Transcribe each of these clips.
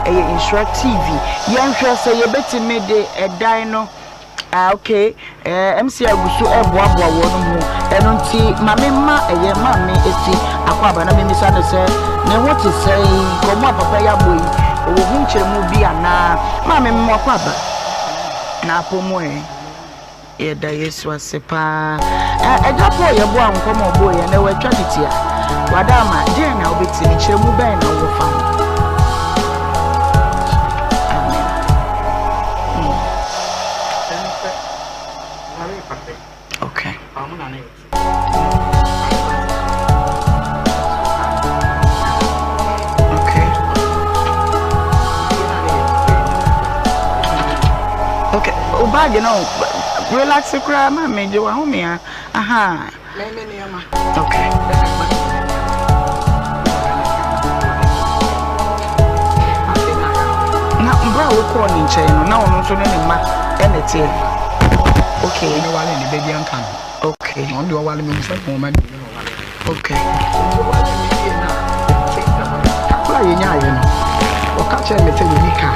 Ɛyɛ Nhyira TV. Yɛnhwɛ sɛ yɛbɛtumi de ɛdan no Ah ok eh, MC agu so ɛboaboa wɔn ho ɛno nti ma me mma ɛyɛ maame esi akɔ aba na memisa no sɛ ne ho te sɛn nkɔmmɔ a papa yi abɔ yi ɔwɔ ho nkyerɛmu bi anaa maame mema wakɔ aba na apɔ mu ɛ yɛda Yesu ase paa ɛgya Paul yɛboa nkɔmmɔ ɔbɔ yɛ na wɔatwa ne tia wada ama deɛn na wobɛtumi nkyerɛmu bɛn na wowɔ fa ho amen mm. Okay. Okay. Okay. O bag no relax koraa ma me gye wahome a. Aha. Okay. Na bere a wokɔɔ ne nkyɛn no, na ɔno nso ne ne mma na ɛteɛ. Okay. Ne wale ne ba bi anka no. Okay. Na ɔno deɛ ɔwale me sɛ wɔn ma mmienu na ɔwale. Okay. Nti ɔwale me wie na yɛte ɛhɔ no. Kakra a yɛnyaeɛ no, ɔka kyerɛɛ me sɛ yɛnni kaa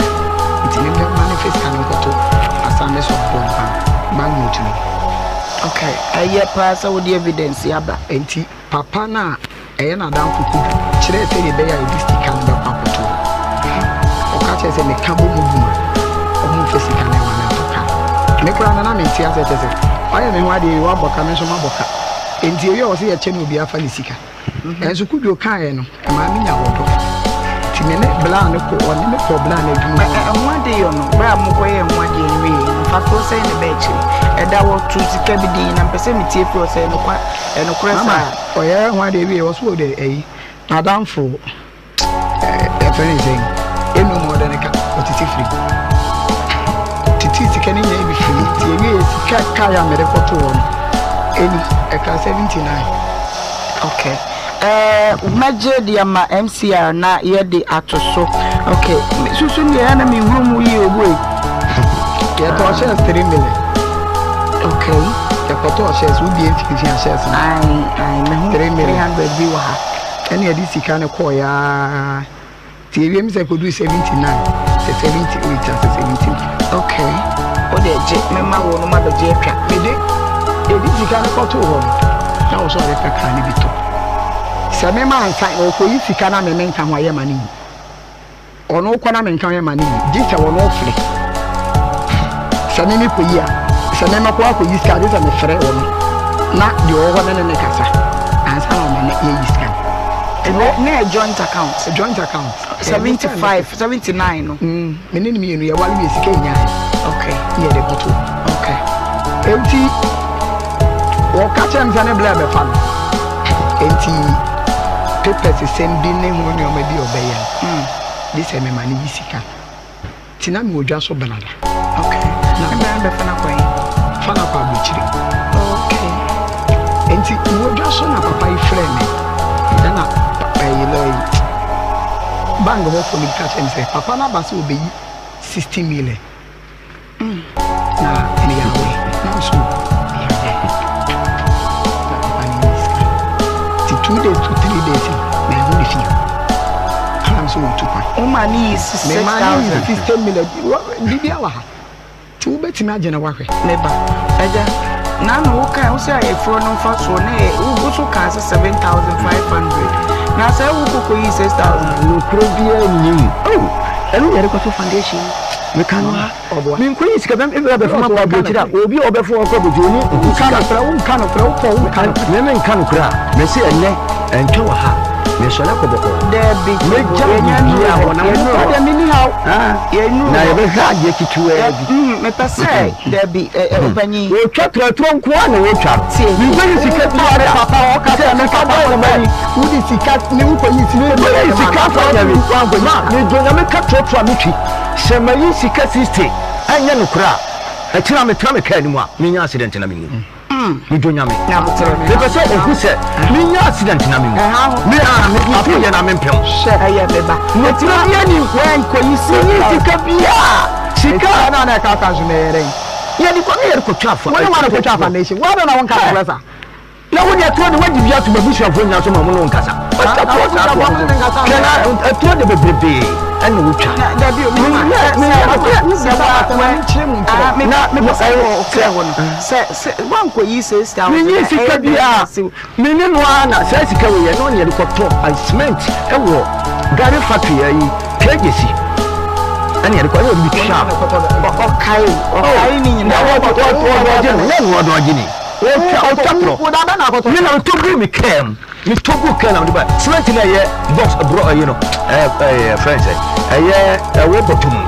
nti memmɛma no mfa sika no nkɔto Assemblies of God bank bank note no mu. Ok, ɛyɛ paa sɛ wode evidence yi aba. Enti papa no a ɛyɛ n'adamfo Kojo kyerɛɛ sɛdeɛ ɛbɛyɛ a yɛde sika no bɛkɔ akɔto hɔ. Ɔka kyerɛɛ sɛ meka bɔ mu gu a, wɔmfa sika no mma no ntɔ kaa. Me koraa no na mente aseɛ kyerɛ sɛ wayɛ me ho adeɛ yi, woabɔ ka, me nso mabɔ ka. Enti ɛwie a ɔse yɛkyɛ no obiara fa ne sika. Nanso Kudwo kaeɛ no, ɛmaa me nya ɔdɔ. Nti me ne Bla no kɔ, ɔne me kɔɔ Bla no adwuma mu. Ɛho adeyɔ no, berɛ a mokɔyɛɛ ɛho adeɛ no wieeɛ no, mfasoɔ sɛn na ɛbaa akyire? Ɛda wɔtoo sika bi din, na mepɛ sɛ metie firi hɔ sɛ ɛyɛ nokorɛ saa Mama, a. ɔyɛɛ ɛho adeɛ wieeɛ, ɔse ɔde ayi, n'adamfo. Yɛfrɛ no sɛn? Ɛnum ɔde ne ka ɔtete firi mu. Tete sika no nyinaa bi firi mu. Nti ɛwie sika kae a mede kɔtoo hɔ no, ɛni ɛka 79. Okay. Eh, mɛgye deɛ ma MCR na yɛde ato so. Okay. Susu deɛ na menhunu mu yie obu ei. Yɛtɔɔ shares 3 million. Okay. Yɛkɔtɔɔ shares, wobie mfimfini a shares no. Ae, ae, mehu 3 million. 300 bi wɔ ha. Ɛna yɛde sika no kɔɔeɛ ara nti yɛwie mu sɛ kɔduru 79 sɛ 78 asɛ 79. Okay, wo deɛ gye mɛma wo no mabɛgye atwa. Mede yɛde sika no kɔtoo hɔ no na wɔ sɛ ɔde pɛ kaa no bi tɔ. Sɛ mema ansa ɔkɔyi sika na me menka ho a yɛma no yi. Ɔno kɔ na menka ho yɛma no yi gye sɛ ɔno frɛ. Sɛ me mekɔyi a, sɛ me mɛkɔ akɔyi sika a gye sɛ mefrɛ ɔno na deɛ ɔwɔ hɔ ne ne ne kasa ansa na ɔma no yɛyi sika no. Ɛnɛ na yɛ joint account. Joint account. 75, 79 no. Mm, me ne no mmienu yɛware wie sika yɛnyaeɛ. Okay. Ne yɛde kɔto. Okay. Enti wɔka kyerɛ me sɛ ne blɛ bɛfa no. Enti papers sɛm bi ne ho nneɛma bi a ɔbɛyɛ no. Mm. Gye sɛ mema no yi sika. Nti na mewɔ dwa so benada. Okay. Na bɛn bɛfa no akɔ he? Fa no akɔ aburokyire. Okay. Nti mewɔ dwa so na papa yi frɛɛ me. Ɛna ɛyi lɔ yi bank hɔfoɔ no bi ka kyerɛ me sɛ papa no aba sɛ ɔbɛyi 60 million. Na meyɛ aware na nso meyɛ aware na papa no nyi sika nti 2 days to 3 days no manhu ne fie ɛna me sɛ ɔretu kwan. Woma ne yi 6,000. Mema ne yi 60 million biribi wɔ ha nti wobɛtumi agye na wahwɛ. Meba agya na na wokae wo sɛ ayɛforɔ no mfasoɔ na wo so kaa sɛ 7,500 na sɛ wo kɔkɔ yi 6,000. Nokorɛ biara nni mu. Oh, ɛno na yɛde kɔto foundation. Meka no ha. Ɔboa. Menkɔyi sika bɛ ebia bɛfa ma kɔ aburokyire a obi a ɔbɛfa ɔkɔ aburokyire oni Wonka sika. nokorɛ, wonka nokorɛ, wokɔ wonka nokorɛ. Me menka nokorɛ a, mese ɛnnɛ ɛntwa wɔ ha, mesɔre akɔ bɔkɔɔ. Daabi, Mɛgya yɛnya nnuru biribiara hɔ, hɔ na yɛnnuru mokɔ. hɔ. Deɛ menni haw, Ah, yɛnnuru na hɔ. yɛbɛhwɛ adeɛ ketewaa bi. Mepɛ sɛ, daabi, ɛ, ɛ, ɔpanyin. Wɔtwa trɔtrɔ nko ara na wɔtwa no. Tie. Menkɔyi sika biara da. Papa ɔka Sɛ sɛ me sika papa bɛn na mayi. wode sika ne wokɔyi sika Menkɔyi sika afa nyame. Woankɔyi Ma, sika. medɔ Nyame ka trɔtrɔ a metwi. Sɛ mayi sika 60 ɛnyɛ nokorɛ a, ɛkyena metra me kaa no mu a, menya accident na menwu. Medɔ Nyame. Mepɛ sɛ ɔhu sɛ menya accident na menwu. Me a, me me yɛ na mempɛ ho. Ɛyɛ me ba. Nokorɛ biara nni mu. Woankɔyi Menyi sika. sika biara. Sika. Sika no a na ɛka aka nso na ɛyɛ dɛn? Yɛde kɔ ne yɛde kɔtwa afa. Wo ne wɔn na kɔtwa foundation. Wo adɛn na wonka nokorɛ saa? Na wo deɛ turo de wagye bi ato m'abusuafoɔ nyinaa so ma mo ne wo nkasa. Ɔtwa turo saa toɔ no so. Hwɛ na turo de bebrebee. ɛna wotwa. Dabi o, mi ma sɛ sɛ wa na mi pɛ sɛ wɔ ɔkra hɔ no sɛ sɛ wankɔ yi 6,000. Menyi sika bi a me ne no ara na saa sika wei yɛ no ne yɛde kɔtɔ cement ɛwɔ gari factory ayi kejesi ɛne yɛde kɔ ɛne yɛde bi twa. Ɔkae ɔkae ne nyinaa. Ɔdɔgye no nyɛ no ɔdɔgye ni ɔtwa ɔtwa torɔ me na metɔ gu me kaa mu. Me tɔ gu kaa na mede ba cement na ɛyɛ box borɔ ɛyɛ no ɛɛ ɛɛ fɛn sɛ ɛyɛ ɛwɔ bɔtɔm no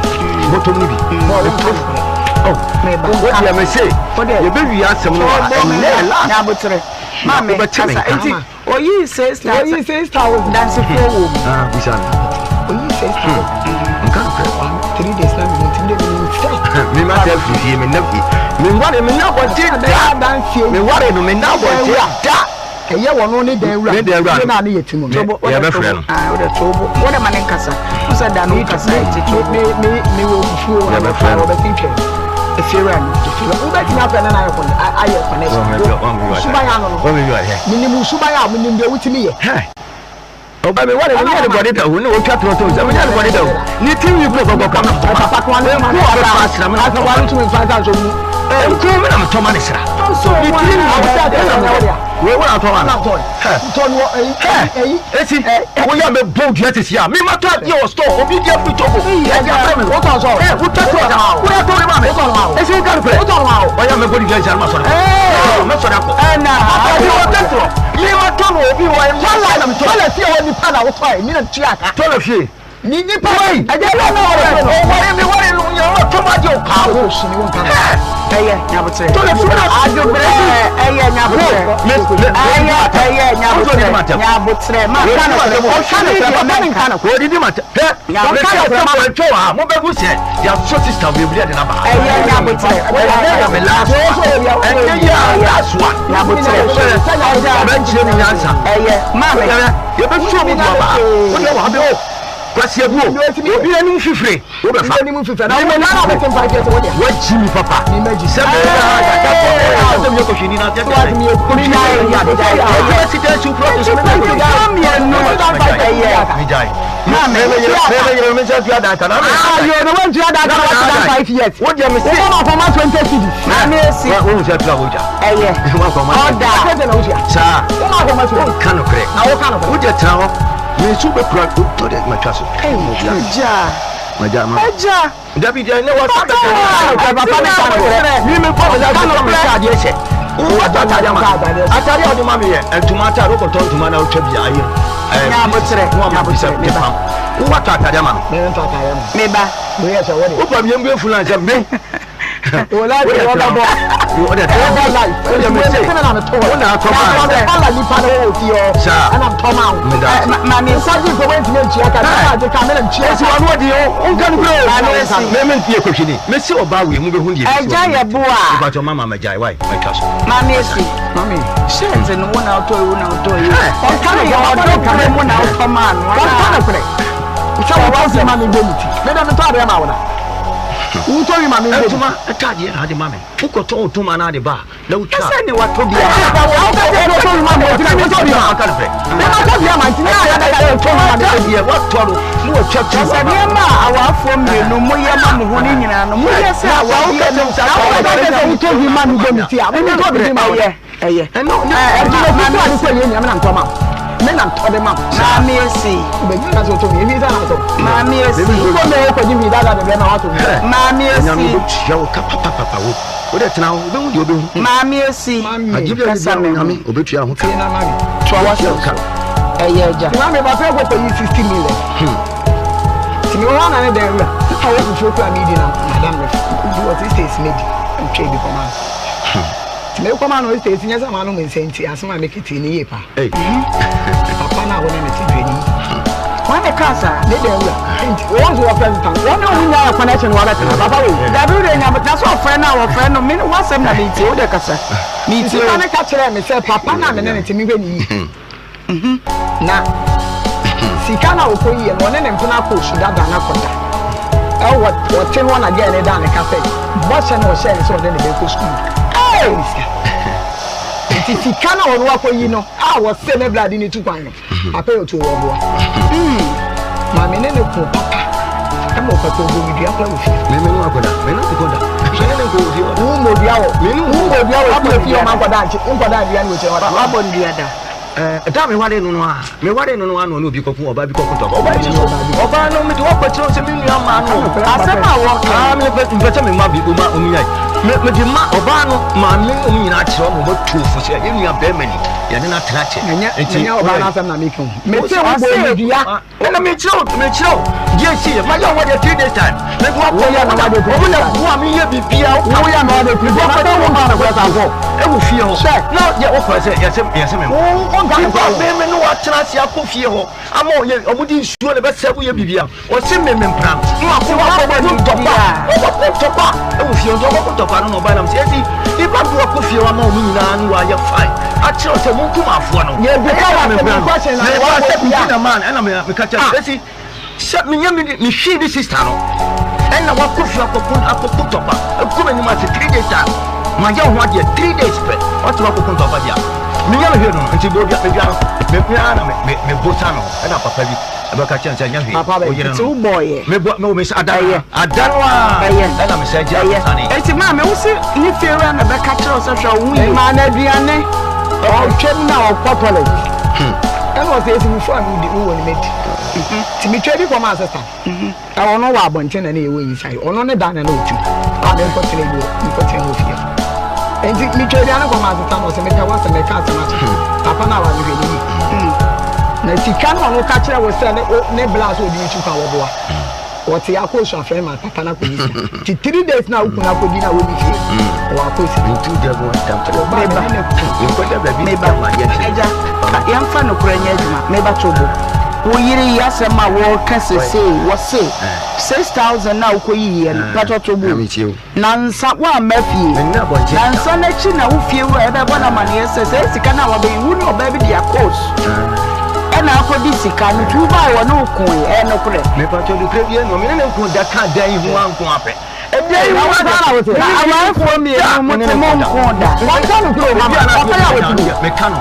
bɔtɔm no bi me tɔ oh wo deɛ me se yɛbɛ wie asɛm no wɔ ha ɛnɛ last nyabotere maame wobɛte me kasa nka nti oyi 6,000 Oyi 6,000. Dansefoɔ wɔ mu. Ah bisa no. Oyi 6,000. Nka nokorɛ. 3 days na me ntimi de me sɛ. Me ma sɛ firi fie me nna fie me nware me nna abɔnten da me ware no me nna abɔnten da. Ɛyɛ wɔn ne dan wura. Ne dan wura no. Ne yɛ ti mu no. Yɛbɛfrɛ no. Ah, wode to bo. Wode ma ne nkasa. Wo sɛ da no nkasa nti to bo. Me me me wɔ fufuo wɔ Yɛbɛfrɛ no. Wɔbɛsi twɛn. Efiewura no. Efiewura. Wobɛtumi afrɛ no na ayɛ kɔn ayɛ connection. Suban ano no. Menim suban a menim deɛ wotumi yɛ. Ɔba mi wari mi nyɛ ne bɔde da o ne otwa toro to nsɛm nyɛ ne bɔde da o ne ti nwi kuro kɔkɔ kɔ na ntoma papa ko ane nku a bɛfa asra mi na asa wari tumi nfa nsa nso mu nku mi na metɔ ma ne sra ne ti nwi ɛna mewɔ wei wɔn atɔ ma no hɛ esi woyɛ mɛ bɔ dua sisi a mi ma tɔ adeɛ wɔ store obi di afiri Togo ɛdi afɛ mi wotɔ sɔ ɛ wotɔ tɔ wotɔ tɔ wotɔ ma mi esi wotɔ no pɛ ɔyɛ mɛ bɔ dua sisi a ma sɔrɔ mɛ sɔrɔ akɔ ɛna ɔdi wotɔ tɔ mi ma tɔ no obi wɔ ɛmu tɔla tɔla fie hɔ nipa na wotɔ yɛ mi na tua ka tɔla fie ni nipa wei ɛdɛ ɛdɛ na ɔwɔ no ɔwɔre mi wɔre no yɛn wɔ tɔmɔ adi o kaa o sini wɔn kan ɛyɛ nyabotrɛ tɔla fie na adwobrɛ ɛyɛ nyabotrɛ ɛyɛ ɛyɛ nyabotrɛ nyabotrɛ ma ka no korɛ ɔka no korɛ papa ne nka no korɛ odidi ma tɛ Nyabotrɛ ɔka no korɛ twɛ wɔ ha mo bɛ hu sɛ yasɔ sista wo ebiri ɛde na ba ɛyɛ nyabotrɛ ɛyɛ yɛ mi last one ɛyɛ yɛ last one nyabotrɛ ɔbɛ nkyerɛ mi nyansa ɛyɛ maame yɛbɛ su ɔmo du aba o deɛ wɔ ha bɛ o kwasi ebu o obi anim fifire wo bɛ fa wagyi mi papa sɛ mi yɛ ha yàtọ̀ fɔ ɛ yà sɛ mi yɛ kɔhwɛ ni na tɛ tɛ mi na yɛ yà ojú ɛsi tɛ su kúrò tó sɛ mi yɛ kɔhwɛ mmienu ɛyɛ mi gya yi maame mi yɛrɛ mi sɛ tuya dan kan na mi ayo no wɔn tua dan kan wɔn dan 5 years o deɛ mi se wɔn ma fɔma 20 cedis maame esi wa o sɛ tuya o ja ɛyɛ wa fɔma ɔda twenty na o tua saa wɔn ma fɔma 20 ka no korɛ na o ka no korɛ o deɛ tena hɔ mi nso bɛ kura o tɔ dɛ ma twa so ɛgya ma gya ma ɛgya dabi deɛ ne wa sa bɛ papa ne ka no korɛ mi mi bɔ mi la sɛ mi sa adeɛ hyɛ wọ́n atade ama atade a ɔde ma mi yɛ ntoma atade o kɔtɔ ntoma na o twa bi ayi Nyabotrɛ, wɔn ama bi sɛ nyabotrɛ, pam wọ́n atɔ atade ama mi mi ntɔ atade ama meba o yɛ sɛ wɔde o ba mi yɛn bu efu lan sɛ mi o la yɛ wɔbɛ bɔ o de wɔbɛ life o de mi se sɛ na mi tɔ o na atɔ ma ɔbɛ kɔla nipa na wɔwɔ fie hɔ Saa. ɛna tɔ ma o mi da ase maame esi nsagye nfɔ wɔn ntumi ntua ka mi na agye ka mi na ntua esi wa n'o di o n kanu kure o Maame esi. mɛ mi yɛ kɔhwɛ ni mɛ se ɔbaa wei mu bɛ hun deɛ ɛgya yɛ bo a ìbàtɔ mama ma gya yi wa yi ma twa so maame esi mami hyɛnse no wo na wotɔ yi wo na wotɔ yi Ɔnka no ɔka korɛ, ɔdɔ kure mu na wotɔ maa no wɔn ka no korɛ sɛ wɔn tɔ fi ma mi bɔ mi ti mi dɛ mi tɔ adeɛ ma wɔn na wotɔ yi ma mi bɔ mi ntoma ataadeɛ na ade ma mi wokɔtɔ wo ntoma na ade ba na wotwa ɛsɛ ne watɔ bia watɔ no na watwa tu sɛ nneɛma a awaafoɔ mmienu moyɛ ma mo ho no nyinaa no moyɛ sɛ awadeɛ no wotɔ bi ma mi bɔ mi ti a mi tɔ bi ma wɔn ɛyɛ ɛyɛ ɛno ɛdi mo fi adi sɛ yɛ nyɛ mi na ntɔ ma wo mi na ntɔ de ma wo maame esi bɛyi na sɛ ɔtɔ mi ebi sɛ na atɔ maame esi wotɔ mi ɛkɔ gyi mi dada de bɛ na watɔ mi maame nyame esi wobɛtua wo ka papapapa wo wode tena hɔ wobɛhu deɛ wobɛhu maame esi agye bi a kasa me ho nyame obɛtua ho ka tie na ma mi toa Obɛtua wo wasɛm ka so ɛyɛ agya ti ma mi papa ɛkɔ kɔ yi 60 million ti mi wɔn na ne dan wura a wɔ fufuo kura mi di na madam ref di wɔ ti states mi di ntwa ebi kɔma no ti mi kɔma no states nyɛ sɛ maa no mi nsa nti asɛm a mi kete ne yie pa Ei, papa na wɔn ne ti dwa ni wɔn ne kaa saa ne dan wura nti wɔn nso wɔ president wɔn ne wɔn nyinaa yɛ connection wɔ abɛtena papa wei. Dabi wo de nya na so ɔfrɛ no a wɔfrɛ no me wasɛm na metie wo de kasa metie sika o ne ka kyerɛ me sɛ papa na me ne ne te mehwɛ ne yie na sika na ɔkɔ yie no ɔne ne mpena kɔ osu dada na kɔda ɛwɔ ɔte hɔ na gɛɛ ne da ne ka sɛ bɔhyɛ na ɔhyɛ ne sɛ ɔde ne bɛkɔ sukuu ɛɛ ne sika nti sika na ɔno akɔ yi no a wɔse ne brade ne tu kwan no papa yɛ otu wɔ boa maame ne ne ko papa. Ɛma ɔpɛ ɔbɔ me dua koraa wɔ fie. Me me no akɔda. Me no nkɔda. Me ne ne nkɔ wɔ fie hɔ. Wo mmɔ dua wɔ. Me no Wo mmɔ dua wɔ fie fie ɔma nkɔda nkye nkɔda dua ne wɔ kyerɛ hɔ. Wabɔ dua da. Ɛɛ da me ware no no a me ware no no a na ɔne obi kɔko ɔbaa bi kɔko tɔkɔ ɔbaa bi so ɔbaa no mede wɔkɔ kyerɛ sɛ me nua maa no asɛm a wɔka ah me pɛ mpɛ sɛ me ma bi ɔma ɔmu nyae me mede ma ɔbaa no maame no ɔmu nyinaa kyerɛ ɔmo bɛtu fo sɛ yɛ nua bɛrima ni yɛne no atena kyɛ nti ɛnyɛ ɔbaa no asɛm na meka o mete wo bɔ me dua Ɛna mekyerɛ wo mekyerɛ wo deɛ esi yɛ mayɛ wo deɛ 3 days time mede wakɔ Woyɛ na wade three ɔmo na days time. boa me yɛ biribiara woka Woyɛ na wade three mede days wakɔ time. wo Wo nka nokorɛ saa nso. ɛwɔ fie hɔ Hwɛ. na yɛ wokɔ sɛ yɛsɛ yɛsɛ me Wo wo nka nipa nokorɛ wɔ. me me ne watena ase akɔ fie hɔ ama ɔyɛ ɔmo de nsuo na ɛbɛsɛ wo yɛ biribiara ɔse me me mpena no na wakɔ wakɔ Wabɔ ko ntɔkwa dua. ɔkɔ ntɔkwa ɛwɔ fie hɔ nti ɔkɔ ntɔkwa no na ɔbaa nam sɛ ɛsi nipa bi wakɔ fie hɔ ama ɔmo nyinaa no wayɛ fine akyerɛ sɛ monkum afoɔ no Yɛ bisa ɛyɛ wo na me asɛm mpena no question na meba wabɔ sɛ dua. medi na man ɛna me meka kyerɛ Ah. ɛsi sɛ menyɛ me mehwii ne sister no ɛna wakɔ fie akɔko akɔko ntɔkwa ɛkɔ m'anim ase 3 days time mayɛ ho adeɛ 3 days pɛ ɔte wakɔko ntɔkwa deɛ a menyɛ me hwee no no nti bɔdua medua no me me ara na me me mebo sa no ɛna papa bi ɛbɛka kyerɛ no sɛ ɛnyɛ hwee Papa bɛ. wo yere Nti no wo bɔɔyɛ. mebɔ me me ada Ɛyɛ. ada no a Ɛyɛ. ɛna mesɛ gye Ɛyɛ. akosane Eti maame wo se ne fiewura na bɛka kyerɛ wo sɛ hwɛ wo ho yie. Maa no aduane. Ɔtwam na ɔkɔ toilet. Ɛna ɔsɛ esi fufu a medi wowɔ no medi. Nti metwa bi kɔmaa sister. Ɛwɔ no wɔ abɔnten na ne yɛwɔ inside. Ɔno ne dan na na ɔtu. A menkɔtena bi wɔ menkɔtena wɔ fie hɔ. Nti metwa aduane kɔmaa sister no ɔsɛ mepɛ w'asɛm mɛka asɛm akyerɛ. Papa no a wahwehwɛ ne yie. Na sika no ɔno ka kyerɛ wo sɛ ne ne bla sɛ ɔde retu kwan wɔboa. Wɔte akɔɔsu afrɛ ma papa no akɔyi sika. Nti 3 days na wo kunu akɔdi na wɔni fie. Ɔwɔ akɔɔsu. Ntu gya mu ntam kyerɛ Ɔbaa Meba. me ne ne ko. nkɔda baabi Meba. ntam adeɛ kyerɛ Agya, ka yɛmfa nokorɛ nyɛ adwuma. Meba to bo. Wo yere yi asɛm a wɔreka sesei, wɔse 6,000 na wokɔyiiɛ no, patɔ to bo. Na metie wo. Nansa woamma fie. Menna abɔnten da. Nansa no akyi na wo fie wura ɛbɛbɔ no amanneɛ sɛ saa sika no a wabɛyi, wo ne ɔbaa bi de akɔs ɛna akɔdi sika no, nti wobae wɔne wo koe. Ɛyɛ nokorɛ? Mepatɔ nokorɛ biara nni hɔ. Me ne ne nko da ka dan yi ho ara nko ara pɛ. Ɛdan yi ho Saa na wote. Na awarefoɔ mmienu mote mo nko da. Wɔnka nokorɛ o mama. Papa yi a wɔte mu. Meka no,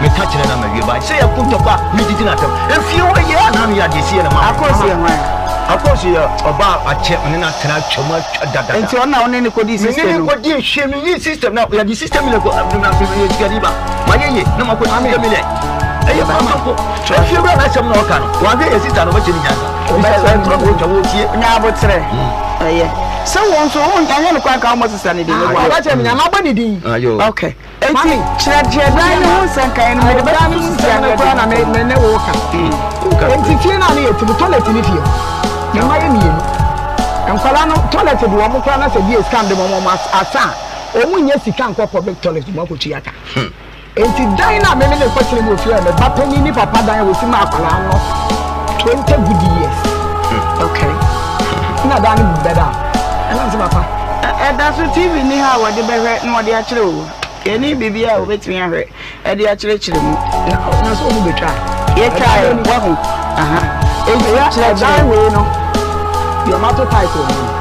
meka kyerɛ no ama wie ba. Sɛ yɛko ntɔkwa a, medidi no atɛm. Efie hɔ yɛ a na meyɛ adeɛ si yɛ na maame. Akɔs yɛ hwan? Akɔs yɛ ɔbaa akyɛ me ne no atena atwa mu atwa dadada. Nti ɔno na wo ne no kɔdii Me ne system no no? kɔdii hwee, menyii system na yɛde system million kɔ na meyɛ sikani ba. Mayɛ yie na makɔdi system million. Ɛyɛ kwan so mpo. Efie wura no asɛm na ɔka no, wanhwɛ yɛ sister no ɔbɛkyɛ ne nyansa. Bisa sɛ ɔtwa wɔtie. Nya aboterɛ. Ɛyɛ. Sɛ wo nso wo ɛnyɛ no kwan ka wo mmɔ sister no din Ah, meboa. ɔka kyerɛ me nyame abɔ ne din. Ayo. Okay. Eti kyerɛkyerɛ dan no ho nsɛnkaeɛ no mede Dan no bɛto mu sisi nsɛm no ano koraa na me me ne wo ka. Nti fie no a ne yɛ te mu toilet ne fie hɔ. Me mma yɛ mmienu. Nkwadaa no toilet de wɔn koraa na sɛ bi yɛ sika de wɔn wɔn asa a wɔn nyɛ sika nkɔ public toilet mu akɔtua ka. Nti dan no a me me ne kɔtena mu wɔ fie hɔ yɛ me ba panin ne papa dan a wɔsi maa akwadaa no 20 good years. Okay. Na dan no bu bɛda a ɛna sɛ papa. Ɛda so TV ni ha a wɔde bɛhwɛ na wɔde akyerɛ o. Yɛne biribi a wɔbɛtumi ahwɛ ɛde akyerɛkyerɛ mu. Na na sɛ wɔn bɛtwa. Yɛtwa ɛ wahu. Aha. Enti Ɛyɛ ɛdan kyerɛkyerɛ. wei no deɛ ɔmo ato tiles wɔ mu no.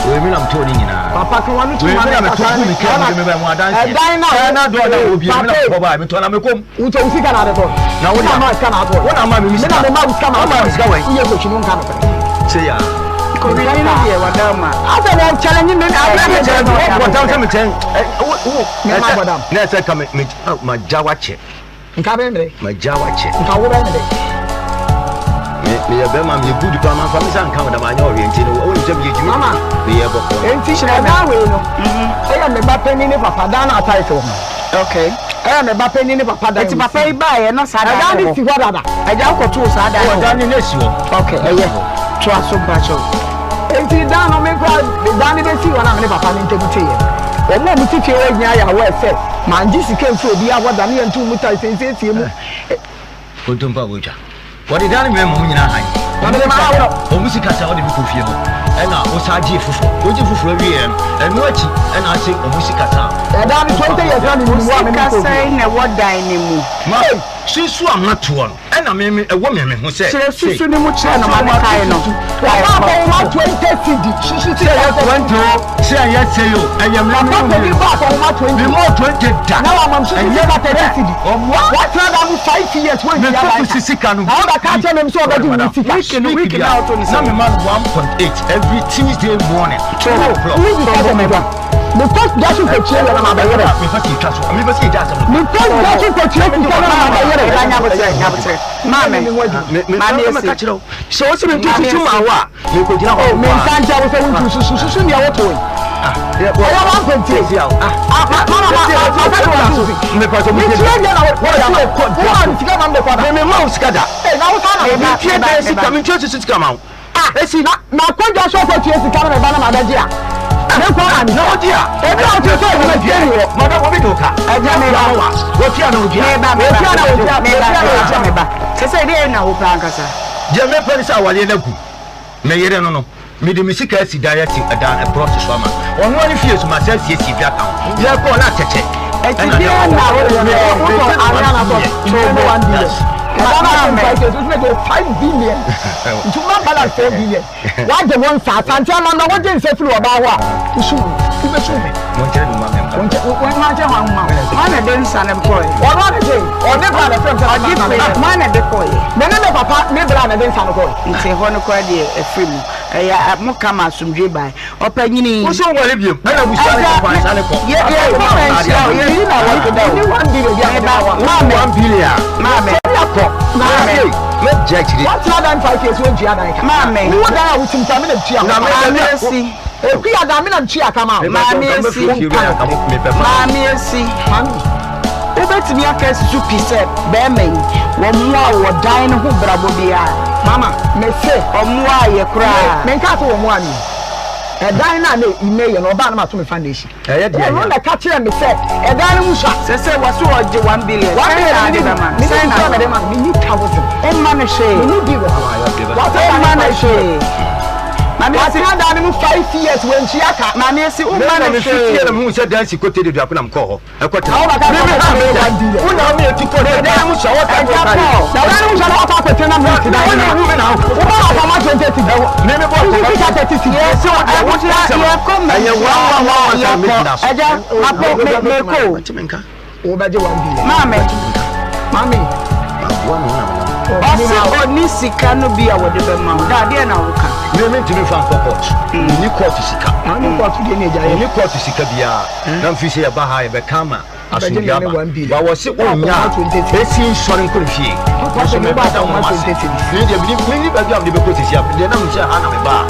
Wei mi na metɔɔ ne nyinaa. Papa kan wano Wei tuma mi ne na metɔ kasa gu me kaa mu de me bɛ ho adanseɛ. Ɛdan na Sɛ na dɔɔ na wɔ bie mi na Papa mekɔ baa metɔ na mekɔ mu. Wotɔ wo sika na ade tɔ. Na wo Na ma sika na atɔ. Wo na ama me mi Me sika. na me ma wo sika ma Wo ma me sika wɛn. Woyɛ kotwi no nka no pɛ. Sɛ ya. Kɔwini no deɛ wada ma. Asɛ wɔn challenge me. Ɔbɛ mi kyɛn mi bɔ dam sɛ mi kyɛn. Ɛ wo wo. Me ma bɔ dam. Na ɛsɛ ka me me ma gya wakyɛ. Nka bɛ mmerɛ. Ma gya wakyɛ. Nka wo bɛ mmerɛ. Me me yɛ bɛrima me yɛ good paa ma nfa mi sa nka wo dam anyɛ ɔhwɛ nti no wo nim sɛ me yɛ gyimi. Mama. Me yɛ bɔkɔ. Enti ɛdan wei no ɛyɛ me ba panyin ne papa dan na atae te wɔ ho. Okay. Ɛyɛ me ba panyin ne papa dan. Eti papa yi baeɛ na saa dan Ɛdan no no wɔ si hɔ. hɔ dada. Agya wokɔtoo saa dan Ɔwɔ no dan hɔ. no na esi hɔ. Okay, ɛyɛ. Toa so mpakyɛw. Enti dan no me kora dan no bɛsi hɔ na me ne papa no ntam teeɛ no, wɔn a wɔte fie hɔ nyinaa yɛ aware sɛ mangye sika mfiri obiara hɔ da ne yɛntoo mu tiles nsiesie mu. Kontompo a wɔatwa. Wɔde dan no mmarima mu nyinaa hann. Na mede maa wo. Wɔn sika sɛ wɔde bi kɔ fie hɔ, ɛna wosan gyee foforɔ. Wogye foforɔ wieɛ no, ɛno akyi ɛna ase wɔn sika san. Ɛdan no 20 years na menim Wo mu a me sika mekɔɔ fie sɛn hɔ. na ɛwɔ dan no mu? Ma susu a matoɔ no, ɛna me me ɛwɔ me me ho sɛ Kyerɛ sei. susu no mu kyerɛ no ma Susu me kae no. matoto. Wɔma akɔnhoma 20 cedi susu Sɛ sika. Ɛyɛ 20 o, sɛ ɛyɛ sɛ o, ɛyɛ me Papa panin bɔ akɔnhoma 20. Me mɔ 20 da. Na wama me so sika 30 cedi. Ɔmoa. Watena dan mu 5 years wantua Me dan fɛ ka. si sika no. Na wobɛka akyerɛ me sɛ ɔbɛgye wo sika. Week no week na ɔtɔ ne Na me sɛ. ma no 1.8 every Tuesday morning. 12 o'clock. Wo bisa sɛ meba. Mekɔ dwa so kɔtua yɛ na mabɛyere. Me fɛ si twa so. Me fɛ si gya asɛm no. Mekɔ dwa so kɔtua sika no na mabɛyere. Meba nyabotrɛ nyabotrɛ. Maame. Maame Me esi. ka kyerɛ wo. Sɛ wo sɛ me ntu susu ma wo a, me kɔ gyina hɔ. Me nka nkyerɛ wo sɛ wontu susu susu nea wotoe. Ɛyɛ 1.8. Ah, ma ma ma ma ma ma ma so. Me pa so me Metua deɛ na wo wo ma me sika ma me de kɔ da. Me me ma wo sika da. Ee na wo saa na Me wo tua dan sika, me tua susu sika ma wo. Ah, Esi. na na kɔdwa so akɔtua sika no meba na mabɛgye a. Me nkɔ ma me Na sika. wo di a. Ebi a wote sɛ adwuma fie ni hɔ. Madam obi de wo ka. Ɛgya me ba. Wa. Wotua na wotua. Meba meba. Wotua na wotua. Meba Wotua na meba wotua. meba. Sɛ sɛ deɛ na wo paa ankasa. Deɛ mepɛ ne sɛ awareɛ no agu. Me yere no no, mede me sika asi dan asi dan plot so ama no. Ɔno ara ne fie so masan asiesie bi aka ho. Yɛkɔɔ na atɛkyɛ. Ɛti Ɛna deɛ na na wo me pɛ. me Wotɔ me anwea na sɔ. Yes. 1 billion. Yes. Ɛda no ato 5 years, wotumi gye 5 billion. Nti woma balance 4 billion. Wagye wo nsa, Asante amammerɛ wogye nsa firi ɔbaa hɔ a, wosu me. Wobɛsu me. Monkyerɛ ne mu ma me mpa. Wonkyɛ wo wo mankyɛ hwan ma wo. Hwan na de nsa no kɔɛ? Ɔno ara na gye. Ɔde bra na ɛfrɛ me sɛ Ɔde mma firi me. hwan na de kɔɛ? Me ne me papa me bra na de nsa no kɔɛ. Nti ɛhɔ no koraa deɛ ɛfiri mu. Ɛyɛ a mo ka ma asomdwoe bae. Ɔpanyini. Wo so nware biom. Ɛna abusua no Ɛgya kɔ kwan sane kɔ. yɛ yɛ kɔ manhyia o yɛ yi na wɔde da o. Menni 1 billion bi a mede Meba ma wo a. maame 1 billion. maame Kɔ. Maame. Mɛgye akyire. Woatena dan 5 years wontua dan ka. Maame. Wowɔ dan a wotim koraa me na metua Na ho. me Maame esi. Ekuya dan me na metua ka ma wo. Maame esi. Maame esi. Maame. Wobɛtumi aka asi so pi sɛ bɛrima yi wɔmmoa wo wɔ dan no ho brabɔ biara. Mama, me se. Ɔmmoa yɛ koraa. Me nka sɛ wɔmmoa me o. Ɛdan no a na meyɛ no ɔbaa no mato me foundation. Ɛyɛ deɛ Ɔno ya. na ɛka kyerɛɛ me sɛ ɛdan no mu sua. Sɛ sɛ wɔso ɔgye 1 billion. 1 Sɛn billion na mene ade bi. bɛma no? Mene Sɛn bi na kura ade mede ma no. Menni 1,000. Womma no hwee. Menni bi wɔ hɔ. Watena Womma dan no no 5 years. hwee. Maame esi. Watena dan no mu 5 years wantua ka. Maame esi Me womma na no me fitie na hwee. mehu sɛ dan si kote de duako na mekɔɔ hɔ. Ɛkɔ tena. Na wobɛka Me sɛ me ha ɔbɛka me sɛ dan. 1 billion. Wo na wo yɛ ti kɔ de dan mu sua wɔka Ɛgya Paul. Na dan no mu sua na wakɔ akɔtena na mene Na ti wo dan na no hu mu. me na wo. Wobɔ akɔma 20 cedi. Me me bɔ Wosi akɔma. sika 30 cedi. Yɛsɛ abusua yɛkɔ Ɛyɛ manhyia one one one one sɛ yɛkɔ megyina so. ɛgya apo me mekɔ o. Ntumi nka. Wobɛgye 1 billion. Maame. Maame. Maboa me ho na menam. Ɔse ɔni sika no bi a wɔde bɛma wo. Da adeɛ na woka. Me me ntumi nfa nkɔ court. Menni court sika. Maame kɔɔto deɛ ne agya yɛ. Menni court sika biara. Na mfiri sɛ yɛba ha yɛbɛka ama Abɛgye asomdwoe me ne aba. 1 billion. Ba wɔ se ɔnya Akɔma 20 cedis. esi nsɔre nkɔ ne fie. Papa Nso sɛ mebɔ mebɛda akɔma wɔn ase. 20 cedis. Me deɛ menni menni baabi a mede bɛkɔ sisi a deɛ na mehyɛ ha na mebaa.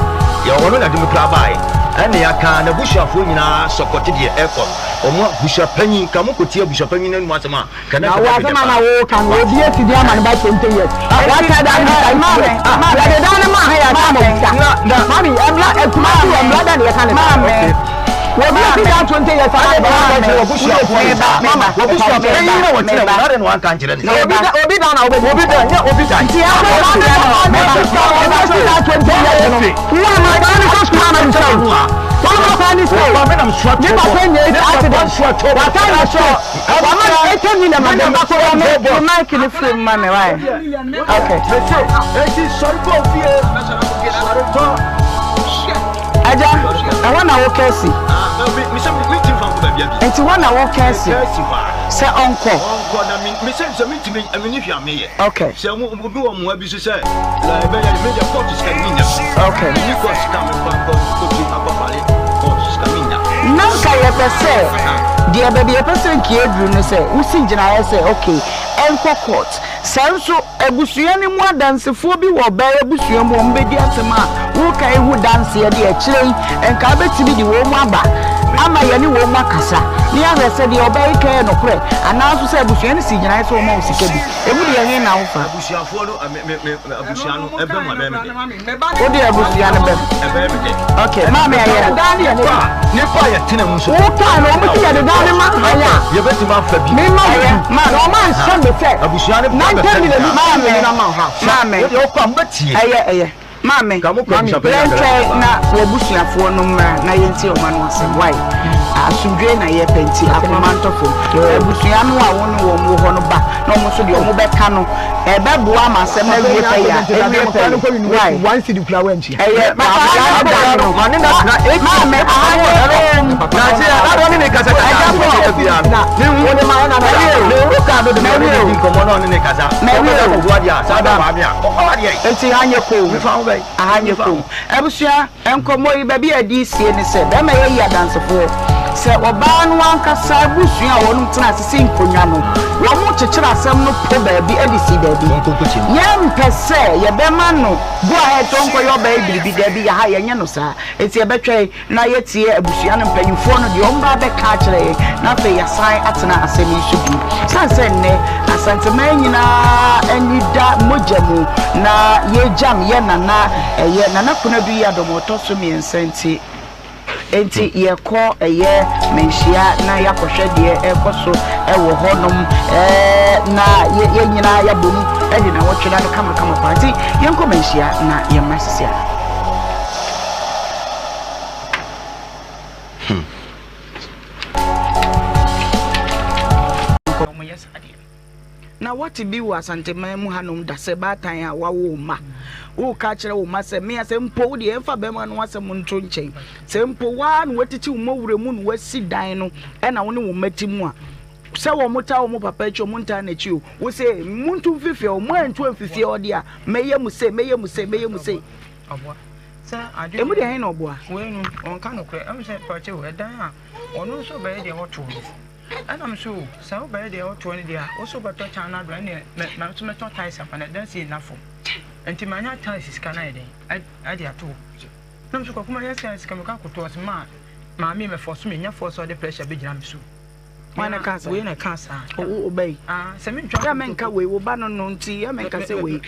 Yɛ ɔno na de me koraa baeɛ. Ɛne yɛaka n'abusuafoɔ nyinaa sɔpɔte deɛ ɛkɔ no. Wɔn abusuapanyin ka mo kɔtie abusuapanyin no anom asɛm a ka na Na nka wo bɛyɛ asɛm dɛ a na paa. woka no obi asi di ama no ba 20 years. Waka dan no 5 years. Yɛde dan no ma ha yɛ aka ama wo sika. Na Mami, ɛmla ɛkumasi wɔ mmra dɛ na yɛka ne saa. Maame. Obi asi dan 20 years ama ne ba Waka kyerɛ w'abusuafoɔ no saa. Meba. W'abusuapanyin na wɔkyerɛ wo Meba. na adɛn na wanka nkyerɛ ne saa? Obi da obi dan na wobɛdi. Obi dan nyɛ obi dan. Nti akɔ manhyia no meba. Obi asi dan 20 years no. Wo ama dan no kɔ sukuu ama ne sika o. Wɔn ma kwan ne sika o. Maame nam soa Ne papa nyɛ accident. Waka ne sɛ wama no 80 million ma ne ba kɔ Me mic no firi mu ma me why? Okay. Mese, eti sɔre kɔ fie. Sɔre kɔ. Agya, ɛhɔ na woka asi. Mesɛ mentumi fa nkɔ baabi abi. Nti hɔ na woka asi Ɛsi hɔ a. sɛ ɔnkɔ. Ɔnkɔ na me mesɛ sɛ mentumi menni hwee a meyɛ. Okay. Sɛ mo obi wɔ mmoa bi so sɛ la ɛbɛyɛ me deɛ court sika no mennya bi. Okay. Menni court sika memfa nkɔ kɔtu akɔfale court sika mennya. Na nka yɛpɛ sɛ deɛ baabi yɛpɛ sɛ nka yɛduru no sɛ wosi gyinaeɛ sɛ okay ɛnkɔ court sɛ nso abusua no mu adansefoɔ bi wɔ ɔbaa yi abusua mu a wɔbɛdi asɛm a woka yi ho danseɛ deɛ akyire yi nka wobɛtumi de wɔn mu aba ama yɛne wɔn mu akasa ne yɛahwɛ sɛ deɛ ɔbaa yi ka yɛ nokorɛ anaa nso sɛ abusua no si gyinaeɛ sɛ wɔma wo sika bi ɛmu deɛ he na wofa. Abusuafoɔ no me me me abusua no ɛbɛ mu ɛbɛyɛ me dɛ. Wode abusua no bɛm. Ɛbɛyɛ me dɛ. Okay, maame ayɛ. Dan ne yɛ ne Nipa nipa a yɛtena mu nso. Wo kaa no wɔn si yɛde dan ne ma han a. Yɛbɛtumi afa bi. Me ma Ɛyɛ, bi. maame. Na ɔma nhyɛ me sɛ. Abusua no ba 90 bɛpɛ million sika. ni Maame. million ama wo ha. Maame. Wodeɛ wokɔ a mobɛtie. Ɛyɛ ɛyɛ. Maame, yɛntwɛn na w'abusuafoɔ no mmra na yɛntie wɔn ano asɛm. Wai? Asomdwoeɛ na yɛpɛ nti akoma ntɔ fam. Abusua no a wo ne wɔn wɔ hɔ no ba na wɔn nso deɛ wɔbɛka no, ɛbɛboa ama asɛm no awie pɛyɛ a, ɛnwie pɛyɛ. Wai? Ɛyɛ abusua no da no. Maame, aha nyɛ komm. Agya Paul. Mawie o. Mawie o. Enti ha nyɛ komm. Aha nyɛ komm. Abusua, nkɔmmɔ yi, baabi a ɛde resie ne sɛ, bɛrima yi ayi adansefoɔ sɛ ɔbaa no ankasa abusua a wɔnom tena ase si nkonnwa no, wɔkyekyere asɛm no po baabi de si baabi. Yɛmpɛ sɛ yɛbɛma no go ahead sɛ ɔnkɔyɛ ɔbaa yi biribi, daabi, yɛha yɛnyɛ no saa. Enti yɛbɛtwɛn. na yɛatie abusua no mpanyimfoɔ no deɛ wɔba abɛka akyerɛ yɛn, na afei yɛasan atena asɛm yi so bio. Ɛsiane sɛ nnɛ Asanteman nyinaa ani da mogya mu na yɛregyam yɛn nana ɛyɛ Nana Konadu Yiadom ɔtɔ so mmiɛnsa nti, enti yɛkɔ ɛyɛ manhyia na yɛakɔhwɛ deɛ ɛrekɔ so wɔ hɔnom na yɛn nyinaa yɛabom de nnawɔtwe da no kamakama paa. Nti yɛnkɔ manhyia na yɛmmra sisi ara. Hmm. Na woate bi wɔ Asanteman mu hanom da sɛ baatan a wawo wo mma, woreka akyerɛ wo mma sɛ, Mea, sɛ mpo wo deɛ yɛmfa bɛrima no asɛm nto nkyɛn, sɛ mpo wo ara na woatete wo mmɔwerɛ mu na woasi dan no ɛna wo ne wo mma te mu a, sɛ wɔn taa wɔn papa akyi o, wɔn ntaa n'akyi o, wo se, Montu mfiri fie hɔ, moantu amfiri fie hɔ deɛ a, mɛyɛ mo sei, mɛyɛ mo sei, mɛyɛ mo sei. Ɔboa. Sɛ adwene. Emu deɛ he na ɔboa? Wei no, ɔnka nokorɛ. Ɛmu sɛ, pakyɛ o, ɛdan a, ɔno nso bɛyɛ deɛ ɔtoɔ no. Ɛna me so o, sɛ wobɛyɛ deɛ ɔtoɔ no deɛ a, wo so wobɛtɔ kyan no adɔ, ɛneɛ mɛ, mɛ nso mɛtɔ tiles ama no, ɛdan sie nna fam. Nti manya tiles sika no ayɛ dɛn, ɛde ato hɔ. Na me so Kwaku manya sika mekɔ akɔtɔ, ɔse ma, maame mɛfɔso me, nyɛ fɔs a ɔde pressure bɛgyina me so. Hwan na ɛkaa saa? Wei na ɛkaa saa. O wo ba yi. Ah, sɛ mentwa. Yɛ menka wei, wo ba no no nti yɛ menka sɛ wei.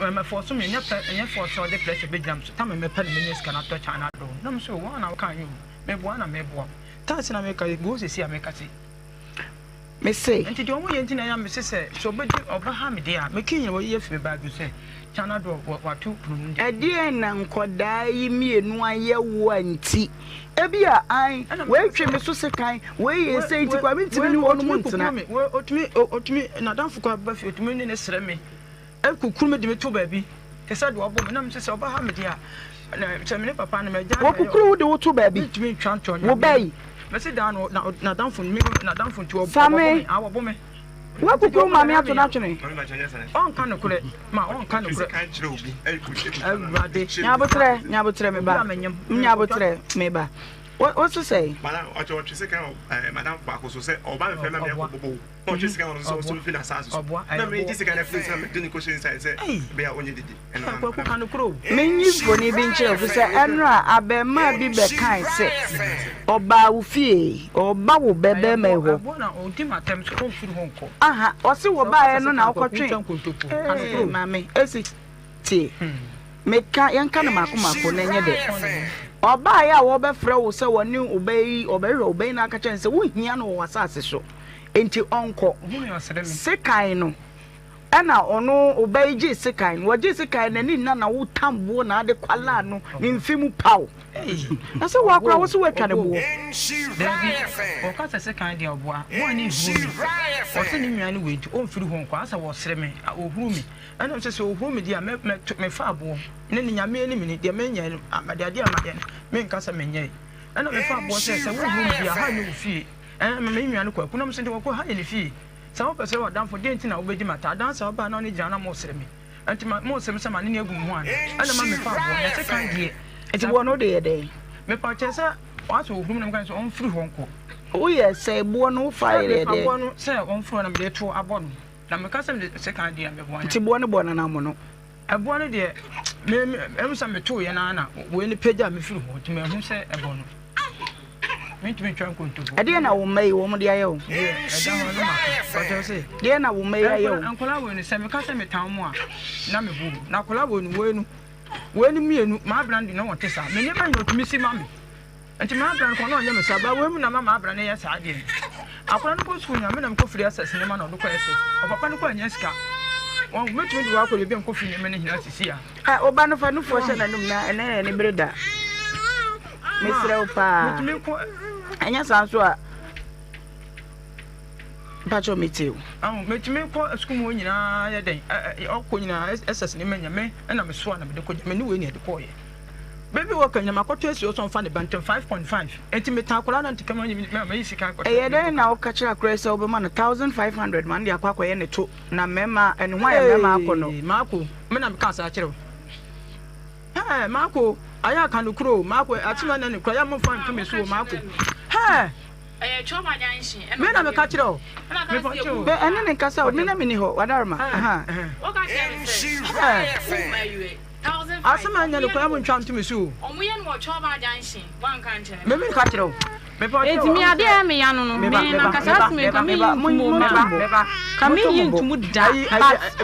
Mɛfɔ so me, nyɛ pɛ, nyɛ fɔ sɛ ɔde pressure bɛgyina me so. Tam mɛpɛ na menya sika na atɔ China do. Na me so, wɔn na wɔka yɛ o. Meboa na meboa. Taase na meka, gu sisi a meka se. Me se. Nti deɛ wɔn yɛ nti na ɛyɛ me se sɛ, sɛ ɔbɛdi, ɔbɛha me deɛ a, meke nyina wɔyi afi me bag mu sɛ China do wato pono mu deɛ. Ɛdeɛn na nkɔdaa yi mmienu ayɛ wo a nti Ebia, ae, wei twe me so sekan, wei yɛ sei nti koraa mentumi ne wɔnom ntena. Otumi, otumi, n'adamfo koraa ba fie, otumi ne ne srɛ me, ekukuru me de me to baabi, te sɛ deɛ ɔbɔ me, na me sɛ ɔba ha me deɛ a, na sɛ me ne papa no mɛgya. Wɔkukuru wo de wo to baabi. Mentumi ntwa ntɔ. Wo ba yi. Mɛsi dan no, na n'adamfo, me n'adamfo nti ɔbɔ me, awɔbɔ me. Woakukuru maame ato no atwene. Ɔnka nokorɛ ma ɔnka nokorɛ. Awurade. Nyabotrɛ nyabotrɛ me ba nyabotrɛ me ba wo so sɛe. Madam ɔtwe ɔtwe sika wɔ ɛɛ madam baako so sɛ ɔba mi fɛ na mi akɔ bobo na ɔtwe sika wɔ so sɛ ɔsɔ fi na asaase so na mi gye sika na fi nsa mi de ne kɔ hyɛ inside sɛ bɛyɛ a ɔnyɛ didi. Menyi mfoni bi nkyerɛ wo efisɛ ɛnora abarimaa bi bɛkae sɛ ɔbaa wo fie, ɔreba wo bɛ bɛrima yi hɔ. Aha, ɔse wɔbaeɛ no na wokɔtwe. Ee, maame, esi tie. Meka, yɛnka no mako mako na ɛnyɛ dɛ. Ɔbaeɛ a wɔbɛfrɛ wo sɛ wɔne wo bɛ yi, ɔbɛhwehwɛ wo bɛ yi na aka kyerɛ no sɛ wohia no wɔ w'asase so, enti ɔnkɔ. Sekan no. Ɛna ɔno ɔba yi gyee sekan no, ɔgyee sekan no n'ani nna na wotam boɔ na ade kwalaa no ne mfe mu paw. Na sɛ woakora wo sɛ woatwa ne boɔ. Dabi, ɔka sɛ sekan deɛ ɔboa, mo ani nhuru me. Ɔse ne nua no wei nti ɔmfiri hɔ nkɔ, asɛ wɔsere me, ɔhuru me. Ɛna ɔse sɛ ɔhuru me deɛ a mɛto, mefa aboɔ ne ne Nyame anim ni, deɛ menyɛɛ no, deɛ adeɛ a mayɛ no, menka sɛ menyɛe. Ɛna mefa aboɔ sɛ sɛ wohuru me deɛ a ha nyɛ wo fie. Ɛna me nua no kwaku na ɔse nti wɔkɔ ha yɛ ne fie. Sɛ wopɛ sɛ w'adamfo, dɛn nti na wobedi me ata? Adanse a wobaa na wo ne gyina na moresere me. Enti ma moresere me sɛ m'anene agu me ho ana? Ɛnna ma mefaa boɔ, na sekan deɛ. Enti boɔ no wode yɛ dɛn? Mepa kyɛ sɛ wɔasɔ ohum na meka sɛ ɔmfiri hɔ nkɔ. Woyɛ sɛ boɔ no wofa yɛ dɛn? Mefa boɔ no sɛ ɔmfiri hɔ na mede to abɔ no. Na meka sɛ mede sekan deɛ meboa no. Nti boɔ no bɔɔ no anaa mono? Ɛboɔ no deɛ, me, me, ɛmu sɛ metoo yɛn ara na wei no pagya me firi hɔ, nti mahu sɛ ɛbɔ no. Mentumi ntwa nkontompo. Ɛdeɛ na wo mma yi wɔn de ayɛ wo? Deɛ ɛda hɔ no maka. Ɔkyerɛ sɛ. Deɛ na wo mma yi ayɛ wo? Nkwadaa wei no, sɛ meka sɛ metan wɔn a, na mebo wo. Na akwadaa wei no, wei no, wei no mmienu, m'abena no de na wɔte saa. Me nneɛma nyinaa ɔtumi si ma me. Nti m'abena no kɔ na ɔnyɛ me saa, but wei mu na ma m'abena no yɛ saa adeɛ no. Akwadaa no kɔ sukuu nyinaa, me na mekɔ firi SS nneɛma na ɔde kɔ SS. Ɔpapa no kɔ annya sika. Wɔn mɛtumi de wakɔ baabi a nkɔfi nneɛma no nyinaa sisi a. Ɛ wo ba no fa nufoɔ hyɛ n'anum na ɛnɛ yɛ ne bere da. Mesrɛ wo paa. Metumi kɔ. Ɛnyɛ saa nso a. Mpakyɛw metie wo. Ahu metumi kɔ sukuu mu hɔ nyinaa yɛ dɛn ɔkɔ nyinaa ɛsɛs ne manya me ɛna mesoa na mede kɔ gya me ne wei na ɛde kɔɔyɛ. Baby walker nyinaa makɔtɔ asi hɔ sɛ ɔmfa ne ba ntɛm 5.5 enti metaa akwadaa no nti kama mayi sika akɔtɔ. Ɛyɛ dɛn na woka kyerɛ akwadaa yi sɛ wobɛma no 1500 ma no de akɔ akɔyɛ ne to na mmarima ne ho ayɛ mmarima akɔ no. Ee Marco me na meka saa kyerɛ wo. Hɛɛ Marco ayɛ aka no kuro o Marco asem ɛnɛ ne kura yɛ mo fa nto me so o Marco hɛɛ. Ɛyɛ Twɔba junction ɛna Me na meka kyerɛ o. Mepa kyɛ o. Bɛ ɛne ne nkasa o me na meni hɔ wadaroma ahaa. Woka kyerɛ me sɛ Hɛɛ. Asem ɛnyɛ no kura mo ntwa nto me so o. Ɔmo yɛ no wɔ Twɔba junction wanka nkyerɛ me. Me meka kyerɛ o. Enti me adeɛ a ɛyɛ me ya no no, me na nka saa asem yi nka me yi ntum o ma ka me yi ntum da but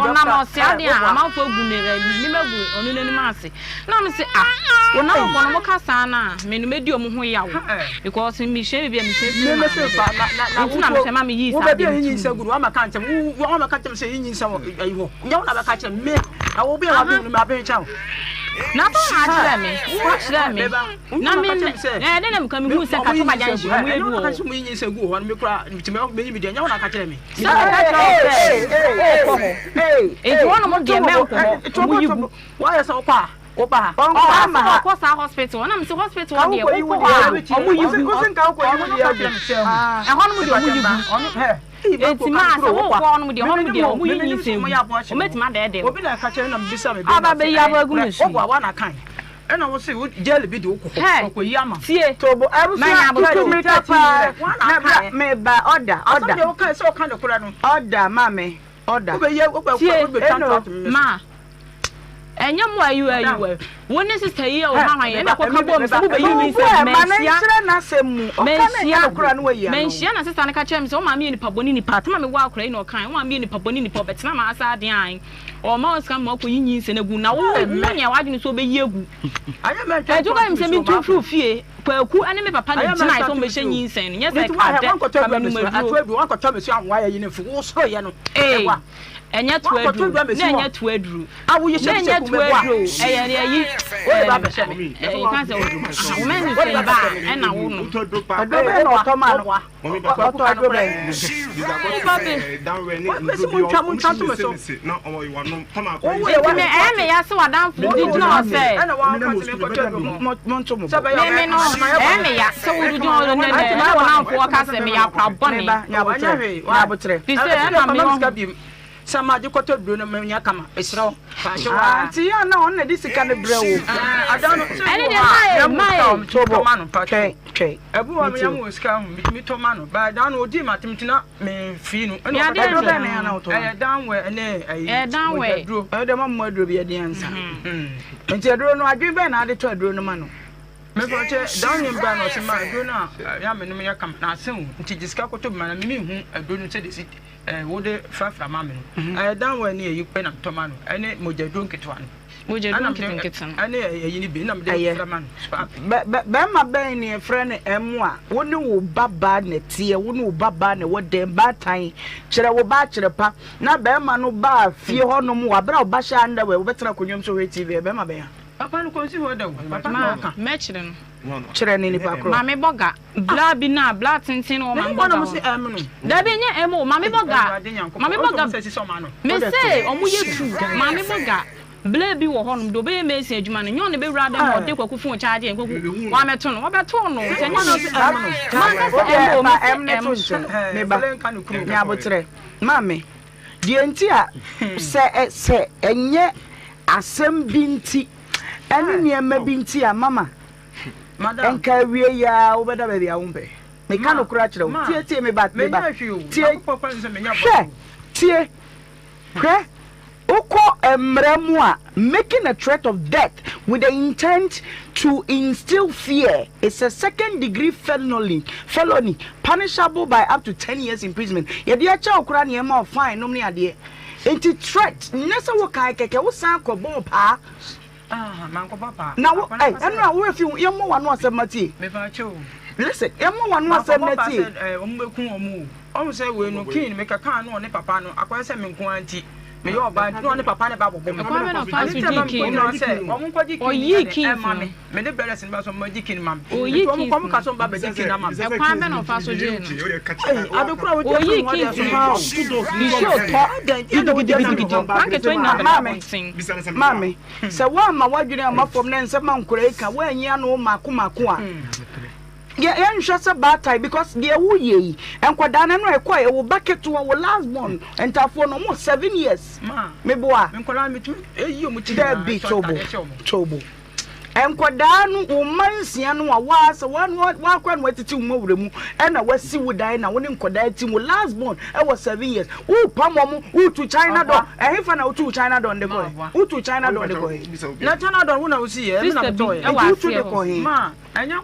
ɔnam ɔse adeɛ a amanfoɔ agu ne nim agu ɔno n'anim ase na me se ah wɔn amanfoɔ no mo ka saa no a me no mɛdi ɔmo ho yaw because me hyɛ biribi a me hyɛ firi ma me nti na me hyɛ ma me yii saa adeɛ no tum. Na sɛ wɔn akyerɛ me, wɔn akyerɛ me, na me ɛɛ dɛ na meka mehu sɛ katɔba junction wɔn yɛ bi wɔ hɔ. Sɛ meka kyerɛ wo sɛ wokɔ hɔ, enti wɔn nom deɛ mɛnkɔ hɔ, wɔn yi gu. Ɔkaa sɛ ɔkɔ saa hospital hɔ, na mese hospital hɔ deɛ wokɔ hɔ a wɔn yi gu. Ɛhɔ nom deɛ wɔn yi gu. Enti maa sɛ wokɔ hɔ nom deɛ, hɔ nom deɛ wɔn yi nyinsɛn gu, wɔbɛtumi adɛɛdɛɛ wo. Aba bɛyi aba agu me so yi. Hɛ, tie, Tobo manya abusua abotire. tutu mirika paa na bra meba ɔda ɔda ɔda maame ɔda. Tie, Eno. ma, ɛnyɛ mo ayi ayi wɔ, wo ne sista yi a ɔha hwan, ɛna kɔka bom sɛ mobɛyi nyinsɛn, Ɔboɛ ma no manhyia, nkyerɛ n'asɛm mu ɔka na ɛnyɛ manhyia, nokorɛ a na wayi ano. manhyia na sista no ka kyerɛɛ me sɛ wo maame yɛ nipa bɔne nipa, atam a mewɔ akora yi na ɔkae, wo maame yɛ nipa bɔne nipa, ɔbɛtena m'ase adeɛ ae. Ɔma wo sika ma wakɔyi nyinsɛn agu na wo wonyɛ w'adwene sɛ wobɛyi agu. Ɛnti woka kyerɛ me sɛ mentu mfiri wo fie. Kwaku ne me papa na gyinae sɛ wɔbɛhyɛ nyinsɛn no nyɛ sɛ ɛka dɛ ka menom aduro. Ee, ɛnyɛ to aduro na ɛnyɛ to aduro na ɛnyɛ to aduro ɛyɛ ɛyi ɛɛ ɛka sɛ wo mɛnsɛn ba a ɛna wo nom. Aduro bɛn na ɔtɔ maa no? Ɔtɔ aduro bɛn? Enti me ɛyɛ me ya sɛ w'adamfo bi gyina hɔ sɛ Monto mo bo. Me me no ɛyɛ me ya sɛ wode gyina hɔ ne nɛ na w'adamfo ɔka sɛ meyɛ akora bɔne. Nyabotrɛ, nyabotrɛ. Fi sɛ ɛna me wɔ Sɛ magye kɔtɔ duro no menya kama mesrɛ wo paakye Ah, waa. nti yɛ a na ɔno na ɛde sika no brɛ wo. Ah, ada no sɛ Ɛne ebi deɛ wɔ hɔ a mae yɛn mu sika mae. wɔ metumi Tobo, tɔ ma no paakye twɛn, twɛn. Ebi wɔ hɔ Metie yɛn wo. mu wɔ sika ho metumi tɔ ma no but da no odii m'atem nti na me fii no ɛna Me ɔka adeɛ Aduro kyerɛ bɛn me na yɛ a na wotɔ ma no? ɛyɛ danwɛ ɛne ɛyi Ɛyɛ danwɛ. mogya duro. Ɛyɛ dɛ ma mo aduro bi adi ansa. Nti aduro no, adwene bɛn na ade tɔ aduro no ma no? Mepa kyɛ dan ne mbra na ɔse ma aduro no a yɛ a menom yɛ kama na ase o nti gye sika kɔtɔ bi ma na me menhu aduro no sɛdeɛ ɛsi Eh, wo de frafra ma me no. Mhm. Ɛyɛ dan wɔ ɛne ɛyi pɛ na metɔ ma no. Ɛne mogyaduro nketewa no. Mogyaduro nketenkete no. Ɛne ɛyi no bi na mede fra ma no. Bɛrima bɛn ne yɛfrɛ no ɛmo a wo ne wo ba baa na teɛ, wo ne wo ba baa na ɛwɔ dɛm baatan kyerɛ wo ba akyerɛ pa na bɛrima no baa fie hɔnom wɔ abere a ɔba hyɛ underwear wobɛtena akonnwa mu sɛ ɔhwɛ TV bɛrima bɛn a. Papa no kɔnsi hɔ da o. Papa no ɔka. Mɛkyerɛ no. Kyerɛ ne nipa korɔ. Maame bɔ ga. Bla bi na bla tenten no wɔ maame bɔ ga hɔ. Dabi ɛnyɛ ɛmo o maame bɔ ga maame bɔ ga me se ɔmo yɛ tu maame bɔ ga bla bi wɔ hɔ nom de ɔbɛyɛ mason adwuma no nyɛ ɔno bɛwura dɛm ma ɔde kwaku phone charge yɛn kwaku wamɛto no wɔbɛto no nti ɛnyɛ me manka sɛ ɛmo o me se ɛmo. Meba nyabotrɛ maame deɛ nti a sɛ sɛ ɛnyɛ asɛm bi nti ɛne nneɛma bi nti a mama Nka awiei ara wobɛda baabi a wompɛ. Meka nokorɛ akyerɛ wo. Tie, tie, me ba, me ba. Tie. Hwɛ, tie. Hwɛ, wokɔ mmara mu a, making a threat of death with the intent to instill fear is a second degree felony, felony punishable by up to ten years imprisonment. Yɛde akyɛ wo koraa na yɛma wo fine nom ne adeɛ. Nti threat, nyɛ sɛ wokae kɛkɛ, wosan kɔbɔɔ paa. Na wo ɛ ɛno a wo fi yɛ mmɔ wano asɛm ma tie. Listen yɛ mmɔ wano asɛm na tie. Wɔn bɛ kun wɔn o. Wɔn sɛ wei no kin meka kaa no ɔne papa no akɔyɛ sɛ me nko ara nti. Meyɛ ɔbaa nti na ɔne papa ne ba bɔbɔ me. Ɛkwan bɛ na ɔfaa Ɛno so nti na gyee ma key mekɔ no? gyina hɔ sɛ ɔmo nkɔgye key no Ɔyii nyɛ dɛn keys ɛmma no. me. Me ne brothers no ba sɛ ɔmo mmɛgye key no ma me. Ɔyii Nti ɔmo keys kɔ ɔmo no. ka sɛ ɔmo ba bɛgye key no ama me. Ɛkwan bɛ na ɔfaa so gyee no? Ei, ade koro a wogye Ɔyii firi mu hɔ deɛ keys so no. paa o. Nsuo tɔ Adɛn nti na wogye firi gidigidigidi. hɔ? Nkwadaa nketewa nyinaa bɛda Maame, abɔnten. maame, sɛ woamma w'adwene amma fam na nsɛm a nkwadaa yi ka woanyi ano mmaako mmaako a, Yɛ yɛnhwɛ sɛ baatan because deɛ woyɛ yi nkwadaa no ɛno ɛkɔ ɛ wo ba ketewa wo last born ntafoɔ no ɔmo 7 years meboa dɛbi tobo tobo nkwadaa no wo mma nsia no a waa sɛ wakora no atete wo mawura mu ɛna wasi wo dan na wo ne nkwadaa ti wo last born ɛwɔ 7 years wopam ɔmo wotu China door, ɛhefa na wotu China door de kɔɛ? Wotu China door de kɔɛ? Na China door wo na wosi yɛ ɛmi na Sister bi metɔɔ yɛ. ɛwɔ Nti wotu aseɛ de hɔ. kɔ he? Ma ɛnyɛ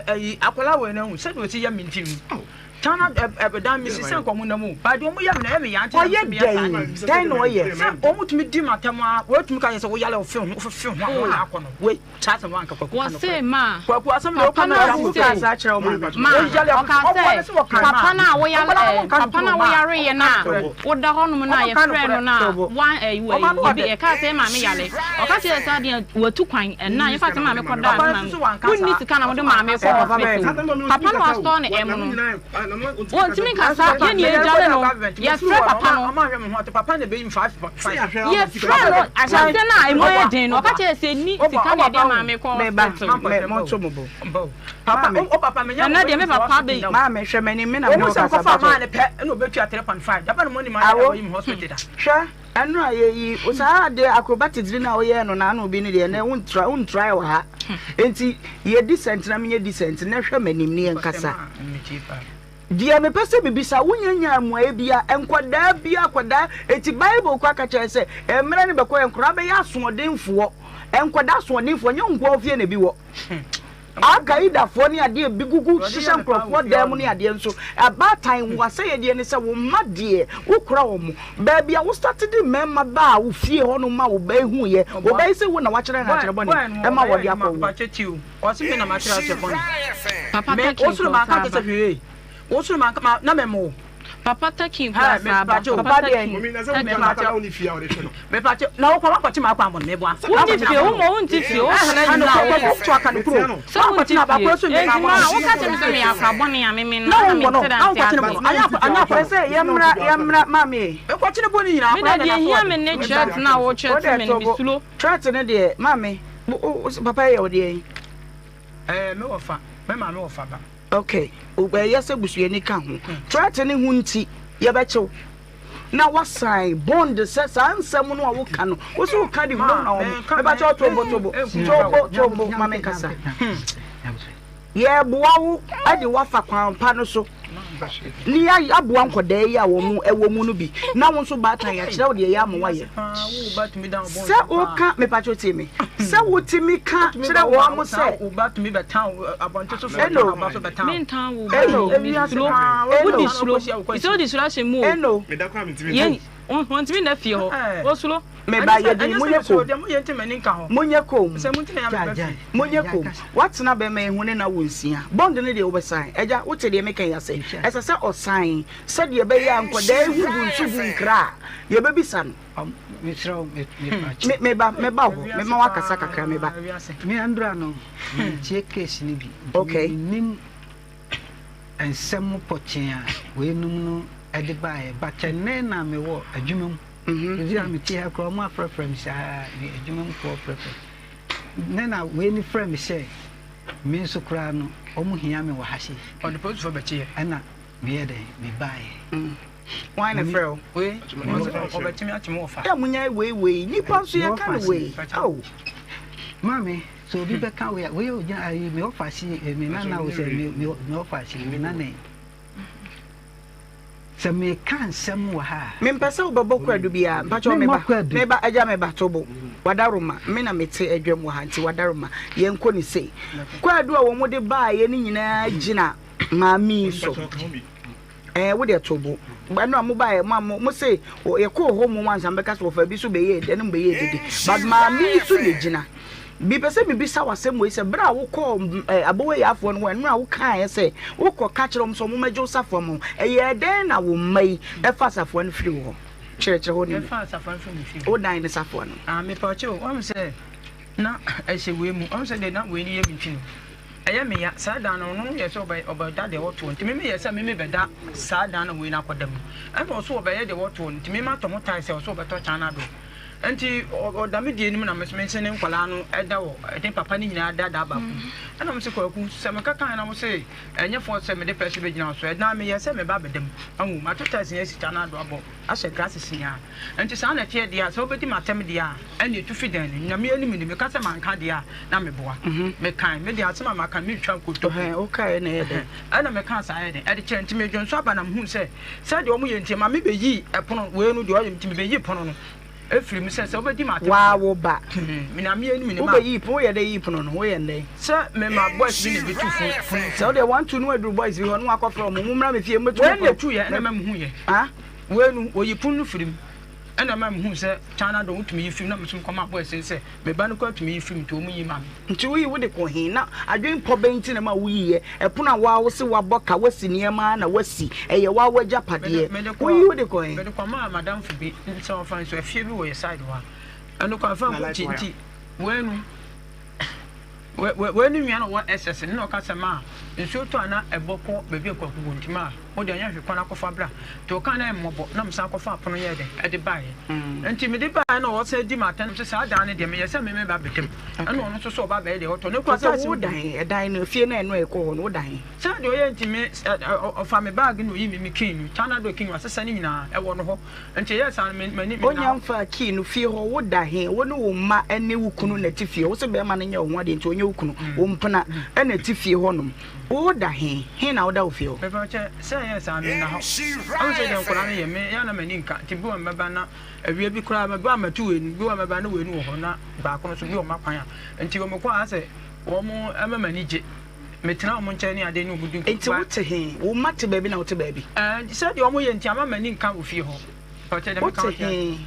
ɛyi akwadaa wɔ ɛna hu sɛdeɛ osi yɛ mi nti no. China ɛdan mi sisi nkɔmɔ na mu. Baadi ɔmo yɛ mi na ɛyɛ mi yan ti na Ɔyɛ mi yɛ saa dɛn de. dɛn na ɔyɛ? Sɛ ɔmo tumi di ma tɛm a wɔtumi ka yɛ sɛ woyale ofe ho ofe ho a wɔn akɔ no wei saa sɛ wɔn anka Kwaku ka no Wɔse korɛ. ma Kwaku asɛm na papa ɔka no no a yɛ sisi Wokaa saa kyerɛ wo maame? Ma Woyale ɔkaa ɔboa sɛ no sɛ wɔka papa no a woyare Nkwadaa no ɛɛ nka no papa no a kuro ma. woyareeɛ no a woda hɔnom no a Ɔmo nka no yɛfrɛ no korɛ. no a Tobo. wan ɛyi wɔ Ɔmo ano yɛbi ɔdɛ. yɛkaa sɛ maame yare ɔka kyerɛ sɛ adeɛ watu kwan ɛna yɛfa sɛ maame kɔdaa Papa ne no maame nso so wanka wonni saa. sika na wode Ɔso maame wanka kɔ saa. Papa bɛyɛ hospital papa no wastɔɔ ne ɛm no wɔntumi nkasa yɛne yɛgyale no yɛfrɛ papa no Ɔmo ahwɛ me ho ɔte papa na ebeyi mi 5.5. Yɛfrɛ no ahyɛnse no a ɛmu ayɛ den no ɔka kyerɛ sɛ ni sika na ɛde maame kɔ Meba hospital. me monto mo bo. Papa Maame. o papa me nya Ɛnɛ deɛ me papa bɛyi. Maame hwɛ m'anim me na me ne Ɔmo wo sɛ kasa nkɔfa bato. maa ne pɛ ɛna obetua 3.5. Daba no mo ni maa Awo. yɛ wɔyi mi hospital da. Hwɛ ɛno a yɛyi saa adeɛ acrobatics bi na woyɛɛ no naano bi no deɛ ɛnɛ wontra wontra wɔ ha. Enti yɛ decent na menyɛ decent na hwɛ m'anim ne yɛnkasa. Deɛ mepɛ sɛ mebisa wonya nyaa mmuaeɛ bia nkwadaa bia akwadaa eti Bible kɔ aka kyerɛ sɛ mmerɛ no bɛkɔ yɛ nkwadaa bɛyɛ asoɔdenfoɔ, nkwadaa asoɔdenfoɔ nyɛ wo nkoa wo fie na ebi wɔ. Al-Qaedafoɔ ne adeɛ bi gugu hyehyɛ nkorɔfoɔ dan mu ne adeɛ nso. Abaatan wo asɛyɛdeɛ ne sɛ wo mma deɛ wo kora wɔn. Baabi a wo start de mmarima baa wo fie hɔ nom ma wo ba yi huiɛ, wo ba yi se wo na wakyerɛ no akyerɛ bɔne ɛma wɔde akɔ wo. Ɔse me na makyerɛ akyerɛ bɔne. Papa Me Turkey wosoro nkɔ manka saa kyerɛ sɛ ba. hwee. Wosoro manka ma na mɛmo wo. Papa Turkey nkɔ Hɛ me saa ba. pakyɛ o. Papa Papa Turkey. deɛ. Turkey. Me pakyɛ. Me pakyɛ na wokɔ wakɔkye ma akɔ amɔ me boa. Wonti fie wo ma wonti fie wo hana Ano nyina kɔ wo. kɔ to aka no kuro. Sɛ wonti Wakɔkye na fie. abakoro so me Enti ka ma amɔ. wo ka kyerɛ me sɛ meyɛ akora bɔne a me me no Na na wo me wɔ no nte da na nte wokɔkye no ase. bɔ no. Anya anya Hwɛ akɔ. sɛ yɛmmra yɛmmra maame. Mekɔkye no bɔ ne nyinaa Me akora da na deɛ na so hia ɔde. me ne threat na wo Wo threat deɛ me no me tobo. suro. Threat no deɛ maame wo papa yɛ wo deɛ. Ɛɛ me wɔfa me maame wɔfa ba. Okay, ɛyɛ sɛ busuani ka ho. Threat ne ho nti yɛbɛkyew na wasan bond sɛ saa nsɛm no a woka no wo so woka de hunahuna wɔn. Mebakyɛ tobo tobo tobo tobo ma menkasa. Yɛboa wo de woafa kwan pa no so ne yɛaboa nkɔdaa yi a wɔn ɛwɔ mu no bi na wo nso baatan yɛakyerɛ wo deɛ ɛyɛ ama woayɛ. Sɛ woka mepakyɛ tie me sɛ wotumi ka kyerɛ wɔn mo sɛ Eno Mentan wo ba Eno me suro. Eno Wodi suro. Sɛ wodi suro ahyɛ mu o. Eno Yɛn wɔntumi nna fie hɔ. Wɔsuro. Meba yɛde monyɛ kom monyɛ kom monyɛ kom watena bɛrima yi ho ne na wo nsia bond no deɛ wobɛsan agya wote deɛ meka yi ase ɛsɛ sɛ ɔsan sɛdeɛ ɛbɛyɛ a nkɔdaa yi ho gu nso gu nkra a yɛbɛbisa no. Mesrɛ wo mepa Me meba meba hɔ mema wakasa kakra meba. Me andra no mentie case no bi nti Okay. mennim nsɛm pɔtee a weinom no de baeɛ but ɛnnɛ na mewɔ adwuma mu. Seesei a mete ha koraa wɔn afrɛfrɛ me saa me adwuma mu foɔ frɛfrɛ me nnɛ na wei ni frɛ me sɛ me nso koraa no wɔn hia me wɔ ha sei. Ɔde polisifoɔ bɛkyeɛ. Ɛna meyɛ dɛn mebaeɛ. Wan na frɛ wo? Wei ɔbɛtumi akye me wɔfa. Yɛ munya wei wei nipa nso yɛ ka no wei. Oh. Maame sɛ obi bɛka wei a wei ogyina ayi me wɔfa si me nana wo sɛ me me wɔfa si me nana yi. Sɛ meka nsɛm wɔ ha a. Mempɛ sɛ wobɛbɔ kwaadu biara. Mpakyɛw Memmɔ meba. kwaadu. Meba, agya meba, Tobo. Wadaroma, me na mete adwam wɔ ha nti wadaroma. Yɛnkɔ no sei. Kwaadu a wɔde baeɛ no nyinaa gyina maame yi so. Ɛɛ wo deɛ Tobo. Ɛno a mobaeɛ mo a mo mo se yɛkɔɔ hɔ mmom ansa mobɛka sɛ wɔfaa bi so bɛyɛɛ dɛ ne mobɛyɛɛ dede. But maame yi so na ɛgyina. Mepɛ sɛ mebisa wo asɛm wei sɛ, berɛ a wokɔɔ Abɔwɔyiafoɔ no hɔ, ɛno a wokaeɛ sɛ wokɔka kyerɛ wɔn sɛ wɔmmɛgye wo safoa ma wo, ɛyɛɛ dɛn na wo mma yi fa safoa no firii wo hɔ? Kyerɛkyerɛ hɔ no mu. Ɛfa safoa no firi me fie. Wo dan ne safoa no. Ah, mepa kyɛw, wahu sɛ na ɛhyɛ wei mu. Wahu sɛ deɛ na wei no yɛ me nti no, ɛyɛ me ya. Saa dan no, ɔno yɛ sɛ ɔbɛ ɔbɛda deɛ wɔtoɔ nti me meyɛ sɛ me mebɛda saa dan na wei no akɔda mu. Ɛna ɔso ɔbɛyɛ deɛ wɔtoɔ no nti me matɔ ho tae sɛ ɔso ɔbɛtɔ kyan no adɔ. Nti ɔda me deɛ no mu na me nso me ne nkwadaa no ɛda wɔ ɛde papa no nyinaa da da baako mu. Ɛna mo se Kwaku sɛ meka kan na mo se ɛnyɛ fɔ sɛ mede pɛso bɛgyina wo so. Ɛdan meyɛ sɛ meba abɛda mu. Ahu, mato tiles no asi kyan no adɔ abɔ. Ahyɛ glasses nyinaa. Nti saa na ɛteɛ deɛ a, sɛ wobɛdi m'atɛm deɛ a, ɛnneɛ tu fi dan no mu. Nyame anim ni, meka sɛ manka deɛ a, na meboa. Mekae, me deɛ asɛm a maka no, mentwa nkontompo. Wokaeɛ na ɛyɛ dɛn? Ɛna mekaa saa yɛ dɛn? Ɛde kyerɛ. Nti medwonsɔ aba na mehuu sɛ, sɛdeɛ wɔyɛ nti, ɛma mebɛyii ɛpono, wei no deɛ ɔyɛ, nti mebɛyii pono no firii mu sɛ, sɛ wobɛdi m'atɛm deɛ a. Waa wo ba. Me Nyame anim ni, ma. Wobɛyii pono, woyɛ dɛn yii pono no? Woyɛ no dɛn? Sɛ mema boys bi na ɛbɛtu pono firi. Sɛ wodeɛ one two no waduru boys bi hɔ na wakɔfrɛ wɔn, mommra me fie mmɛtu me Wei pono. na ɛtuiɛ ɛna ɛma mehuiɛ. Ah? Wei no, wɔyi pono no firi mu. Ɛna ɛma mehuu sɛ China dɔn wotumi yi firi mu na me nso mekɔmaa boys no sɛ me ba no koraa tumi yi firi mu nti wɔn yi maa me. Nti woyi wode kɔ he? Na adwen pɔ bɛn nti na ɛma woyiiɛ? Ɛpono a woa wose woabɔ ka, woasi nneɛma ara na woasi, ɛyɛ woa w'agyapadeɛ. Mede Woyi wode kɔ he? Mede kɔmaa m'adamfo bi sɛ ɔmfa nso afie bi wɔ yɛ side hɔ a ɛno koraa mfa nkɔ nti nti wei no Wei ne nua na ɔwɔ SS no na ɔka sɛ maa nsuo tɔ a na ɛbɔ kɔ baabi a kwaku wɔ nti maa wo deɛ ɔnyɛ hwee kɔ na kɔfa bra nti ɔkaa na ɛyɛ mmɔbɔ na mesan kɔfa apono yɛɛ dɛn ɛde baeɛ nti mede baeɛ na ɔsan di m'atɛn sɛ saa dan no deɛ meyɛ sɛ me meba bɛda mu ɛna ɔno nso sɛ ɔba bɛyɛ deɛ ɔtɔ ne kura sɛ wo dan ɛdan no efie na ɛno ɛkɔ hɔ no wo dan sɛ deɛ ɔyɛ nti me ɔfa me baage na ɔyi me me kin no China do kin wasesa ne nyinaa ɛwɔ no hɔ Nti ɛyɛɛ saa no, m'ani me Onya mfaa key no fie hɔ, wo da he? Wo ne wo mma ne wo kunu na ɛte fie hɔ. Wo se bɛɛma no nyɛ wo ho adeɛ nti ɔnyɛ wo kunu. Wo mpena na ɛte fie hɔ nom. Wo da he? He na woda wɔ fie hɔ? Mepa kyɛ, sɛ ɛyɛɛ saa no, menna hɔ. Wohu sɛ deɛ nkwadaa no yɛ, me, ɛyɛ a na m'ani nka. Nti bi wɔ mɛba na awia bi koraa, mɛba a matu wei no, bi wɔ a mɛba na wei no wɔ hɔ na baako no nso bi wɔ m'akwan a. Nti wɔn kɔ a asɛ wɔn ɛma m'ani gye. Metena wɔn nkyɛn ne adeɛ ne wɔn di nkɔmmɔ. Nti wote he? Wo mma te baabi na wote baabi? Ɛɛ, sɛdeɛ wɔyɛ nti ama m'ani nka wɔ fie hɔ. Ɔkyɛ deɛ meka Wote he?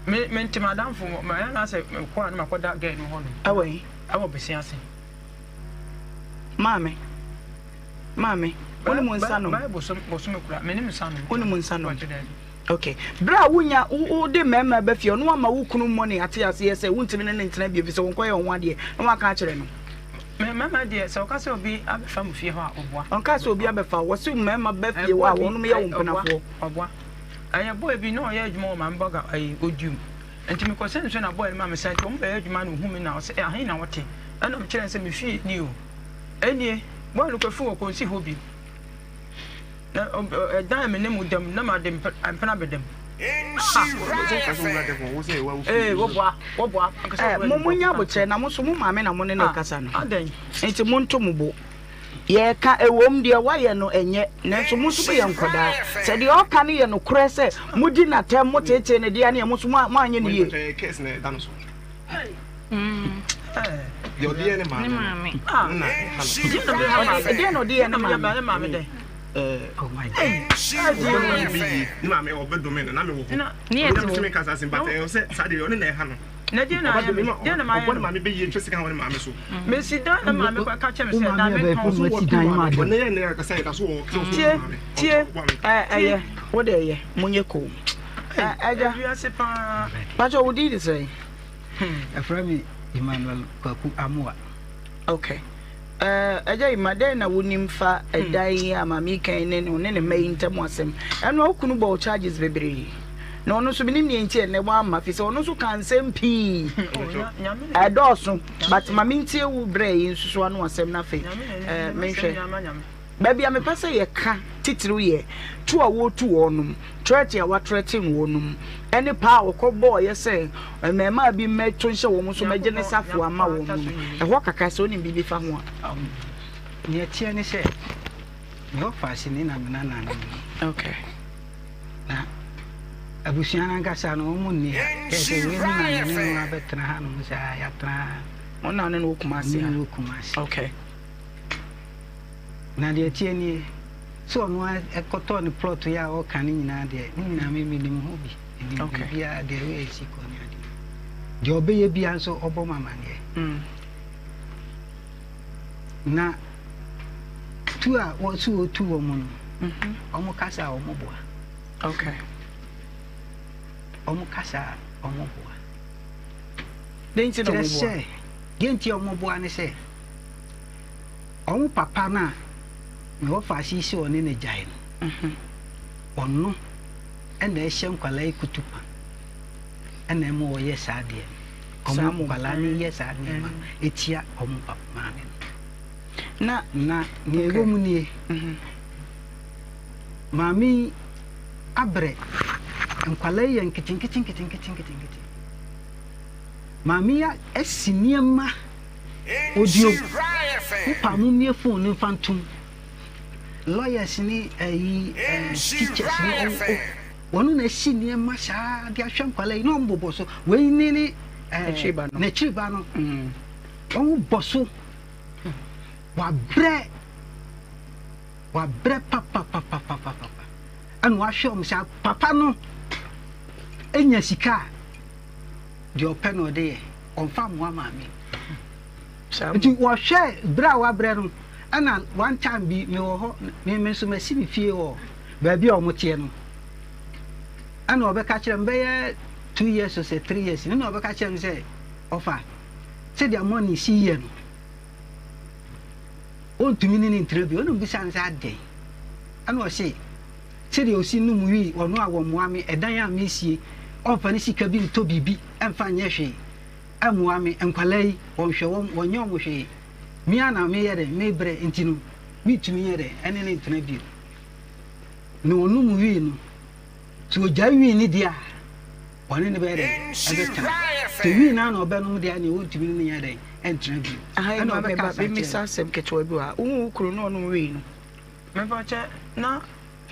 Me, mente m'adamfo hɔ. Ɛyɛ na sɛ mekɔ a na makɔda girl no hɔ nom. Ɛwɔ he? Ɛwɔ Bese ase. Maame, maame, wonim nsa nom? Bɛyɛ bosom, bosome koraa, menim nsa nom. Wonim nsa nom? Ɔkyɛ daabi. Ok. Berɛ a wonya, wode mmarima ba fie, ɔno ama wo kunu mmɔ ne ate aseɛ sɛ wontumi ne no ntena bio ɛfiri sɛ wonkɔyɛ wo ho adeɛ na waka akyerɛ no. Me mmarima deɛ, sɛ ɔka sɛ obi abɛfa mo fie hɔ a, ɔboa. Ɔnkaa sɛ obi abɛfa wo, ɔse mmarima ba fie hɔ a wɔnom yɛ wo mpenafoɔ. Ɔboa. Ɛyɛ boy bi na ɔyɛ adwuma wɔ Maame Bɔga ayi, Odium. Nti mekɔsɛ nsuo na boy no ma me sa nti wɔn bɛyɛ adwuma na ɔhu me na ɔse ahe na wote? Ɛna mekyerɛ no sɛ me fie nie o. Ɛnie, boy no kɔfiri hɔ kɔnsi hɔ bio. Na ɛdan a me ne mo da mu na made mpena bɛda mu. Ee, woboa, woboa. Eh, mo mo nya abokyerɛ na mo nso mo maame na mo ne no kasa no. Nti mo nto mo bo. Yɛka ɛwom deɛ wayɛ no ɛnyɛ nanso mo nso moyɛ nkɔdaa. Sɛ deɛ ɔka no yɛ nokorɛ sɛ modi n'atɛm mo teetee no deɛ ne mo nso mo anyɛ no yie. Deɛ ɔde yɛ ne maame no na ɛha no. Ɛdeɛn na ɔde yɛ ne maame? Ne maame ɔbɛdome no na mewɔ hɔ. Na mesɛ menka saa asɛm but ɛwɔ sɛ saa deɛ ɔne na ɛha no. Na deɛ na ayɛ me deɛ na mayɛ ɔbɔ ne maame bɛyie twɛ sika wɔ ne maame so. Mesi dan na maame kɔ ka kyerɛ me sɛ dan mentɔn so wɔ ɔne yɛ ne kasa yɛ da so wɔ sɛ tie tie ɛyɛ wo de ɛyɛ monyɛ koom ɛgya pakyɛ wo din de sɛn? Yɛfrɛ me Emmanuel Kwaku Amoah. Okay. Uh, Agya Emma, dɛn na wonim fa ɛdan yi a maame yi kan ne ne ne mma yi ntam asɛm? Ɛno a wo kunu bɔ wo charges bebree. Na ɔno nso menim nea nti ɛnnɛ wamma fi sɛ ɔno nso ka nsɛm pii. Ɛdɔɔso, but ma mentie wo berɛ yi nso so ano asɛm no afei. Uh, menhwɛ. Baabi a mepɛ sɛ yɛka titiriw yɛ tu a wɔretu wɔnom, trɛte a wɔatrɛten wɔnom, ne paa a wɔkɔbɔeɛ sɛ mmarimaa bi mmɛto nhyɛ wɔn so mmɛgye ne safoa mma wɔn no. Ɛhɔ kakra, sɛ wonim biribi fa ho a. Nea ɛteɛ ne sɛ, me wɔfaase ne na me nananom no. Okay. Na abusua no ankasa no, wɔn nni ha. Kyerɛ sɛ wei no na me ne no abɛtena hanom saa, yɛatena. Wɔn na ne no wɔ Kumasi ha. Ne no wɔ Kumasi. Okay. Na deɛ ɛteɛ nie, sɛ ɔno ara kɔtɔɔ ne plot yi a ɔreka no nyinaa deɛ, ne nyinaa me menim ho bi. Menim Okay. biribiara deɛ ɛwɔ ɛsi kɔ ne adeɛ. Deɛ ɔbɛyɛ biara nso ɔbɔ me amaneɛ. Na tu a wɔsi wɔtu wɔn no, wɔn kasa a wɔn boa. Okay. Wɔn kasa a wɔn boa. Dɛn nti na Kyerɛ wɔn boa? sɛ, deɛ nti a wɔn boa ne sɛ, wɔn papa no a me wɔfaase yi sɛ ɔne no gyae no, ɔno na ɛhyɛ nkwadaa yi kutupa ɛna ɛma wɔyɛ saa adeɛ no. Saa Wɔn mmom. nkwadaa no yɛ saa nneɛma no ɛtia wɔn papa maame no. Na Na nea okay. ɛwɔ mu nie, maame yi abrɛ, nkwadaa yi yɛ nketenkete nketenkete nketenkete. Maame yi asi nneɛma audio wopa mo mmie phone no mfa ntom lawyers ne ayi eh, teachers ne wɔn na asi nneɛma saa de ahwɛ nkwadaa yi na wɔn bobɔ so wei ne ne eh, N'akyiri ba no. n'akyiri ba no wɔn bɔ so wabrɛ wabrɛ papapapapapa ɛna wahwɛ wɔn sɛ papa no nya sika a deɛ ɔpɛ na ɔde yɛ ɔmfa mmoa maame nti wɔhwɛ berɛ a wabrɛ no ɛna one time bi mewɔ hɔ me me nso masi me fie wɔ baabi a wɔteɛ no ɛna ɔbɛka kyerɛ me bɛyɛ 2 years or sɛ 3 years no na ɔbɛka kyerɛ me sɛ ɔfa sɛdeɛ money si yɛ no ɔntumi ne ne ntena bio. Ɛna ɔbisaa no sɛ adɛn? Ɛna ɔse sɛdeɛ ɔsi nom wii ɔno a wɔmmoa me, ɛdan a mesie ɔmfa ne sika bi ntɔ biribi mfa nyɛ hwee mmoa me, nkwadaa yi wɔnhwɛ wɔn, wɔnyɛ wɔn hwee, me ara na meyɛ dɛn mebrɛ nti no mentumi nyɛ dɛn ɛne ne ntena bio. Na ɔnom wii no, sɛ ɔgyae wii no deɛ a Ɔne no bɛyɛ dɛn? Ɛbɛtena. Sɛ wii no ara na ɔbɛnom deɛ a, ɛnneɛ wɔntumi ne no nyɛ dɛn? Ɛntena bio. Aha yi Ɛnna ma ɔbɛka meba asa akyerɛ bɛmmisa no. asɛm ketewa bi wɔ ha. Wohu wo kunu na ɔnom wii no? Mepa kyɛ, na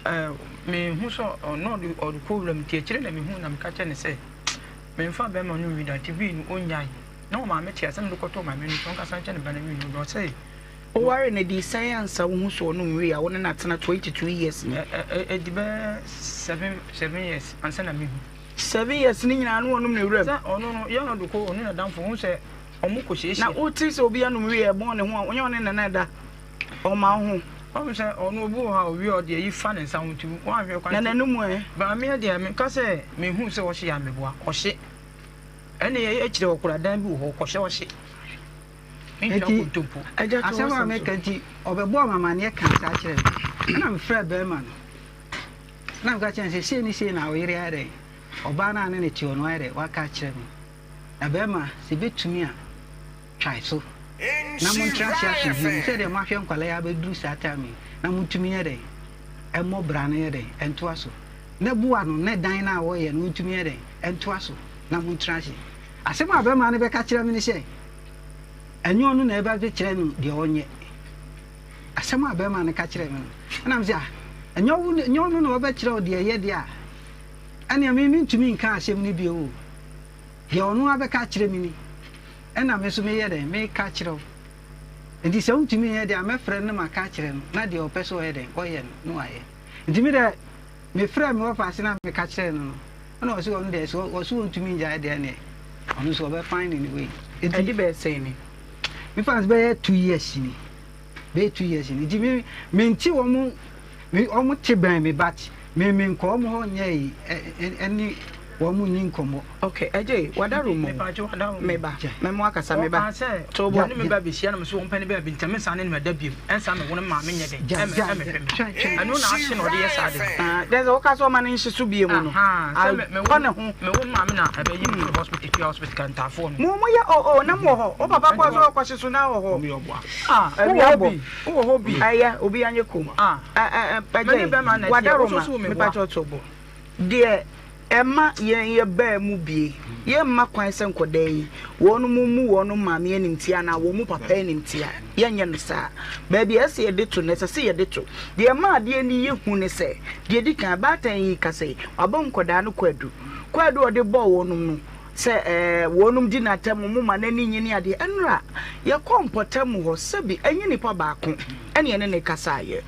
eh, mehu sɛ ɔno ɔde ɔde kɔ wuram nti akyire na mehu na meka kyerɛ no sɛ memfa bɛrima no nwi da nti wii no ɔnnyae. Na ɔmaame te asɛm de kɔtoo maame no nti ɔnkasa nkyɛ ne ba no wii no ɔdɔ ɔsɛ Wowaree no ɛdii sɛn ansa wohu sɛ ɔnom wii a wo ne no atena 22 years ni? Ɛdi bɛyɛ 7 years ansa na mehu. 7 years no nyinaa na ɔnom ne wuram? Sɛ ɔno no yɛ no de kɔ ɔne n'adamfo wohu sɛ ɔmo kɔ hyiahyia. Na wote sɛ obi anom wii a ɛbɔn ne ho a wonyɛ ɔne ne na ɛda ɔma wo ho? Wohu sɛ ɔno obi wɔ hɔ a owie a ɔde ayi fa ne nsa ho nti woanhwɛ kwan Na n'anum ɛ? Maame deɛ menka sɛ mehu sɛ ɔhye a meboa ɔhye ɛne akyire ɔkora dan bi wɔ hɔ ɔkɔhyɛ ɔhye. Enti, asɛm a meka nti, ɔbɛbɔɔ me amanneɛ kaa saa kyerɛɛ me. Ɛnna mefrɛɛ barima no, na meka kyerɛɛ no sɛ, Sei ne sei na wo yere ayɛ dɛn? Ɔbaa no a ne ne te hɔ no, wayɛ dɛn? Waka akyerɛ me. Na barima, sɛ ɛbɛtumi a, twae so na montra ase asomdwoeɛ mu sɛdeɛ moahwɛ nkwadaa yi abɛduru saa time yi, na montumi nyɛ dɛn? Mmɔ bra no nyɛ dɛn? Ntoa so. Na boa no na dan no a wɔreyɛ no, wontumi nyɛ dɛn? Ntoa so na montra ase. Asɛm a barima no bɛka kyerɛ me ne sɛ, ɛnyɛ ɔno na ɛba bɛkyerɛ no deɛ ɔnyɛ. Asɛm a barima no ka kyerɛɛ me no, ɛna me sɛ, ah, ɛnyɛ wo, ɛnyɛ ɔno na ɔbɛkyerɛ wo deɛ ɛyɛ deɛ a, ɛnneɛ me mentumi nka asɛm no bio o. Deɛ ɔno abɛka akyerɛ me ni, ɛna me nso meyɛ dɛn, meka akyerɛ wo. Nti sɛ wontumi nyɛ deɛ a, mɛfrɛ no na maka akyerɛ no, na deɛ ɔpɛ sɛ ɔyɛ dɛn, ɔyɛ no, na wayɛ. Nti me deɛ, mefrɛɛ me wɔfa ase na meka kyerɛɛ no no, ɛna ɔse ɔno deɛ sɛ ɔse ɔntumi ngyae deɛ ɛneɛ ɔno nso ɔbɛ find ne way. Nti Ɛde bɛyɛ sɛn ni? Me fa no bɛyɛ 2 years ni, bɛyɛ 2 years ni. Nti me mente wɔn, me wɔn te bɛn me but me menkɔ wɔn hɔ nyɛ yi ɛne wɔn nni nkɔmmɔ. Ok, Agyei, wada room o. Mepatwo wada room. Meba, mɛmo akasa, meba. Ɔkaa sɛ, To bo. ɔne me ba bɛhyia na me so ɔmpɛ ne baabi nti me nsan ne no mɛda biom, ɛnsa me wo ne maame nyɛ dɛn, ɛmɛhwɛ me. Ɛno na ahye na ɔde yɛ saa de no. Ah, dɛn sɛ woka sɛ ɔma no nhye so biom no, Ahaa, sɛ me, me wo, akɔ ne ho. me wo maame na ɛbɛyi me firi hospital, tua hospital ka ntaafoɔ no. Mo, mo yɛ, oh, oh, na mo wɔ hɔ. Wo papa kɔɔ sɛ ɔkɔhye so na wɔ hɔ. Ah, Awia wowɔ hɔ bɔ. bi, wowɔ hɔ bi. Ɛyɛ, obi anyɛ kom. Ah, Ɛ, ɛ, ɛ, me ne Agyei, bɛrima na wada ɛteɛ, wo room nso a, so wo meboa. mepakyɛw to bo. Deɛ ɛma yɛn yɛbaa mu bie, yɛmma kwan sɛ nkwadaa yi, wɔnom mmu wɔnom maame animtia anaa wɔn mu papa animtia. Yɛnyɛ no saa. Baabi a ɛsɛ sɛ yɛde to no, ɛsɛ sɛ yɛde to. Deɛ ɛma adeɛ no yɛ hu ne sɛ, deɛ ɛdi kan, baatan yi kasa yi, wabɔ nkwadaa no kwaadu. Kwaadu a ɔde bɔɔ wɔnom no, sɛ ɛɛ wɔnom di no atɛm, wɔn ma n'ani nnye ne adeɛ. Ɛnora, yɛkɔɔ mpɔtam hɔ, sɛbi ɛnyɛ nipa baako ɛne yɛne no kasaeɛ.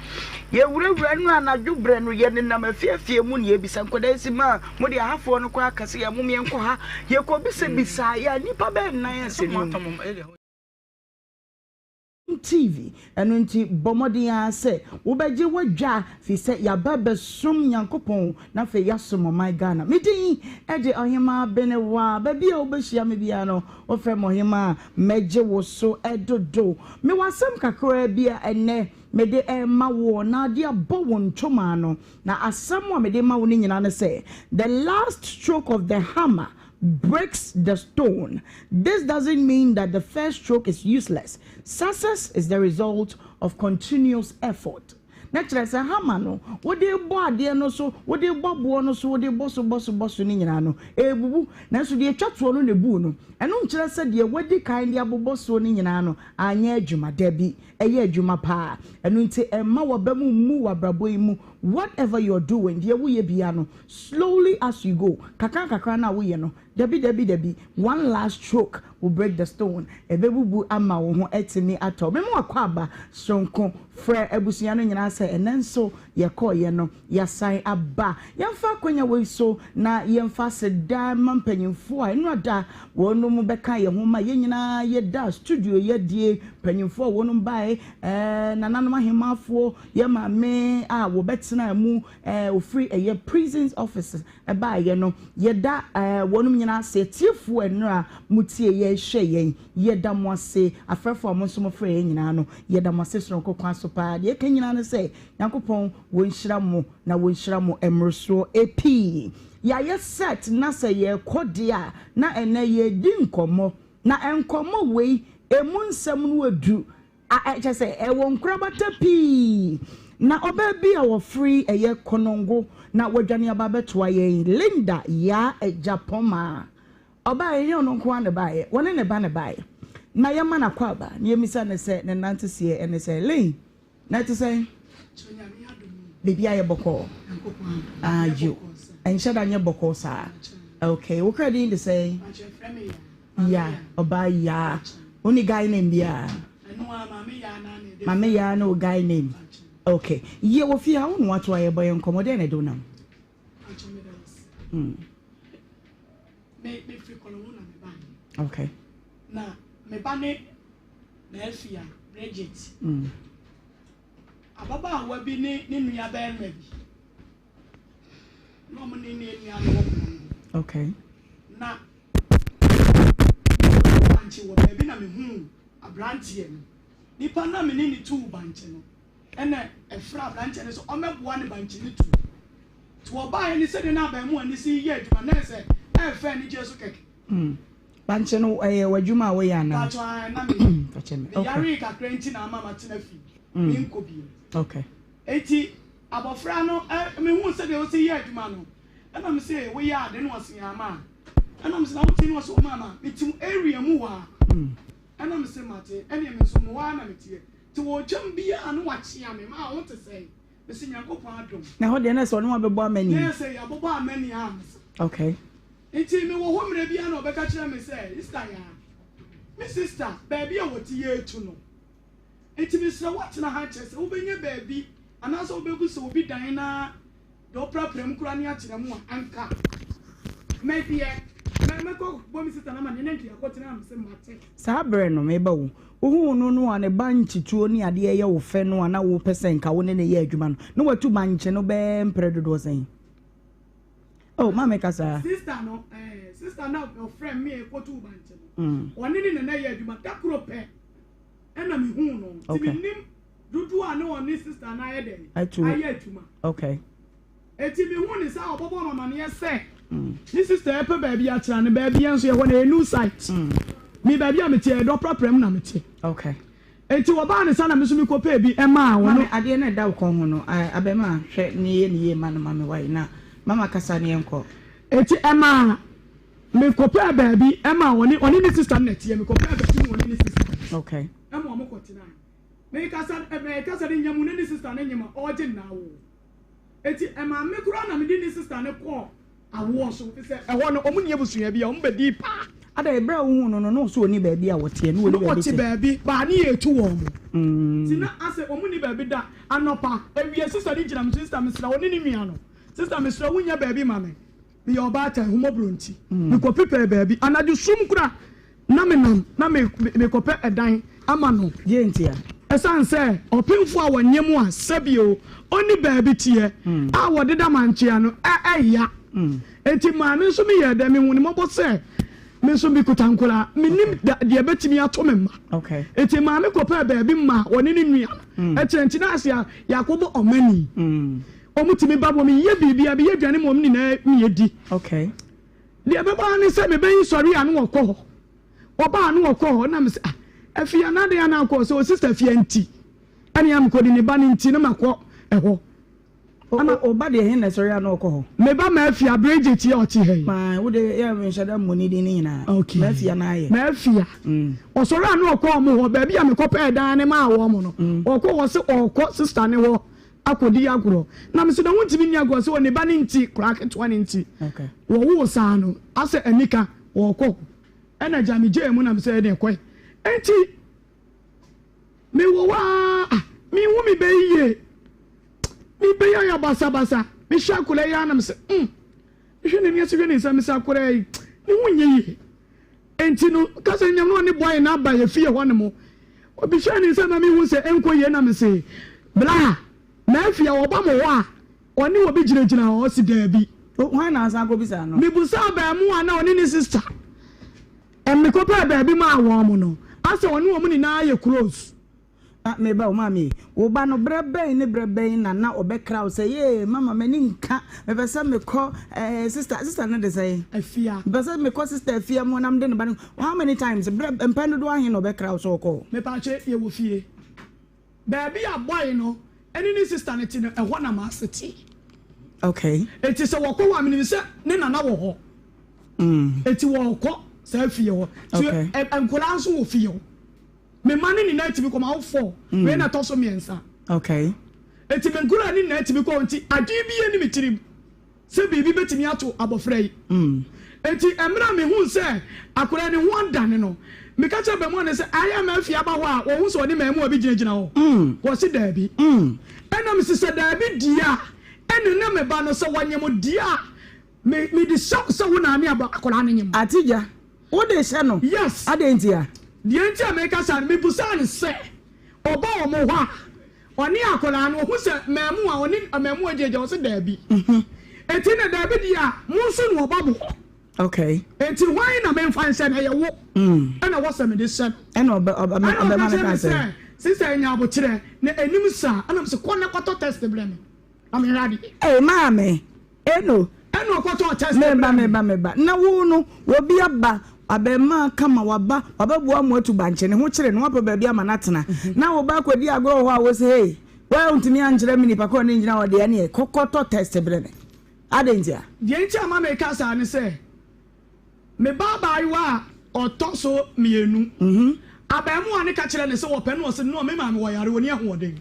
Yɛwurawura nnora anadwo berɛ no, yɛnenam afie afie mu na yɛbisa nkwadaa yi se, Ma, mo deɛ ahafoɔ no koraa ka sɛ yɛn mom yɛnkɔ ha. Yɛkɔbisabisaeɛ a, nnipa bɛyɛ nnan asɛ num. Adom TV. Ɛno nti bɔ mmɔden ara sɛ wobɛgye w'adwa firi sɛ yɛaba bɛsom Nyankopɔn na afei yɛasom ɔman Ghana. Me din de Ɔhemaa Benewaa. Baabi a wobɛhyia me biara no, wofrɛ me Ɔhemaa a, mɛgye wo so dodo. Mewɔ asɛm kakraa bi a ɛnnɛ mede rema woɔ na de abɔ wo ntoma ano. Na asɛm a mede rema wo no nyinaa ne sɛ, The last stroke of the hammer breaks the stone. This doesn't mean that the first stroke is useless. Success is the result of continuous effort. Na kyerɛ sɛ hama no, wode bɔ adeɛ no so, wode bɔ boɔ no so, wode bɔ so, bɔ so, bɔ so no nyinaa no, ɛrebubu. Nanso deɛ ɛtwa toɔ no na ɛbuu no. Ɛno nkyerɛ sɛ deɛ wadi kan de abobɔ soɔ no nyinaa no anyɛ adwuma. Dabi, ɛyɛ adwuma paa. Ɛno nti mma w'aba mu mmu w'abrabɔ yi mu. Whatever you're doing, deɛ woyɛ biara no, Slowly as you go, kakra nkakra no a woyɛ no, dabi dabi dabi, one last stroke will break the stone, ɛbɛbubu ama wo ho atumi atɔ. Mema w'akwaaba soronko, frɛ abusua no nyinaa sɛ ɛnnɛ nso yɛkɔeɛ no, yɛasan aba. Yɛmfa akwanya wei so na yɛmfa aseda mma mpanyimfoɔ a nnora da wɔnom bɛka yɛn ho ma yɛn nyinaa yɛda studio yi adie, mpanyimfoɔ a wɔnom baeɛ, ɛɛ nananom ahemmafoɔ, yɛn maame a wɔbɛtenaa mu, eh, ofiri ɛyɛ prisons office ɛbaayɛ no, yɛda eh, wɔnom nyinaa ase, atiefoɔ ɛnora mo tie yɛn hwɛ yɛn, yɛda mo ase, afrɛfoɔ a mo nso mo frɛ yɛn nyinaa no, yɛda mo ase soronko kwan so paa, deɛ ɛka nyinaa ne sɛ, Nyankopɔn wɔnhyira mo na wɔnhyira mo mmorosoɔ pii. Yɛayɛ set na sɛ yɛrekɔ deɛ a, na ɛnɛ yɛredi nkɔmmɔ, na nkɔmmɔ wei, ɛmu nsɛm no aduru, A Kyerɛ sɛ, ɛwɔ nkorabata pii. Na ɔbaa bi a ɔfiri ɛyɛ Konongo na wadwane aba abɛtoa yɛn, Linda Yaa Agyapong-Maa. Ɔbaeɛ, ɛnyɛ ɔno nko ara na ɛbaeɛ, ɔne ne ba na ɛbaeɛ. Na yɛma no akwaaba, na yɛmmisa no sɛ ne nanteseɛ ne sɛn. Lin, na ɛte sɛn? Biribi ayɛ bɔkɔɔ? Ayo, ɛnhyɛ da nyɛ bɔkɔɔ saa. Okay, wo kra din de sɛn? Ya, ɔbaa Yaa. Wo ne guy name biara? Maame Yaa ne wo guy name. Okay. Yɛ wɔ fie ha wo na wato ayɛ bɔ yɛ nkɔmmɔ dɛn na ɛde wo nam? Me me firi Kɔlɔngo na me ba. Okay. Na me ba ne n'afia Bridget. Ababaawa bi ne ne nua bɛrima bi. Na wɔn ne ne nua no wɔ Kɔlɔngo. Okay. Na bankye wɔ baabi na mehuu aberanteɛ no. Nipa no a me ne no tuu bankye no, ɛna ɛfrɛ aberanteɛ no sɛ ɔmmɛboa ne bankye no tu. Nti wɔbaeɛ no sɛdeɛ na abarimaa no si yɛ adwuma no, na ɛsɛ ɛɛfɛ anigyeɛ so kɛkɛ. Mm. Bankye no ɛyɛ w'adwuma a woyɛ anaa? Bankye ae, na meyɛ. Fakyɛ me. Okay. Meyaree kakra nti na ama matena fie. Menkɔ bio. Okay. Enti abɔfra no, mehuu sɛdeɛ ɔsi yɛ adwuma no, Ɛna me se woyɛ ade na ɔse ama a ɛna me se na wote na ɔse ɔma ama me te area mu hɔ a ɛna me se mate ɛneɛ me nso mewɔ ha na meteɛ te wɔtwam biaa na wakyea me maa wo te sɛn me se Nyankopɔn adom. Na ɛhɔ deɛ na ɛsɛ ɔne wabɛbɔ amani. Na ɛsɛ yɛabobɔ amani a me se. Okay. Nti mewɔ hɔ mmerɛ biaa na ɔbɛka kyerɛ me sɛ sister yaa me sister baabi a wɔte yɛretu no nti mesrɛ woatena ha kyɛ sɛ wobɛnya baabi anaasɛ wobɛbu sɛ obi dan na Deɛ ɔprapra mu koraa ne akyerɛ mu a, anka me deɛ mɛ mɛkɔ bɔ me sista no amaneɛ na nka yɛakɔtena me sɛ mate. Saa berɛ no, meba o, wohuu no no a ne bankye tuo ne adeɛ yɛ wo fɛ no a na wopɛ sɛ nka wo ne no yɛ adwuma no, na watu bankye no bɛyɛ mprɛ dodoɔ sɛn? Oh, ma meka saa. Sista no, eh, sista no a ɔfrɛ me kɔtuu bankye no, ɔne ne nana yɛ adwuma, da koro pɛ ɛna mehuu no, nti mennim Dodoɔ a ne ɔne sister no ayɛ dɛn? Ayɛ adwuma. Okay. Eti me hu ne sɛ ɔbɔbɔ no amaneɛ sɛ ne sister ɛpɛ baabi akyerɛ no baabi yɛn nso yɛhɔ no ɛyɛ new site. Me baabi a mete ɛyɛ dɔprapra mu na mete. Okay. Eti wɔbaa ne sa na me nso mekɔ pɛɛ bi ɛmaa wɔn. Maame adeɛ no ɛda wo kɔn ho no abɛma hwɛ ne yɛ ne yie ma no ma me wae na mama kasa ne yɛn kɔ. Eti ɛmaa mekɔ pɛɛ baabi ɛmaa ɔne ɔne ne sister no na ɛteɛ mekɔ pɛɛ baabi ma ɔne ne sister. Okay. Ɛma wɔn kɔ tenaa. Mekasa mekasa ne nya mu ne ne sista ne nyema ɔregye nna awoɔ. Eti ɛmaa me koraa na mede ne sista no kɔɔ awoɔ so efisɛ ɛhɔ no wɔn nni abusua bi a wɔn bɛdii paa. Ada ɛberɛ a wohuu no no na ɔsɛ ɔnni baabi a ɔteɛ na ɔnni baabi te. Na ɔte baabi baa ne yɛretu wɔn mo. Nti na asɛ wɔn nni baabi da anɔpa awia sista no gyina me so sista mesrɛ wo ne ne nua no sista mesrɛ wo nya baabi ma me meyɛ ɔbaatan ahummɔborɔ nti mekɔ pepɛɛ baabi anadwo sum koraa Na menam, na me, mekɔpɛ ɛdan ama no. Deɛ ntia? Ɛsiane sɛ ɔpemfoɔ a wɔnyem a sɛbio ɔnni baabi teɛ a wɔdeda mankyea no ɛya. Enti maame nso meyɛɛ dɛn? Mehuu no mmɔbɔ sɛ me nso mekuta nkwadaa, mennim deɛ ɛbɛtumi ato me mma. Enti maame kɔpɛɛ baabi maa ɔne ne nua no kyerɛ nti na ase a yɛakɔbɔ ɔmani. Wɔtumi ba bɔ meyɛ biribiara, meyɛ aduane ma wɔn nyinaa meyɛ di. Deɛ ɛbɛba ara ne sɛ mebɛyi sɔre a na wɔkɔ hɔ. Ɔbaa na ɔkɔɔ hɔ na mese ah Afia na adɛn a na akɔ sɛ o sister Afia nti ɛne a mekɔdi ne ba no nti na makɔ ɛhɔ. Ana o ba deɛ he na ɛsɔre a na ɔkɔ hɔ? Me ba Mafia Bridget yɛ ɔte ha yi. Maa wo de yɛ nhyɛ da mmɔ ne din ne nyinaa. Okay. Mafia na ayɛ. Mafia. Ɔsɔre a na ɔkɔ ɔmo hɔ baabi a mekɔ pɛɛ dan ne maa wɔn no. Ɔkɔ hɔ se ɔkɔ sister ne hɔ akɔdi agorɔ. Na mese na wontumi nni agorɔ sɛ ne ba ne nti koraa ketewa ne nti. Okay. Wɔwoo saa no asɛ anika ɔkɔ hɔ. Ɛna gya me gyee mu na mesɛ ɛdeɛ kɔe. Enti mewɔ hɔ ara ah menhu me bɛ yie. Me bɛ yi ayɛ basabasa. Mehwɛ akwadaa yi ara na mesɛ mm. Mehwɛ n'ani ase hwɛ ne nsa mesɛ akwadaa yi ne ho nyɛ yie. Enti no kasa nyam no ɔne boy no aba yɛ fie hɔ nom. Ɔbihwɛ ne nsa na mehu sɛ ɛnkɔ yie na mese bla na afie a ɔba mo hɔ a ɔne obi gyinagyina hɔ ɔse daabi. Hwan na asan akɔbisa no? Mebusaa abaamuwa na ɔne ne sister. Mekɔpɛɛ baabi maa wɔn no, asɛ ɔne wɔn nyinaa yɛ close. Ah, me ba o, maame, wo ba no, berɛ bɛn ne berɛ bɛn na na ɔbɛkra wo sɛ, yee, mama, m'ani nka, mepɛ sɛ mekɔ eh, sister, sister no de sɛn? Afia. Mepɛ sɛ mekɔ sister Afia mu na mede ne ba no, how many times, berɛ, mpɛn dodoɔ ahe na ɔbɛkra wo sɛ ɔkɔ hɔ? Mepaakyɛ, yɛwɔ fie. Baabi a boy no ne ne sister no te no, ɛhɔ na m'ase te. Okay. Enti sɛ wɔkɔ hɔ a, menim sɛ ne nana wɔ hɔ. Mm. Enti wɔkɔ saa fie hɔ. Okay. Nkwadaa nso wɔ fie hɔ. Me mma no nyinaa tumi kɔ, m'awo four, mm. Wei na ɛtɔ so mmiɛnsa. Okay. Enti me nkwadaa no nyinaa tumi kɔ hɔ nti adwene bi yɛ ne me tirim sɛ biribi bɛtumi ato abɔfra yi. Mm. Enti mmerɛ a mehuu sɛ akwadaa ne ho adane no, meka kyerɛ abarimaa no sɛ ayɛ ama afie aba hɔ a wɔhu sɛ ɔne mmaamua bi gyinagyina hɔ. Mm. Wɔse daabi. Mm. Ɛna mese sɛ daabi deɛ a, ɛne ne me ba no sɛ wɔnyem deɛ a, me mede hyɛ wo sɛ wo na ne aba akwadaa no nyem. Atigya, wode hyɛ no? Yes. Adɛn ntia? Deɛ nti a meka saa no, mebusaa no sɛ ɔba wɔn hɔ a, Ɔne akwadaa no, ɔhu sɛ mmaamua, ɔne mmaamua gyinagyina, ɔse daabi. Enti na daabi deɛ a, mo nso na ɔba mo hɔ. Okay. Enti hwan na memfa nhyɛ no? Ɛyɛ wo. Ɛna ɛwɔ sɛ mede hyɛ no. Ɛna ɔbɛ ɔbɛ Ɛna ɔbɛma ɔka no kyerɛ ka me sɛ. sɛ, sista nya abokyerɛ, na ɛnim saa. Ɛna mese kɔ na kɔtɔ test brɛ me, na menhwɛ adeɛ. Ei maame, Eno. Ɛna ɔkɔtɔɔ test Meba brɛɛ me. meba meba. Na wo no, obi aba, abarimaa kama, waba, wabɛboa mo atu bankye, ne ho kyere no, woapɛ baabi ama no atena. Na wo ba akɔdi agorɔ wɔ hɔ a wose, hey, woantumi ankyerɛ me nipa korɔ ne ngyina hɔ deɛ, ɛneɛ kɔ kɔtɔ test brɛ me. Adɛn ntia? Deɛ nti a ma meka saa ne sɛ, me ba abaayewa a ɔtɔ so mienu, abarimaa no ka kyerɛɛ no sɛ ɔpɛ no, ɔse, no, me maame ɔyare, ɔnni ahoɔden.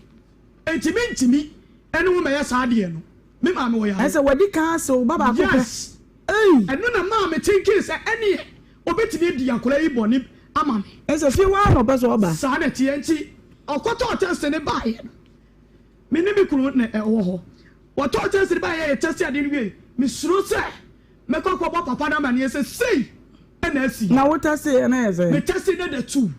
Enti mentumi ne wo mmɛyɛ saa adeɛ no. Me maame wɔ yare. Ɛsɛ wadi kan ase wo ba baako pɛ. Yes. Ei! Ɛno na maa me thinking sɛ ɛneɛ ɔbɛtumi adi akwadaa yi bɔne ama me. Ɛsɛ fie hɔ ara na ɔpɛ sɛ ɔba. Saa na ɛteɛ nti ɔkɔtɔɔ test no baeɛ no, me ne me kunu na ɛwɔ hɔ. Wɔtɔɔ test no baeɛ yɛ test adeɛ no wiei, mesuro sɛ mɛkɔ akɔbɔ papa no amaneɛ sɛ sei na asi. Na wo testeeɛ no yɛ sɛn? Me testee no da two.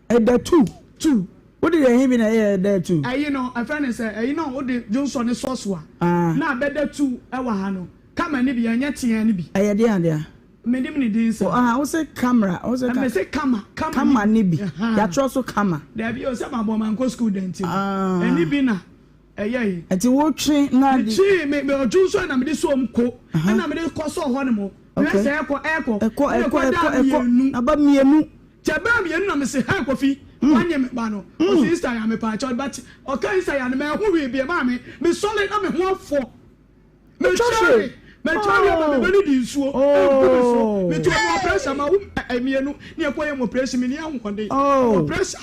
Ɛda tu. Tu. Wode deɛ he bi na ɛyɛ ɛda tu? Ɛyi no, ɛfrɛ no sɛ, ɛyi no a wode dwonsɔ no sɔ so a, na abɛda tu wɔ ha no, camera no bi, ɛnyɛ teaa no bi. Ɛyɛ deɛn adeɛ? Mennim ne din saa. Aha, wose camera, wose ka. Mese kama, kama. Kama no bi. Yɛatwerɛ so kama. Daabi o, sɛ mabɔ mankɔ sukuu da nti no, ɛno bi na ɛyɛe. Nti wotwe na de. Metwee, me, me ɔdwonsɔ na mede sɔɔ mu ko, ɛna mede kɔ sɔɔ hɔ nom. Okay. Hwɛ sɛ ɛkɔ, ɛkɔ. Ɛkɔ, Ɛna ɛkɔ, ɛkɔ daa ɛkɔ, ɛkɔ. mmienu. Aba mmienu. Kyɛ bɛɛ mmienu na mese hey Kofi wanye me ba no ɔse Easter ya mepaakyɛw but ɔka Easter ya no manhu hwee bio maame mesɔre na me ho afɔ metware metware ama me ba no di nsuo egu me so metu ɔmo pressure ma wo mmienu ne ɛkɔ yɛ mo operation me ni ahoɔden mo pressure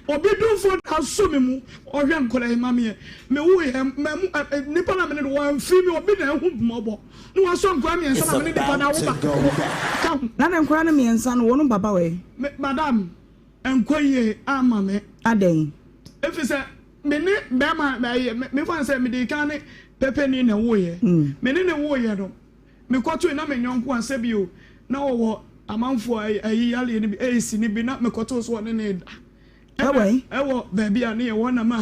obi dumfo na aso me mu ɔhwɛ nkɔla yi ma meɛ me wo yɛ mɛ nipa na me ne no wɔn fi mi obi na ehu mmɔbɔ. Na wasɔ nkwadaa mmiɛnsa na me ne nipa no awo baako ka ho. Na ne nkwadaa no mmiɛnsa no, wɔn papa wɔ he? Me, madam, ɛnkɔ yie amma me. Adɛn? Ɛfiri sɛ, me ne bɛrima, ɛyɛ, me, mefa no sɛ medii kan ne pɛpɛni na ɛwoeɛ. Me ne no woeɛ no, mekɔtoe na me yɔnko a sɛbio na ɔwɔ amanfoɔ ayi yareɛ no bi, AIDS no bi, na mekɔtoo so ɔne no reda. Ɛwɔ he? Ɛwɔ baabi a ne yɛwɔ na ma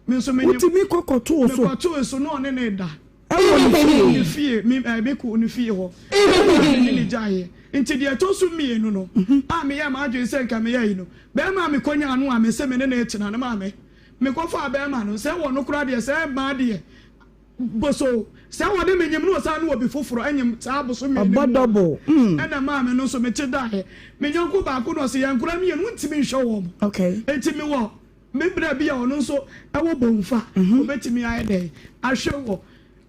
me nso me ne. Wotumi kɔ kɔtoo so? Mekɔtoo so na ɔne ne da. Ɛwɔ ne fie? Ne fie, me ɛɛ me kɔ ne fie hɔ. Ɛna me ne ne gyaeɛ. Nti deɛ ɛtɔ so mmienu no a meyɛɛ m'adwene sɛ nka meyɛ yi no, bɛrima a mekɔnyaa no a mese me ne no retena no maame, mekɔfaa bɛrima no, sɛ ɛwɔ no koraa deɛ sɛ mmaa deɛ Boso, sɛ wɔde me nyem na ɔsan ne obi foforɔ nyem saa bosome no Ɔbɔ mu a, double mm. ɛna maame no nso mete daeɛ. Me yɔnko baako na ɔse yɛn nkwadaa mmienu wontumi nhwɛ wɔn. Okay. Enti mewɔ me bra bi a ɔno nso ɛwɔ Bomfa, ɔbɛtumi ayɛ dɛn ahwɛ wɔ.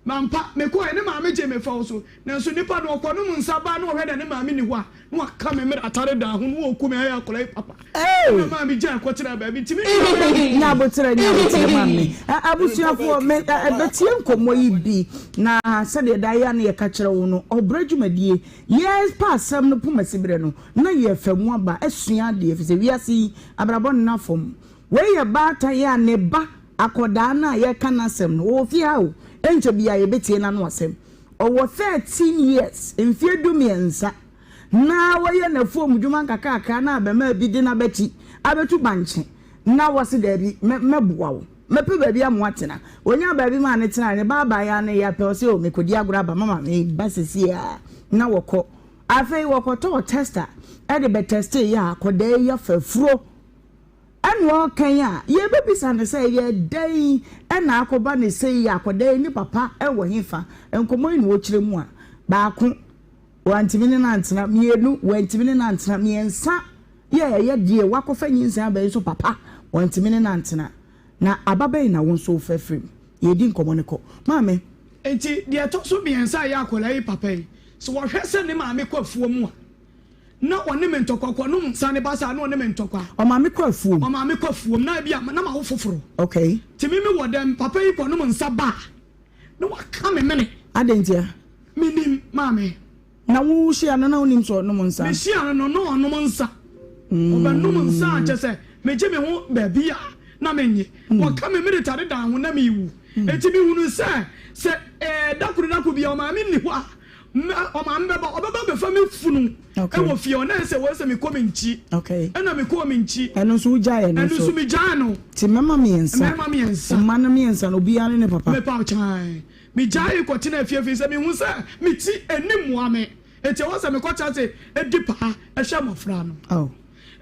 Mampa, mekɔeɛ ne maame gyee me fɛw so, nanso nipa no ɔkɔnom nsa baa na ɔhwɛ dɛ ne maame nni hɔ a, na waka me mmerɛ atare dan ho na ɔku me ayɛ akwadaa yi papa. Ɛna maa me gyae kɔtenaa baabi nti me nua bɛrima. Nya aboterɛ nya aboterɛ ma me abusuafoɔ me bɛtie nkɔmmɔ yi bi na sɛdeɛ daa yɛ a na yɛka kyerɛ wo no ɔbrɛ dwumadie yɛpa asɛm no poma siberɛ no na yɛfa mu aba asua adeɛ ɛfiri sɛ wiase yi abrabɔ nna fam wei yɛ baatan yi a ne ba akɔdaa no a yɛka n'asɛm no ɔwɔ fie ha o ɛnkyɛ biara yɛbɛtie n'ano asɛm ɔwɔ 13 years mfeɛ 13 na wɔyɛ n'afuom dwuma nkakrakra na abɛmaa bi de n'abati abɛtu bankye na wɔse daabi mɛ mɛboa wo mɛpɛ baabi ama woatena ɔnyaa baabi maa no tenae ne ba abaayaa no yɛ pɛ ɔse o mekɔdi agorɔ aba mama meba sesie a na wɔkɔ afei wɔkɔtɔɔ tester ɛde bɛtɛstee yɛ a akɔdaa yi afa afuro ɛna ɔɔkan a yɛbɛbisa no sɛ ɛyɛ dɛn na akɔba ne sei akɔdaa yi ne papa ɛwɔ hefa nkɔmmɔ yi na ɔkyerɛ mu a baako Wantumi ne no antena. Mmienu, wantumi ne no antena. Mmiɛnsa, yɛ ɛyɛ deɛ wakɔfa nyinsɛn aba yi nso papa, wantumi ne no antena. Na aba bɛn na wo nso wofa firi mu? Yɛredi nkɔmmɔ no kɔ. Maame. Enti deɛ ɛtɔ so mmiɛnsa a ɛyɛ akwadaa yi papa yi, sɛ ɔhwɛ sɛ ne maame kɔ afuo mu a, na ɔne me ntɔkwa, kɔnom nsa ne ba saa, na ɔne me ntɔkwa. Ɔmaame kɔ afuom? Ɔmaame kɔ afuom, na ebia na mawo foforɔ. Okay. Nti me mewɔ dɛm, papa yi kɔnom nsa ba a, Na waka me mene. Adɛn ntia? Mennim, maame. Na wohyia no na wonim sɛ ɔnom nsa? Mehyia no no, na ɔnom nsa. Ɔbɛnom nsa a kyerɛ sɛ megye me ho baabi a na mennye. Wɔka me mene tade dan ho na merewu. Enti mehunuu sɛ, sɛ ɛɛ da koro da koro biara ɔmaame nni hɔ a, Ɔmaame bɛba, ɔbɛba abɛfa me funu wɔ fie hɔ. Na ɛsɛ wɔ sɛ mekɔ me nkyi. Ɛna mekɔɔ me nkyi. Ɛno nso wogyae ɛno nso? Ɛno nso megyae no. Nti mmarima mmiɛnsa. Mmarima mmiɛnsa. Mma no mmiɛnsa no obiara ne ne papa. Mepa wo kyan. Megyae kɔtenaa fie firi sɛ mehu sɛ me ti ɛnni mmoa me. Nti ɛwɔ sɛ mekɔtena ase di paa hwɛ mmɔfra no. Oh.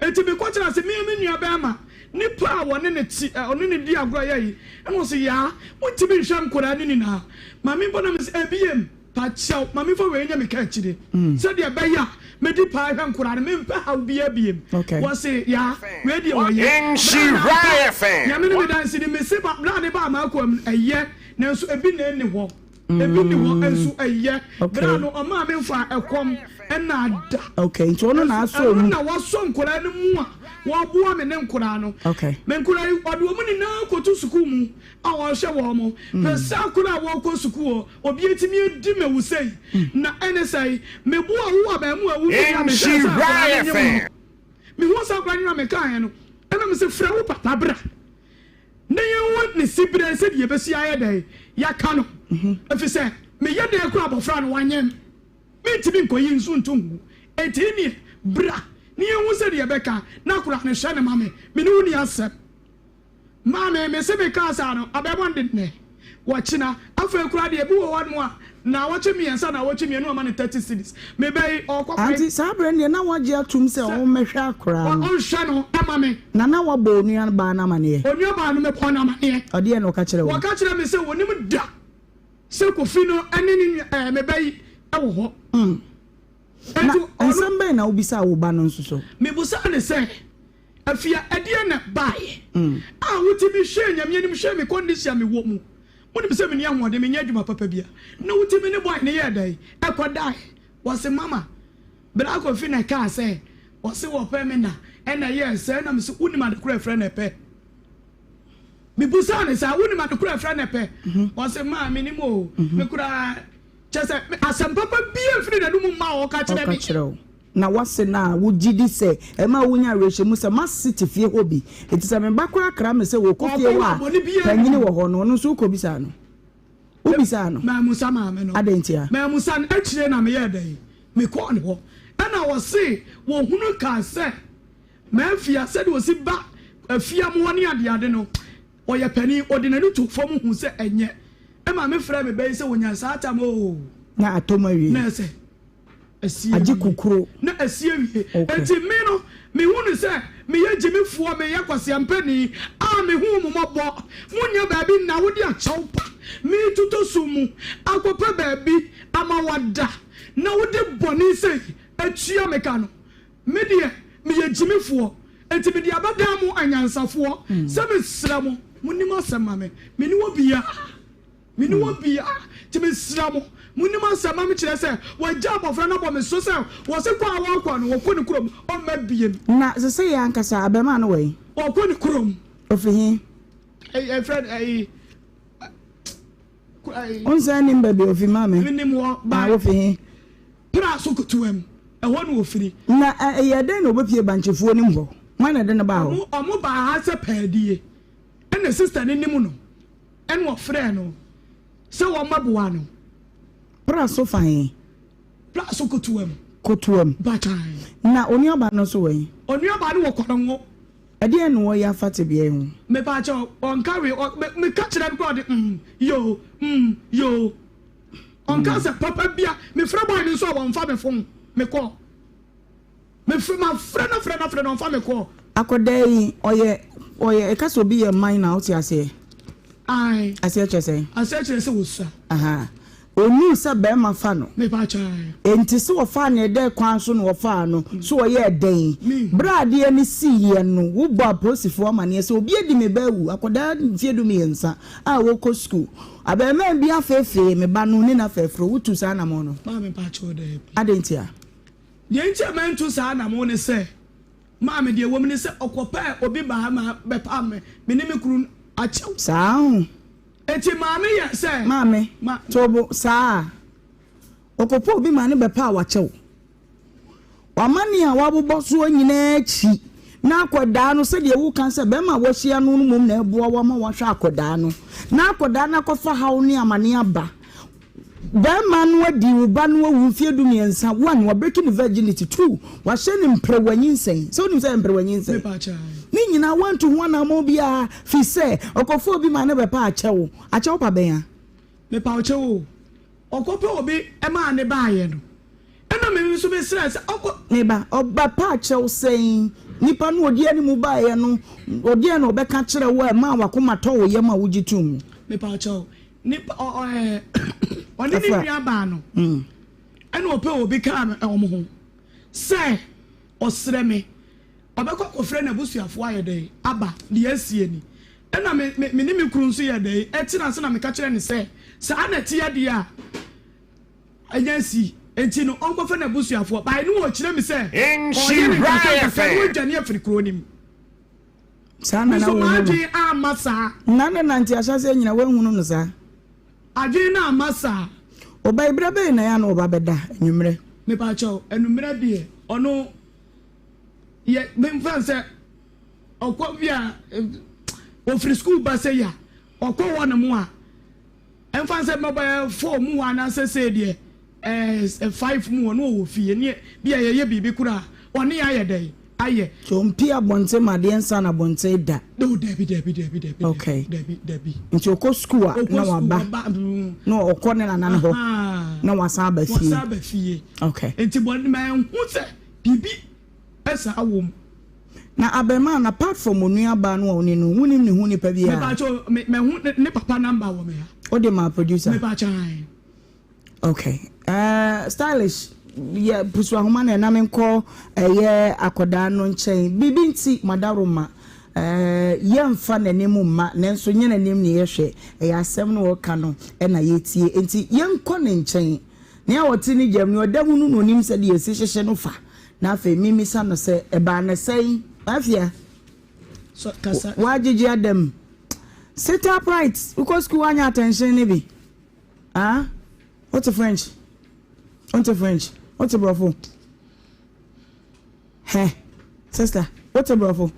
Enti mekɔtenaa ase, me ne me nuabarima, nipa a wɔne no te, ɔne no di agorɔ yɛ yi. Ɛna ɔse, Yaa, wontumi nhwɛ nkwadaa no nyinaa. Maame mpo na mese, Ebiem. Pakyɛw, ma memfa wei nyɛ me kaakyire, sɛdeɛ ɛbɛyɛ a mɛdi paa ahwɛ nkoraa no, mempɛ haw biara biem. Wɔse, Yaa, wei deɛ wɔyɛ. Berɛ a na ampa, Nyame ne me danseni, mese ba, berɛ a ne baa m'akoa mu no, ɛyɛ, nanso ebi na ɛnni hɔ, ebi nni hɔ, nso ɛyɛ. Berɛ a no, ɔmaa me mfaa ɛkɔm ɛna ada. Okay, nti ɔno na asɔ mu. Ɛno na wasɔ nkoraa no mu a wɔboa me ne nkoraa no. Okay. Me nkoraa yi, ɔde wɔn nyinaa kɔto sukuu mu a ɔhwɛ wɔn. Hwɛ sɛ akwadaa a wɔrekɔ sukuu hɔ, Obi atumi adi me wo sei, na ɛne sɛe. Me bo a wo abaamuwa wu me a mehwɛɛ sɛ akwadaa no nyem no. Mehuu sɛ akwadaa no nyem a mekaeɛ no, ɛna mese frɛ wo papa bra na yɛnhu ne siberɛ sɛdeɛ yɛbɛsi ayɛ dɛn yɛaka no. Ɛfiri sɛ meyɛ dɛn koraa abɔfra no wanyem. Mentumi nkɔyi nsu nto ngu. Enti neɛ bra na yɛnhu sɛdeɛ yɛbɛka na akwadaa no hwɛ no ma me. Me ne wo nni asɛm. Maame, mese me kaa saa no, abɛbɔ no de nnɛ, wɔkyena, afei koraa deɛ ebi wɔ hɔ nom a, naawɔtwe mmiɛnsa, naawɔtwe mmienu ama no 30 cedis. Me ba yi, ɔɔkɔ five. Aunty, saa berɛ no deɛ na wagye atum sɛ ɔmmɛhwɛ akwadaa no. Ɔnhwɛ no ma me. Na na wabɔ onua baa no amaneɛ? Onua baa no, mebɔɔ no amaneɛ. Ɔdeɛn na ɔka kyerɛɛ wo? Ɔka kyerɛɛ me sɛ ɔnim da sɛ Kofi no ne ne nua, ɛɛ, me ba yi wɔ hɔ. Na nsɛm bɛn na wobisaa wo ba no nso so? Mebusaa no sɛ. Afia, ɛdeɛn na ɛbaeɛ a wotumi hwɛɛ Nyame anim hwɛɛ me condition a mewɔ mu? Wonim sɛ menni ahoɔden, menyɛ adwuma papa bia. Na wotumi ne boy no yɛɛ dɛn? Ɛkɔdaeɛ. Wɔse mama, Bra Kofi na ɛkaa sɛ ɔse wɔpɛ me na ɛna ɛyɛɛ sɛɛ na mese wonim ade korɔ a ɛfrɛ no ɛpɛ? Mebusaa no saa, wonim ade korɔ a ɛfrɛ no ɛpɛ? Ɔse maa menim o, me koraa kyerɛ sɛ asɛm papa bia mfiri n'anum mma a ɔka kyerɛ me. Na w'ase no a wogye di sɛ ɛma wonya awerɛhyɛmu sɛ m'ase te fie hɔ bi, enti sɛ me ba koraa kra me sɛ wɔrekɔ fie hɔ a panyin wɔ hɔ no, ɔno nso wokɔbisaa no? Wobisaa no? Mammusa maame no. Adɛn ntia? Mammusa no. Akyire na meyɛɛ dɛn? Mekɔɔ ne hɔ. Ɛna ɔse wɔhunu kaa sɛ Mafia sɛdeɛ ɔsi ba. Afiamoa ne adeade no, ɔyɛ panin, ɔde n'ani to fam hu sɛ ɛnyɛ. Ɛma me frɛ me ba yi sɛ ɔnya saa tam oo. Na atɔ mu awie. Na ɛsɛ asie Agye awie. kukuro. Na asie awie. Okay. Enti me no, mehu no sɛ meyɛ gyimifoɔ, meyɛ kwaseampani a mehu mo mmɔbɔ. Monnya baabi nna, wode akyɛw pa meretotɔ sum mu akɔpɛ baabi ama wada, na wode bɔne sei atua me ka no. Me deɛ, meyɛ gyimifoɔ, enti mede abɛdan mo anyansafoɔ sɛ mesrɛ mo, monni m'asɛm ma me. Menni obiara, menni obiara, enti mesrɛ mo, monni m'asɛm ma me. Kyerɛ sɛ, wɔagya abɔfra no abɔ me so sɛ wɔse kɔ a wɔrekɔ no, wɔkɔ ne kurom, ɔmma biem. Na sesei ankasa abarimaa no wɔ he? Ɔkɔ ne kurom. Ofi he? Ɛyi, ɛfrɛ no ɛyi. Wonsan nnim baabi a ofi, maame? Menim hɔ, ba. Wofi he? Pra so ketewa mu, ɛhɔ na ofiri. Na ɛyɛɛ dɛn na obepie bankyefuo no mu hɔ? Hwan na ɛde no baa hɔ? Ɔmo baa ha sɛ paadie, ɛna sista no nim no, ɛna ɔfrɛɛ no sɛ wɔmmɛboa no. Pra so fa he? Pra so ketewa mu. Kotoa mu. Mpakyɛw. Na onuabaa no nso wɔ he? Onuabaa no wɔ Kɔnɔngo. Ɛdeɛn na wɔyɛ afa tebea yi ho? Mepaakyɛw, ɔnka hwee, ɔ, me, meka kyerɛ no koraa ɔde mm, yoo, mm, yoo. Ɔnka sɛ papa bia, mefrɛ boy no nso a wɔmfa me phone, me call. Mefrɛ, mafrɛ no afrɛ no afrɛ no ɔmfa me call. Akɔdaa yi, ɔyɛ, ɔyɛ, ɛka sɛ obi yɛ minor a, wote aseɛ? Ae. Aseɛ kyerɛ sɛn? Aseɛ kyerɛ sɛ ɔsua. Aha. Ɔnuu sɛ barima fa no. Enti se wɔfaa no ɛdɛn kwan so na wɔfaa no? So ɔyɛɛ dɛn? Berɛ a adeɛ no siiɛ no, wobɔɔ apolisifoɔ amaneɛ sɛ obi adi me ba awu, akwadaa mfeɛ dumiɛnsa a ɔrekɔ sukuu. Abarimaa bi afeefee me ba no ne no afɛɛfrɛ. Wotuu saa anammɔn no? Maame mpakyɛw, daabi. Adɛn ntia? Deɛ nti a mantu saa anammɔn ne sɛ, maame, deɛ ɛwɔ mu ne sɛ ɔkɔpɛɛ obi baa ma bɛpam me, me ne me kunu akyɛw. Saa ho. Enti maame yɛ sɛ. Maame, to bo saa a. Ɔkɔpɛ obi ma no bɛpɛ a wakyɛ wo. W'amanneɛ a woabobɔ soɔ nyinaa akyi na akwadaa no sɛdeɛ woka sɛ bɛrima a woahyia no no mmom na ɛboa wo ama woahwɛ akwadaa no na akwadaa no akɔfa haw ne amaneɛ aba. Bɛrima no adi wo ba no awu mfeɛ 13, one, wabreki ne virginity, two, wahyɛ no mperewa nyinsɛn. Sɛ wonim sɛ ɛyɛ mperewa nyinsɛn? Ne nyinaa woantu ho anammɔn biara firi sɛ ɔkɔfa obi ma no bɛpa akyɛ wo. Akyɛ wo pa bɛn a? Mepa wo kyɛw o, ɔkɔpɛ obi maa ne baeɛ no, ɛna me nso mesrɛɛ sɛ ɔnkɔ. Me ba, ɔbɛpa akyɛ wo sɛn? Nipa no ɔdi anim baeɛ no, ɔdeɛn na ɔbɛka kyerɛ wo a ɛmaa w'akoma tɔ wo yam a wogye too mu? Mepa wo kyɛw, nipa ɔ ɔ ɛɛ ɔne ne nua baa no ɛna ɔpɛ obi kaa wɔn ho sɛ ɔsrɛ me ɔbɛkɔ akɔfrɛ n'abusuafoɔ ayɛ dɛn aba deɛ asie ni ɛna me me me ne me kunu nso yɛ dɛn ɛtena ase na meka kyerɛ ne sɛ saa na ɛteɛ deɛ a ɛnyɛ asi nti no ɔnkɔfrɛ n'abusuafoɔ bae no ɔkyerɛ me sɛ ɔyɛ ne nkakra nkakra na wadwane afiri kuro no mu. Saa na Me na nso wohu no. m'adwene amma saa. Na ne nante ahyɛaseɛ nyina woanhunu no saa. Adwene no amma saa. Ɔba yi berɛ bɛn na ɛyɛ a na ɔba bɛda anwummerɛ? Mepakyɛw, anwummerɛ deɛ ɔno yɛ memfa no sɛ ɔkɔ bi a ɔfiri sukuu ba sɛ yi a ɔkɔ hɔ nom a ɛmfa no sɛ mɛbɛyɛ four mu hɔ anaasɛ sei deɛ ɛɛ five mu hɔ na ɔwɔ fie ne bi a yɛyɛ biribi koraa ɔne yɛ ayɛ dɛn ayɛ. So ɔmpie abɔnten ma adeɛ nsa no abɔnten da? No dabi dabi dabi dabi okay. dabi dabi. Nti ɔkɔ sukuu a na waba na ɔkɔ ne nana no hɔ na wasan aba fie. Wasan aba fie. Okay. Nti bɔ ma ɛho sɛ biribi ɛsaa wɔ mu. Na abɛmaa no apart from onua baa no a ɔne no wonim ne ho nipa biara? Mepaakyɛw me mɛho ne papa number wɔ me ha. Wode maa producer? Mepaakyɛw ae. Okay eh, stylish yɛ pusu ahoma na ɛna menkɔ ɛyɛ akɔdaa no nkyɛn biribi nti madaroma eh, yɛmfa n'anim mma nanso nyɛ n'anim ne yɛhwɛ ɛyɛ asɛm no ɔka no ɛna yɛtie nti yɛnkɔ ne nkyɛn nea ɔte ne gyam nea ɔda mu no na onim sɛdeɛ ɛsi hyehye no fa na afei mimisa no sɛ ɛbaa ne sɛn mafia wagyegye adam sit upright wokɔ sukuu wanyɛ attention ne bi Ah, wote French? Wonte French? Wote Borɔfo? Hɛ, sister, wote Borɔfo?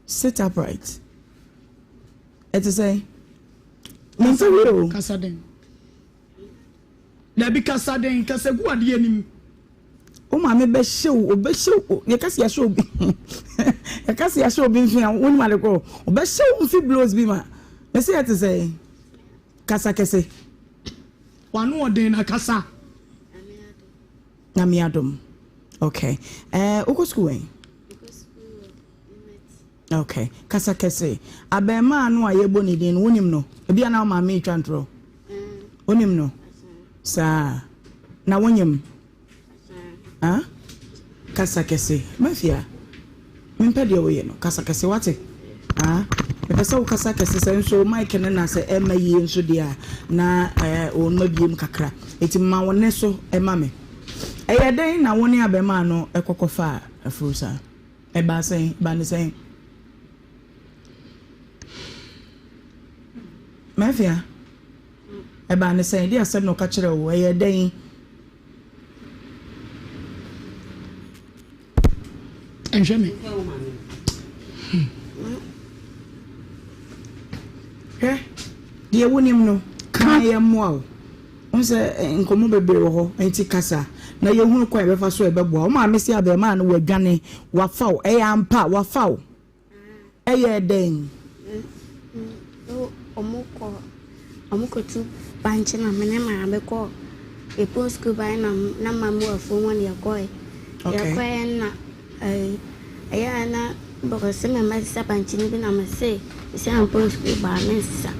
Sit upright. Ɛte sɛn? Mente wie o. Kasa den. Dabi kasa den, kasa gu adeɛ anim. Wo maame bɛhyɛ wo, ɔbɛhyɛ wo, yɛka sɛ yɛahyɛ obi, yɛka sɛ yɛahyɛ obi mfe a, wonim ade korɔ, ɔbɛhyɛ wo mfe blows bi ma. Mese yɛte sɛ kasa kɛse. W'ano ɔden na kasa. Nyame adom. Okay. Eh, wokɔ sukuu wɛn? Okay. Kasa kɛse. Abɛɛmaa no a yɛbɔ ne din no, wonim no? Ebi a na wo maame retwa ntorɔ. Wonim no? Saa. Na wonyim? Ah? Kasa kɛse. Mafia, mempɛ deɛ woyɛ no. Kasa kɛse, wate? Ah? Mepɛ sɛ wokasa kɛse sɛ nso mic no na sɛ ɛmma yie nso deɛ a na eh, wɔn abiem kakra. Eti ma wo nne so ma me. Ɛyɛ dɛn na wo ne abɛmaa no kɔkɔfaa afuru saa? Ɛbaa sɛn? Ɛbaa ne sɛn? Mafia, ɛbaa ne sɛn? Ɛdeɛn asɛm na ɔka kyerɛɛ wo? Ɛyɛ dɛn? Nhwɛ me. Hwɛ, deɛ wonim no, ka na yɛmmoa wo. Wohu sɛ nkɔmmɔ bebree wɔ hɔ, enti kasa na yɛhunu kwan a yɛbɛfa so a ɛbɛboa wo. Wo maame se abarimaa no wadwane, wafa wo. Ɛyɛ ampa, wafa wo. Ɛyɛɛ dɛn? Wɔkɔ wɔkɔtu bankye na me ne maame kɔɔ yɛpɔn sukuu baeɛ na na maame wɔ afuom hɔ na yɛkɔeɛ. Yɛkɔeɛ na ɛyɛ a na bɔkɔ sɛ mɛma sesa bankye no bi na mese sɛ ampɔn sukuu baa mensesa.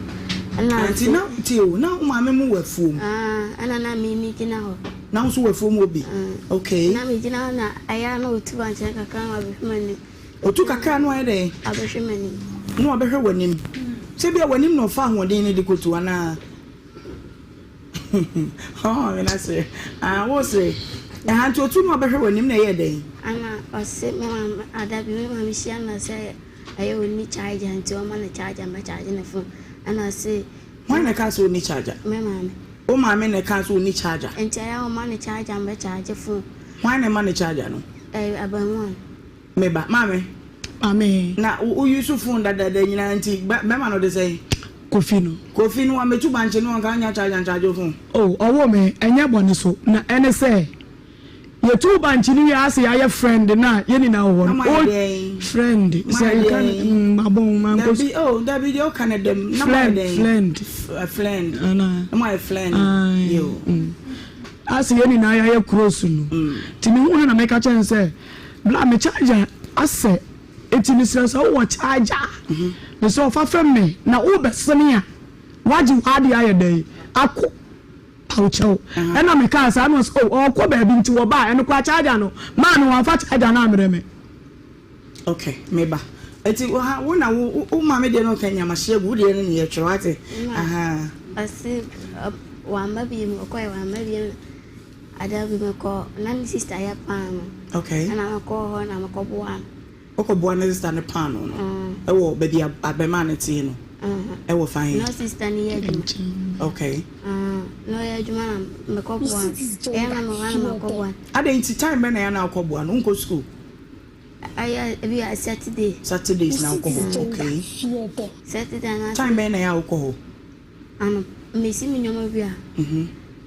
Ɛna nti na tie o na wo maame mu wɔ afuom. Ɛna na me megyina hɔ. Na wo nso wɔ afuom hɔ bi. Okay. Na megyina hɔ na ɛyɛ a na ɔtu bankye no kakra na wabɛhwɛ m'anim. Otu kakra na wayɛ dɛn? Abɛhwɛ m'anim. Na wabɛhwɛ w'anim. Sɛ ebia w'anim na ɔfa ahoɔden no de kotu anaa? Oh, me na sere. Ah, wo sere. Ɛha nti otu na wabɛhwɛ w'anim na ɛyɛ dɛn? Ana ɔse me maame ada bi me maame hyia no sɛ ɛyɛ onni charger nti ɔma no charger mɛ charge ne phone. Ɛna ɔse. Hwan na ɛka sɛ onni charger? Me maame. Wo maame na ɛka sɛ onni charger? Nti ɛyɛ a ɔma no charger mɛ charge phone. Hwan na ɛma no charger no? Ɛyɛ abaamua no. Me ba, maame. Maame. Na wo use phone dadaada nyinaa nti bɛma no de sɛn? Kofi no. Kofi no wametu bankye no anka anya charge ancharge wo phone. Oh ɔwoo me ɛnyɛ bɔne so na ɛne sɛ yɛtuu bankye no wie a asɛ yɛayɛ friend na yɛn nyinaa wɔ hɔ no oh friend sɛ yɛka no mabɔn mankɔ Dabi oh dabi deɛ woka no dɛm na moayɛ dɛn friend friend na moayɛ friend yo. Asɛ yɛn nyinaa yɛayɛ close no nti mehu no na meka kyerɛ no sɛ Bla me charger asɛ enti mesrɛ sɛ wowɔ charger a mesrɛ wo fa fɛm me na wobɛsene a woagye w'adeɛ ayɛ dɛn akɔ pawokyɛw ɛna mekaa saa na ɔsɛ oh ɔɔkɔ baabi nti wɔbaa ɛno koraa charger no maa me wamfa charger no ammerɛ me. Ok meba eti ha wo na wo wo maame deɛ no ɔka nyama hyɛ gu wo deɛ no ne yɛtwerɛ wate ahaa. Ɔse wamba biom ɔkɔɛ wamba biom Ada bi mekɔ na ne sista yɛ paano. Okay. Ɛna mekɔɔ hɔ na mekɔboaa no. Wokɔboa ne sista no paano no? Mm. Ɛwɔ baabi a abɛmaa no tee no? Mm. Ɛwɔ fa he? Na sista no yɛ adwuma. Okay. Mm. Na ɔyɛ adwuma na mekɔboa no. Ɛyɛ na mewɔ na makɔboa no. Adɛn nti time bɛn na ɛyɛ na wokɔboa no? Wonkɔ school? Ɛyɛ ebi a Saturday. Saturdays na wokɔ hɔ. Okay. Saturday na. Time bɛn na ɛyɛ a wokɔ hɔ? Ano, mesi me nneɛma wie a,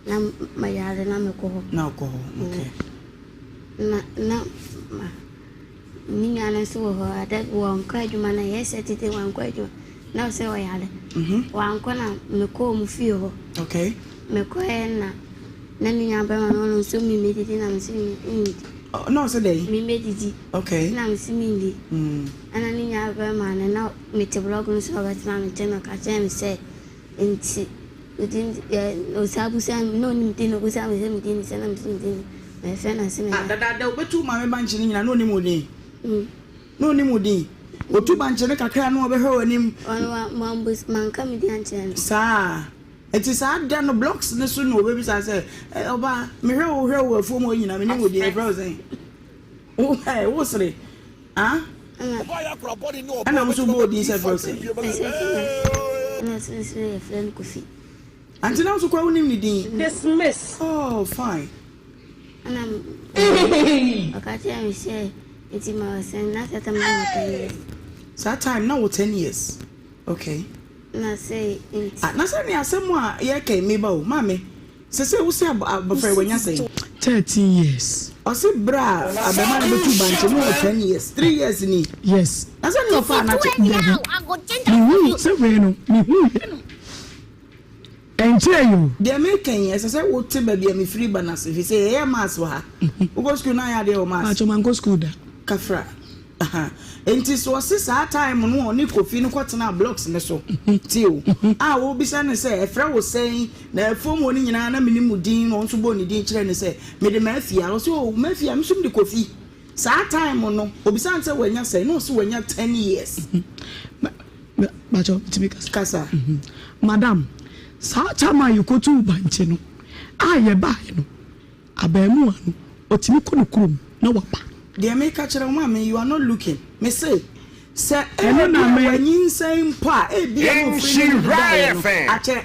na mayare na mekɔ hɔ. Na wokɔ hɔ, okay. Na na ma me nua no nso wɔ hɔ ada bi wankɔ adwuma na ɛyɛ Saturday wankɔ adwuma na ɔsɛ ɔyare. Wankɔ na mekɔɔ mu fie hɔ. Okay. Mekɔɛ na na me nua bɛrima no ɔno nso mi medidi na mesi mi ndi. Na ɔsɛ dɛn? Mi medidi. Okay. Na mesi mi ndi. Ɛna ne nua bɛrima no na Mete blɔg no so na ɔbɛtenaa me nkyɛn na ɔka kyerɛɛ me sɛ, Enti wo din de, ɔsan bisaa me, na ɔnim me din na ɔbisaa me sɛ me din de sɛn na mese me din de Mɛfrɛ no ase Ah, dadaada obetu wo maame bankye no nyinaa na onim wo din? Na onim wo din? Otu bankye no kakra na ɔbɛhwɛ w'anim. Ɔno wambus, manka me din ankyerɛ no. Saa? Enti saa da no blocks no so na obebisa sɛ, Eh, ɔbaa, mehwɛ wo hwɛ wo afuom hɔ nyinaa, menim wo din, yɛfrɛ wo sɛn? Wo, eh, wosere. Ah? Ɛna wo nso wobɔ odin sɛ frɛ sɛn? Ɛna sɛ sɛ yɛfrɛ no Kofi. Ante na nso kora wonim ne din? Dismiss. Oh, fine. Ɛna ɔka kyerɛ me sɛ nti ma ɔsɛn na sɛ tɛm na wɔ 10 years. Saa time na wɔ 10 years. Okay. Na sɛ nti. Ah, na sɛ ne asɛm a yɛka yi meba o, maame. Sɛ sɛ wo sɛ abɔfra yi wanya sɛn? 13 years. Ɔse berɛ a abɛmaa no bɛtu bankye no wɔ 10 years, 3 years ni. Yes. Na sɛ nea ɔfaa no akyɛ. Dabi. Mehuu sɛ wei no, mehuu yɛ no. Ɛnkyɛɛ yi o. Deɛ meka yi, ɛsɛ sɛ wote baabi a mefiri ba no ase, firi sɛ yɛyɛ maths wɔ ha. Wokɔ sukuu na ayɛ adeɛ wɔ maths? Paatwɔ mankɔ sukuu da. Kafra. Aha. Enti so ɔse saa time no a ɔne Kofi no kɔtenaa blocks no so, tie o, a ɔrebisa no sɛ ɛfrɛ wo sɛn, na afuom hɔ no nyinaa na menim wo din, na ɔno nso bɔɔ ne din kyerɛɛ no sɛ mede Mafia, ɔse oh Mafia, me nso mede Kofi. Saa time no, ɔbisaa no sɛ wanya sɛn, na ɔse wanya ten years. Bakyɛ, metumi kasa? Kasa. Madam, saa time a yɛkɔtuu bankye no a yɛbaeɛ no, Abarimaa no, ɔtumi kɔ ne kurom na waba. Deɛ meka kyerɛ wo maame, you are not looking. Me se, sɛ Ɛno na ebia me. wanyinsɛn mpo a, ebia na ofiri ne ne daeɛ no akyɛ.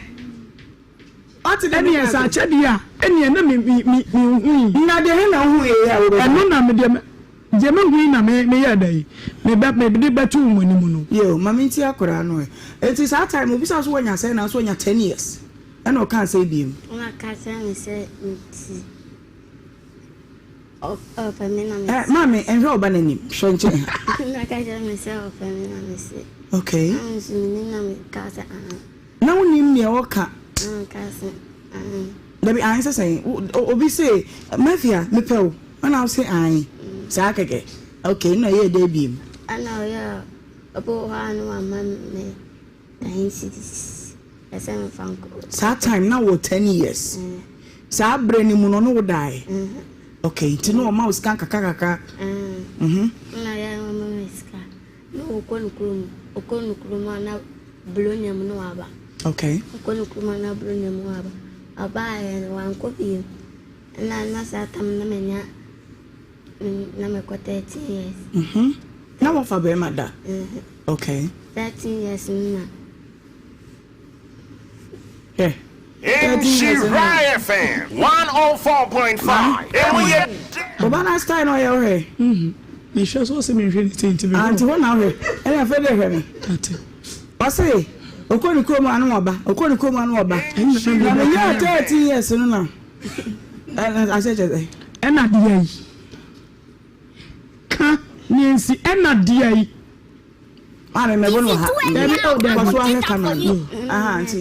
Wate deɛ Ɛneɛ meka sɛ ase? akyɛ deɛ a, ɛneɛ na me me me menhui. Na deɛ he na wohuiɛ yi a wobɛka? Ɛno na me deɛ me deɛ mehui na me meyɛɛ dɛn, me bɛ mede bɛtoo mo anim no. Yo, ma mentie akwadaa no ɛ. Enti saa time no, obisa wo sɛ woanya sɛn nanso wanya ten years. Ɛna ɔkaa sɛ biem. Ɛna ɔka kyerɛɛ me sɛ nti ɔpɛ me na me Eh, maame, nhwɛ wo ba no anim, hwɛ nkyɛn ha. Ɛna ɔka kyerɛɛ me sɛ ɔpɛ me na me se. Okay. Na me nso menim na me kaa sɛ aane. Na wonim nea ɔka? Na me kaa sɛ aane. Dabi, aane sɛ sɛn? Obi se, Mafia, mepɛ wo. Ɛna wo se aane. Saa kɛkɛ. Okay, ɛna ɔyɛɛ dɛn biem? Ɛna ɔyɛɛ, obi wɔ hɔ a na wama me. Saa time na wɔ 10 years. Saa berɛ no mu no ɔne wo daeɛ. Okay, nti na ɔma wo sika nkakra kakra. Mhm. Na yɛ ɔma me sika. Na ɔkɔ ne kurom. Ɔkɔ ne kurom a na Bologna mu na waba. Okay. Ɔkɔ ne kurom a na Bologna mu waba. Ɔbaeɛ no wankɔ bio. Ɛna na saa tam na manya Na mekɔ 13 years. Mhm. Na wafa bɛrima da? Mhm. Okay. 13 years no na. Hwɛ. 13 years no na. Nhyira FM 104.5. Emu yɛ dɛ. Ɔba na style na ɔyɛ wohwɛ. Mhm. Mehwɛ so ɔsɛ menhwɛ ne ti nti mehwɛ. Anti hɔ na wohwɛ. Ɛna afei de hwɛ me. Ate. Ɔse ɔkɔ ne kurom ano ɔba. Ɔkɔ ne kurom ano ɔba. Na menya 13 years no na. Aseɛ kyerɛ sɛ. Ɛna deɛ yi. Ka nea nsi ɛna deɛ yi. Maame mɛbo no wɔ ha. Dabi oh dabi. Kɔ so ahwɛ camera no. Aha nti.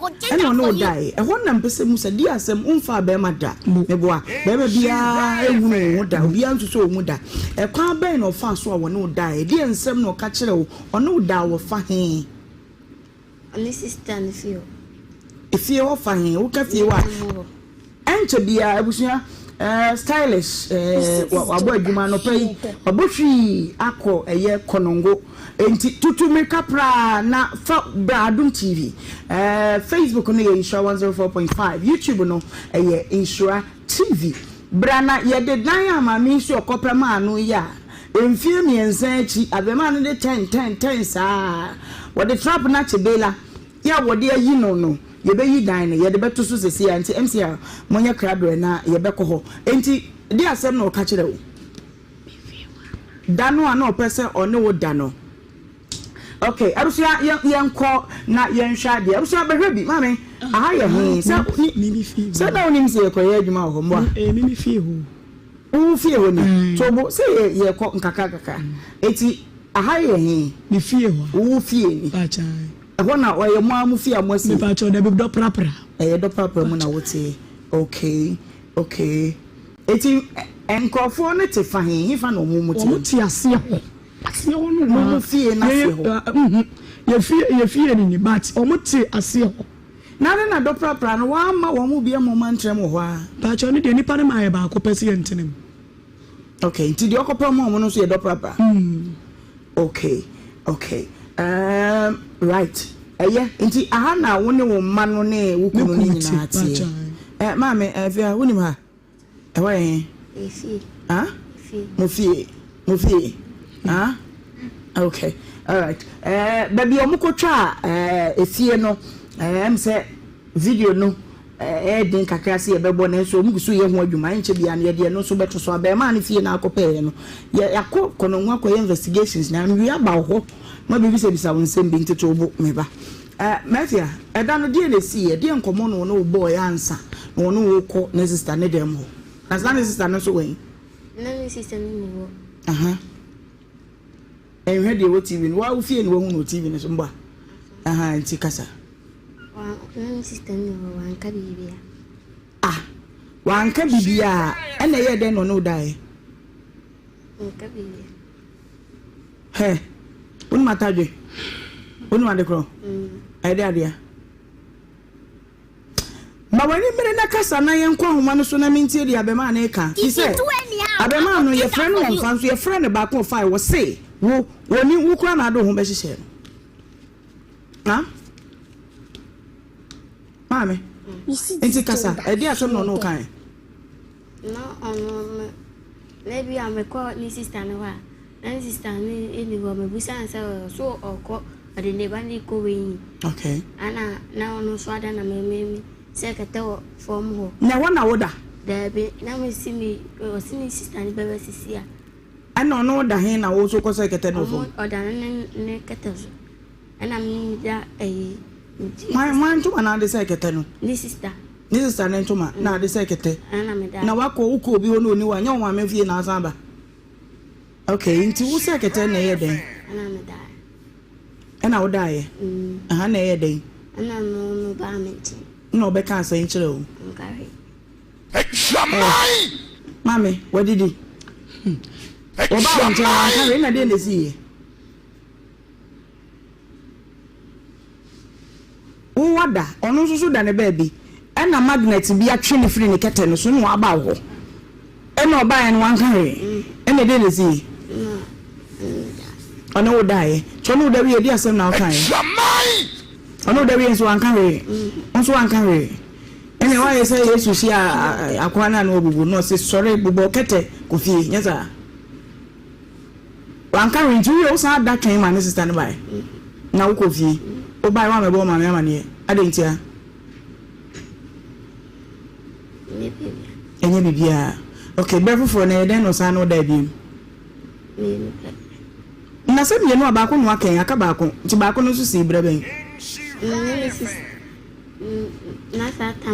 Ɛna ɔne wo dae. Ɛhɔ na mpɛ sɛ mu sɛ di asɛm womfaa bɛrima da. Meboa. Bɛrima biara ehunu wo ho da. Obiara nsusu wo ho da. Ɛkwan bɛn na ɔfaa so a wɔne wo dae? Ɛdeɛn nsɛm na ɔka kyerɛ wo? Ɔne wo daa wɔ fa he? Ɔne sista no fie hɔ. Efie hɔ fa he? Woka fie hɔ a, ɛnkyɛ biaa abusua eh, stylish eh, wabɔ adwuma anɔpa yi, wabɔ hwii akɔ ɛyɛ Konongo. Enti tutu mirika praa na fa bra Adom TV. Eh, Facebook no yɛ Nhyira 104.5, YouTube no ɛyɛ Nhyira TV. Bra na yɛde dan a maame yi so ɔkɔpɛ maa no yi a, Mfeɛ miensa akyi, abarimaa no de tɛn tɛn tɛn saa ara. Wɔde trap no akye Bela yi a wɔde ayi no no, yɛbɛyi dan no, yɛde bɛto so seesei ara. Nti MCR, monyɛ krabrɛ na yɛbɛkɔ hɔ. Enti deɛ asɛm na ɔka kyerɛ wo? Da no a na ɔpɛ sɛ ɔne wo da no. Ok, abusua yɛ yɛnkɔ na yɛnhwɛ adeɛ. Abusua bɛhwɛ bi, maame, aha yɛ he? Sɛ, sɛ na wonim sɛ yɛkɔyɛ adwuma wɔ hɔ mmoa? Ɛyɛ me me fie hɔ. Wo fie hɔ ni? To bo sɛ yɛ yɛkɔ nkakra nkakra. Eti aha yɛ he? Me fie hɔ. Wo fie ni? Pakyɛ. Ɛhɔ na ɔyɛ mo ara mo fie a mo asi? Me pakyɛ dabi dɔ prapra. Ɛyɛ dɔ prapra mu na wote. Okay okay. Eti nkorɔfoɔ no te fa he? Hefa na wɔn mo te? Wɔn te aseɛ hɔ. Aseɛ hɔ no Mo mo fie no aseɛ hɔ? Yɛ fie yɛ fie ni ni but wɔn te aseɛ hɔ. Na ne na dɔprapra no wamma wɔn mu bi ammom antra mu wɔ hɔ ara. Mpakyɛw ne deɛ nipa no maa yɛ baako pɛ sɛ yɛntena mu. Okay, nti deɛ ɔkɔpɛ ɔmo no nso yɛ dɔprapra? Okay, okay, um, right, ɛyɛ, nti aha na wo ne wo mma no ne wo kunu no nyinaa teɛ? Eh, maame, Afia, wonim ha? Ɛhɔ yɛ he? Efie. Ah? Efie. Mo fie. Mo fie. Ah? Okay. Alright. Eh, baabi a wɔkɔtwaa eh, efie no, eh, ɛm sɛ video no ɛyɛ eh, den kakra sɛ yɛbɛbɔ nanso wɔn gu so yɛ ho adwuma ɛnkyɛ biara no yɛde ɛno nso bɛto so abɛɛmaa no fie na akɔpɛɛ no yɛ akɔ kɔnɔngo akɔyɛ investigations na nwie aba wɔ hɔ ma bebisabisa wo nsɛm bi ntete wo bo meba. Eh, Mafia, ɛda no deɛ na ɛsiiɛ? Deɛ nkɔmmɔ na wo ne wo bɔɔeɛ ansa? na ɔne wo kɔ ne sista ne dɛm hɔ. Na na ne sista no nso wɔ he? Na ne sista no nni hɔ. Aha. Nhwɛ deɛ ɛwɔ TV no. Wa wo fie na wahu no wɔ TV no so mbɔ a. Aha, nti kasa. Wa na ne sista no nni hɔ, wanka biribiara. Ah, wanka biribiara. Ɛna ɛyɛɛ dɛn na ɔne wo daeɛ? Wanka biribiara. Hɛ, wonim atadwe? Wonim ade korɔ? Mm. Ɛyɛ dɛ adeɛ. Ma w'ani mmere na kasa na yɛnkɔ ahoma no so na mentie deɛ abɛmaa no reka. Fi sɛ, abɛmaa no, yɛfrɛ no ɔmfa nso yɛfrɛ no baako ɔfae, wɔse wo, wɔni, wo koraa na ade wo ho bɛhyehyɛ no. Ha? Maame, nti kasa, ɛdeɛ asɛm na ɔne wo kae? Na ɔno no, na bi a mekɔ ne sista no hɔ a, na ne sista no nni hɔ. Mebisa no sɛ so ɔkɔ, ɔde ne ba no rekɔ wei. Okay. Ana na ɔno nso ada na me me me sɛ kɛtɛ wɔ fam hɔ. Na ɛhɔ na woda? Daabi, na mesi me ɔsi ne sista no bɛbɛ sisi a. Ɛna ɔno da he na wo nso kɔ sɛ kɛtɛ no wɔ fam? Ɔda no ne ne kɛtɛ so. Ɛna me da ɛyi. Hwan hwan ntoma na ade sɛ kɛtɛ no? Ne sista. Ne sista ne ntoma na ade sɛ kɛtɛ. Ɛna me da. Na wakɔ wokɔ obi hɔ na oni hɔ a nyɛ wo maame fie na asan ba. Okay, nti wo sɛ kɛtɛ na ɛyɛ dɛn? Ɛna me da. Ɛna wo daeɛ? Mm. Aha na ɛyɛ dɛn? Ɛna no no baa me nkyɛn. Na ɔbɛka asɛn kyerɛ wo? Nka hwee. Adwaman! Maame, wadidi. Wɔbaa wo nkyɛn wanka hwee na deɛ na ɛsiiɛ? Wo wada, ɔno nso so da ne baabi, ɛna magnet bi atwe no firi ne kɛtɛ no so na waba wo hɔ. Ɛna ɔbaeɛ no wanka hwee. Ɛna ɛdeɛn na ɛsiiɛ? Ɔne wo daeɛ. Nti ɔne wo da wie ɛdeɛn asɛm na wokaeɛ? Ɔne wo da wie nso wanka hwee. Wo nso wanka hwee. Ɛna woayɛ sɛ Yesu hyia akoa no a na wabubu no, ɔse sɔre bobɔ kɛtɛ kɔ fie, nyɛ saa? Wanka hwee nti wowie wosan da twɛn ma ne sista no bae na wokɔ fie. Wobae woammɛbɔ wo maame amaneɛ. Adɛn ntia? Ɛnyɛ biribiara. Okay, berɛ foforɔ no ɛyɛ dɛn na ɔsan ne wo dae biom? Na sɛ mmienu a baako na waka yi, aka baako. Nti baako no nso sii berɛ bɛn?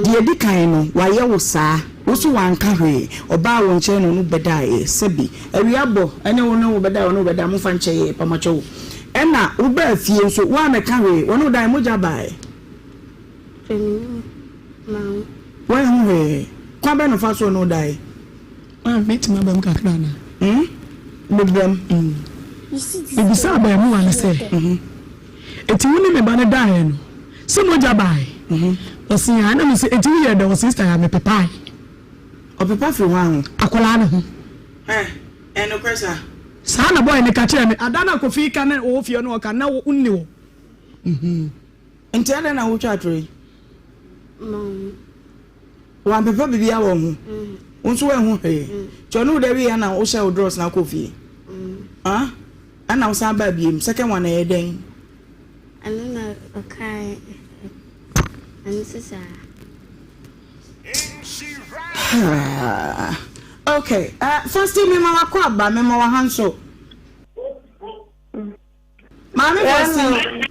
Deɛ ɛdi kan no, wayɛ wo saa, wo nso wanka hwee, ɔbaa wo nkyɛn na ɔne wo bɛdaeɛ, sɛbi, awia bɔ ne wo ne wo bɛdaeɛ, ɔne wo bɛdaeɛ, momfa nkyɛ yɛn, pamokyɛ wo. Ɛna wobaa fie nso, woammɛka hwee, wɔne wo daeɛ, mogya baeɛ. Woanhu hwee. Kwan bɛn na ɔfaa so ɔne wo daeɛ? Maame, mɛtumi aba mu kakra anaa? Hmm? Bɛbam. Mm. Mebisaa abarimaa no sɛ, Enti wo ne me ba no daeɛ no, sɛ mogya baeɛ? Ɔse, Aane. Na mese, Enti woyɛɛ dɛn? Ɔse, Sister, mepepae. Ɔpepa firi hwan ho? Akwadaa no ho. Hɛ, ɛyɛ nokorɛ saa? Saa na boy no ka kyerɛɛ me. Ada no a Kofi ka ne ɔwɔ fie no ɔka, na wonni hɔ. Nti adɛn na wotwa atorɔ yi? Wampepa biribiara wɔ wo ho. Wo nso woanhu hwee. Nti ɔne wo da wieɛ na wohyɛ wo drawers na wokɔɔ fie? Ah? Ɛna wosan baa biem. Second one ɛyɛ dɛn? Ɛno na ɔkae ɛno nso saa. Okay, uh, Fasti mema wakɔ aba, mema waha nso. Maame Fasti.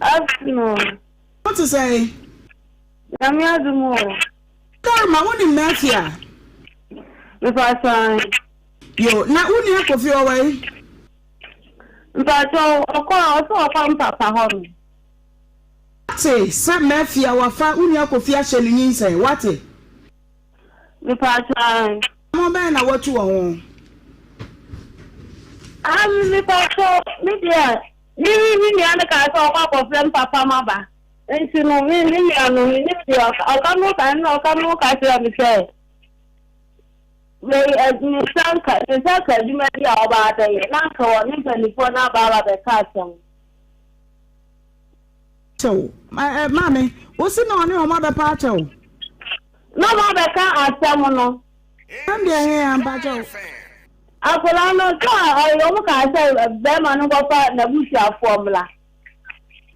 Afternoon. Wo te sɛn? Nyame adom o. Karma, wo nim Murphy a? Mepakyɛ ahe. Yo, na wo nua Kofi ɔwɔ he? Mpakyɛ ɔkɔ a ɔsɛ ɔkɔ mpapa hɔ no. Wate sɛ Murphy a wafa wo nua Kofi ahyɛ no nyinsɛn, wate? Mepakyɛ ahe. Anammɔn bɛn na woatu wɔ ho? Ah, mepakyɛ me deɛ. Me me nua no kaa sɛ ɔkɔ akɔfrɛ me papa maba. Nti no me me nua no menim deɛ ɔka ɔka me ho ka na ɔka me ho ka kyerɛ me sɛ wei ɛ ne nsa nka ne nsa ka adwuma bi a ɔba abɛyɛ na anka ɔne mpanimfoɔ no aba aba bɛka asɛm. Kyɛw ɛ maame wosi na ɔne wɔn abɛpa akyɛw. Na wɔn abɛka asɛm no. Asɛm deɛ he ampa kyɛw. Akwadaa no, sɛ ɔyɛ wɔn kaa sɛ bɛrima no nkɔfa n'abusuafoɔ mmra.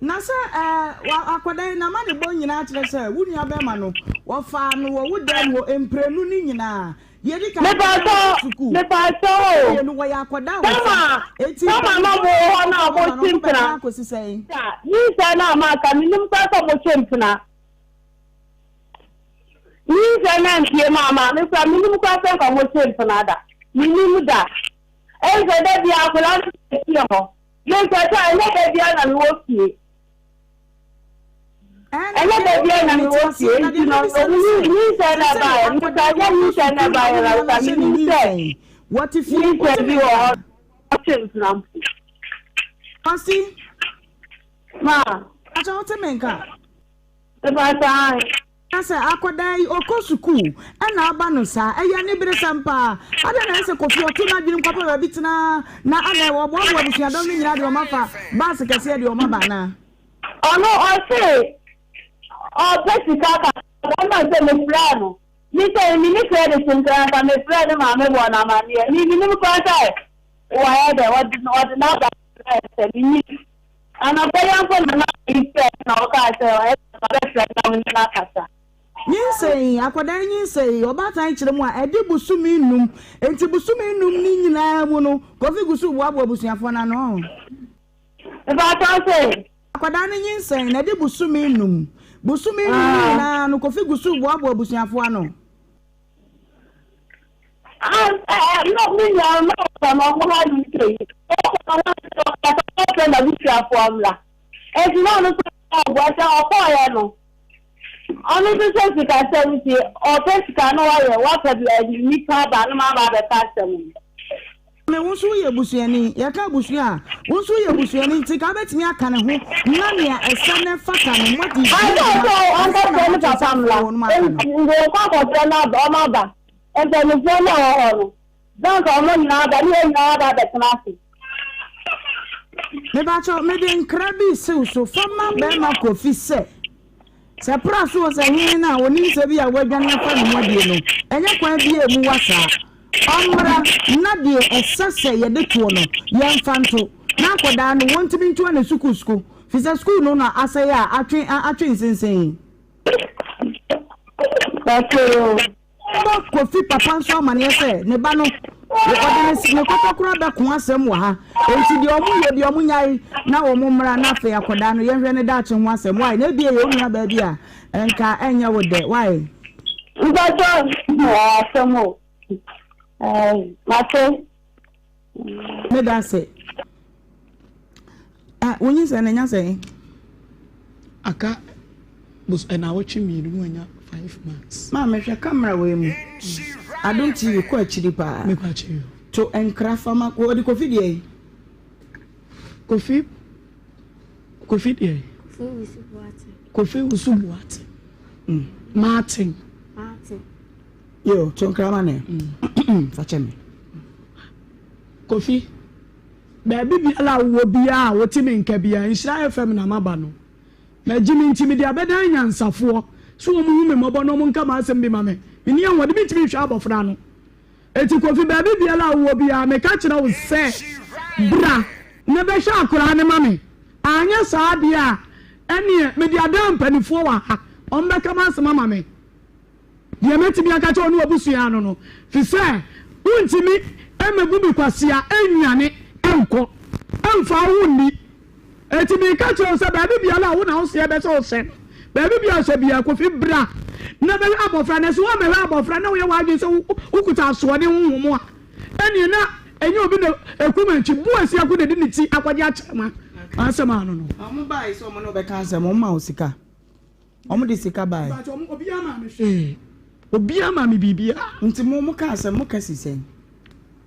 Na sɛ ɛɛ wa akwadaa yi n'amanebɔ nyinaa kyerɛ sɛ wo nua bɛrima no wɔfaa no wɔ wo dan mu hɔ mprenu no nyinaa. Deɛ edi kan no Mepatɔ, ɔkɔ sukuu. mepatɔ o. Mmienu wɔyɛ akwadaa a wɔfa. Tama, Eti tama na mpanimfoɔ mo wɔ no hɔ na akɔfa mo no twe wɔbɛka mpena. akɔsi sɛn? Nyinsɛn no a maka, menim koraa sɛ mo twe mpena. Nyinsɛn no ampue maa maame koraa, mennim koraa sɛ nka wɔhyɛ mpena da. Mennim da. Ɛyɛ sɛ da biara akwadaa no hyɛ fie hɔ. Me nso ɛtɔ a, ɛnyɛ da biara na mewɔ fie. Ɛnyɛ da biara na mewɔ fie nti no, nyinsɛn no ɛbaeɛ no, sɛ ɛnyɛ nyinsɛn no ɛbaeɛ no anka menim sɛ nyinsɛn bi wɔ hɔ wɔhyɛ mpena mpo. Kwasi. Ma. Akyɛ wote me nka? Mepa saa. Na sɛ akwadaa yi ɔkɔ sukuu ɛna aba no saa, ɛyɛ aniberesɛm paa. Adɛn na ɛsɛ sɛ Kofi ɔto n'adwenem kɔpɛ baabi tena na adɛn wɔboaboa abusuadɔm no nyinaa de wɔn afa baase kɛseɛ de wɔn aba anaa? Ɔno ɔse ɔpɛ sika kakra ɛna sɛ mefrɛɛ no me sɛ menni credit nkoraa nka mefrɛɛ ne maame bɔɔ no amaneɛ me menim koraa sɛ wayɛ dɛ ɔde n'aba brɛɛ sɛ mennim Anɔpa yi ara mpo na na obi frɛɛ me na ɔkaa sɛ ɔyɛ dɛn na ɔbɛfrɛ me na me ne no akasa. Nyinsɛn yi, akwadaa yi nyinsɛn yi, ɔbaatan kyerɛ mu a, ɛde bosome nnum. Enti bosome nnum no nyinaa mu no, Kofi gu so reboaboa abusuafoɔ no ano. Mepakyɛw se? Akwadaa no nyinsɛn na ɛde bosome nnum. Bosome nnum no nyinaa no, Kofi gu so reboaboa abusuafoɔ ano. Na me nua no na ɔka no ɔmo ha UK yi ɔka no na ɔka sɛ ɔfrɛ n'abusuafoɔ mmra nti na ɔno nso ɔboa sɛ ɔkɔɔyɛ no ɔno nso sɛ sikasɛm nti ɔpɛ sika no wayɛ wapɛ nnipa aba no ma aba abɛka asɛm no. Maame, wo nso woyɛ busuani. Yɛka abusua a, wo nso woyɛ busuani nti ka wobɛtumi aka ne ho na nea ɛsɛ na ɛfata no moadi di Ansa dwuma sɛ ansa ɔnkɔfrɛ na ne moato nsa papa afrɛ mmra, wɔnom aka no. nti ɔkɔ akɔfrɛ no aba, ɔmo aba. Mpanimfoɔ no a ɛwɔ hɔ no, na anka ɔmo nyinaa aba ne yɛn nyinaa aba abɛtena ase. Mepakyɛw, mede nkra bi resiw so fa ma barima Kofi sɛ, sɛ pra so o sɛ he no a onim sɛ bi a wadwane afa ne ho adie no, ɛnyɛ kwan biaa mu wa saa. Ɔmmra na deɛ ɛsɛ sɛ yɛde toɔ no, yɛmfa nto, na akwadaa no wɔntumi ntoa ne sukuu sku, fisɛ sukuu no na asɛe a atwe atwe nsensen. Ɔbɔ Kofi papa nso amaneɛ sɛ ne ba no, ɔde ne ne kɔtɔkorɔ abɛko asɛm wɔ ha. Enti deɛ ɔmo yɛ biara ɔmo nyae na wɔn mmra na afei akwadaa no yɛnhwɛ ne daakye ho asɛm. Wai? Na ebia ɛyɛ wo nua baa bi a nka ɛnyɛ wo dɛ. Wai? Mpakyɛw asɛm o. Ɛɛ mate. Meda ase. Ah, wo nyinsɛn no nya sɛn? Aka bos nnawɔtwe mmienu na wanya 5 months. Maame hwɛ camera wei mu. Adom TV kɔ akyiri paa. Mekɔ akyiri o. To nkra fa ma wɔde Kofi deɛ yi. Kofi Kofi deɛ yi. Kofi Wusu Boateng. Kofi Wusu Boateng. Mm. Martin. Martin. Yo, to nkra ma ne. Mm. Fa kyɛ me. Kofi. Baabi biara a wowɔ biara a wote me nka biara, Nhyira FM na maba no. Magye me nti mede abɛdan anyansafoɔ sɛ wɔn hu me mmɔbɔ na wɔn nka m'asɛm bi ma me. Menni ahoɔden, mentumi nhwɛ abɔfra no. Enti Kofi, baabi biara a wowɔ biara, meka kyerɛ wo sɛ bra na bɛhwɛ akoraa no ma me. Anyɛ saa deɛ a, ɛneɛ mede adan mpaninfoɔ wɔ ha, wɔn bɛka m'asɛm ama me. Deɛ mɛtumi aka akyerɛ wo ne w'abusua no no, firi sɛ wontumi mmɛbu me kwasea nnwane nkɔ mfa wo ho nni. Enti mereka kyerɛ wo sɛ baabi biara a wo na wo seɛ bɛsɛ wo hyɛ no, baabi biara a hyɛ biara, Kofi bra na bɛhwɛ abɔfra. Na sɛ woammɛhwɛ abɔfra na woyɛ w'adwene sɛ wokuta asoɔden honhom a, ɛnneɛ na ɛnyɛ obi na ɛkum antwi, Boasiako na ɛde ne ti akɔgye akyerɛma. M'asɛm ano no. Wɔbaeɛ sɛ wɔne wo bɛka asɛm, wɔmaa wo sika. Wɔn de sika bae. Mpakyɛ wɔn obiara maa me hwee. Obiara maa me biribiara. Nti mo mo kaa sɛ mo ka si sɛn?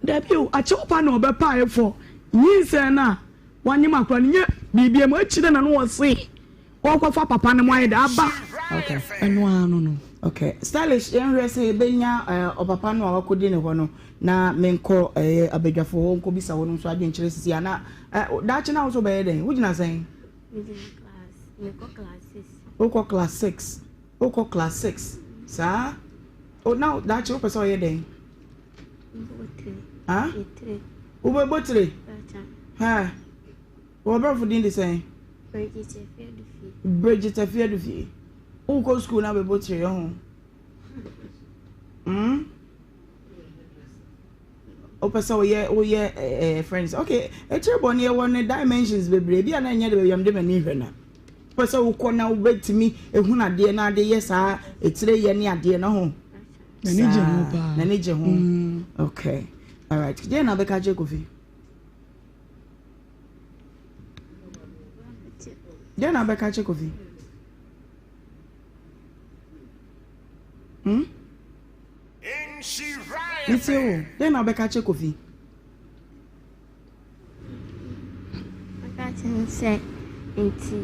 Dabi o, akyɛw pa na ɔbɛpae fɔ nyinsɛn no a wanyem akora no nyɛ biribiara mu akyire na no ɔse ɔkɔfa papa no mo ayɛ dɛ aba. Okay. Ɛno ara no no. Okay. Stylish yɛnhwɛ sɛ yɛbɛnya eh, ɔpapa no a wakɔdi ne hɔ no na menkɔ eh, abadwafo hɔ nkɔbisa wɔn nso adwenkyerɛ sisi ana eh, daakye no a wo nso wobɛyɛ dɛn? Wogyina sɛn? Megyina class, mekɔ class 6. Wokɔ class 6, wokɔ class 6 saa? O na daakye wopɛ sɛ ɔyɛ dɛn? Mebɔ tire. Ha? Tire. Wobɛbɔ tire? Ha? Wɔbrɔfo din de sɛn? Bridget Afiadufie. Bridget Afiadufie. Wokɔ school na bɛbɔ tire ho? Hmm? Wopɛ sɛ woyɛ woyɛ ɛɛ eh, friends. Okay, etire bɔ no yɛwɔ ne dimensions bebree. Ebi a na ɛnyɛ de baabi a mede m'ani hwɛ na. Wopɛ sɛ wokɔ na wobɛtumi ehunu adeɛ na ade yɛ saa etire yɛ ne adeɛ no ho. N'ani gye ho paa. N'ani gye ho. Mm. Okay. All right. Deɛ na bɛka kyerɛ Kofi? Deɛ na bɛka kyerɛ Kofi? Hmm? Metie wo. Deɛ na bɛka kyerɛ Kofi? Ɔka kyerɛ no sɛ nti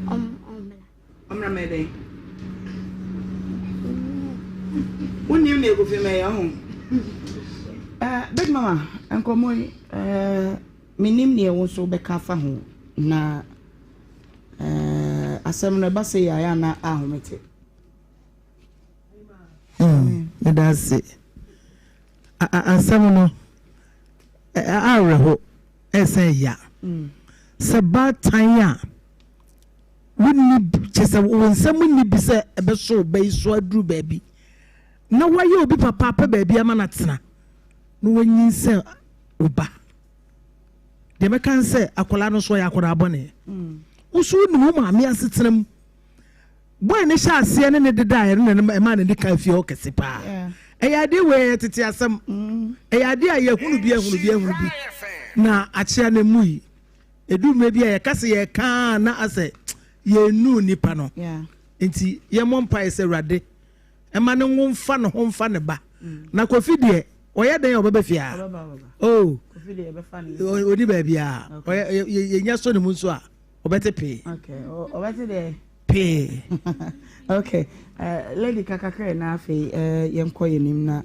ɔmmra. Ɔmmra mɛyɛ dɛn? Wonnim nea Kofi mɛyɛ ho. Eh, Big Mama, nkɔmmɔ yi, eh, mennim nea wo nso wobɛka afa ho na eh, asɛm no ɛba sɛ yɛ ayɛ ana ahomete. Hmm, meda ase. Asɛm no, awerɛho, ɛsɛ ya. Sɛ baatan a wonni kyɛ sɛ wo nsɛm nni bi sɛ ɛbɛso wo ba yi so aduru baabi na woayɛ obi papa apɛ baabi ama no atena na wanyinsɛn wo ba. Deɛ mɛka ne sɛ akwadaa no nso ɔyɛ akwadaa bɔne. Wo nso wonim wo maame asetena mu. Boy no hyɛ aseɛ ne ne dedaeɛ no na ɛmaa n'ani kaa fie hɔ kɛse paa. Ɛyɛ adeɛ wei ɛyɛ tete asɛm. Mm. Ɛyɛ adeɛ a yɛhunu bi ahunu bi ahunu bi na akyea no mu yi. Ɛdu mmerɛ bi a yɛka sɛ yɛka na asɛ yɛnnu nipa no. Nti yɛmmɔ mpaeɛ sɛ Awurade ɛma ne ngo mfa ne ho mfa ne ba. Mm. Na Kofi deɛ ɔyɛ dɛn a ɔbɛba fie a? Oh, ɔni baabi a yɛnya sɔ ne mu nso a ɔbɛte pee. Okay, ɔbɛte deɛ. Pee. Okay, uh, lady kakakra na afei uh, yɛnkɔ yɛn nim na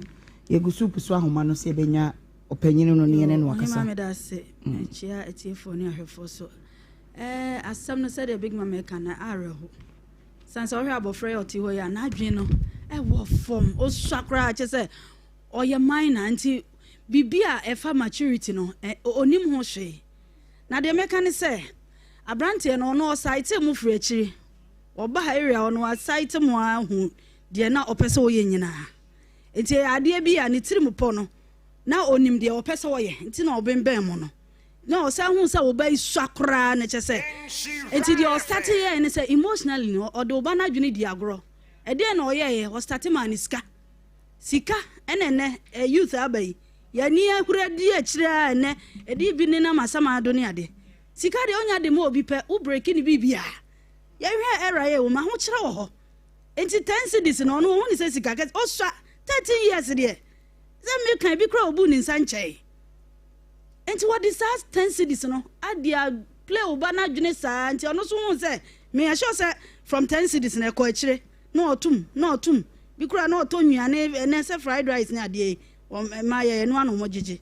yɛgu so pusu ahoma no sɛ yɛbɛnya ɔpanyin no ne yɛne no akasa. Ɔhema meda ase mekyia atiefoɔ ne ahwɛfoɔ so. Eh, asɛm no sɛdeɛ Big Mama ɛka no awerɛho. Sane sɛ ɔhwɛ abɔfra yi a ɔte hɔ yi a n'adwene no ɛwɔ fam ɔsua koraa kyɛ sɛ ɔyɛ minor nti biribi a ɛfa maturity no ɔnim ho hwee. Na deɛ mɛka ne sɛ, aberanteɛ no ɔno ɔsaete mo firi akyiri. Ɔba ha area hɔ no wasaete mo ara hu deɛ na ɔpɛ sɛ ɔyɛ nyinaa. Nti ɛyɛ adeɛ bi a ne tirim pɔ no, na ɔnim deɛ ɔpɛ sɛ ɔyɛ nti na ɔbembɛn mo no. Na ɔsan hu sɛ wo ba yi sua koraa no kyɛ sɛ nti deɛ ɔstate yɛɛ ne sɛ emotionally no ɔde wo ba no adwene di agorɔ. Ɛdeɛn na ɔyɛeɛ? Ɔstate maa no sika. Sika ɛna ɛnɛ eh, youth aba yi. Yɛn ani ahura di akyire ara ɛnɛ ɛde bi nenam asamando ne adeɛ. Sika deɛ wonya de ma obi pɛ wo breki ne biribiara. Yɛnhwɛ era yɛ wɔ mu ahokyerɛ wɔ hɔ. Nti 10 cedis no ɔno ɔhu ne sɛ sika kɛse ɔsua 13 years deɛ sɛ meka ebi koraa ɔbu ne nsa nkyɛe. Nti wɔde saa 10 cedis no ade a play wo ba no adwene saa nti ɔno nso hu sɛ me assure sɛ from 10 cedis no ɛkɔ akyire na ɔtum na ɔtum bi koraa na ɔtɔ nnuane ɛnɛ sɛ fried rice ne adeɛ yi Wɔn mmaa yɛyɛ no ano wɔn gyegye.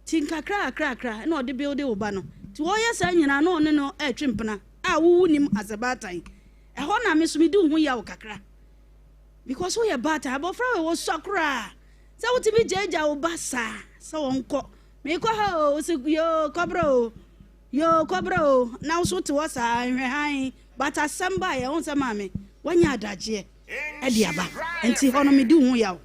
Nti nkakra kakra kakra na ɔde build wo ba no. Nti wɔyɛ saa nyinaa na ɔne no ɛretwe mpena a wo wo nim as a baatan. Ɛhɔ na me so me di wo ho yaw kakra. Because woyɛ baatan abɔfra wei wɔsua koraa. Sɛ wotumi gyaagyaa wo ba saa sɛ wɔnkɔ. Meekɔ ha o, wo se yoo kɔbrɛ o. Yoo kɔbrɛ o, na wo so wote hɔ saa nhwɛ hann. But asɛm baeɛ wohu sɛ maame woanya adagyeɛ de aba. Nti hɔ no medi wo ho yaw.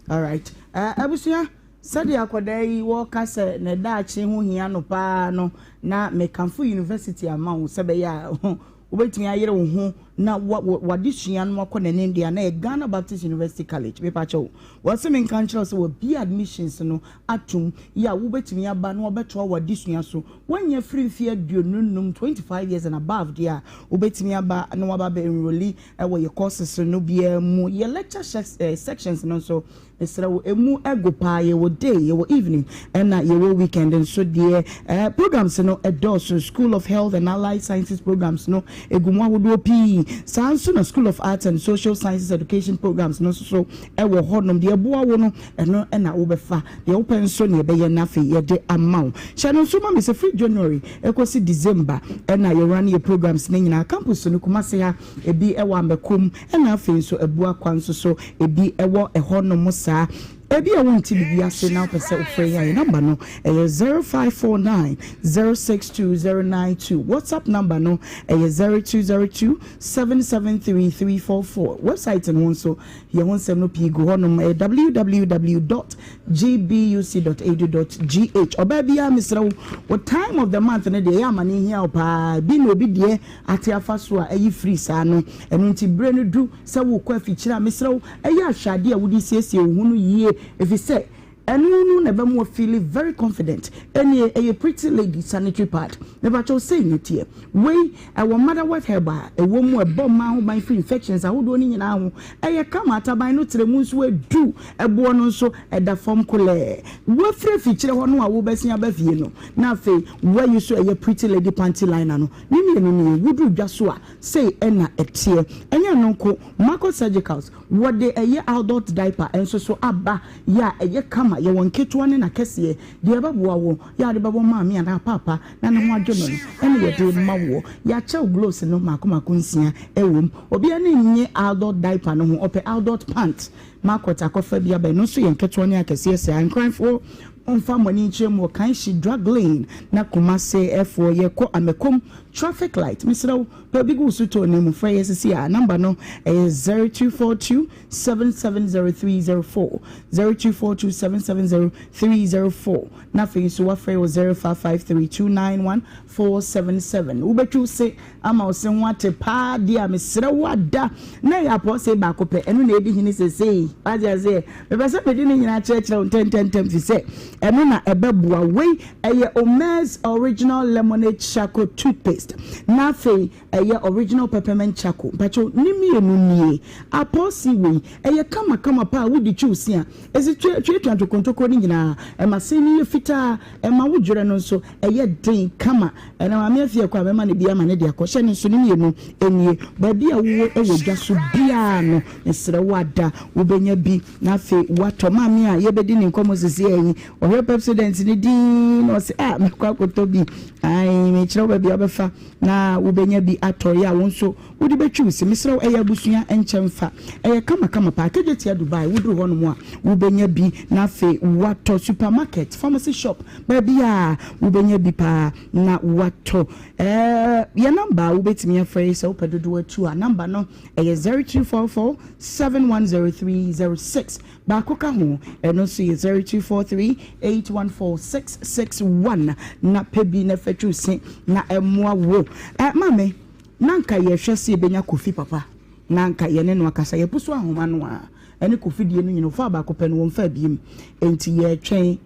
Alright. Uh, abusua, sɛdeɛ akwadaa yi wɔka sɛ ne daakye ho hia no paa no, na mekamfo university ama wo sɛ bɛyɛ a wobɛtumi ayere wo ho na w'adesua no akɔ n'anim deɛ na yɛ Ghana Baptist University College. Mepa kyɛw, wɔse menka nkyerɛ wo sɛ wɔabie admissions no atom yɛ a wobɛtumi aba na wɔbɛtoa w'adesua so. Woanya firi mfeɛ 25, 25 years and above deɛ a, wobɛtumi aba na waba abɛ enroli Wɔ yɛ courses no biara mu, yɛ lecture sections no nso, mesrɛ wo, ɛmu go paa. Yɛwɔ day, yɛwɔ evening, ɛna yɛwɔ weekend nso deɛ. Eh, programs no ɛdɔɔso. School of Health and Allied Sciences programs no ɛgu mu ahodoɔ pii. Saa nso na School of Arts and Social Sciences Education programs no nso so ɛwɔ hɔnom. Deɛ ɛboa wo no, ɛno na wobɛfa. Deɛ wopɛ nso na yɛbɛyɛ na afei yɛde ama wo. Hyɛ no nso ma me sɛ firi January ɛkɔsi December ɛna yɛrun yɛ programs no nyinaa. Campus no, Kumasi ha, Ebi wɔ Amakom, ɛna afei nso Abuakwa nso so ebi wɔ ɛhɔnom saa. Ebia wonte biribi ase na wopɛ sɛ wofrɛ yɛn a, yɛn namba no ɛyɛ 0549 062 092. WhatsApp namba no ɛyɛ 0202 773 344. Website no ho nso, yɛn ho nsɛm no pii gu hɔnom. Ɛyɛ www dot gbuc dot edu dot gh. Ɔbaa biara mesrɛ wo, wo time of the month no deɛ ɛyɛ ama no hia wo paa. Bi na obi deɛ ate afa so a ayi firi saa no. Ɛno nti berɛ no du sɛ worekɔ afikyire a, mesrɛ wo, yɛ ahwɛadeɛ a wode siesie wo ho no yie ɛfiri sɛ ɛno no na ɛbɛma wo feeli very confident. Ɛnneɛ ɛyɛ Pretty Lady sanitary pad. Mepakyɛw sei na ɛteɛ. Wei ɛwɔ motherwort herb a ɛwɔ mu a ɛbɔ mmaa ho ban firi infections ahodoɔ no nyinaa ho. Ɛyɛ kama, ataban no trɛ mu nso adu, ɛboɔ no nso ɛda fam kolɛɛ. Woafiri afikyire hɔ no a worebɛsen aba fie no, na afei woayi so ɛyɛ Pretty Lady panty liner no. Ne mmienu nie, woduru dwa so a, sei na ɛteɛ. Ɛnyɛ ɛno nko, Marco Surgicals, wɔde ɛyɛ adult diaper nso so aba yɛ a ɛyɛ kama, yɛwɔ nketewa ne n'akɛseɛ, deɛ ɛbɛboa wo, yɛ a wode bɛbɔ maame anaa paapa na ne ho adwo no no, ɛna yɛde rema woɔ. Yɛakyɛ wo gloves no mmaako mmaako nsia wɔ mu. Obiara ani nnye adult diaper no ho, ɔpɛ adult pant. Marcot akɔfa bi aba, ɛno nso yɛ nketewa ne akɛseɛ saa. Nkranfoɔ momfa mo ani nkyerɛ mu wɔ Kanshi Drug Lane na Kumase foɔ yɛkɔ Amakom Traffic light, mesrɛ wo pɛ obi gu wo sotɔɔ no mu frɛ yɛ sisi a, number no ɛyɛ 0242 770304, 0242 770304, na afei nso wafrɛ wɔ 0553 291 477. Wobɛtwi wo se ama wo se ho ate paa deɛ a, mesrɛ wo ada na ɛyɛ apɔɔsee baako pɛ, ɛno na ɛdi hene sesei. Wate aseɛ? Mepɛ sɛ mede ne nyinaa kyerɛkyerɛ wo ntɛntɛntɛm fi sɛ ɛno na ɛbɛboa. Wei ɛyɛ Omez Original Lemonade Charcoal Toothpaste, na afei ɛyɛ Original Peppermint Charcoal. Mpakyɛw, ne mmienu nie. Apɔɔsee wei, ɛyɛ kamakama paa, wode twi wo se a, ɛsi tuatua ntokontokuro no nyinaa, ɛma se no yɛ fitaa, ɛma wo dwerɛ no nso ɛyɛ den kama. Ɛnna Maame Afia kɔ a, mɛma no bi ama no de akɔ. Hyɛ no nso, ne mmienu nie. Baabi a wowɔ wɔ dwa so biara no, mesrɛ wo ada, wobɛnya bi na afei woatɔ. Maame a yɛbɛdi ne nkɔmmɔ seesei yi, ɔhwɛ Pepsodent no dinn na ɔse, Ah, mɛkɔ akɔtɔ bi. Ae, mekyerɛ wo baabi a wobɛfa na wobɛnya bi atɔ. Yɛ a wo nso wode bɛtwi wo se. Mesrɛ wo, ɛyɛ abusua nkyɛ mfa. Ɛyɛ kamakama paa. Kejetia Dubai, woduru hɔnom a, wobɛnya bi na afei woatɔ. Supermarket, pharmacy shop, baabiara wobɛnya bi paa na woatɔ. Ɛɛ, yɛn namba a wobɛtumi afrɛ yi sɛ wopɛ dodoɔ atu a, namba no ɛyɛ 0244 710306. Baako ka ho, ɛno nso yɛ 0243 814661. Na pɛ bi na fa twi wo se na ɛmmoa wo. Ɛ, maame. Na anka yɛhwɛ sɛ yɛbɛnya Kofi papa na anka yɛne no akasa. Yɛpusu ahoma no a, ɛne Kofi deɛ no nyina, ɔfaa baako pɛ no, wɔmfaa biem. Enti yɛretwɛn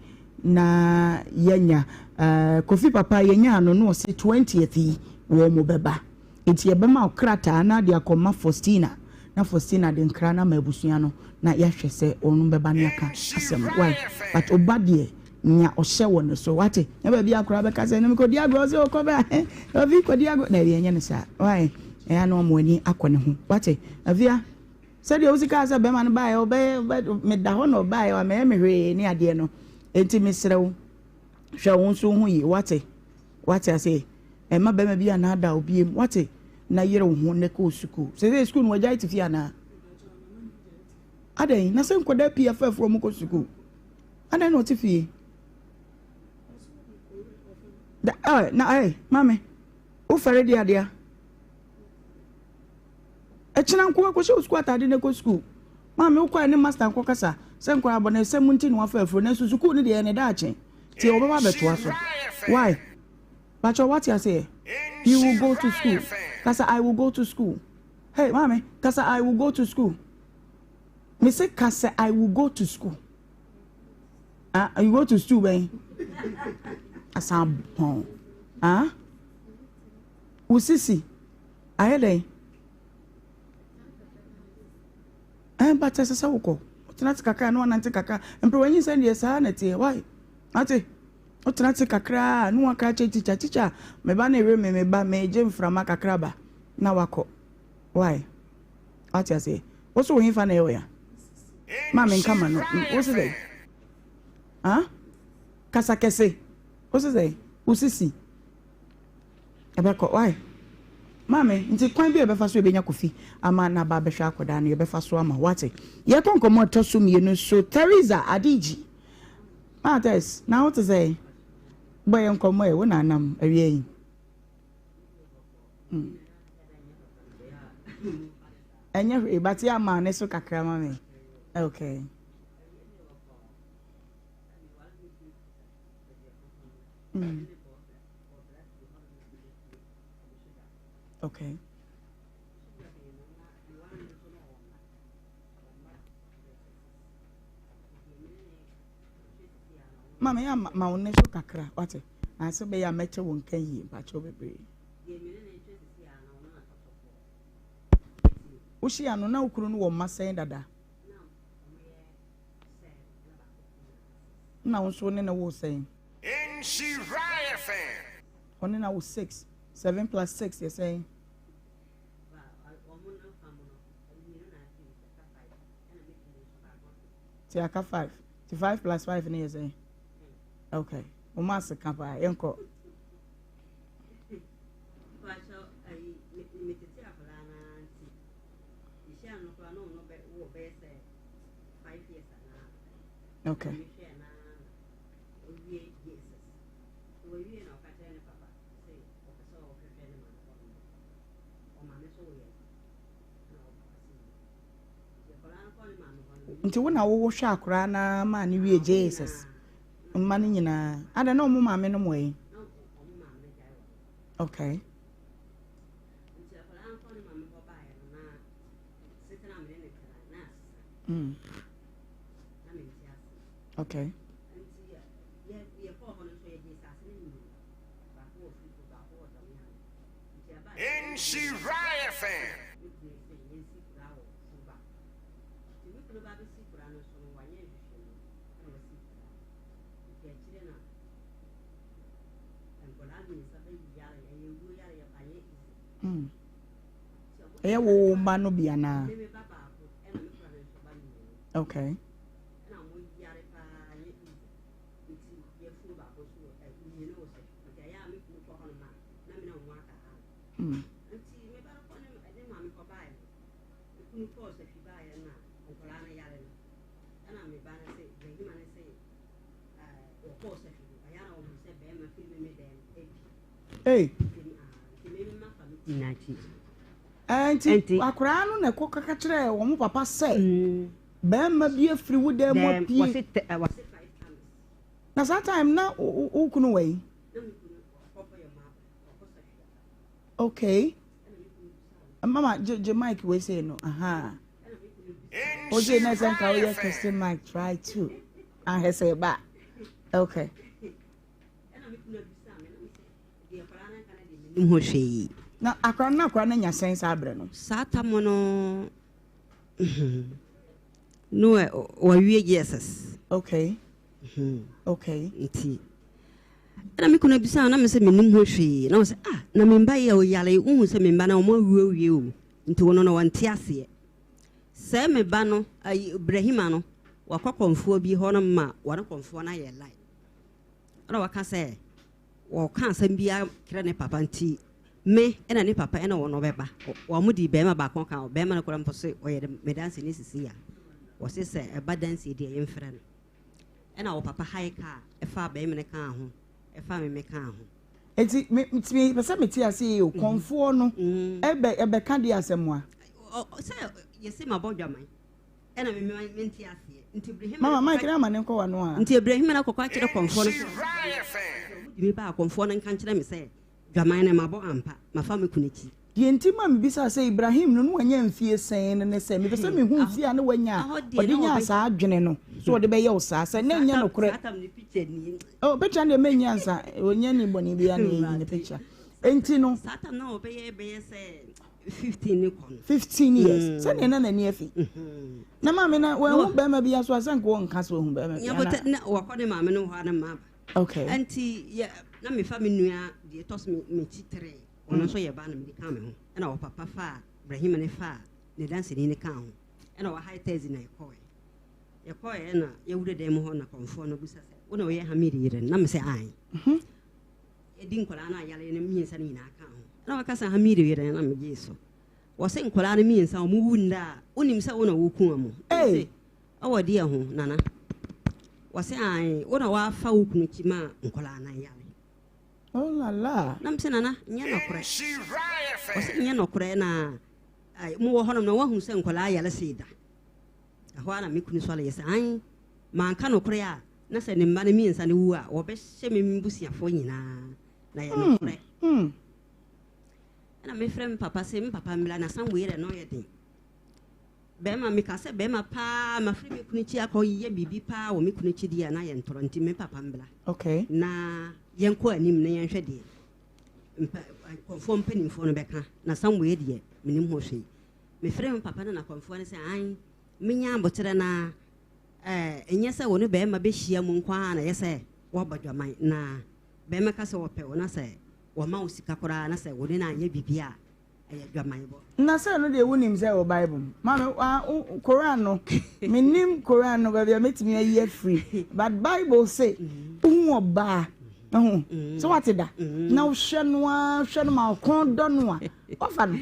na yɛanya. Eh, Kofi papa yɛnyaa no na ɔse 20th yi wɔn bɛba. Enti yɛbɛma wo krataa na de akɔma Faustina na Faustina de nkra no ama abusua no na yɛahwɛ sɛ wɔn bɛba na yɛaka asɛm no. Wai? But oba deɛ nea ɔhyɛ wɔ ne so wate na baabi akora bɛka sɛ no mekɔdi agorɔ sɛ ɔkɔ bɛ ahe obi kɔdi agorɔ na ɛdeɛ ɛnyɛ no saa wae ɛyɛ na ɔmo ani akɔ ne ho wate afia sɛdeɛ wosi kaa sɛ bɛrima no baeɛ ɔbɛyɛ meda hɔ na ɔbaeɛ wamɛyɛ me hwee ne adeɛ no enti mesrɛ wo hwɛ wo nso ho yie wate wate ase ɛma bɛrima bi anaada obiem wate na yere wo ho na kɔ sukuu sɛ sɛ sukuu no wagyae te fie anaa adɛn na sɛ nkɔda pii afɛɛfoɔ mu kɔ sukuu Adɛn na ɔte fie? Da, eh, na eh, mame, wofɛre deɛ adeɛ. Ɛkyena nko akɔhyɛ wo sukuu atade na ɛkɔ sukuu. Maame wokɔ a ne master nkɔ kasa sɛ nkɔla abɔ na ɛsɛ mu nti na wafa afuro nanso sukuu no deɛ ɛyɛ ne daakye. Nti wɔbɛba abɛtoa so. Why? Pakyɛ wate aseɛ? You will go to school. Kasa I will go to school. Hey, maame, kasa I will go to school. Me se kasa I will go to school. Ah, you go to stool bɛn? Asan pɔn. Ah? Wo sisi ayɛ dɛn? Ɛn but ɛsɛ sɛ wokɔ. Wotena ase kakra na wanante kakra. Mpere w'anyinsɛn deɛ saa na ɛteɛ. Why? Ate? Wotena ase kakra na waka akyerɛ tikya, tikya, me ba no ewe me, me ba, megye mframa kakra ba na wakɔ. Why? Wate aseɛ? Wo so wo hefa na ɛyɛ wo ya? Ma me nka ma no. Wo se sɛ? Ah? Kasa kɛse. Wo se sɛ? Wo sisi. Ɛbɛkɔ. Why? Maame, nti kwan bi a yɛbɛfa so yɛbɛnya Kofi ama n'aba abɛhwɛ akwadaa no, yɛbɛfa so ama. Wate? Yɛkɔ nkɔmmɔ a ɛtɔ so mmienu so. Theresa Adiji. Maa Tess, na wo te sɛn? Bɔ yɛn nkɔmmɔ ɛ, wo na anam awia yi. Mm. Ɛnyɛ hwee, but yɛ ama ne so kakra ma me. Okay. Mm. Okay. Maame yɛ ma wo nne so kakra wate ansa bɛyɛ a mɛkyɛ wo nka yie mpakyɛw bebree. Wohyia no na wo kunu no wɔ mma sɛn dada? Na wo nso ne no wo sɛn? Ɔne na wo 6 7 plus 6 yɛ sɛn? Ti aka 5 ti 5 plus 5 ne yɛ sɛn? Okay, mo ma ase ka paa yɛnkɔ. Okay. Nti wo na wowo hwɛ akoraa na ma ne wie JSS mma no nyinaa ada na ɔmo maame no mo yi okay. Mm. Okay. Nhyira FM. Mm. Ɛyɛ wo mma no bi anaa? Okay. Mm. Hey. Nti akwaraa no na ɛkɔ kaka kyerɛɛ wɔn papa sɛ mm. bɛrima bi afiri wo dan mu apue. Na saa time na wo kunu wɔ yi. Okay. Mama gye gye mic wei sei no. Aha. Ogye na sɛ nka woyɛ testing mic try to. Ahwɛ sɛ ba. Okay. ho hwee. Na akora no na akora no anya sɛn saa berɛ no? Saa tam no no wawie Jesus. Okay. Okay. Nti ɛna me kunu bisa na me sɛ menim ho hwee na ɔsɛ ah na me mba yi a ɔyare wohu sɛ me mba na wɔn awu awie o nti wɔn no wɔnte aseɛ sɛ me ba no ayi Ibrahima no wakɔ kɔnfoɔ bi hɔ no ma wɔne kɔnfoɔ no ayɛ lai ɛna waka sɛ wɔka asɛm bi kyerɛ ne papa nti me ɛna ne papa ɛna wɔn ɔbɛba wɔn di bɛrima baako ka bɛrima no kora mpo sɛ ɔyɛ me danse ne sisi ya wɔse sɛ ɛba danse deɛ yɛmfrɛ no Ɛna wɔ papa hae kaa ɛfaa bɛɛma no kaa ho ɛfaa me me kaa ho. Eti me me pɛ sɛ me te ase yie o kɔnfoɔ no ɛbɛ ɛbɛka deɛ asɛm a. Sɛ yɛse ma bɔ dwaman ɛna me me me nte aseɛ nti Ibrahim. Mama mic no ama ne nkɔ wano a. Nti Ibrahim no akɔkɔ akyerɛ kɔnfoɔ no sɛ ɔmo de me baa kɔnfoɔ no nka nkyerɛ me sɛ Dwaman no, mabɔ ampa, mafa me kunu akyi. Deɛ nti ma mebisaa sɛ Ibrahim no na wanya mfie sɛn no ne sɛ, mepɛ sɛ mehu mfie a na wanya a ɔde nyaa saa adwene no sɛ ɔde bɛyɛ wo saa, sɛ na ɛnyɛ nokorɛ. Oh, picture no deɛ mɛnyi ansa, ɔnyɛ ne bɔne biara na yɛyi ne picture. Enti no. Saa tam na ɔbɛyɛ bɛyɛ sɛ 15 ne kɔ no. 15 years, sɛdeɛ na n'ani afi. Na maame na wɔahu bɛrima bi aso a sɛ nka wɔnka sɛ wɔahu bɛrima bi ana. Na wɔkɔ ne maame no hɔ a na maba. Okay. Nti yɛ na mefa me nua deɛ ɛtɔ so me ti tere ɔno nso yɛ ba na mede ka me ho ɛna ɔpapa faa Ibrahim ne faa ne danseni ne kaa ho ɛna ɔha tɛzi na yɛkɔɛ yɛkɔɛ ɛna yɛwura dan mu hɔ na kɔnfoɔ no bisa sɛ wo na ɔyɛ Hamid yere no na me sɛ ae mhm. yɛdi nkwadaa no a yare no mmiɛnsa no nyinaa ka ho. Na wɔka sɛ Hamidu yere na megyee so. Wɔse nkwadaa no mmiensa wɔn wu nnɛ a, wonim sɛ wo na woku wɔn? Mese, ɛwɔ deɛ ho, Nana? Wɔse ae, wo na woafa wo kunu akyi maa nkwadaa no yare. Oh la la. Na mese Nana, nyɛ nɔkorɛ. Wɔse nyɛ nɔkorɛ na mowɔ hɔnom na woahunu sɛ nkwadaa yare sei da. Ɛhɔ ara na me kunu sɔre yɛ sɛ ae, manka nokorɛ a, na sɛ ne mma no mmiensa no wu a, wɔbɛhyɛ me mbusuafoɔ nyinaa. Na yɛ nokorɛ. Ɛna mefrɛ me papa sɛ me papa mmra na sam wei dɛ na ɔyɛ den. Bɛrima meka sɛ bɛrima paa mafiri me kunu akyi akɔyɛ biribi paa wɔ me kunu akyi deɛ na yɛ ntorɔ nti me papa mbra. Okay. Na yɛnkɔ anim na yɛnhwɛ deɛ mpa kɔnfoɔ mpanimfoɔ no bɛka na sam wei deɛ menim ho hwee. Mefrɛ me papa no na kɔnfoɔ no sɛ an menya aboterɛ na ɛɛ ɛnyɛ sɛ wo ne bɛrima bɛhyia mu nko ara na ɛyɛ sɛ woabɔ dwaman na bɛrima ka sɛ wɔpɛ wo na sɛ wɔma wo sika koraa na sɛ wo ne no anyɛ biribi a, ɛyɛ adwamanbɔ. Na sɛ ɛno deɛ wonim sɛ ɛwɔ Bible mu. Maame, wa, wo, Koran no, mennim Koran no baabi a mɛtumi ayi afiri. But Bible se, wohu ɔbaa, ɛho, sɛ wate da, na wohwɛ no ara, hwɛ no ma wo kɔn dɔ no a, wafa no.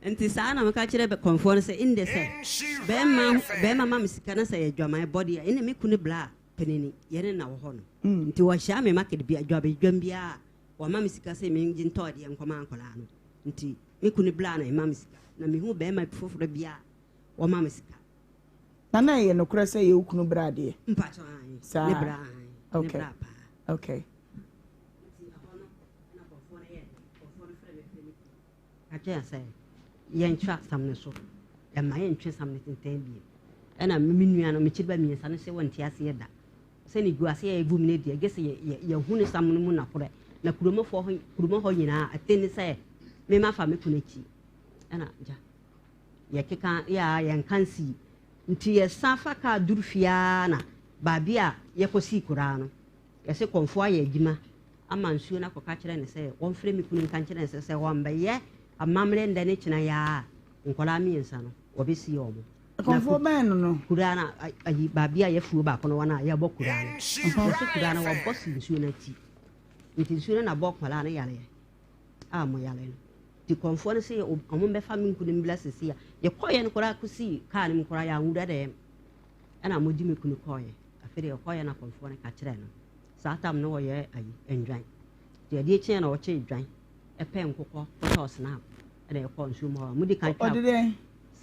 Nti saa na meka kyerɛ kɔmfoɔ no sɛ, inde sɛ bɛrima, bɛrima ma me sika na sɛ ɛyɛ adwamanbɔ deɛ, ɛnne me kunu bla panini, yɛne na wɔ hɔ no. Nti wɔhyia me market bi, adwabadwam biara a, Wɔma me sika sɛ mengye ntɔ adeɛ nkɔma nkwadaa no. Nti me kunu bla na ɛma me sika. Na mehu barima foforɔ bi a wɔma me sika. Na na ɛyɛ nokorɛ sɛ ɛyɛ wo kunu bra deɛ? Mpakyɛ ae. Saa. Ne bra ae. Okay. Ne bra paa. Okay. Nti ɛhɔ no ɛna kɔmfoɔ no yɛɛ dɛ. Kɔmfoɔ no frɛ me frɛ me kunu. Ka kyerɛ yɛn sɛ yɛntwe asɛm no so. Ɛmma yɛntwe asɛm no tenten bio. Ɛna me nua no, me kyiri ba mmiɛnsa no sɛ wɔnte aseɛ da. Sɛ ne gu ase a ɛgu mu no deɛ, gye sɛ yɛhu ne sam no mu nakorɛ. Na kuromafoɔ hɔ, kuroma hɔ nyinaa ate ne sɛ me mafa me kunu akyi. Ɛna gya, yɛkeka yɛ a yɛnka nsii. Nti yɛsan fa kaa duru fie ara na baabi a yɛkɔsii koraa no, yɛse kɔmfoɔ ayɛ adwuma ama nsuo no akɔka kyerɛ no sɛ wɔmfrɛ me kunu nka nkyerɛ no sɛ sɛ wɔambɛyɛ amammerɛ ndɛ ne kyena yi ara a, nkwadaa mmiɛnsa no, wɔbɛsie wɔn. Kɔmfoɔ bɛn no no? Kuraa no, ayi, baabi a yɛafuo baako no wɔ no a yɛbɔ kuraa no. Yɛse kuraa no wɔbɔ si nsuo no akyi. Nti nsuo no na bɔ nkwadaa no yareɛ a mo yare no. Nti kɔmfoɔ no se wɔn mbɛfa me nkunu mbla sisi a. Yɛkɔeɛ no koraa kɔsii kaa no mu koraa yɛanwura dɛm. Ɛna wɔde me kunu kɔeɛ. Afei deɛ yɛkɔeɛ na kɔmfoɔ no ka kyerɛɛ no. Saa tam no wɔyɛ ayi ndwan. Nti adeɛ kyeeɛ na wɔkyee dwan pɛ nkokɔ kɔtɔɔ snap ɛna yɛkɔɔ nsuo mu hɔ. Wɔdi kan twa Ɔde dɛn?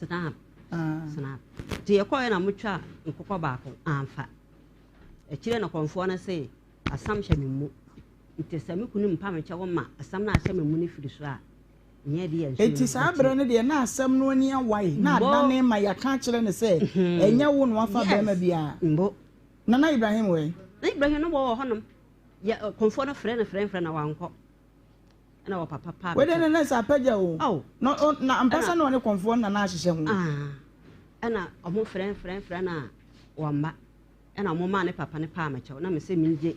Snap. Ah. Snap. Nti yɛkɔeɛ na wɔtwa nkokɔ baako amfa. Akyire na kɔmfoɔ no se asam hyɛ me mu. Nti sɛ me kunu mpa me kyɛw ma asam no a ahyɛ me mu no firi so a, nyɛ de yɛ nsuo Enti no saa berɛ bɛte. no deɛ na asɛm no ani awae, na Mbo. adane ma yɛaka akyerɛ no sɛ ɛnyɛ wo na wafa barima Yes. biara. Mbo. Nana Ibrahim wɔ he? Na Ibrahim no wɔ hɔnom. Yɛ kɔmfoɔ no frɛ no frɛ frɛ na wankɔ. Ɛna wɔ papa paa Wei deɛ ne nɛ sɛ apagya o. Oh. Na ɔ na ampa sɛ na ɔne kɔmfoɔ no na na ahyehyɛ ho. Ah. Ɛna ɔmo frɛ frɛ frɛ na wamma. Ɛna ɔmo maa ne papa no paa me kyɛw na me sɛ mengye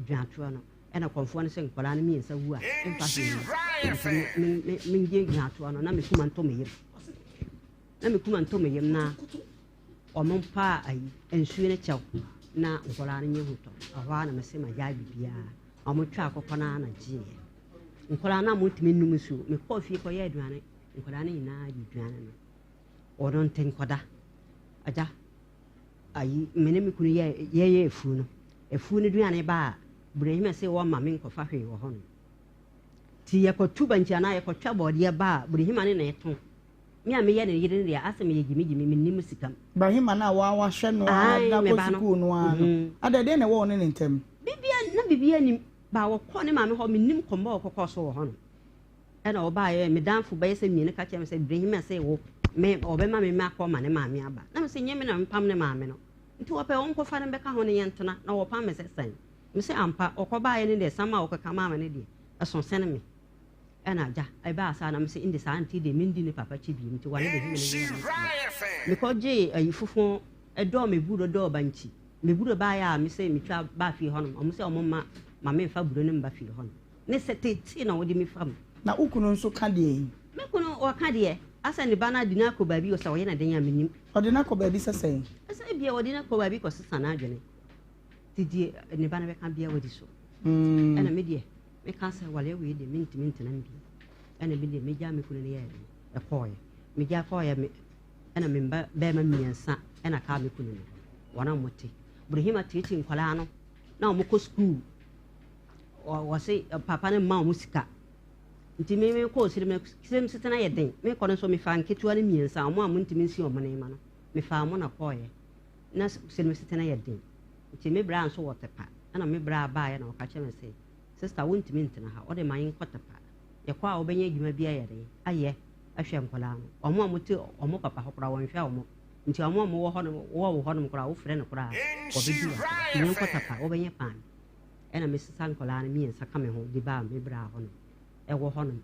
dwaatoa no. Ɛna kɔmfoɔ no sɛ nkwadaa no mmiɛnsa wu a ɛmfa hwee mma. Nti me me mengye dwaatoa no na me kuma ntɔ me yam. Na me kuma ntɔ me yam na Wɔpaa ayi, nsuo no kyɛw na nkwadaa no nyɛ hu tɔ. Ɛhɔ ara na mese magyae biribiara. Wɔtwaa akokɔ no ara na gyeeɛ. Nkwadaa no a wɔntumi nnom nsuo. Mekɔɔ fie kɔyɛ aduane. Nkwadaa no nyinaa di aduane no. Wɔn nte nkɔda. Agya, ayi, me ne me kunu yɛ yɛyɛ afuo no. Afuo no duane ba a, Burahima se wɔmma me nkɔfa hwee wɔ hɔ no. Nti yɛkɔtu bankye anaa yɛkɔtwa bɔɔdeɛ ba a, Burahima ne na ɛtɔn. Me a meyɛ ne yere no deɛ, asɛ meyɛ gyimigyimi, mennim sika mu. Barima no a woa wahwɛ no ara de no Ae, me akɔ ba no. sukuu no ara no, Mhm. adɛn, deɛn na ɛwɔ wo ne ne ntam? Bibia, na biribiara nnim. Ba wɔkɔɔ ne maame hɔ, mennim kɔmmɔ a wɔkɔkɔɔ so wɔ hɔ no. Ɛna wɔbaeɛ, me danfo bɛyɛ sɛ mmienu ka kyerɛɛ me sɛ, Ibrahim ase wo, me, ɔbɛma me makɔ ma ne maame aba. Na mese, nyɛ me na mepam ne maame no. Nti wɔpɛ wɔnkɔfa no mbɛka ho ne yɛntena, na wɔpam me sɛ sɛn? Mese, ampa, wɔkɔbaeɛ no deɛ, sam a wɔkeka maa me no deɛ, ɛso sene me. Ɛna agya, ɛbaa saa na mese nde saa nti deɛ mendi ne papa kyi biom nti wane bɛhwɛ me ne yɛ me mekɔ gyee ayi fofo ɛdɔɔ me buro dɔɔ bankyi me buro baayɛ a mese metwa baa fie hɔnom ɔmo sɛ ɔmo ma ma memfa buro no mba fie hɔnom ne sɛ tete na wɔde me fa mu. Na wo kunu nso ka deɛn? Me kunu ɔka deɛ asɛ ne ba no ade no akɔ baabi o sɛ ɔyɛ no den a menim. Ɔde no akɔ baabi sɛ sɛn? Sɛ ebia ɔde no akɔ baabi kɔsesa n'adwene nti deɛ ne ba no bɛka biara wadi so. Ɛna me deɛ meka sɛ waleɛ wei deɛ mentumi ntena mu bio. Ɛna me deɛ megyaa me kunu no yɛɛ dɛn ɛkɔɔeɛ. Megyaa kɔɔeɛ me ɛna me mba bɛrima mmiɛnsa ɛna kaa me kunu no wɔn a wɔte. Brehima teetee nkwadaa no na wɔkɔ sukuu wɔse papa no mma wɔn sika. Nti me mekɔɔ sirem sirem setena yɛ den. Mekɔ no nso mefaa nketewa no mmiɛnsa wɔn a wɔntumi nsi wɔn nneɛma no mefaa wɔn na kɔɔeɛ. Na sirem setena yɛ den. Nti me bra nso wɔ Tepa ɛna me bra baeɛ na ɔka kyerɛ me sɛ Sister wontumi ntena ha wode ma yɛnkɔ Tepa. Yɛkɔ a wobɛnya adwuma bi ayɛ dɛn ayɛ ahwɛ nkwadaa no. Wɔn a wɔte wɔn papa hɔ koraa wɔnhwɛ wɔn. Nti wɔn a wɔwɔ hɔ nom wɔ wo hɔnom koraa wofrɛ no koraa wɔbɛdi w'asɛm. Nti yɛnkɔ Tepa wobɛnya kwan. Ɛna mesesa nkwadaa no mmiɛnsa ka me ho de baa me bra hɔnom. Ɛwɔ hɔnom.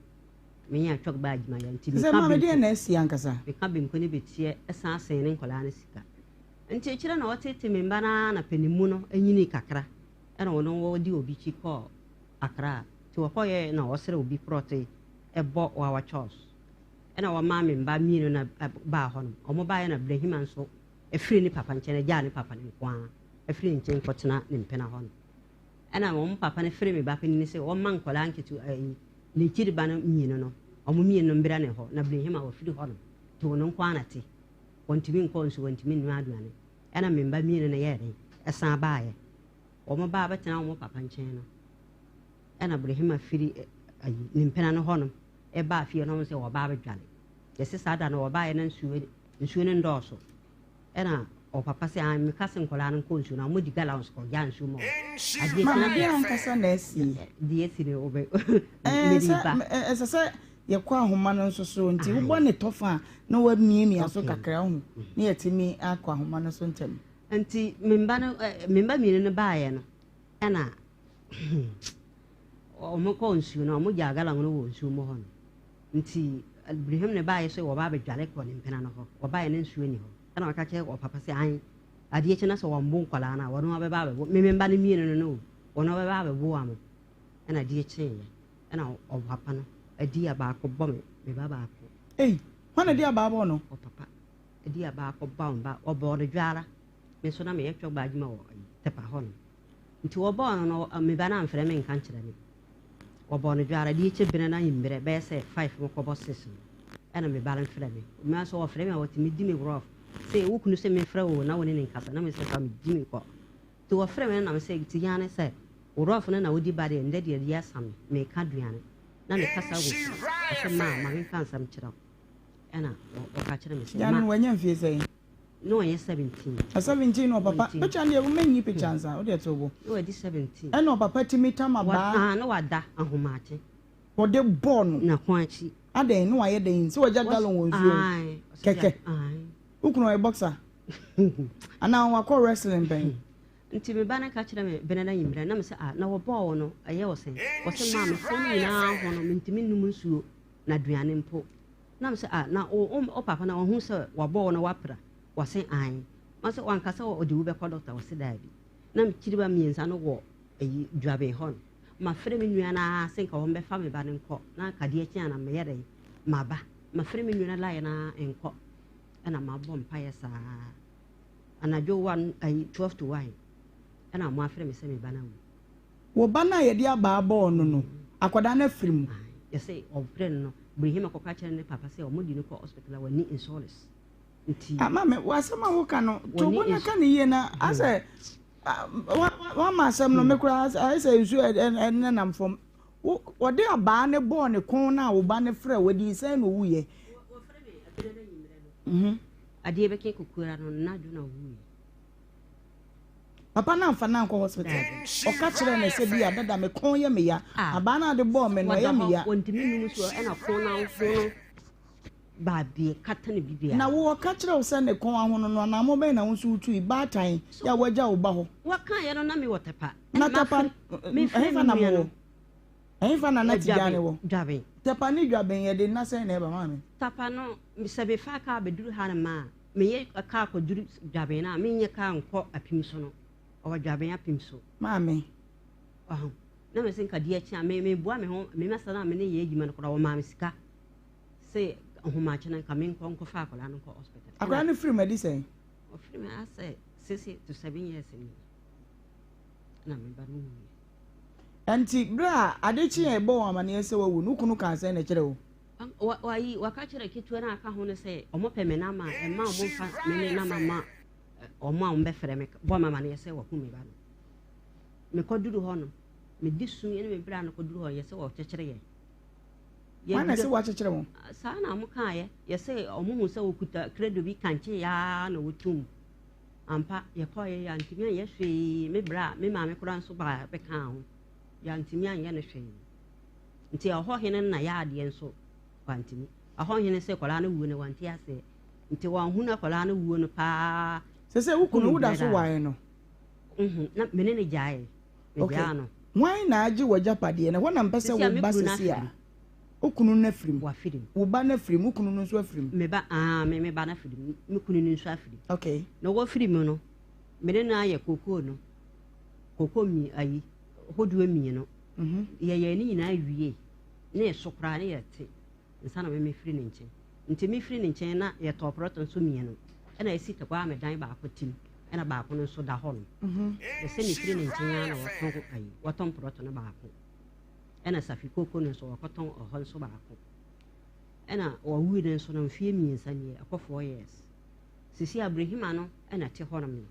Meyɛ atwɔk baa adwuma yɛ nti meka benku. Deɛ na asi ankasa. Meka benku ne bɛteɛ ɛsan sen ne nkwadaa no sika. Nti akyire na ɔtete me mba no ara na panimu no nyinii kakra ɛna ɔno ɔdi obi kyi kɔɔ Accra. Nti wɔkɔyɛɛ na ɔsrɛ obi prɔte bɔ wawa chores. Ɛna wɔmaa me mba mienu no baa hɔ nom. Ɔmo baeɛ na Brahima nso firi ne papa nkyɛn gyaa ne papa no nko ara firi ne nkyɛn kɔtena ne mpena hɔ nom. Ɛna wɔn papa no firi me ba panin no sɛ wɔmma nkwadaa nketewa ɛyi n'akyiri ba no mienu no wɔn mienu no mbra ne hɔ na Brahima wɔfiri hɔ nom nti wɔn nko ara na te. Wɔntumi nkɔ nsu wɔntumi nnua aduane. Ɛna me mba mienu no yɛɛ dɛn ɛsan baeɛ. Wɔn ba abɛtena wɔn papa nkyɛn no, ɛna Brehima firi ayi ne mpena no hɔnom ɛbaa fie no sɛ wɔba abɛdwale. Yɛse saa da no wɔbaeɛ na nsuo nsuo no ndɔɔso. Ɛna ɔpapa sɛ ah meka sɛ nkwadaa no nkɔ nsuo no a wɔdi gallons kɔgya nsuo ma wɔn. Adeɛ Maame deɛ ankasa na asi. Deɛ asi no wɔbɛ mede ba. Ɛsɛ sɛ yɛkɔ ahoma no nso so nti wobɔ ne tɔfa a na wamiamia so kakra ho na yɛtumi akɔ ahoma no so ntɛm. Nti me mba no me mba mienu no baeɛ no ɛna wɔn kɔɔ nsuo no wɔn gyaa gallon no wɔ nsuo mu hɔ no nti Briham ne baeɛ sɛ wɔba abɛdwale kɔ ne mpena no hɔ wɔbaeɛ no nsuo ni hɔ ɛna wɔka kyerɛ wɔ papa sɛ an adeɛ kye na sɛ wɔn bo nkwadaa no a wɔn abɛba abɛbo me me mba no mienu no no wɔn abɛba abɛbo wɔn ɛna adeɛ kyeeɛ ɛna ɔpapa no adi abaako bɔ me me ba baako. Ei, hwan na di abaa bɔ no? Ɔpapa. Ɛdi abaa kɔ ba wɔn ba wɔbɔɔ no dwaara me nso na meyɛ twɔgba adwuma wɔ tɛpa hɔ nom nti wɔbɔɔ no no me ba no amfrɛ me nka nkyerɛ me wɔbɔɔ no dwaara deɛ kyɛ bena no ahimmerɛ bɛyɛ sɛ five mo kɔbɔ six no ɛna me ba no mfrɛ me me nso wɔfrɛ me a wɔtumi di me worɔf sɛ wo kunu sɛ memfrɛ wo na wo ne ne nkasa na me sɛ fa me gyi me kɔ nti wɔfrɛ me no na me sɛ ti ya ne sɛ worɔf no na wodi ba deɛ ndɛ deɛ deɛ asa me meka aduane na ne kasa wɔ ɔsɛ maa ma memfa nsɛm kyerɛ wo Ɛna ɔka kyerɛ me sɛ. Gya no wanya mfie sɛn? Na ɔyɛ 17. Na 17 na ɔpapa picture no deɛ woma nyi picture nsa wode ɛto bo. Na wadi 17. Ɛna ɔpapa tumi tam abaa. Ah na wada ahomakye. Ɔde bɔɔ no. Na ko akyi. Adɛn na wayɛ dɛn sɛ wagya gallon wɔ nsuo mu kɛkɛ. Wo kunu ɔyɛ boxer anaa wakɔ wrestling pɛn. Nti me ba no ka kyerɛ me benada anwummerɛ na me sɛ ah na wɔbɔɔ wo no ɛyɛ wo sɛn ɔse maa me fam nyinaa ho no mentumi nnom nsuo na aduane mpo. Na mesɛ, ah, na wo, wo, wo papa na wahu sɛ wabɔ wo na wapira? Wɔse, ae. Mase, wanka sɛ ɔde wo bɛkɔ dɔkta? Wɔse, daabi. Na me kyiriba mmiɛnsa no wɔ ayi, dwaben hɔ no. Mafrɛ me nua no ara sɛ nka wɔmbɛfa me ba no nkɔ, na nka adeɛ kye a na meyɛ dɛn? Maba. Mafrɛ me nua no line no ara nkɔ. Ɛna mabɔ mpaeɛ saa. Anadwo one, ayi, 12 to 1, ɛna wɔafrɛ me sɛ me ba no awu. Wo ba no a yɛde abaa bɔɔ no no, akwadaa no afiri mu. Yɛsɛ ɔbrɛ no no, Brihima kɔka kyerɛ ne papa sɛ wɔde no kɔ hospital a wɔni insurance. Nti. Ah, maame, w'asɛm a woka no, to bo na ka ne yie na asɛ wama asɛm no me koraa ayɛ sɛ nsuo ɛnenam fam. Wɔde abaa no bɔɔ ne kɔn no a wo ba no frɛ wɔde sɛn na owuiɛ. Wɔfrɛ me abena no anwummerɛ no. Adeɛ bɛkɛ kokuara no, nnadwo na owuiɛ. Papa no amfa no ankɔ hospital. Ɔka kyerɛɛ no sɛ bi a dada me kɔn yɛ me ya. Ah. Abaa no a ɔde bɔɔ me no ɛyɛ me ya. Wɔntumi num so ɛna kɔn no ahono baabi kata ne biribiara. Na wo ɔka kyerɛ wo sɛ ne kɔn ahono no anammɔn bɛn na wo nso wotui? Baatan yɛ a woagya wo ba hɔ. Wɔkaeɛ no na mewɔ Tɛpa. Na Tɛpa ɛhefa na mowɔ? Ɛhefa na na Tigyane wɔ? Dwaben. Tɛpa ne Dwaben yɛde nna sɛn na ɛba maame? Tɛpa no sɛ mefa kaa bɛduru hanom a Meyɛ kaa kɔduru Dwaben a, menyɛ kaa nkɔ Apim so no, ɔwɔ Dwaben Apim so. Maame. Ɔho. Na mese nka deɛ akyi a, me meboa me ho, me masa no a me ne yɛ adwuma no koraa, wɔmaa me sika sɛ ahomakye no nka menkɔ nkɔfa akwadaa no nkɔ hospital. Akwadaa no firi mu adi sɛn? Ɔfiri mu asɛ six to seven years ni na me ba no wuiɛ. Ɛnti berɛ a ade kye a yɛbɔɔ wo amaneɛ sɛ wawu no, wo kunu kaa sɛn na ɛkyerɛ wo? Wa, wayi, waka kyerɛ ketewa no a aka ho no sɛ wɔpɛ me nama a, mma wɔmfa me ne nama mma wɔn a wɔbɛfrɛ me bɔ me amaneɛ sɛ waku me ba no. Mekɔduru hɔ no, mede su ne me bra no kɔduru hɔ, yɛ sɛ wɔkyekyere yɛn. Hwan na ɛsɛ wɔakyekyere wɔn? Saa na wɔkaeɛ. Yɛ sɛ wɔhu sɛ wɔkuta kredo bi kankye yaa na wɔtum. Ampa, yɛkɔeɛ yɛantumi anyɛ hwee. Me bra, me maame koraa nso baa bɛkaa ho. Yɛantumi anyɛ no hwee. Nti ɛhɔ hene no na yɛ adeɛ nso wantumi. Ɛhɔ hene sɛ akwadaa no wuo no wante aseɛ. Nti wanhunu akwadaa no wuo no paa. Sɛ sɛ wo kunu woda so wae no? Na me ne no gyae. Megyaa no. Hwan na agye w'agyapadeɛ no? Ɛhɔ na mpɛ sɛ wo ba sɛsi a. Wo kunu no afiri mu. Wafiri mu. Wo ba no afiri mu, wo kunu no nso afiri mu. Me ba, ah, me me ba no afiri mu. Me kunu no nso afiri mu. Okay. Na wafiri mu no, me ne no ayɛ kokoo no. Kokoo mi ayi, hodoɔ mmienu. Mhm. Yɛyɛ ne nyinaa wie. Ne ɛso koraa ne yɛte. Nsa na me mefiri ne nkyɛn. Nti mefiri ne nkyɛn na yɛtɔɔ prɔtɔ nso mmienu. Ɛna esi tɛkwa a me dan baako tim. Ɛna baako no nso da hɔ no. Mhm. Ɛsɛ mefiri ne nkyɛn ara na wɔtɔn ayi, wɔtɔn prɔtɔ no baako. Ɛna safi koko no nso wɔkɔtɔn ɔhɔ nso baako. Ɛna wɔwui no nso no mfeɛ mmiɛnsa nie, ɛkɔ 4 years. Sisi abrehima no ɛna ɛte hɔ nom no.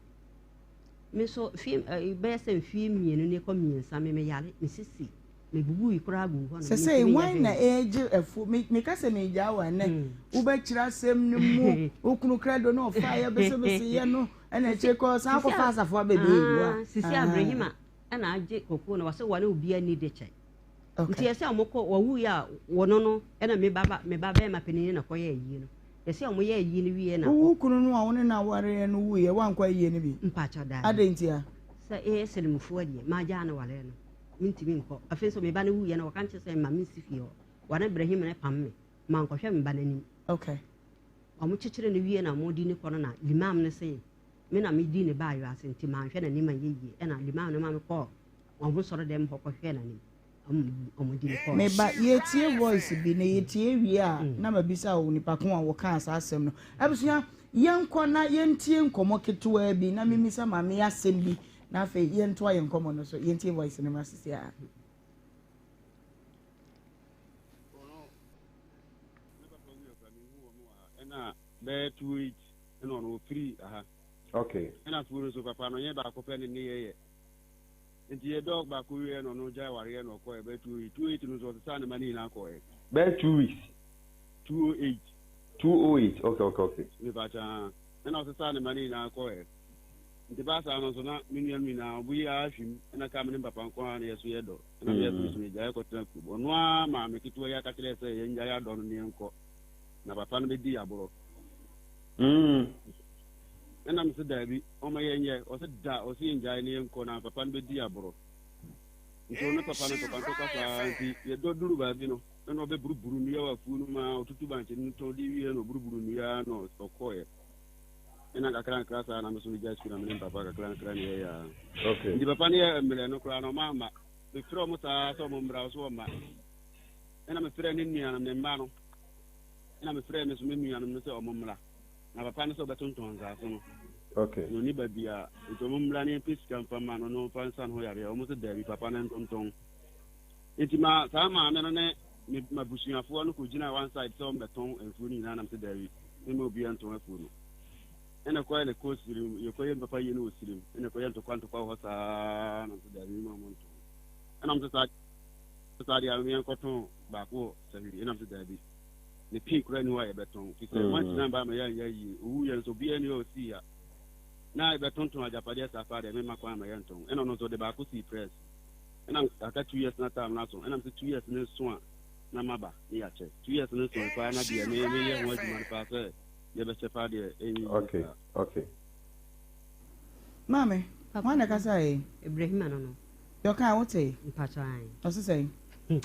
Me nso fie bɛyɛ sɛ mfeɛ 2 ne kɔ 3 me meyare, me sisi mebubui koraa guu hɔ nom. Sɛsɛi hwan na ɛregye afuo? Meka sɛ meregyaa wo a ɛnnɛ wobɛkyerɛ asɛm no mu, wo kunu krado no ɔfaeɛ besebeseyɛ no ɛna akyire kɔ san akɔfa asafo abɛbɛyi wo a. Sisi abrehima ɛna agye koko na wɔsɛ wɔne obiara nni de kyɛ. Nti ɛsɛ wɔn kɔ wɔwu yɛ a wɔno no ɛna me ba me ba bɛrima panin na kɔyɛ ayie no. Ɛsɛ wɔn yɛ ayie no wie na. Wo kunu no a wo ne no awareɛ no wuiɛ woankɔ ayie no bi? Mpakyɛ daa. Adɛn ntia? Sɛ ɛyɛ sɛlɛmufoɔ deɛ magyaa no wareɛ no mentumi nkɔ. Afei nso me ba no wuiɛ no wɔka nkyerɛ sɛ mma mensi fie hɔ. Wɔne Ibrahim no pam me mankɔhwɛ me ba no anim. Okay. Wɔn kyekyere no wie na wɔde ne kɔ no na limam no se Me na medii ne baayewa ase nti manhwɛ n'anim anyɛ yie ɛna Limam no ma me kɔɔ wɔn ho sɔre dɛm hɔ kɔhwɛɛ n'anim wɔn di me kɔɔ. Me ba, yɛtie voice bi na yɛtie wie a na mabisa wo nipa ko a wɔkaa saa asɛm no. Abusua, yɛnkɔ na yɛntie nkɔmmɔ ketewaa bi na memmisa maame yi asɛm bi na afei yɛntoa yɛn nkɔmmɔ no so. Yɛntie voice no mmra sisi ara. Ɛna bɛyɛ 28 ɛna ɔno ɔfiri aha. Okay. Ɛna afuo no nso papa no nyɛ baako pɛ ne ne yɛyɛ. Nti yɛ dɔg baako wieɛ na ɔno gyae wareɛ na ɔkɔɛ bɛyɛ 208. 208 no nso ɔsesaa ne ma ne nyinaa kɔɛ. Bɛyɛ 2 weeks. 208. 208, okay. Mepa kyɛ aa. Ɛna ɔsesaa ne ma ne nyinaa kɔɛ. Nti baa saa no nso na me nuanom nyinaa ɔbo yi ara hwim ɛna kaa me ne me papa nko ara na yɛso yɛ dɔ. Ɛna me yɛ so me so yɛgyae kɔtena kurom. Ɔno ara maame ketewa yi aka kyerɛɛ sɛ yɛngyae adɔ no ne yɛnkɔ. Na papa no bɛdi aborɔ. Ɛna mese daabi, ɔma yɛnyɛ. Ɔse da, ɔse yɛngyae na yɛnkɔ na papa no bɛdi aborɔ. Nti ɔne papa no ntɔkwa ntɔkwa saa nti yɛdɔ duru baabi no ɛna ɔbɛburuburu nnua wɔ afuo no mu a ɔtutu bankye no tɔn de wie na ɔburuburu nnua na ɔkɔeɛ. Ɛna nkakra nkakra saa na me so megyae sukuu na me ne papa kakra nkakra ne yɛyɛ a. Okay. Nti papa no yɛ mmerɛ no koraa na ɔma amma. Mefrɛ ɔmo saa sɛ ɔmo mmra ɔso ɔmma. Ɛna mefrɛ ne nuanom ne mma no. Ɛna mefrɛɛ me nso me nuanom no sɛ wɔn mmra. Na papa no sɛ ɔbɛtontɔn nsaase no. Okay. Na ɔni ba biara. Nti wɔn mmra na yɛmpɛ sika mfa mma no na ɔmfa nsa ne ho yareɛ. Wɔn sɛ daabi, papa no ntontɔn. Nti ma saa maame no ne me m'abusuafoɔ no kɔgyinaa one side sɛ wɔmmɛtɔn afuo no nyinaa na mesɛ daabi, memma obiara ntɔn afuo no. Ɛna ɛkɔyɛ ne kɔɔ sirim, yɛkɔyɛ me papa yie no wɔ sirim, ɛna ɛkɔyɛ ntɔkwa ntɔkwa wɔ hɔ saa na mesɛ daabi memma wɔn ntɔn. Ɛna wɔn sɛ saa saa deɛ a yɛnkɔtɔn baako wɔ sahwi, ɛna mesɛ daabi. Ne pii koraa ni hɔ a yɛbɛtɔn fi sɛ moantena mba ama yɛanyɛ yie owu yɛn nso obiara ni hɔ a osii ha na yɛbɛtontɔn agyapadeɛ saa paa deɛ memma kwan ma yɛntɔn. Ɛna ɔno nso ɔde baako sii press ɛna aka 2 years na time no aso ɛna mesɛ 2 years no nso a na maba ne yɛakyɛ 2 years no nso paa na deɛ me meyɛ ho adwuma no paa sɛ yɛbɛkyɛ paa deɛ ɛnyɛ yie saa. Okay. Maame, hwan na ɛkasaeɛ yi? Ibrahima no no. Deɛ ɔkaeɛ wotee? Mpakyɛ ae. Ɔse sɛn?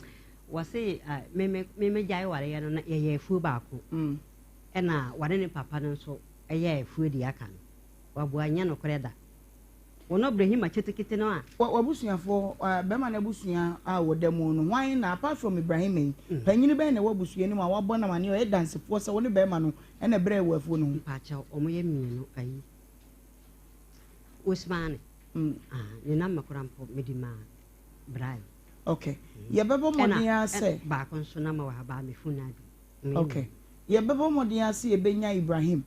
Wɔse me me me megyae wareɛ no na yɛyɛ afuo baako. Ɛna wɔne ne papa no nso yɛɛ afuo deɛ aka no. Waboa nyɛ nokorɛ da. Wɔn Ibrahima ketekete no a. W'abusuafoɔ, bɛrima no abusua a wɔda mu no, hwan na apart from Ibrahima yi, panyini bɛn na ɛwɔ abusua no mu a wabɔ no amaneɛ a ɔyɛ dansefoɔ sɛ wo ne bɛrima no na ɛbrɛɛ wɔ afuo no ho? Mpakyɛw, wɔn yɛ mmienu ayi. Osmane, ah, ne number koraa mpo mede maa Brai. Okay. Yɛbɛbɔ mmɔden ara sɛ. Baako nso na ma wɔ ha baa me fon adu. Okay. Yɛbɛbɔ mmɔden ara sɛ yɛbɛnya Ibrahim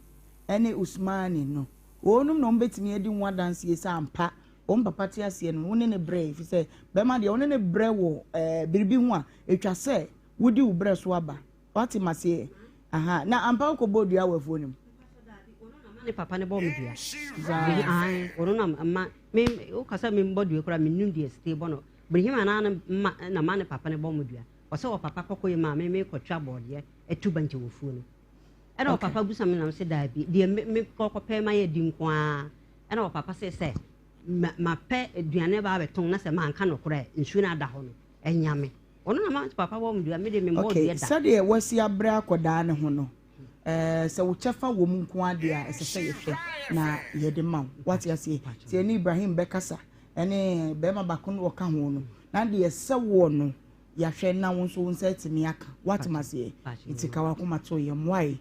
ne Usmani no. Wɔnom na wɔbɛtumi adi ho adanseɛ sɛ ampa wɔn papa te aseɛ no, wo ne no brɛ, ɛfiri sɛ bɛrima deɛ wo ne no brɛ wɔ eh, biribi ho a, ɛtwa sɛ wodi wo brɛ so aba. Wate maseɛ? Aha. Na ampa wokɔbɔɔ dua wɔ afuo no mu? Ne papa ne bɔ me dua. Ɔno na ma me wokasa me mbɔ dua koraa mennim deɛ site bɔ no. Brihim anaa ne ma na ma ne papa ne bɔ me dua. Ɔsɛ wɔ papa kɔkɔ yi maa me me kɔtwa bɔɔdeɛ ɛtu bankye wɔ fuo no. Ɛna wɔ papa busa me nam sɛ daabi deɛ me me kɔkɔ pɛ ma yɛ di nko ara. Ɛna wɔ papa sɛ sɛ ma pɛ aduane ba abɛtɔn na sɛ manka nokorɛ nsuo no ada hɔ no ɛnya me. Ɔno na ma papa bɔ me dua me de me mbɔ dua da. Sɛdeɛ wasi abrɛ akɔdaa ne ho no Ɛɛ, sɛ wo kyɛfa wɔ mu nko ara deɛ a, ɛsɛ sɛ yɛhwɛ na yɛde ma wo. Woate aseɛ? Nti ɛne Ibrahim bɛkasa, ɛne barima baako no ɔka ho no, na deɛ ɛsɛ woɔ no, yɛahwɛ na wo nso wo nsa atumi aka. Woate maseɛ? Nti ka w'akoma to yɛn mmoae,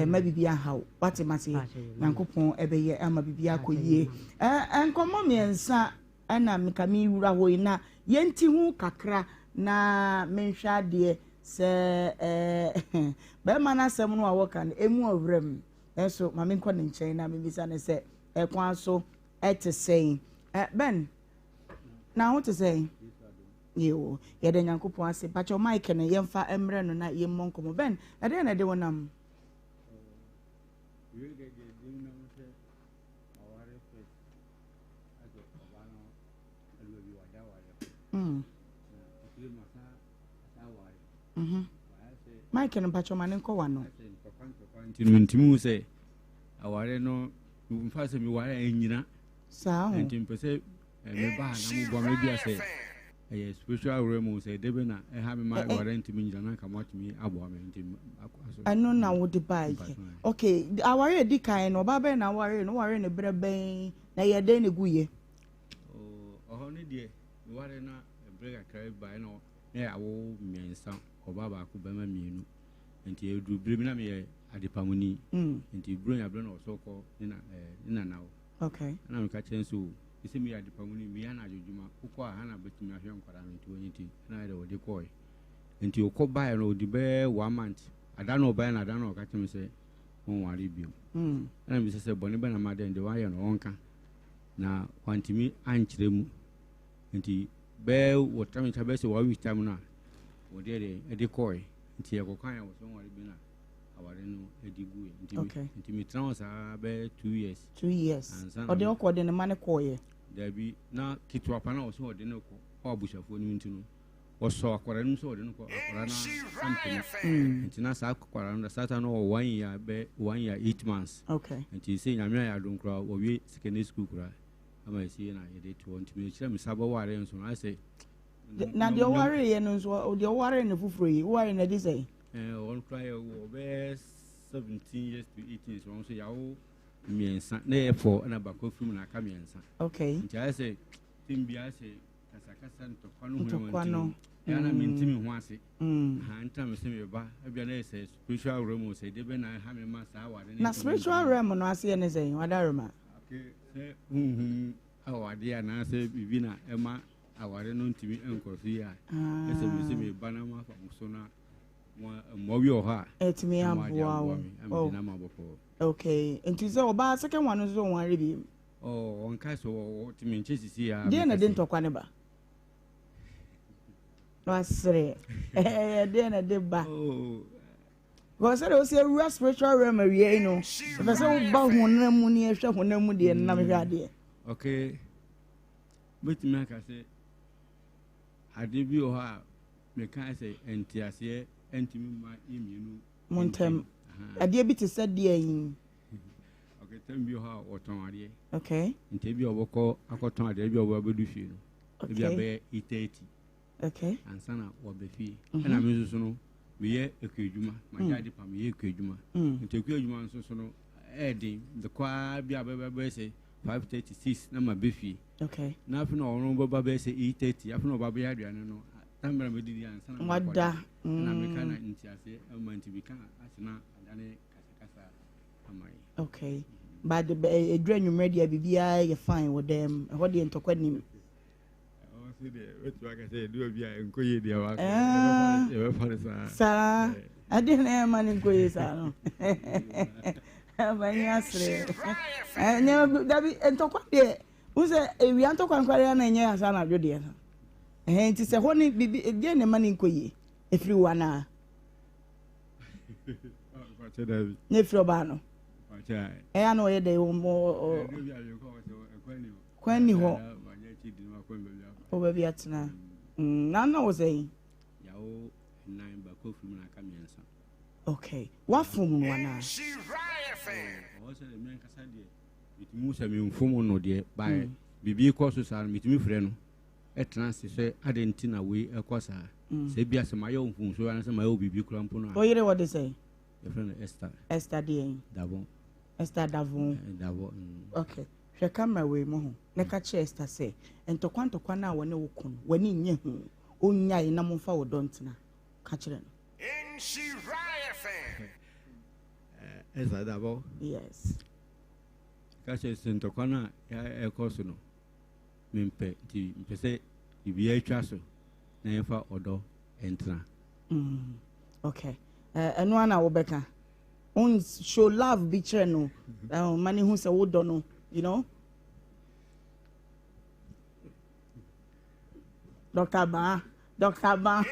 mma biribi anha wo. Woate maseɛ? Nyankopɔn ɛbɛyɛ ama biribi akɔ yie. Ɛɛ, nkɔmmɔ mmiɛnsa ɛna meka mewura hɔ yi, na yɛnti ho kakra na menhwɛ adeɛ Sɛ ɛɛ barima no asɛm no a wɔka no, emu ɔwerɛ mu. Nanso ma menkɔ ne nkyɛn na mebisa no sɛ ɛkwan so ɛte sɛn. Ɛ Ben, na ho te sɛn? Yoo, yɛda Nyankopɔn ase. Pakyɛw mic no yɛmfa mmerɛ no na yɛmmɔ nkɔmmɔ. Ben, ɛdɛn na ɛde wo nam? Mm. Mhm. Mike no mpakyɛ ma ne nkɔ wano. Nti no mentumi hu sɛ aware no mfa sɛ meware a ɛnyina. Saa ho. Nti mpɛ sɛ meba ha na moboa me bia sɛ ɛyɛ spiritual realm sɛ ɛde bɛ na ɛha me ma aware ntumi nyina na nka moatumi aboa me nti ɛno na wode baayɛ. Okay, aware edi kan no ɔbaa bɛn na aware no ware ne berɛ bɛn na ɛyɛ dɛn na egu yɛ? Ɔhɔ no deɛ meware na berɛ kakra bi baeɛ na Na yɛawo mmiɛnsa, ɔbaa baako, barima mmienu. Nti ɛduru berɛ bi na meyɛ adepamuni. Mm. Nti Buronya berɛ na ɔsɔ kɔ ne na eh, ne nana hɔ. Okay. Ɛna meka kyerɛ nso o, ɛsɛ meyɛ adepamuni, meyɛ anadwo dwuma, wokɔ a ha na bɛtumi ahwɛ nkwadaa no nti wɔnyɛ nti ɛna ayɛ dɛ wɔde kɔɔe. Nti ɔkɔ baeɛ no ɔdi bɛyɛ one month. Ada na ɔbaeɛ na ada na ɔka kyerɛ me sɛ wɔnware bio. Mm. Ɛna mebisa sɛ bɔne bɛ na ma dɛn deɛ wayɛ no ɔnka. Na wantumi ankyerɛ mu. Nti bɛyɛ wɔ tam nkyɛn bɛyɛ sɛ one week time no a wɔde ɛde ɛde kɔɔe nti yɛkɔka yɛn wɔ sɛ wɔn bi na aware no ɛde gu yɛ nti okay. nti mi tena hɔ saa bɛyɛ 2 years. 2 years ɔde ɔkɔ ɔde ne ma ne kɔɔyɛ. Dabi na ketewa pa na ɔsɛ ɔde ne kɔ kɔ abusuafoɔ no nti no ɔsɔ akwadaa no sɛ ɔde no kɔ akwadaa no ampene nti na saa akwadaa no saa time no ɔwɔ 1 year bɛ 1 year 8 months. Okay. Nti sɛ Nyame ayɛ adom koraa wɔwie secondary school koraa ama ɛsi na yɛde to hɔ nti mekyerɛ me sa bɛware nso no ayɛ sɛ na deɛ ɔwareeɛ no nso deɛ ɔwaree no foforɔ yi woware no adi sɛn? Ɔno koraa yɛ wɔ bɛyɛ 17 years to 18 years ɔno nso yɛawo mmiɛnsa na yɛ fɔ ɛna baako afiri mu na aka mmiɛnsa. Okay. Nti ayɛ sɛ tem bi ayɛ sɛ kasakasa ntɔkwa no ntɔkwa no ɛyɛ na mente me ho ase. Ha ntina me sɛ meba ebia na yɛ sɛ spiritual realm sɛ ɛde bɛ na ɛha me ma saa aware ne. Na spiritual realm no aseɛ ne sɛn wadarema? Okay, sɛ honhom awadeɛ anaasɛ biribi na ɛma aware no ntumi nkɔ so yi a, ɛsɛ me sɛ meba na mafa mo so na mmoa bi wɔ hɔ a ɛtumi aboa wo oh. na ma bɔkɔɔ. Okay, nti sɛ ɔbaa second one nso ɔnware bi. Oh, ɔnka sɛ ɔtumi nkyɛ sisi ya. Deɛ na ɛde ntɔkwa ne ba? Wasere. Ɛyɛ deɛ na ɛde ba? Oh. Because sɛdeɛ wosi awura spiritual realm awie yi no, ɛfɛ sɛ woba honam mu ne ɛhwɛ honam mu deɛ nam hwɛ adeɛ. Okay, mɛtumi aka sɛ ade bi wɔ hɔ a meka sɛ nteaseɛ ntumi mma yɛ mmienu mo ntɛm. Adeɛ bi te sɛ deɛ yi. Okay, tɛm bi wɔ hɔ a wɔtɔn adeɛ. Okay. Nti ebi a wɔbɛkɔ akɔtɔn adeɛ, ebi a wɔbɛdu fie no. Okay. Ebi a bɛyɛ 8:30. Okay. Ansa na wɔbɛ fie. Ɛna me nso so no meyɛ akuadwuma. Magye ade pa meyɛ akuadwuma. Nti akuadwuma nso so no ɛyɛ den. Mekɔ ara bi a bɛbɛ bɛyɛ sɛ 5:36 na ma bɛ fie. Okay. Na afei na ɔno bɛba bɛyɛ sɛ 8:30 afei na ɔba bɛyɛ aduane no. Tambra mɛdidi ansa na makɔda. Wada. Ɛna meka na ntiaseɛ ɛma nti meka asena adane kasakasa ama yi. Okay. But ɛduru anwummerɛ deɛ biribiara yɛ fine wɔ dɛm. Ɛhɔ deɛ ntɔkwa nim. Ɛhɔ nso Saa ɛdeɛ na ɛma no nkɔ yie saa no. Ɛma ni asere. Nneɛma dabi ntɔkwa deɛ n sɛ ewia ntɔkwa nkwa deɛ na ɛnyɛ asa anadwo deɛ no. Ɛhɛn nti sɛ hɔ ne bibi deɛ na ɛma no nkɔ yie efiri wo anaa. Na efiri ɔbaa no. Ɛyɛ na ɔyɛ dɛ wɔn kwan ni hɔ. Wɔ baabi atena. Na na wɔ sɛn? Yawo nnan baako afiri mu na aka mmiɛnsa. Okay. Wafom no anaa? Ɔwɔ sɛ me ankasa deɛ metumi hu sɛ memfom no deɛ baɛ biribi kɔ so saa no metumi frɛ no ɛtena ase sɛ adɛn nti na wei ɛkɔ saa. Sɛ ebia sɛ mayɛ wo mfomso anaasɛ mayɛ wo biribi koraa mpo no a. Wo yere wɔ de sɛn? Yɛfrɛ no Esther. Esther deɛn? Davon. Esther Davon. Davon. Mm. Okay. Hwɛ camera wei mu ho na ka kyerɛ Esther sɛ ntɔkwa ntɔkwa no a wɔne wo ko no w'ani nnye ho. Onnyae na momfa ɔdɔ ntena. Ka kyerɛ no. Esther Davon. Yes. Ka kyerɛ sɛ ntɔkwa no a ɛkɔ so no mempɛ nti mpɛ sɛ biribiara twa so na yɛmfa ɔdɔ ntena. Mm, okay. Ɛno uh, ana wobɛka. On show love bi kyerɛ no. Uh, ma ne hu sɛ wodɔ no, you know. Dr. Baa, Dr. Baa,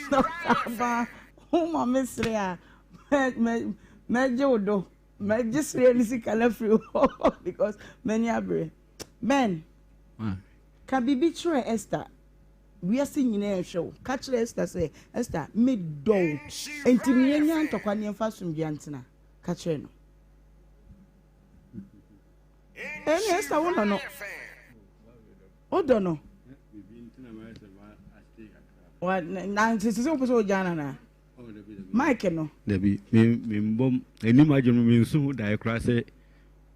Dr. Baa, wo ma me sere a, mɛgye wo do. Mɛgye sere ne sika no afiri hɔ because m'ani abere. Ben, ka biribi kyerɛ Esther. Wiase nyinaa rehwɛ wo. Ka kyerɛ Esther sɛ, Esther, medɔ wo. Enti me yɛnnya ntɔkwa na yɛmfa asomdwoeɛ ntena. Ka kyerɛ no. Ɛne Esther wo nɔ no. Wodɔ no. Na sisi sɛ wopɛ sɛ wogyaa no anaa? Mike no. Dabi, me me mbɔ anim adwene no me nso ho daeɛ koraa sɛ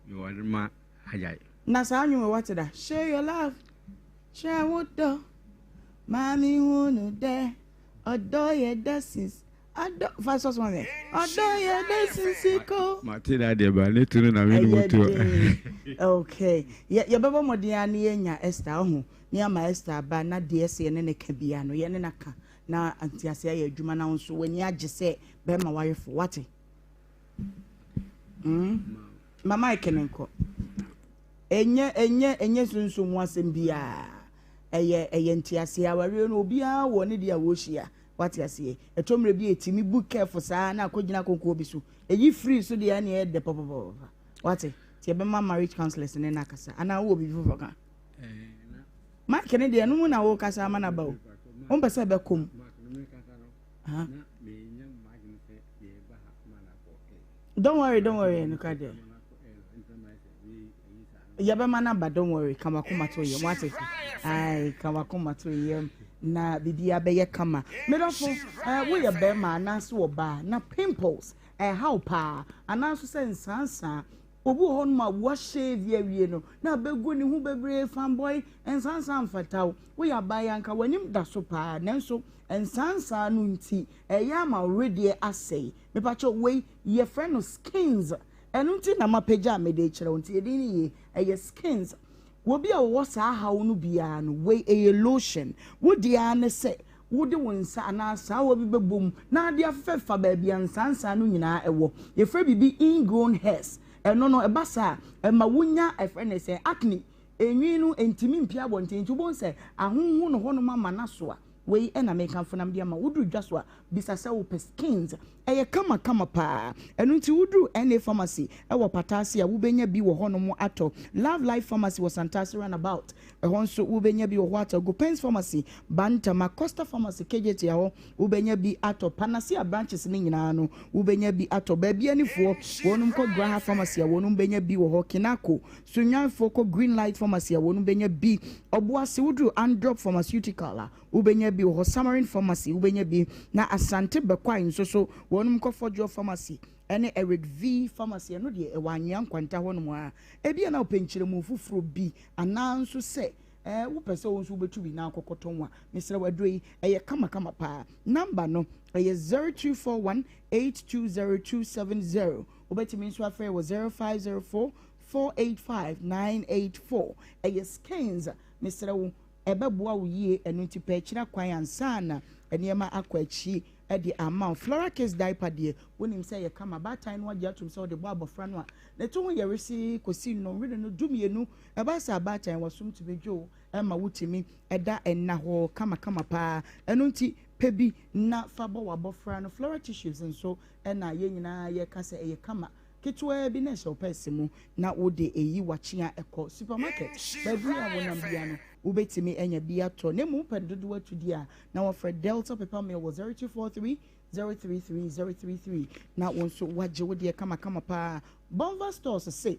meware ma agyae. Na saa nnwom yi wate da? Show your love, kyerɛ wo dɔ, ma me hu no dɛ, ɔdɔ yɛ dɛ since, ɔdɔ, fa sɔ so ma me, ɔdɔ yɛ dɛ since ko. Mate da deɛ ba ne to no na me ne mu to. Ɛyɛ den. Okay. Yɛ yɛbɛbɔ mmɔden ara na yɛanya Esther, ɔho, na yɛama Esther aba na deɛ ɛsɛ yɛne no ka biara no, yɛne no aka na ntease ayɛ adwuma na wo nso w'ani agye sɛ bɛrima warefo, wate? Mm. Ma mic no nkɔ. Ɛnyɛ ɛnyɛ ɛnyɛ sunsun mu asɛm biara. Ɛyɛ ɛyɛ nteaseɛ awareɛ no obiara wɔ ne deɛ a wɔrehyia. Wate aseɛ. Ɛtɔ mmerɛ bi a ɛtumi bu careful saa na akɔgyina konkoɔ bi so. Ɛyi firi so deɛ ɛne ɛyɛ dɛ pɔpɔpɔpɔ. Wate. Nti ɛbɛma marriage counselors ne no akasa. Anaa wowɔ biribi foforɔ ka? Mic no deɛ ɛno mu na wokasa ama no aba o. Wompɛ sɛ ɛbɛkɔ mu. Don't worry, don't worry, ɛno deɛ. Yɛbɛma no aba, don't worry, ka wakoma to yam, wate? Ae, ka wakoma to yam na biribiara bɛyɛ kama. Medɔfo, eh, woyɛ bɛrima anaasɛ ɔbaa na pimples ɛhaw paa anaasɛ sɛ nsansaa obi wɔ hɔnom a wahyɛvi awie no na abɛgu ne ho bebree fanbɔe nsansaa mfata wo. Woyɛ abaayewa nka w'anim da so paa nanso nsansaa no nti ɛyɛ ama wo wedeɛ asɛe. Mepakyɛw, wei yɛfrɛ no skins. Ɛno nti na mapagya a mede rekyerɛ wo nti edin no ye, ɛyɛ skins. Obi a ɔwɔ saa haw no biara no, wei ɛyɛ lotion. Wo deɛ ara ne sɛ wode wo nsa anaa asaawa bi bɛbɔ mu na ade afefɛfa baabi a nsaansaa no nyinaa wɔ. Yɛfrɛ biribi ingrown hairs. Ɛno no, ɛba saa a, ɛma wonya, ɛfrɛ no sɛ acne. Enwi no ntumi mpue abɔnten nti wobɛhu sɛ ahonhono hɔnom ama no asoa. Wei na mekamfo na mede ama wo. Woduru dwa so a, bisa sɛ wopɛ Skins. Ɛyɛ kamakama paa. Ɛno nti woduru NA Pharmacy wɔ Pataase a, wobɛnya bi wɔ hɔnom atɔ. Love Life Pharmacy wɔ Santase Runabout, ɛhɔ nso wobɛnya bi wɔ hɔ atɔ. Gopens Pharmacy, Bantama, Costa Pharmacy, Kejetia hɔ, wobɛnya bi atɔ. Panacea branches no nyinaa no, wobɛnya bi atɔ. Baabianifoɔ, wɔnom kɔ Graha Pharmacy a, wɔnom bɛnya bi wɔ hɔ. Kinako, Sunyanifoɔ kɔ Green Light Pharmacy a wɔn bɛnya bi. Ɔboase woduru Androp Pharmaceutical a wobɛnya bi wɔ hɔ. Samarin Pharmacy wobɛnya bi. Na Asante Bɛkwae nso so wɔnom kɔ Fɔdwoɔ Pharmacy ɛne Eric V Pharmacy ɛno deɛ ɛwɔ Anwea Nkwanta hɔ nom ara. Ebia na wopɛ nkyerɛmu foforɔ bi anaa nso sɛ ɛɛ wopɛ sɛ wo nso wobɛtu bi na akɔkɔtɔn a, mesrɛ wo aduro yi ɛyɛ kamakama paa. Number no ɛyɛ 0241 820270. Wobɛtumi nso afrɛ wɔ 0504 485984 ɛyɛ skins mesrɛ wo. Ɛbɛboa wo yie, ɛno nti pɛ akyiri akwan ansa na nneɛma akɔ akyi de ama wo. Flora Kids Diaper deɛ, wonim sɛ ɛyɛ kama. Baatan no agye atom sɛ wode bɔ abɔfra no a, ne to ho yɛ wesee kɔsi nnɔnhwere no dumienu. Ɛba saa a, baatan w'asom tumi dwo wo ma wotumi da nnahɔɔ kamakama pa ara. Ɛno nti, pɛ bi na fa bɔ w'abɔfra no. Flora Tissues nso na yɛn nyinaa yɛka sɛ ɛyɛ kama. Ketewaa bi na ɛhyɛ wo pɛɛse mu na wode eyi w'akyea kɔ supermarket. Baabi a wonam biara no, wobɛtumi anya bi atɔ. Na mmom wopɛ no dodoɔ atu deɛ a, na wɔfrɛ Delta Paper Mill wɔ 0243 033 033 na wo nso woagye wo deɛ kamakama paa. Bonva Stores se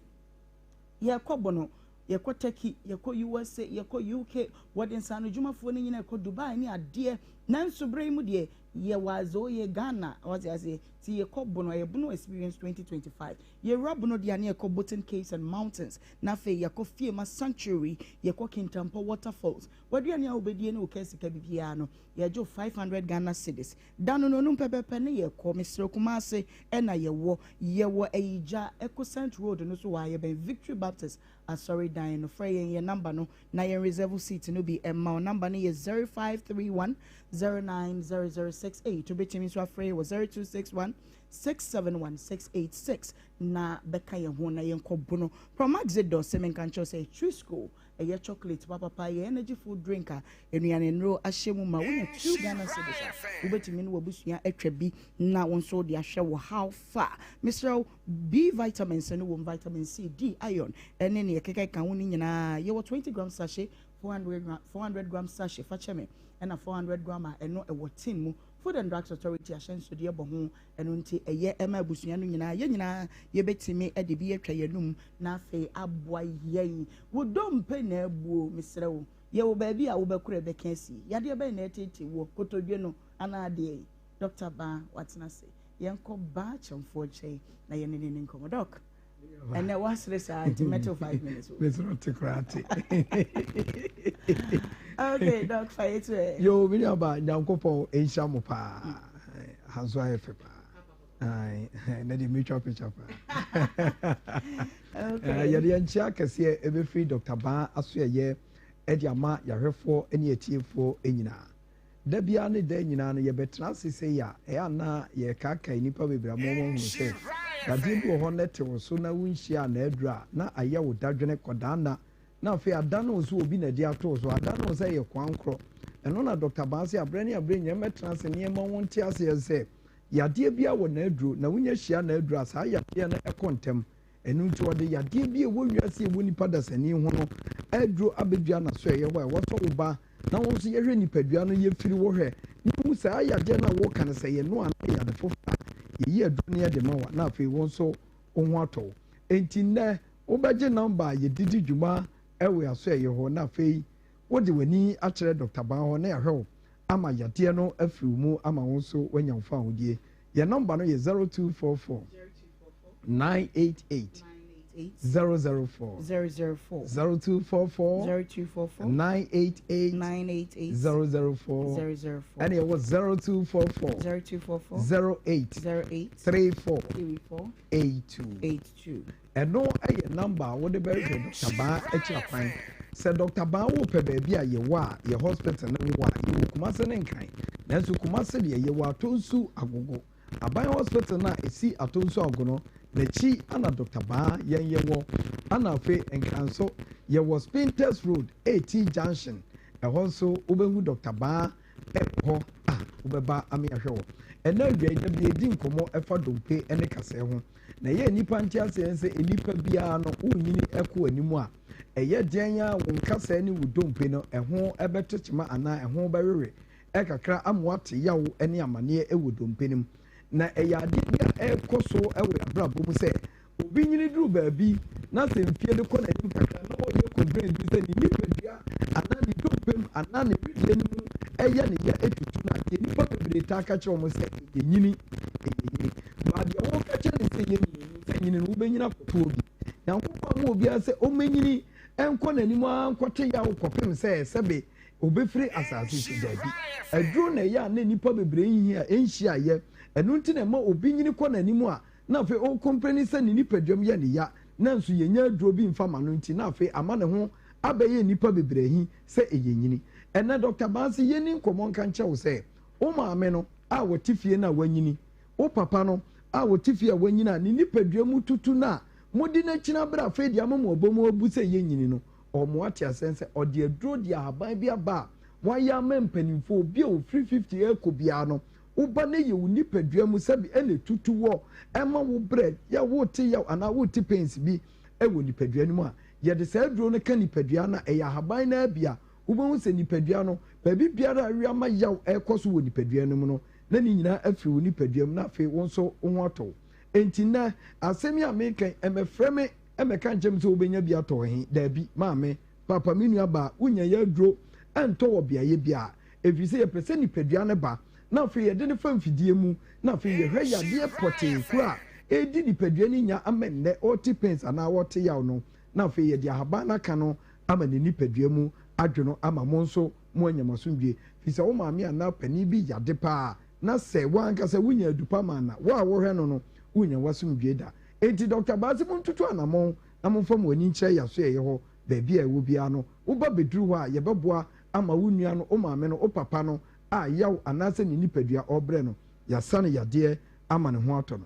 yɛkɔ Bono, yɛkɔ Turkey, yɛkɔ USA, yɛkɔ UK, wɔde nsaanodwumafoɔ no nyinaa kɔ Dubai ne adeɛ. Nanso berɛ yi mu deɛ, Yɛwɔ adze oye Ghana wɔatse aseɛ ntsi yɛkɔ Bono ɛyɛ Bono experience 2025 yɛwura Bono deɛ a na yɛkɔ Boten caves and mountains na afei yɛkɔ Fiema sanctuary yɛkɔ Kintampo waterfalls w'aduane a wobɛdie ne wo kaa sika bibiara no yɛgye wo 500 Ghana cedis da no nonum pɛpɛpɛ ne yɛkɔ mesrɛ Kumase ɛna yɛwɔ yɛwɔ Ayigya Ecocent road no so hɔ a yɛbɛn Victory Baptist Asɔredan no. Frɛ yɛn yɛn number no na yɛn reserve seat no bi mma wo. Number no yɛ 0531 090068. Wobɛtumi nso afrɛ yɛn wɔ 0261 671 686 na bɛka yɛn ho na yɛnkɔ bono. Promaxidor sɛ menka nkyerɛ wo sɛ Trisco ɛyɛ chocolate papapa, ɛyɛ energy food drink a nnuane nnuro ahyɛ mu ma. Wonya 2 Ghana cedis a, wobɛtumi ne w'abusua atwa bi na wo nso wode ahwɛ wo how far. Mesrɛ wo, B vitamins no wom, vitamin C, D, iron, ne nea ɛkeka ho no nyinaa. Yɛwɔ 20 gram sachet, 400 gram, 400 gram sachet, fa kyɛ me, ɛna 400 gram a ɛno ɛwɔ tin mu. Food and Drugs Authority ahyɛnsodeɛ bɔ ho, ɛno nti ɛyɛ ɛma abusua no nyinaa. Yɛn nyinaa yɛbɛtumi de bi atwa yɛn anum na afei aboa yɛn. Wo dompe na abuo, mesrɛ wo, yɛwɔ baabi a wobɛkora ɛbɛka asie. Yadeɛ bɛn na ɛreteetee woɔ, kotodwe no anaa deɛn? Dɔkta Baa, watena ase. Yɛnkɔ Baa Kyɛmfoɔ nkyɛn na yɛne no nni nkɔmmɔ. Dɔk, ɛnɛ woasere saa nti mɛtew five minutes o. Mesoro te koraa te. Okay, Dɔk, fa yɛ to ɛ. Yo, me nua ba, Nyankopɔn nhyira mo paa. Ha nso ayɛ fɛ paa. Na deɛ metwa picture paa. Okay. Yɛde yɛn nkyia kɛseɛ ɛbɛfiri Dr. Baa asoɛyɛ ɛde ama yɛahwɛfoɔ ne atiefoɔ nyinaa. Da biara ne da nyinaa no, yɛbɛtena ase sei a, ɛyɛ a na yɛrekaakae nnipa bebree ama wɔahunu sɛ dadeɛ bi wɔ hɔ na ɛte wo so na wonhyia anaa aduru a, na ayɛ wo dadwene kɔdaanna, na afei adane wo sɛ obi na ɛde ato wo so, adane wo sɛ ɛyɛ koankorɔ. Ɛno na Dɔkta Baa se aberɛ ne aberɛ nyinaa mmɛtena ase na yɛmma wɔnte aseɛ sɛ yadeɛ biara wɔ n'aduro, na wonya hyia n'aduro a, saa yadeɛ no kɔ ntɛm. Ɛno nti ɔde yadeɛ bi a ɛwɔ wiase a ɛwɔ nipa dasani ho no aduro abɛdua n'asoɛeɛ hɔ a ɛwɔ sɛ woba na wo nso yɛhwɛ nipadua no yɛfiri wo hwɛ na yɛhu saa yadeɛ no a woka no sɛ ɛyɛ no anaa ɛyɛ ade foforɔ a, yɛyi aduro no yɛde ma wo a na afei wo nso wo ho atɔ wo. Enti nnɛ wobɛgye nɔmba a yɛde di dwuma wɔ yɛn asoɛeɛ hɔ na afei wode w'ani akyerɛ Dɔkta Ban hɔ na yɛahwɛ wo ama yadeɛ no afiri wo mu ama wo nso woanya wo fawohodie. Yɛn nɔmba no yɛ 0244 988 004 004 0244 0244 988 988 004 004 ɛna ɛwɔ 0244 0244 08 08 34 34 82 82. Ɛno yɛ nɔmba a wode bɛhwehwɛ Dɔkta Baa akyira kwan. Sɛ Dɔkta Baa wopɛ baabi a yɛwɔ a, yɛ hospital no wɔ a, yɛwɔ Kumase ne Nkran. Nanso Kumase deɛ, yɛwɔ Atonsu Agogo. Aban hospital no a ɛsi Atonsu Agogo no, n'akyi na Dɔkta Baa yɛn yɛwɔ. Ɛna afei Nkran nso, yɛwɔ Spintex Road, AT Junction. Ɛhɔ nso wobɛhu Dɔkta Baa wɔ hɔ a wobɛba ame ahwɛ wɔ. Ɛnnɛ awia yi, da bi yɛdi nkɔmmɔ ɛfa dompe ne kasɛɛ ho. Na ɛyɛ nnipa nteaseɛ sɛ nnipa biara no wonyini kɔ anim a, ɛyɛ deɛn ara wo nkasɛɛ ne wo dompe no ɛho bɛte kyema anaa ɛho bɛwewe kakra ama woate yaw ne amaneɛ wɔ dompe no mu. Na ɛyɛ adeɛ bi a ɛrekɔ so wɔ yɛn abrabɔ mu sɛ Obi nyini duru baabi na sɛ mfie no kɔ n'anim kakra na ɔyɛ complain bi sɛ ne nipadua anaa ne dompe mu anaa ne wedeɛ no mu yɛ ne ya tutu no a, deɛ nnipa bebree taa ka kyerɛ wɔn sɛ ɛyɛ nyini, ɛyɛ nyini. But deɛ wɔka kyerɛ ne sɛ ɛyɛ nyini no, sɛ nyini no wobɛnyini akɔto obi. Nyankopɔn ama obiara sɛ ɔmmɛnyini nkɔ n'anim ara nkɔte yaw kɔpem sɛ sɛbe ɔbɛfiri asase so. Daabi. Aduro na ɛyɛ a na nnipa bebree nhia, nhyiaeɛ. Ɛno nti na ɛma obi nyini kɔ n'anim a na afei ɔrekompleni sɛ ne nipaduam yɛ no ya, nanso yennya aduro bi mfa ma no nti, na afei ama ne ho abɛyɛ nnipa bebree ahi sɛ ɛyɛ nyini. Ɛnnɛ Dɔkta Baase yɛnni nkɔmmɔ nka nkyerɛ wo sɛ wo maame no a ɔte fie no a wanyini, wo papa no a ɔte fie a wanyini a ne nipadua mu tutu no a mode no akyini abrɛ afei deɛ ama mo aba mu abu sɛ ɛyɛ nyini no, ɔma woate aseɛ sɛ ɔde aduro de ahaban bi aba a wayɛ ama mpanimfoɔ, obi a ɔfiri 50 rekɔ biara no, wo ba no yɛ wo nipadua mu sɛbe ɛna ɛtutu wɔ ɛma wo brɛ yɛ wote yaw anaa wote pains bi wɔ nipadua no mu a, yɛde saa aduro no ka nipadua no a, ɛyɛ ahaban no ara bi a, wobɛhu sɛ nipadua no, baabi biara a awe ama yaw rekɔ so wɔ nipadua no mu no, na ne nyinaa afiri wo nipadua mu, na afei wo nso wo ho atɔ wo. Enti nnɛ, asɛm yi a mereka yi, mmɛfrɛ me mmɛka nkyerɛ me sɛ wobɛnya bi atɔ wɔ he. Daabi, maame, papa, me nuabaa, wonnya yɛn aduro ntɔ wɔ beaeɛ biara, ɛfiri sɛ yɛpɛ sɛ nipadua no ba, na afei yɛde no fa mfidie mu, na afei yɛhwɛ yadeɛ pɔtee koro a ɛredi nipadua no nya ama nnɛ ɔrete pains anaa ɔrete yaw no, na afei yɛde ahaban no aka no ama ne nipadua mu adwo no ama mo nso moanya mo asomdwoeɛ. Firi sɛ wo maame anaa panin bi yade paa na sɛ wo ankasa wonya adupa ma na wo a wohwɛ no no wonnya w'asomdwoeɛ da. Enti Dɔkta Baase montutu anamɔn na momfa mo ani nkyerɛ yɛasoɛeɛ hɔ baabi a ɛwɔ biara no, woba bɛduru hɔ a yɛbɛboa ama wo nua no, wo maame no, wo papa no a yaw anaasɛ ne nipadua ɔrebrɛ no, yɛasa no yadeɛ ama ne ho atɔ no.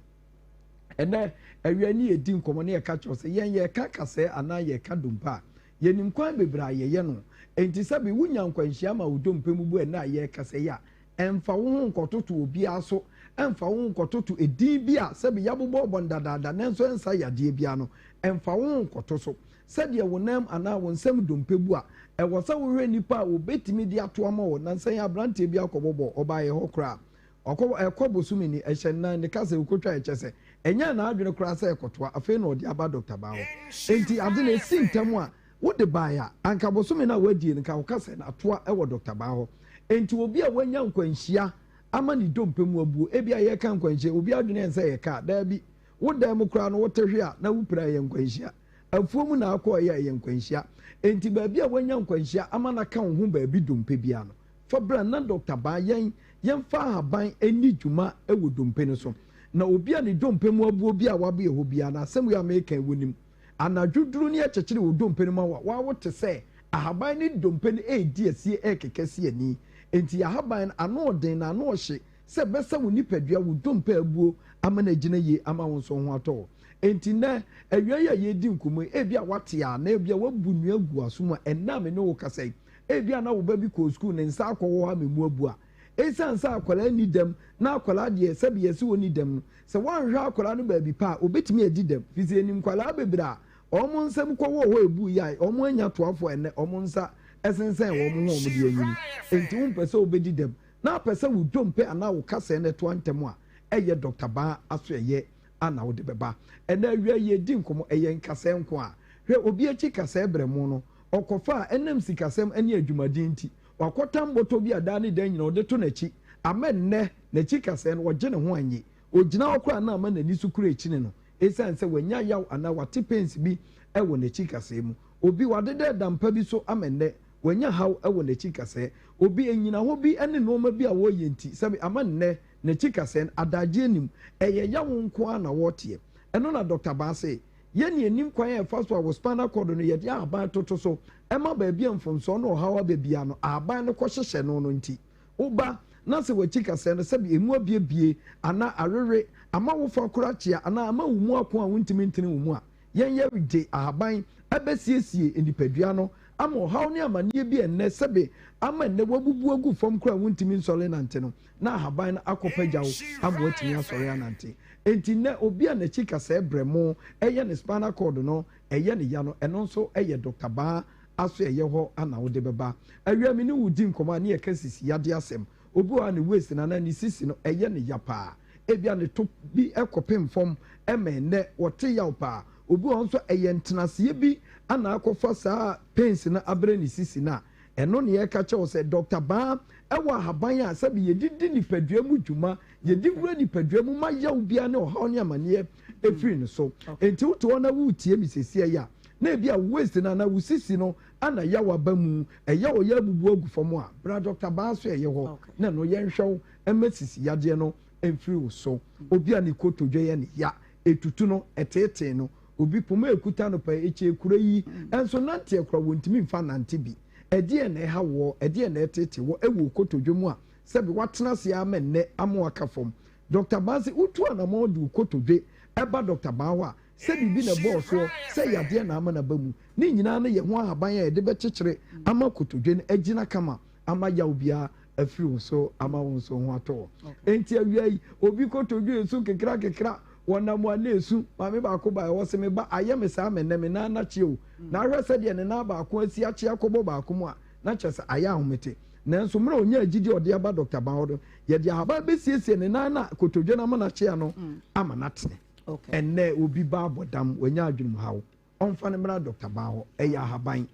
Ɛnnɛ awia ne yɛdi nkɔmmɔ ne yɛka kyerɛ wo sɛ yɛn yɛreka kasɛɛ anaa yɛreka dompe a, yɛnim kwan bebree a yɛyɛ no. Enti sɛbe wonya nkwanhyia ma wo dompe mu bu ɛnnɛ a yɛrekasa yi a, ɛmfa wo ho nkɔtoto obiara so, ɛmfa wo ho nkɔtoto edin bi a sɛbe yɛabobɔbɔ no dadaada nanso ɛnsa yadeɛ biara no, ɛmfa wo ho nkɔto so. Sɛdeɛ wo nan mu anaa wo nsam dompe bu a, ɛwɔ sɛ wohwɛ nnipa a wɔbɛtumi de ato ama wo. Nnansa yi aberanteɛ bi akɔbɔ bɔɔl, ɔbaeɛ hɔ koraa. Ɔkɔ ɛkɔ bosome ni, ɛhyɛ nnan, ne ka sɛ ɔkɔtwa ɛkyɛ sɛ ɛnyɛɛ n'adwene koraa sɛ ɛkɔtoa, afei na ɔde aba Dɔkta Baa hɔ. Enti ade no ɛsi ntɛm a wode baeɛ a, anka bosome no a woadie no, nka woka sɛ atoa wɔ Dɔkta Baa hɔ. Enti obi a wanya nkwanhyia ama ne dompe mu abuo, ebia yɛreka nkwanhyia, obi adwene yɛ sɛ ɛyɛ kaa, daabi, wo dan mu koraa no wote hwe a na wopira ɛyɛ nkwanhyia. Afuo mu na akɔ ɛyɛ a ɛyɛ nkwanhyia. Enti baabi a woanya nkwanhyia ama no aka wo ho baabi dompe biara no, fa bra na dɔkta baa yɛn yɛmfa ahaban nni dwuma wɔ dompe no so. Na obi a ne dompe mu abuo bi a wabue hɔ biara no, asɛm wei a mereka yi wonim. Anadwo duru ne ɛkyekyere wo dompe no mu awa, woawo te sɛ ahaban ne dompe no redi asie rekeka si ani. Enti ahaban no ano ɔden na ano ɔhye sɛ ɛbɛsa wo nipadua, wo dompe a abuo ama no agyina yie ama wo nso wo ho atɔ wo. Enti nnɛ awia yi a yɛredi nkɔmmɔ yi, ebia woate a na ebia woabu nnua agu w'aso mu a ɛnnɛ a me ne wo kasa yi, Ebia na wo ba bi kɔɔ sukuu, ne nsa akɔwɔ hɔ ama emu abu a. Esiane sɛ akwadaa nni dɛm, na akwadaa deɛ, sɛbe yɛse ɔnni dɛm no, sɛ woanhwɛ akwadaa no baabi pa a, ɔbɛtumi adi dɛm. Firi sɛ yɛnim nkwadaa bebree a wɔn nsam kɔwɔɔ hɔ a ɛbuiɛ a wɔannya toafoɔ a ɛnnɛ wɔn nsa sensɛn wɔn ho a wɔde anyini. Enti wompɛ sɛ wobɛdi dɛm, na apɛ sɛ wo dompe anaa wo kasɛɛ no toa ntɛm a, ɛyɛ Dɔkta Baa asoɛeɛ a na wode bɛba. Ɛnnɛ awia yi yɛredi nkɔmmɔ, ɛyɛ nkasɛɛ nko a. Hwɛ obi akyi kasɛɛ berɛmo no, Ɔkɔfa a ɛnam sikasɛm ne adwumaden nti, wakɔtam bɔtɔ bi a daa ne da nyinaa ɔde to n'akyi. Ama nnɛ, n'akyi kasɛɛ no, ɔgye ne ho annye. Ogyina hɔ koraa na ama n'ani so kura akyini no esiane sɛ wanya yaw anaa wate pains bi wɔ n'akyi kasɛɛ mu. Obi, wadeda ɛda mpa bi so ama nnɛ, wanya haw wɔ n'akyi kasɛɛ. Obi, nnyinaho bi ne nnoɔma bi a wɔreyɛ nti, sɛbe ama nnɛ, n'akyi kasɛɛ no, adagyeɛ nnim. Ɛyɛ yaw nko ara na wɔreteɛ. Ɛno na Dɔkta Baa se, Yɛn na yɛnim kwan a ɛfa so a wɔ spinal cord no yɛde ahaban toto so ma baabi a mfomsoɔ ne ɔhaw aba biara no ahaban no kɔhyehyɛ no no nti. Woba na sɛ w'akyi kasɛɛ no sɛbe ɛmu abiebie anaa awewe ama wo fa koro akyea anaa ama wo mu ako a wontumi ntene wo mu a, yɛn yɛde ahaban bɛsiesie nipadua no ama ɔhaw ne amaneɛ bi a ɛnnɛ sɛbe ama ɛnnɛ woabubu agu fam koraa a wontumi nsɔre nante no na ahaban no akɔpagya wo ama woatumi asɔre anante. Enti nnɛ, obi a n'akyi kasɛɛ brɛmo yɛ ne spinal cord no yɛ no ya no, ɛno nso yɛ Dɔkta Baa asoɛeɛ hɔ na wode bɛba. Awia me ne wo di nkɔmmɔ a ne yɛka sisi yadeɛ asɛm. Obi wɔ hɔ a ne waist no anaa ne sisi no yɛ no ya paa. Ebia ne to bi kɔpem fam ma ɛnnɛ ɔte yaw paa. Obi wɔ hɔ nso a ɛyɛ ntenaseɛ bi na akɔfa saa pains no abrɛ ne sisi no a, Ɛno na yɛreka kyerɛ wo sɛ Dɔkta Baa wɔ ahaban a sɛbe yɛde di nipadua mu dwuma, yɛde wura nipadua mu ma yaw biara ne ɔhaw ne amaneɛ firi no so. Enti wote hɔ na woretie me seesei yi a, na ebi a wo waist no anaa wo sisi no ana yaw aba mu, ɛyɛ wo ya abubu agu fam a, bra Dɔkta Baa so ɛyɛ hɔ na ɛno yɛnhwɛ wo mma sisi yadeɛ no mfiri wo so. Obi a ne kotodwe yɛ no ya, ɛtutu no, ɛteetee no. Obi poma a ɛkuta no pɛɛ, ɛkyɛɛ kuro yi nso nanteɛ koraa wɔntumi mfa nnante bi. Ɛdeɛn na ɛha woɔ? Ɛdeɛn na ɛreteetee wo wɔ wo kotodwe mu a sɛbe woatena ase ara ma nnɛ ama woaka fam? Dɔkta Baa se wotu anamɔn de wo kotodwe ba Dɔkta Baa hɔ a, sɛ biribi na ɛbɔɔ soɔ, sɛ yadeɛ na ama no aba mu, ne nyinaa no yɛ ho ahaban a yɛde bɛkyekyere ama kotodwe no agyina kama ama yaw biara afiri wo so ama wo nso wo ho atɔ wo. Enti awia yi, obi kotodwe resu kekrakekra, wɔnam a na esu. Maame baako baeɛ, ɔse, Me ba, ayɛ me saa ma ɛnnɛ me nan akye o. Na ahwɛ sɛdeɛ ne nan baako asi akye akɔbɔ baako mu a, na kyerɛ sɛ ayɛ ahomete. Nanso mmerɛ a ɔnyaa gyidie a ɔde aba Dɔkta Ban hɔ no, yɛde ahaban bɛsiesie ne nan no a kotodwe no ama no akye ano ama no atene. Ɛnnɛ obi ba abɔ dam, wanya adwenemhaw, ɔmfa no mmra Dɔkta Ban hɔ. Ɛyɛ ahaban.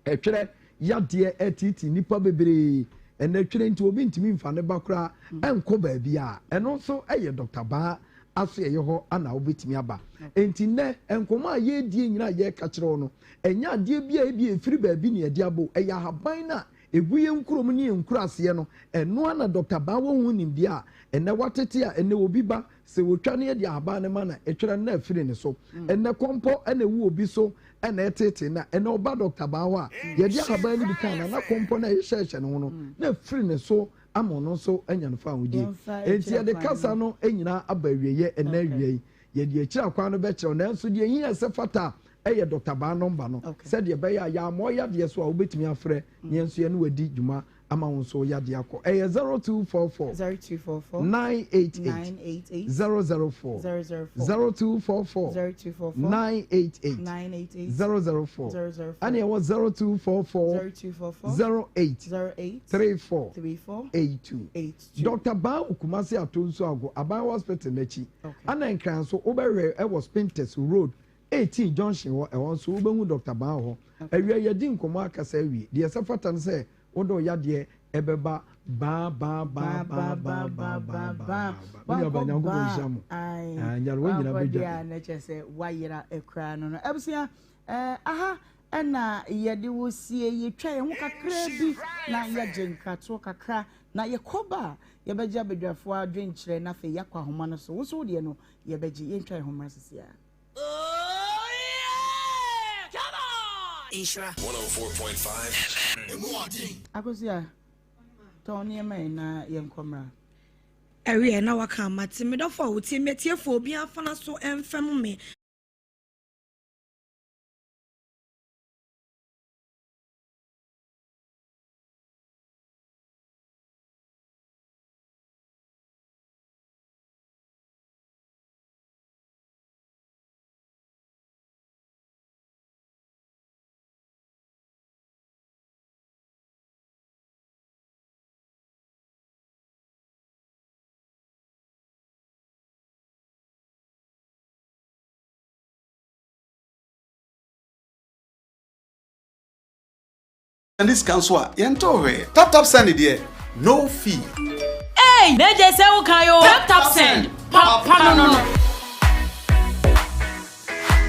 Ɛtwerɛ yadeɛ ɛreteetee nnipa bebree. Ɛnɛ twerɛ nti obi ntumi nfa ne ba koraa nkɔ baabi a ɛno nso yɛ Dɔkta Baa asoɛeɛ hɔ na wobɛtumi aba. Enti nnɛ nkɔmmɔ a yɛredie nyinaa a yɛreka kyerɛ wo no, ɛnyɛ adeɛ bi a ebia ɛfiri baabi na yɛde aba o, ɛyɛ ahaban no a ɛgu yɛn nkurom ne yɛn nkuraaseɛ no, ɛno ara na Dɔkta Baa wɔ ho nimdeɛ a ɛnnɛ watete a ɛnnɛ obi ba sɛ wɔtwa no yɛde ahaban no ma no a, ɛtwerɛ no na afiri ne so. Ɛnnɛ kɔmpɔ na ɛwu obi so na ɛteetee no a, ɛnnɛ ɔba dɔkta baa hɔ a, yɛde ahaban no bi ka no a, na kɔmpɔ no a ɛhyehyɛhyɛ ne ho no, na afiri ne so ama ɔno nso anya no fawohodie. Enti yɛde kasa no nyinaa aba awieeɛ ɛnnɛ awia yi. Yɛde akyiri akwan no bɛkyerɛ wo, nanso deɛ ɛhia sɛ fata yɛ dɔkta baa nɔmba no, sɛdeɛ ɛbɛyɛ a yɛammɔ wo yadeɛ so a wobɛtumi afrɛ na yɛn nso yɛne wo adi dwuma ama wo nso wo yadeɛ akɔ. Ɛyɛ 0244 0244 988 988 004 004 0244 0244 988 988 004 004 ɛne ɛwɔ 0244 0244 08 08 34 34 82. 82. Dr. Baa wɔ Kumasi Atonsu Ago Aban Hospital n'akyi. Okay. Ana Nkran nso wobɛhwɛ ɛwɔ Spintex Road 18 junction hɔ, ɛhɔ nso wobɛhu Dr. Baa wɔ hɔ. Awia yɛadi nkɔmmɔ akasa awie. Deɛ ɛsɛ fata ne sɛ Wode wo yadeɛ ɛbɛba baa baa baa baa baa baa baa baa baa. Me nua baa Nyankopɔn nhyira mo. Ae, Nyarewa nyina wankɔ bɛdwa. deɛ a na kyerɛ sɛ wayera koraa no no. Abusua, eh, aha ɛna yɛde wo sie, yɛtwa yɛn ho kakra bi na yɛgye nkratoɔ kakra na yɛkɔ ba a yɛbɛgye abadwafoɔ adwenkyerɛ na afei yɛakɔ ahoma no so. Wo nso wo deɛ no yɛbɛgye, yɛntwa yɛn ho mmra sisi ara. Nhyira 104.5 FM. Akosua, tɔn nneɛma yi na yɛnkɔ mmra. Ɛweɛ na waka mate me dɔfo a wotie me atiefoɔ obiara mfa n'aso mfɛm me. Sɛnde sika nso a, yɛntoo hwee. Tap tap send deɛ, no fee. Eii na gye sɛ wo kan oo. Tap tap send, papa no no.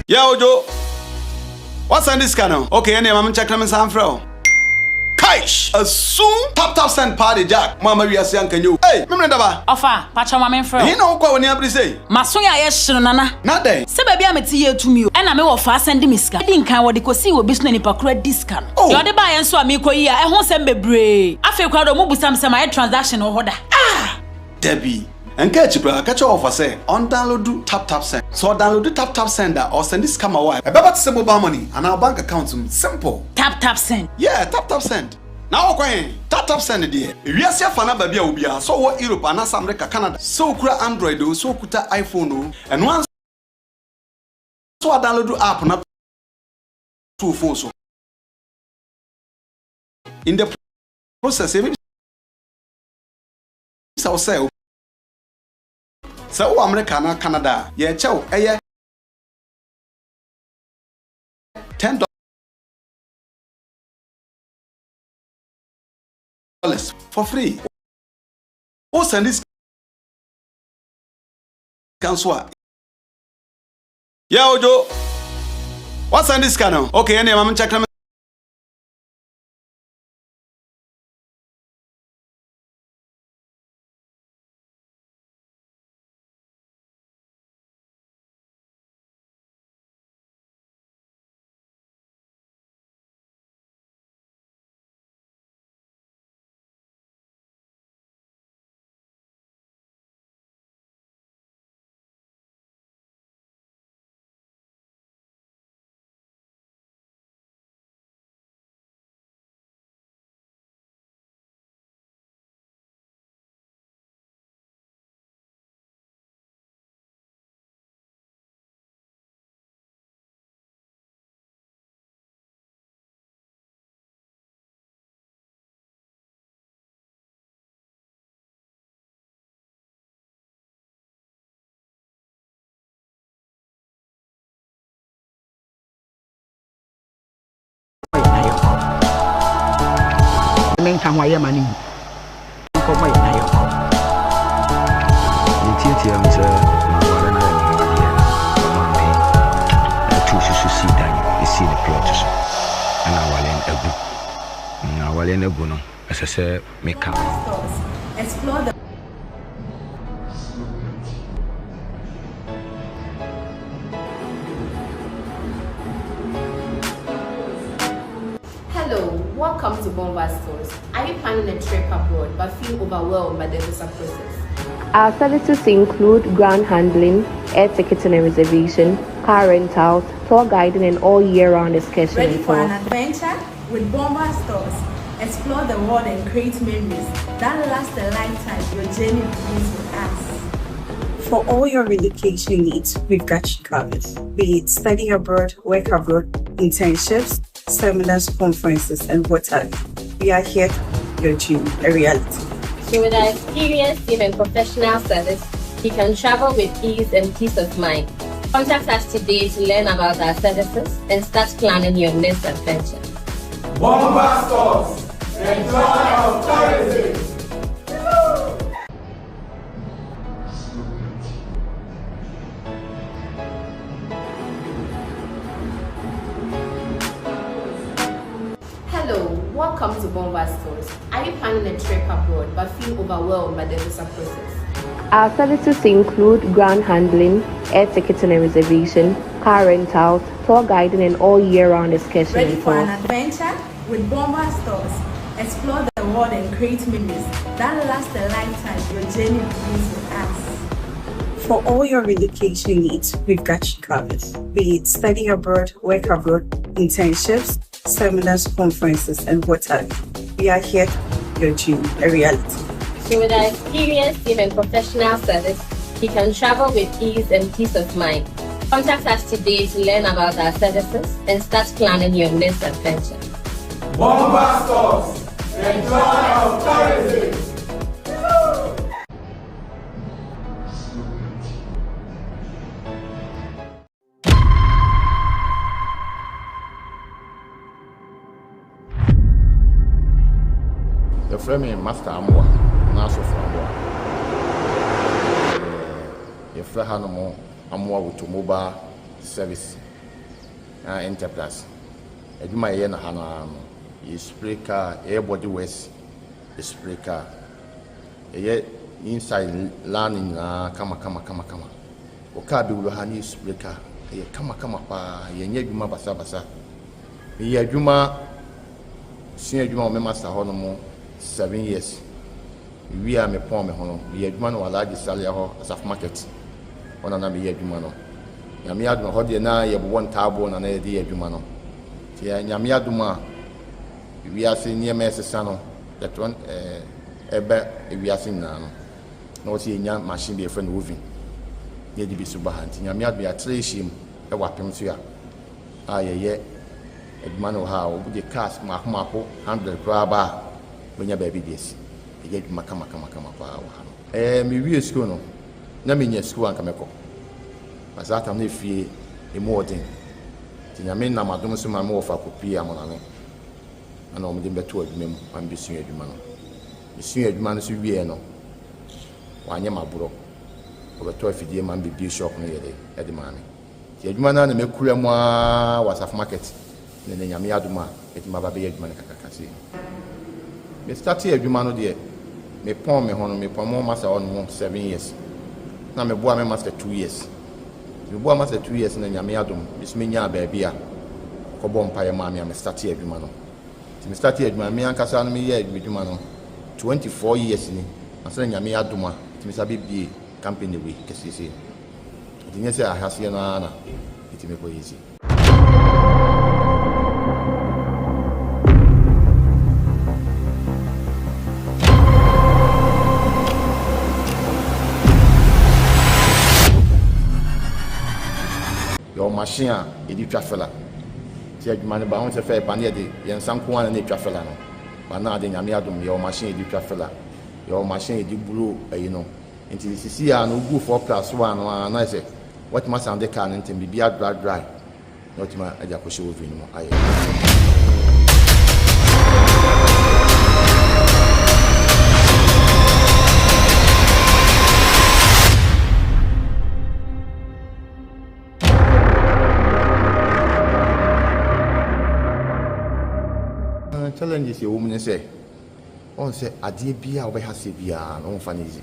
Yeah Ojo, wa send sika no? Okay ɛneɛ ma me nkyɛk na me nsan mfrɛ wo. Kaish! Asum! Tap tap send paa de Jack, mo amma wiase anka nyɛ o. Ei! Memene daba! Ɔfa, pakyɛw ma menfrɛ wo. Ɛhe na wokɔ a w'ani abere sei? M'aso yɛ ayɛ hye no Nana. Na dɛn? Sɛ baabi a mete yɛ tumi o. Ɛna me wɔfaa sɛnde me sika. Edi nkan wɔde kosii wɔ bi so na nipa koro adi sika no. Oh! Deɛ ɔde baeɛ nso a meekɔ yi a ɛho nsɛm bebree. Afei koraa deɛ ɔmo busa me sɛ mayɛ transaction wɔ hɔ da. Ah! Dabi. Ɛnka akyi koraa, ka kyerɛ wɔfa sɛ ɔndownloadu TapTapSend. Sɛ ɔdownloadu TapTapSend a, ɔresɛnde sika ma wo a, ɛbɛba te sɛ mobile money anaa wo bank account mu. Simple! TapTapSend. Yeah, TapTapSend. Na wokɔ he? TapTapSend deɛ. Ewiase afa no aba bi a obiara, sɛ ɔwɔ Europe anaasɛ America, Canada, sɛ okura Android oo, sɛ okuta iPhone oo, ɛno ara nso woadownloadu app no ato wo phone so. In the process, yɛbɛbisa wo sɛ, sɛ wowɔ America anaa Canada a, yɛrekyɛ wo ɛyɛ $10 for free. Wo sɛnde sika nso a. Yeah Ojo, wa sɛnde sika no? Okay, ɛnneɛ ma me nkyɛk na me. nka ho a yɛmma no nwu. Nkɔmmɔ yɛ na yɛnkɔ. Ne tiatia mu sɛ maware no ayɛ me ho adeɛ na ɔmaa me tuu susu sii dan sii ne plot so ɛna awareɛ no agu. Na awareɛ no agu no ɛsɛ sɛ meka. Explore the Hello, welcome to Bomba Stores. Are you planning a trip abroad but feel overwhelmed by the visa process? Our services include ground handling, air ticketing and reservation, car rentals, tour guiding, and all year round excursion Ready for an adventure? With Bomba Stores, explore the world and create memories that last a lifetime. Your journey begins with us. For all your relocation needs, we've got you covered. Be it study abroad, work abroad, internships, seminars, conferences, and what have you. We are here to your dream a reality. So with our experienced team and professional service, you can travel with ease and peace of mind. Contact us today to learn about our services and start planning your next adventure. Bomba Stores, the joy of tourism. Hello, welcome to Bomba Stores. Are you planning a trip abroad but feel overwhelmed by the visa process? Our services include ground handling, air ticketing and reservation, car rentals, tour guiding, and all year round excursion Ready for an adventure? With Bomba Stores, explore the world and create memories that last a lifetime. Your journey begins with us. For all your relocation needs, we've got you covered. Be it study abroad, work abroad, internships, seminars, conferences, and what have you. We are here to your dream a reality. So with our experienced team and professional service, you can travel with ease and peace of mind. Contact us today to learn about our services and start planning your next adventure. Bomba Stores, the joy of tourism. Yɛfrɛ me Master Amoah anaa Sɔfo Amoah. Yɛfrɛ hanom Amoah Automobile Service Enterprise. Adwuma a yɛyɛ no ha no ara no, yɛ spray car, yɛyɛ body works, yɛ spray car. Yɛyɛ inside line nyinaa kama kama kama kama. Wo car bɛwura ha ne yɛ spray car, ɛyɛ kama kama paa, yɛnyɛ adwuma basabasa. Meyɛ adwuma, sua adwuma wɔ me master hɔ nom 7 years. Mewie a mepɔn me ho no, meyɛ adwuma no wɔ Alhaji Salia hɔ, Asafo Market hɔ na na meyɛ adwuma no. Nyame adom, ɛhɔ deɛ na yɛbobɔ ntaaboo na na yɛde yɛ adwuma no. Nti Nyame adom a wiase nneɛma ɛsesa no, yɛtɔ ɛba wiase nyinaa no, na wɔsɛ yɛnya machine bi yɛfrɛ no oven na yɛde bi so ba ha. Nti Nyame adom yɛatrɛ ahyia mu wɔ apem so a a yɛyɛ adwuma no wɔ ha a, wode cars mmaako mmaako 100 koraa ba a, wobɛnya baabi de asi. Yɛyɛ adwuma kama kama kama paa wɔ ha no. Ɛɛ, mewie sukuu no, na menya sukuu a anka mɛkɔ. Na saa tam no efie emu wɔ den. Nti Nyame nam adom so ma me wɔfa kɔpuee Amonane. Ɛna wɔde me bɛtoo adwuma mu ma mebɛsuaa adwuma no. Mesuaa adwuma no nso wieɛ no, wɔanyɛ me aborɔ. Wɔbɛtɔɔ afidie ma me bɛbue shop no yɛ dɛ de maa me. Nti adwuma no ara na makura mu ara wɔ Asafo Market na ɛnɛ Nyame adom a matumi aba abɛyɛ adwuma no kakraka sei. Me startee adwuma no deɛ me pɔn me ho no me pɔn mo master hɔ nom 7 years na me boa me master 2 years. Nti me boa master 2 years na Nyame adom me so me nyaa baabi a kɔ bɔ mpaeɛ maa me a me startee adwuma no. Nti me startee adwuma no me ankasa no me yɛɛ adwuma no 24 years ni ansa na Nyame adom a metumi sa bɛ bie company wei kɛseɛ sei no. Nti nyɛ sɛ ahaseɛ no ara na ɛtumi kɔ yɛ sei. Yɛwɔ machine a yɛde twa fela. Nti adwuma no ba ho sɛ fɛ ba ne yɛde yɛn nsa nko ara na ɛtwa fela no. Ba na ade Nyame adom yɛwɔ machine yɛde twa fela. Yɛwɔ machine yɛde buro ayi no. Nti sisi a no wogu 4 plus 1 no ara na ayɛ sɛ watumi asan de car no ntɛm biribi adry dry na watumi de akɔhyɛ oven no mu ayɛ. Challenges a ɛwɔ mu ne sɛ, woahu sɛ adeɛ biara a wobɛyɛ aseɛ biara no, womfa no easy.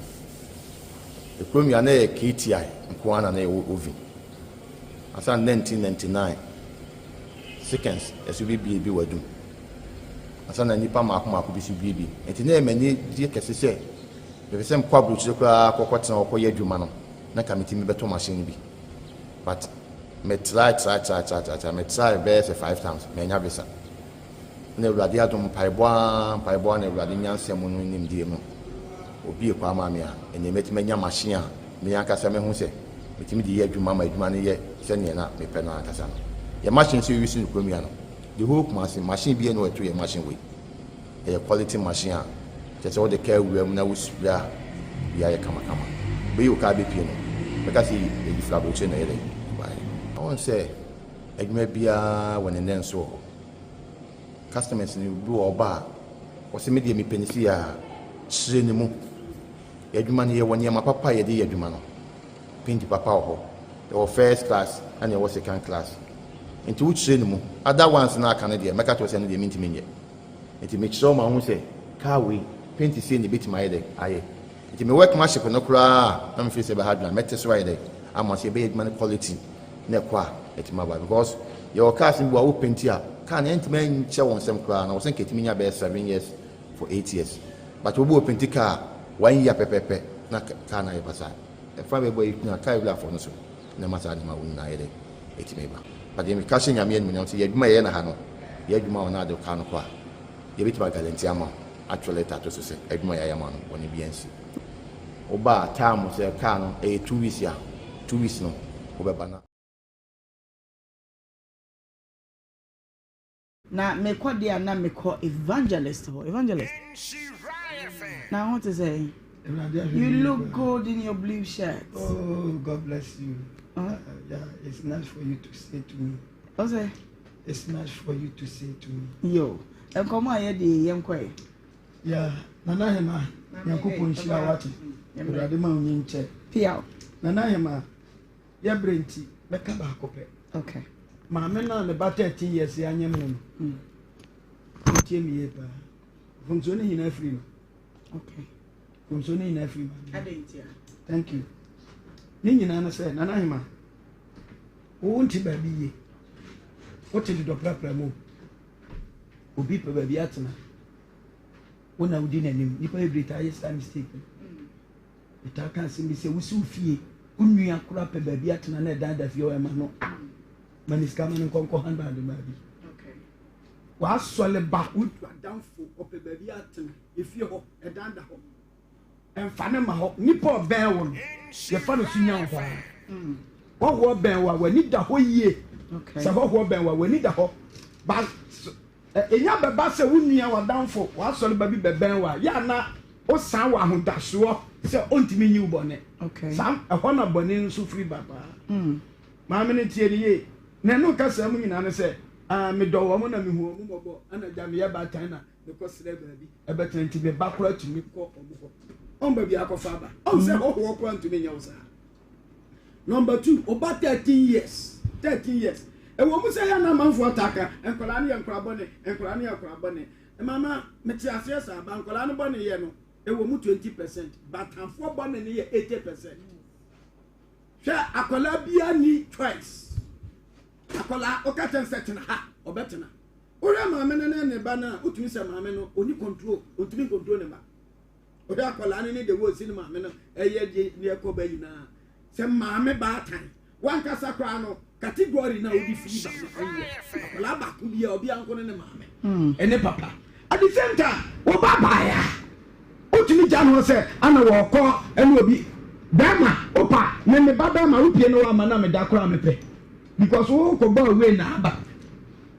Kurom yi a na ɛyɛ KTI nko ara na na ɛwɔ oven. Ansa na 1999 seconds ɛso bɛbie bi wɔ adum. Ansa na nnipa mmaako mmaako bi so bie bi. Nti na ɛyɛ m'anigyeɛ kɛse sɛ mepɛ sɛ mekɔ aburokyire koraa kɔkɔtena hɔ kɔyɛ adwuma no, na nka metumi bɛtɔ machine no bi. But me try try try try try try me try bɛyɛ sɛ five times manya visa. Na Awurade adom mpaebɔ ara mpaebɔ ara na Awurade nyansa mu no nimdeɛ mu obue kwan maa me a ɛnneɛ mɛtumi anya machine a me ankasa mahu sɛ metumi de yɛ adwuma ma adwuma no yɛ sɛdeɛ na mepɛ no ankasa no. Yɛn machine nso yɛuse no kurom yi ano. The whole Kumasi machine biara nni hɔ a ɛto yɛn machine wei. Ɛyɛ quality machine a kyerɛ sɛ wode kaa wura mu na wo spray a biribiara yɛ kamakama. Wobɛyi wo kaa bɛpue no bɛka sɛ ɛyi firi aburokyire na ɛyɛ dɛn ɛbaeɛ. Wohu sɛ adwuma biara wɔ ne nnɛnso wɔ hɔ. Customers no bi wɔ hɔ ɔba a ɔse me deɛ mepɛ no sei a, kyerɛ ne mu. Yɛn adwuma no yɛwɔ nneɛma papa a yɛde yɛ adwuma no. Paint papa wɔ hɔ. Yɛwɔ first class ɛna yɛwɔ second class. Nti wo kyerɛ ne mu. Other ones no a aka no deɛ mɛka kyerɛ wo sɛ ɛno deɛ mentumi nyɛ. Nti mekyerɛ wo ma wohu sɛ car wei paint sei na ɛbɛtumi ayɛ dɛn ayɛ. Nti me workmanship no koraa a na me feel sɛ ɛbɛha adwene a mɛte so ayɛ dɛn ama sɛ yɛbɛyɛ adwuma no quality na ɛkɔ a ɛtumi aba because yɛwɔ cars no bi wɔ a wo paint a car no ɛntumi nkyɛ wo nsam koraa na wɔ sɛ nka ɛtumi nya bɛyɛ 7 years for 8 years, but obi wɔ paint car one year pɛpɛpɛ na car no ayɛ basaa. Ɛfa bɛbɔ yi na car wurafoɔ no so na ɛma saa nneɛma wo nyinaa yɛ dɛn ɛtumi ba. But deɛ meka hyɛ Nyame animuonyam sɛ yɛ adwuma yɛyɛ no ha no, yɛ adwuma wɔ no ade car no kɔ a yɛbɛtumi aguarantee ama wo, atwerɛ letter ato so sɛ adwuma yɛayɛ ama no bɔne biara nsi. Woba a time sɛ car no ɛyɛ 2 weeks a, 2 weeks no wobɛba na Na mekɔ deɛ a na mekɔ evangelist hɔ. Evangelist. Na ho te sɛ. You look good in your blue shirt. Oh, God bless you. Huh? Yeah, it's nice for you to say to me. What's it? It's nice for you to say to me. Yo, nkɔmɔ a yɛde yɛn kɔ yi. Yeah, Nana Hema, Nyankopɔn nhyira wate. Awurade ma onyi nkyɛ. Piaw. Nana Hema, yɛbrɛ nti mɛka baako pɛ. Okay. Maame no a ne ba 13 years anyem no no. Ntie me yie paa. Mfomsoɔ no nyinaa firi no. Okay. Mfomsoɔ no nyinaa firi maame. Adɛn ntia? Thank you. Ne nyinaa no sɛ Nana Hema, wo nte baabi yie. Wote dodɔprapra mu. Obi pɛ baabi atena. Wo na wodi n'anim. Nnipa bebree taa yɛ saa mistake no. Metaa ka asɛm bi sɛ wosi wo fie, wo nua koraa pɛ baabi atena na ɛdan da fie hɔ ɛma no. Ma ne sika ma no nkɔ nkɔ handbag baabi. W'asɔle ba, wo adamfo ɔpɛ baabi atena, efie hɔ, ɛdan da hɔ. Ɛmfa ne ma hɔ. Nipa ɔbɛn wo no, yɛfa no so nya wo paa. Hɔhoɔ bɛn wo a, w'ani da hɔ yie. Sɛ hɔhoɔ bɛn wo a, w'ani da hɔ. Ba ɛnya bɛba sɛ wo nua, w'adamfo, w'asɔre ba bi bɛbɛn wo a, yɛ ana wosan wɔ ahodasoɔ sɛ ɔntumi nyi wo bɔne. Saa ɛhɔ na bɔne nso firi ba paa. Maame no tie no yie. Na ɛno kasa mu nyinaa ne sɛ, ah, medɔ wɔn na mehu wɔn mmɔbɔ, ɛna gya meyɛ baatan na mekɔsrɛ baabi ɛbɛtena nti me ba koraa tumi kɔ wɔn hɔ. Ɔn baabi akɔfa aba. Ɔn sɛ hɔhoɔ koraa ntumi nyɛ wo saa. Number two, ɔba 13 years, 13 years. Ɛwɔ mu sɛ yɛ na amanfoɔ ata ka nkwadaa no yɛ nkwadaa bɔne, nkwadaa no yɛ nkwadaa bɔne. Mama mete aseɛ saa, ba nkwadaa no bɔne yɛ no ɛwɔ mu 20%, batanfoɔ bɔne no yɛ 80%. Hwɛ, akwadaa biara ni choice. Akwadaa ɔka kyɛn sɛ tena ha, ɔbɛtena. Wohwɛ maame no ne ne ba no a, wotumi sɛ maame no ɔni control, ɔntumi control ne ba. Wohwɛ akwadaa no ne de wɔsi ne maame no ɛyɛ deɛ ne ɛkɔ ba nyinaa. Sɛ maame baatan, wankasa koraa no category na wode firi ba no ɛnyɛ. Akwadaa baako bi a obi anko ne ne maame ɛne papa. At the same time, wo ba baeɛ a, wotumi gya no hɔ sɛ ana wɔkɔ ɛne obi bɛrima wopa ne me ba bɛrima wopie no wama na meda koraa mepɛ because wokɔ bɔ away na aba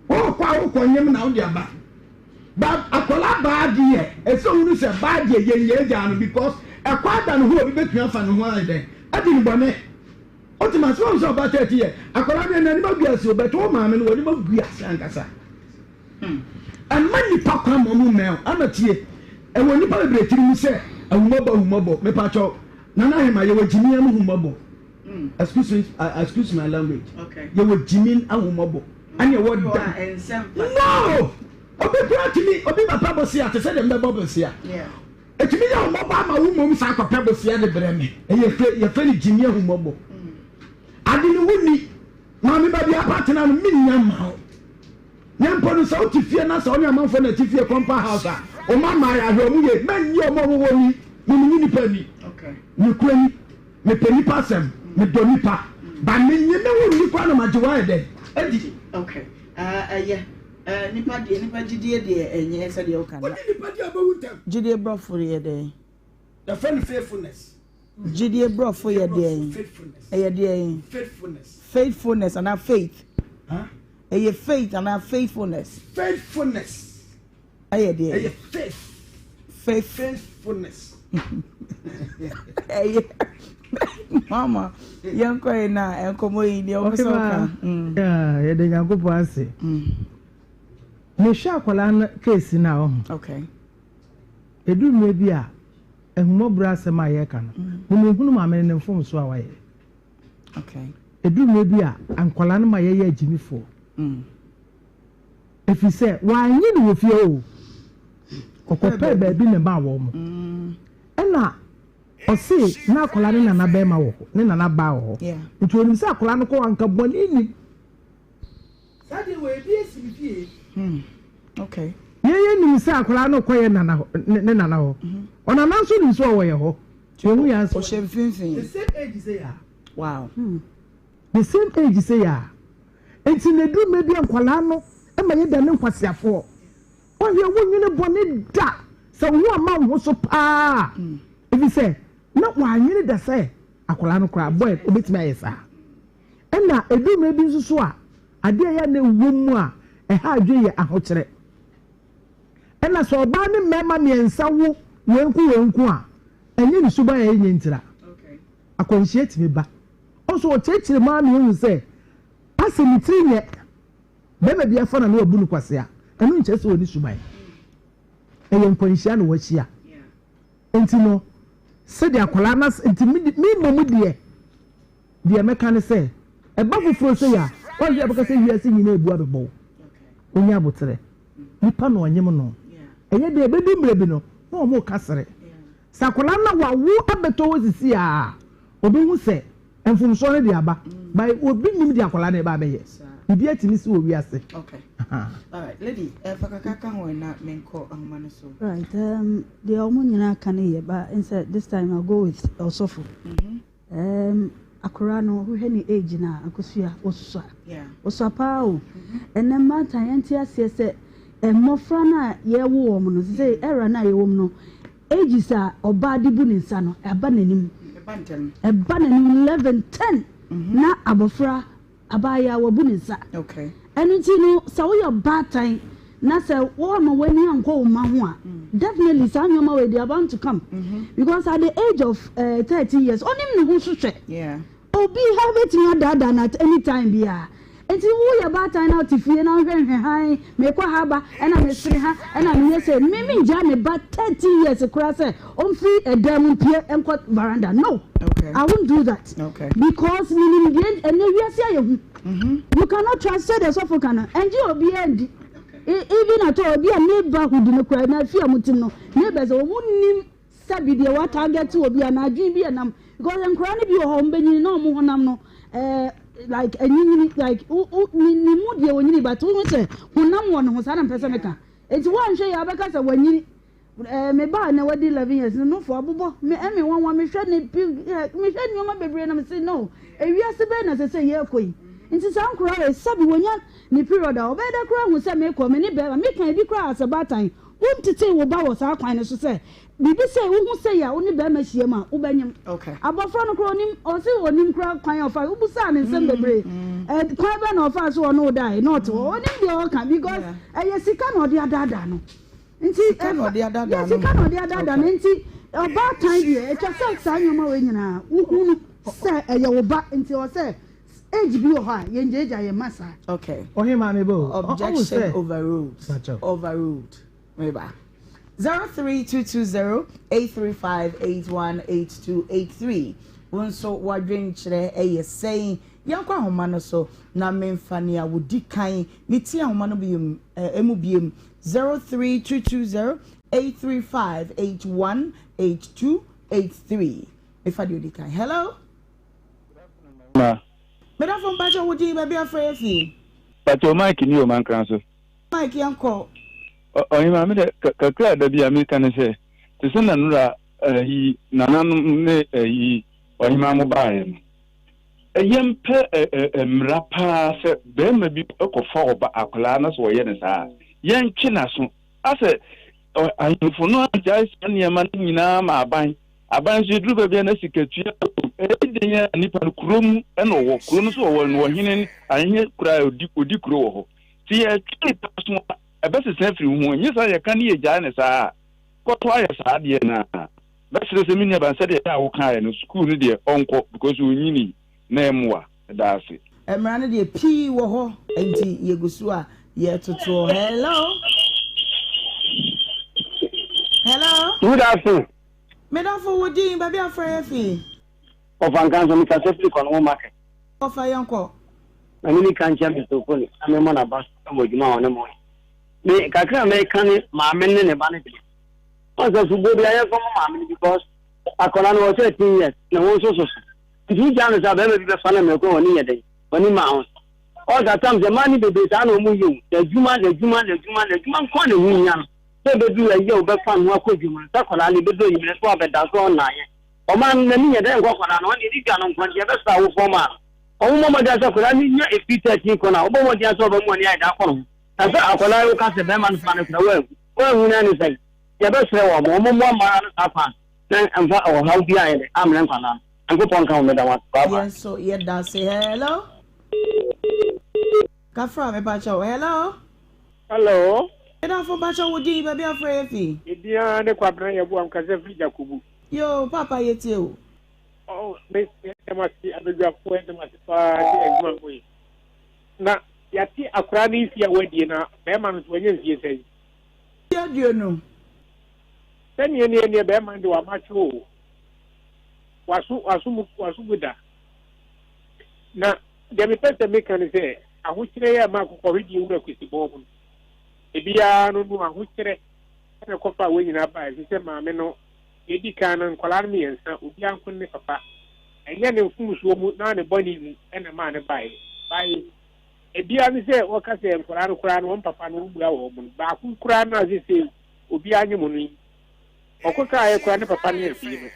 wokɔ a wokɔ nyem na wode aba. But akwadaa baa deɛ ɛsɛ ohunu sɛ baa deɛ yɛn yɛ agya no because ɛkɔ ada ne ho obi bɛtumi afa ne ho ayɛ dɛn adi ne bɔne. Wote ma sɛ wɔn sɛ ɔbaa 30 yɛ akwadaa deɛ n'anim agu ase o, but wo maame no w'anim agu ase ankasa. Ɛmma nipa kwan ma ɔmo mmɛn o. Ama tie, ɛwɔ nipa bebree tiri mu sɛ ahummɔbɔ ahummɔbɔ. Mepakyɛw, Nana Ahema, yɛwɔ gyimii ahummɔbɔ. Excuse me, excuse my language. Yɛwɔ gyimii ahummɔbɔ. Ɛne ɛwɔ da. No! Obi koraa tumi, obi bɛpɛ bosea te sɛ deɛ mebɛbɔ bosea. Ɛtumi yɛ wo mmɔbɔ ama wo mmom saa kɔpɛ bosea de brɛ me. Ɛyɛ fɛ, yɛfrɛ no gyimi ahummɔbɔ. Ade no wonni, maame baabi akɔ atena no mennya mma wo. Na mpo no sɛ wote fie na sɛ wo ne amanfoɔ na ɛte fie compound house a, wo mma mmaa yɛ ahwɛ wɔn yie. Mɛnnye wɔn a wɔwɔ ni, me menye nipa ni. Nokorɛ ni, mepɛ nipa asɛm, medɔ nipa, but mennye me ho nni koraa na magye wo ayɛ dɛn adi. Okay, ɛyɛ. Eh, nipa deɛ, nipa gyidie deɛ ɛnyɛ sɛdeɛ woka no. Wode nipa di a wobɛwu ntɛm. Gyidie borɔfo yɛ dɛn? Yɛfrɛ no faithfulness. Gyidie borɔfo yɛ dɛn? Faithfulness. Ɛyɛ dɛn? Faithfulness. Faithfulness anaa faith? Huh? Ɛyɛ faith anaa faithfulness? Faithfulness. Ɛyɛ deɛ? Ɛyɛ faith. Faith. Faithfulness. Ɛyɛ mama yɛn kɔ yi na nkɔmɔ yi deɛ wɔn sɛ ɔka. Mm. Yɛde Nyankopɔn ase. Mm. Mehwɛ akwadaa no keesi no a ɔho. Okay. Edu mmerɛ bi a ahummɔborɔ asɛm a yɛreka no, mm. mehunu maame no ne mfomso a wayɛ. Okay. Edu mmerɛ bi a nkwadaa no ma yɛyɛ agyimifoɔ. Mm. Ɛfiri sɛ wɔannye no wɔ fie hɔ o, ɔkɔpɛɛ baabi na ɛmaa wɔn. Ɛna ɔse na akwadaa ne nana bɛrima wɔ hɔ, ne nana baa wɔ hɔ. Nti onim sɛ akwadaa no kɔ hɔ anka bɔne nnim. Saa deɛ wɔ ebi esi me fie. Hmm. Okay. Yɛn yɛ nim sɛ akwadaa no kɔ yɛ nana hɔ, ne nana hɔ. Ɔnana nso nim sɛ ɔwɔ yɛ hɔ. Yɛn ho yɛn asɛ. Ɔhyɛ mfimfini. The same age sɛ yɛ. Wow. Hmm. The same age sɛ yɛ a. Enti na ɛduru mmerɛ bi a nkwadaa no ma yɛdane nkwaseafoɔ. Woahwɛ a wonnwene bɔne da sɛ wo ho amma wo ho so paa ɛfiri sɛ na wannwene da sɛ akwadaa no koraa boy ɔbɛtumi ayɛ saa. Ɛna ɛduru mmerɛ bi nso so a adeɛ a ɛyɛ a na ɛwɔ mu a ɛha adwene yɛ ahokyerɛ. Ɛna sɛ ɔbaa ne mmarima mmiɛnsa wo wei nko wei nko a ɛnyɛ ne suban a ɛnyɛ ntira. Akwanhyia tumi ba. Ɔnso ɔkyerɛkyerɛ mu ara ma yɛhu sɛ asɛ ne tiri nyɛ bɛrima bi afa na na wabu no kwasea. Ɛno nkyerɛ sɛ ɔnni suban. Ɛyɛ nkwanhyia na wahyia. Nti no, sɛdeɛ akwadaa no nti me mmom deɛ, deɛ mɛka ne sɛ, ɛba foforɔ sei a, ɔnhwɛ a bɛka sɛ wiase nyinaa ebu abɛbɔ wo. Ɔnya aboterɛ. Nipa na ɔnyem no. Ɛyɛ deɛ ɛbɛdu mmerɛ bi no, na wɔn reka sere. Sɛ akwadaa no na wawo abɛtɔ hɔ sisi a, obehu sɛ mfomsoɔ no de aba. By obi nim deɛ akwadaa no reba abɛyɛ. Biribi atumi si wɔ wiase. Okay. All right, lady, eh, fa kakra ka ho na menkɔ ahoma no so. Right, um, deɛ ɔmo nyinaa ka no yɛ, but nsɛ this time I'll go with ɔsɔfo. Mm -hmm. Erm akora no wohwɛ ne age no a Akosua osua osua paa o ɛnɛ mmaatan yɛnte aseɛ sɛ mmɔfra no a yɛwo wɔn no sɛ era no a yɛwɔ mu no ages a ɔbaa de bu ne nsa no ɛba n'anim ɛba n'anim 11 10 na abɔfra Abaayewa, wabu ne nsa. Ɛno nti no, sɛ woyɛ ɔbaatan na sɛ woamma w'ani ankɔ wo mma ho a, definitely saa nneɛma wei they are bound to come. Because at the age of eh, 13 years, ɔnim ne ho so hwɛ. Obi ha bɛtumi adaadaa no at any time biara. Nti woyɛ baatan na wote fie na wohwɛ nhwɛhan, mekɔ ha ba, ɛna mesere ha, ɛna meyɛ sei. Me mengyaa me ba 13 years koraa sɛ Ɔmfiri ɛdan mu mpue nkɔ veranda no I won't do that because menim deɛ ɛnɛ wiase ayɛ hu you cannot trust sɛdeɛ sɔfo ka no ɛngye obiara ndi even at all obi a neighborhood no koraa na afie a wɔn tim no neighbors wɔn nim sɛbi deɛ wa target obi a na adwene bi ɛnam because nkwadaa no bi wɔ hɔ wɔn bɛnyini na wɔn honam no ɛɛ like ɛnyinyini like wo wo ne ne mu deɛ wɔnyini but wohu sɛ honam wɔ ne ho saa na mpɛ sɛ meka eti wɔanhwɛ yɛ abɛka sɛ wɔanyini. Eh, me ba a na wadi 11 years no nofo abobɔ me ɛme nwanwa mehwɛ ne pi eh, mehwɛ nneɛma bebree na mese no ewiase bɛn na sɛ sɛ yɛrekɔ yi nti saa nkoraa wei sɛbi wɔnya ne period a ɔbɛyɛ dɛ koraa hu sɛ mekɔ me ne bɛrima meka ebi koraa asɛ baatan wontetee wo ba wɔ saa kwan no so sɛ biribi sɛ wohu sɛ yɛ a wo ne bɛrima hyia mu a wobɛnyem abɔfra no koraa onim ɔse onim koraa kwan a ɔfa wobusaa ne nsɛm bebree eh, kwan bɛn na ɔfaa so ɔne wo dae na ɔte hɔ onim deɛ ɔka because ɛyɛ sika na ɔde adaadaa no Nti Sika na ɔde adaadaa yeah, no sika na ma. ɔde adaadaa no Okay. nti ɔbaatan deɛ atwa sɛ saa nneɛma wei nyinaa wohu no sɛ ɛyɛ wo ba nti ɔwɔ sɛ age bi wɔ hɔ a yɛngyaagyaa yɛn mma saa. Okay. Ɔhe maame bɛ o. Ɔhu Objection sɛ. overruled. Pakyɛw. Overruled. Meba. 03220 835 818283. Wo nso w'adwenkyerɛ yɛ sɛn? Yɛnkɔ ahoma no so na memfa nea wɔdi kan ne ti ahoma no biom eh, mu biom 03220 835 818283. Mefa deɛ ɔdi kan. Hello? Ma. Medafo mpakyɛ wo din baabi afrɛ yɛ fi. Pakyɛ Mike ni o mankran so. Mike yɛnkɔ. Ɔhema me dɛ kakra da bi a meka ne sɛ te sɛ na nora ayi nananom ne ayi ɔhema mo baeɛ no yɛmpɛ mmara paa sɛ bɛrima bi kɔfa ɔba akwadaa na sɛ ɔyɛ no saa yɛntwe n'aso asɛ ahemfo no agyae saa nneɛma no nyinaa ma aban aban nso eduru baabi a na sikatua ɛyɛ den a nipa no kuro mu ɛna ɔwɔ kuro no so ɔwɔ no ɔhene ahene kura odi odi kuro wɔ hɔ ti yɛtwe nipa so a ɛbɛsesa afiri ho ɛnyɛ saa yɛka ne yɛgyae ne saa a kɔtɔ ayɛ saa deɛ na bɛsrɛ sɛ me nuaban sɛdeɛ ɛyɛ a wokaeɛ no sukuu no deɛ ɔnkɔ because ɔnyini na ɛmmoa ɛda ase. Mmara no deɛ pii wɔ hɔ nti yɛgu so a yɛtotoɔ. Hello. Hello. Good afternoon. Medafo wo din baabi afrɛ yɛ fi. Ɔfa nka nso mekasa firi Kɔnɔmo market. Ɔfa yɛn kɔ. Na me nika nkyɛn Mr. Okoni na memmɔ n'aba so wɔ adwuma a ɔne mo yɛ. Me kakra a mɛka ne maame ne ne ba no deɛ. Ɔn sɛ sobo bi a yɛmfa ma maame no because akwadaa no wɔ 13 years na wɔn nso soso. Nti wogyaa no saa bɛrima bi bɛfa no mmerɛ kɔ wɔn ani yɛ dɛn wɔn ani ma ho. Ɔn sɛ atam sɛ mmaa no bebree saa na wɔn yɛ o n'adwuma n'adwuma n'adwuma n'adwuma nko na ɛho hia no. Sɛ ɛbɛduru ayi a wobɛfa ne ho akɔ adwuma no sɛ akwadaa no ɛbɛduru anwummerɛ so abɛda so ɔnnaeɛ. Ɔmaa no n'ani nyɛ dɛn nkɔ akwadaa no ɔno deɛ ne dwa no nko nti ɛbɛsra awofoɔ maa no. Ɔmo mmɔ mmɔden sɛ akwadaa no nya ɛfiri 13 kɔ no a wobɔ mmɔden sɛ ɔbɛmo ani ayɛ dɛn akɔ ne ho. Na sɛ akwadaa yi woka sɛ bɛrima no fa no kora woanhu woanhu no ɛne sɛn? Yɛbɛsrɛ wɔn ɔmo mmoa mmaa no saa kwan na ɛmfa ɔhaw biara anyɛ dɛn ammrɛ nkwadaa no. Nyankopɔn nka ho meda mo ase bye bye. Yɛn nso yɛda ase hello. Kafra mepakyɛw hello. Hello. Medafo mpakyɛw wo din baabi afrɛ yɛ fi. Me din ara ne Kwabena Yeboah mekasa firi Jakubu. Yoo paapa yɛtie wo. Oh me yɛda mo ase abadwafoɔ yɛda mo ase paa ne adwuma mo yɛ. Na yɛate akwadaa no mfie a wadie na bɛrima no nso wanya mfie sɛn? Mfie aduonu. Sɛdeɛ neɛ neɛ bɛrima no de wamakye o. Waso waso mu waso mu da. Na deɛ mepɛ sɛ meka ne sɛ ahokyerɛ yɛ ma akokɔhwedeɛ wura kwesibɔn mu no ebiara no no ahokyerɛ ɛna kɔfa wɔn nyinaa baa ɛfiri sɛ maame no deɛ edi kan no nkwadaa no mmiɛnsa obiara nko ne papa ɛnyɛ ne mfomsoɔ mu na ne bɔne mu ɛna maa ne baeɛ baeɛ ebiara ne sɛ wɔka sɛ nkwadaa no koraa no wɔn papa no wɔmmua wɔn no baako koraa no a sese obiara nye mu no yi ɔkɔ kaeɛ koraa ne papa no afie no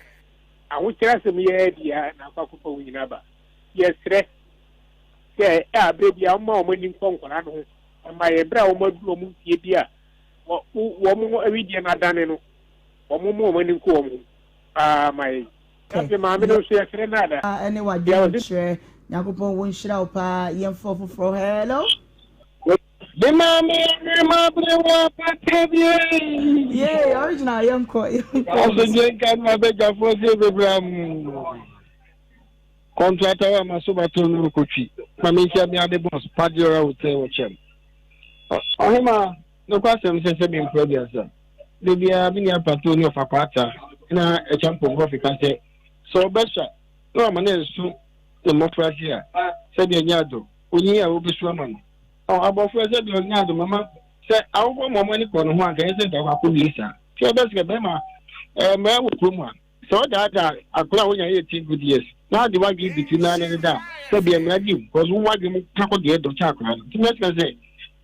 ahokyerɛ asɛm yi ara bi a na akɔ akɔfa wɔn nyinaa ba yɛsrɛ sɛ a berɛ bi a wɔma wɔn ani nkɔ nkwadaa no ho ɛma yɛ berɛ a wɔn aduru wɔn mfie bi a wɔn awideɛ no adane no wɔn ma wɔn ani nkɔ wɔn ho paa ma yɛ afei maame no nso yɛsrɛ no ada ɛne wadwenkyerɛ nyankopɔn wo nhyira wo paa yɛmfa foforɔ hello Me maame ne m'aberewa papa bi. Yee, original yɛnkɔ yɛnkɔ. Asomdwe nka no abadwafoɔ sɛ bɛbra mu. Kɔntrata wa ma so bato no kotwi. Ma menhyia me ade bɔs Padiora Hotel wɔ kyɛm. Ɔhema nokwasɛm sɛ sɛ mempɛ aduasa. Da biara me nua Pato ne ɔfa kwata na ɛkyɛ mpɔnkɔ feka sɛ sɛ ɔbɛsua na wama no nso ne mmɔfra ase a sɛdeɛ ɛnyɛ adɔ onyin a wobesu ama no. Ɔ, abɔfra sɛ deɛ ɔnyɛ ade mama sɛ awofoɔ ma wɔn ani kɔ ne ho a, anka ɛnyɛ sɛ nka wakɔ wie saa. Sɛ ɛbɛ sɛ bɛrima ɛɛ mmaa wɔ kurom a, sɛ ɔdaadaa akwadaa a wonya 18 good years na ade wadwene bi ti naa ne ne da a, sɛ deɛ mmara di mu, because wo wadwene mu ka kɔ deɛ dɔ kyɛ akwadaa no. Nti mɛsrɛ sɛ,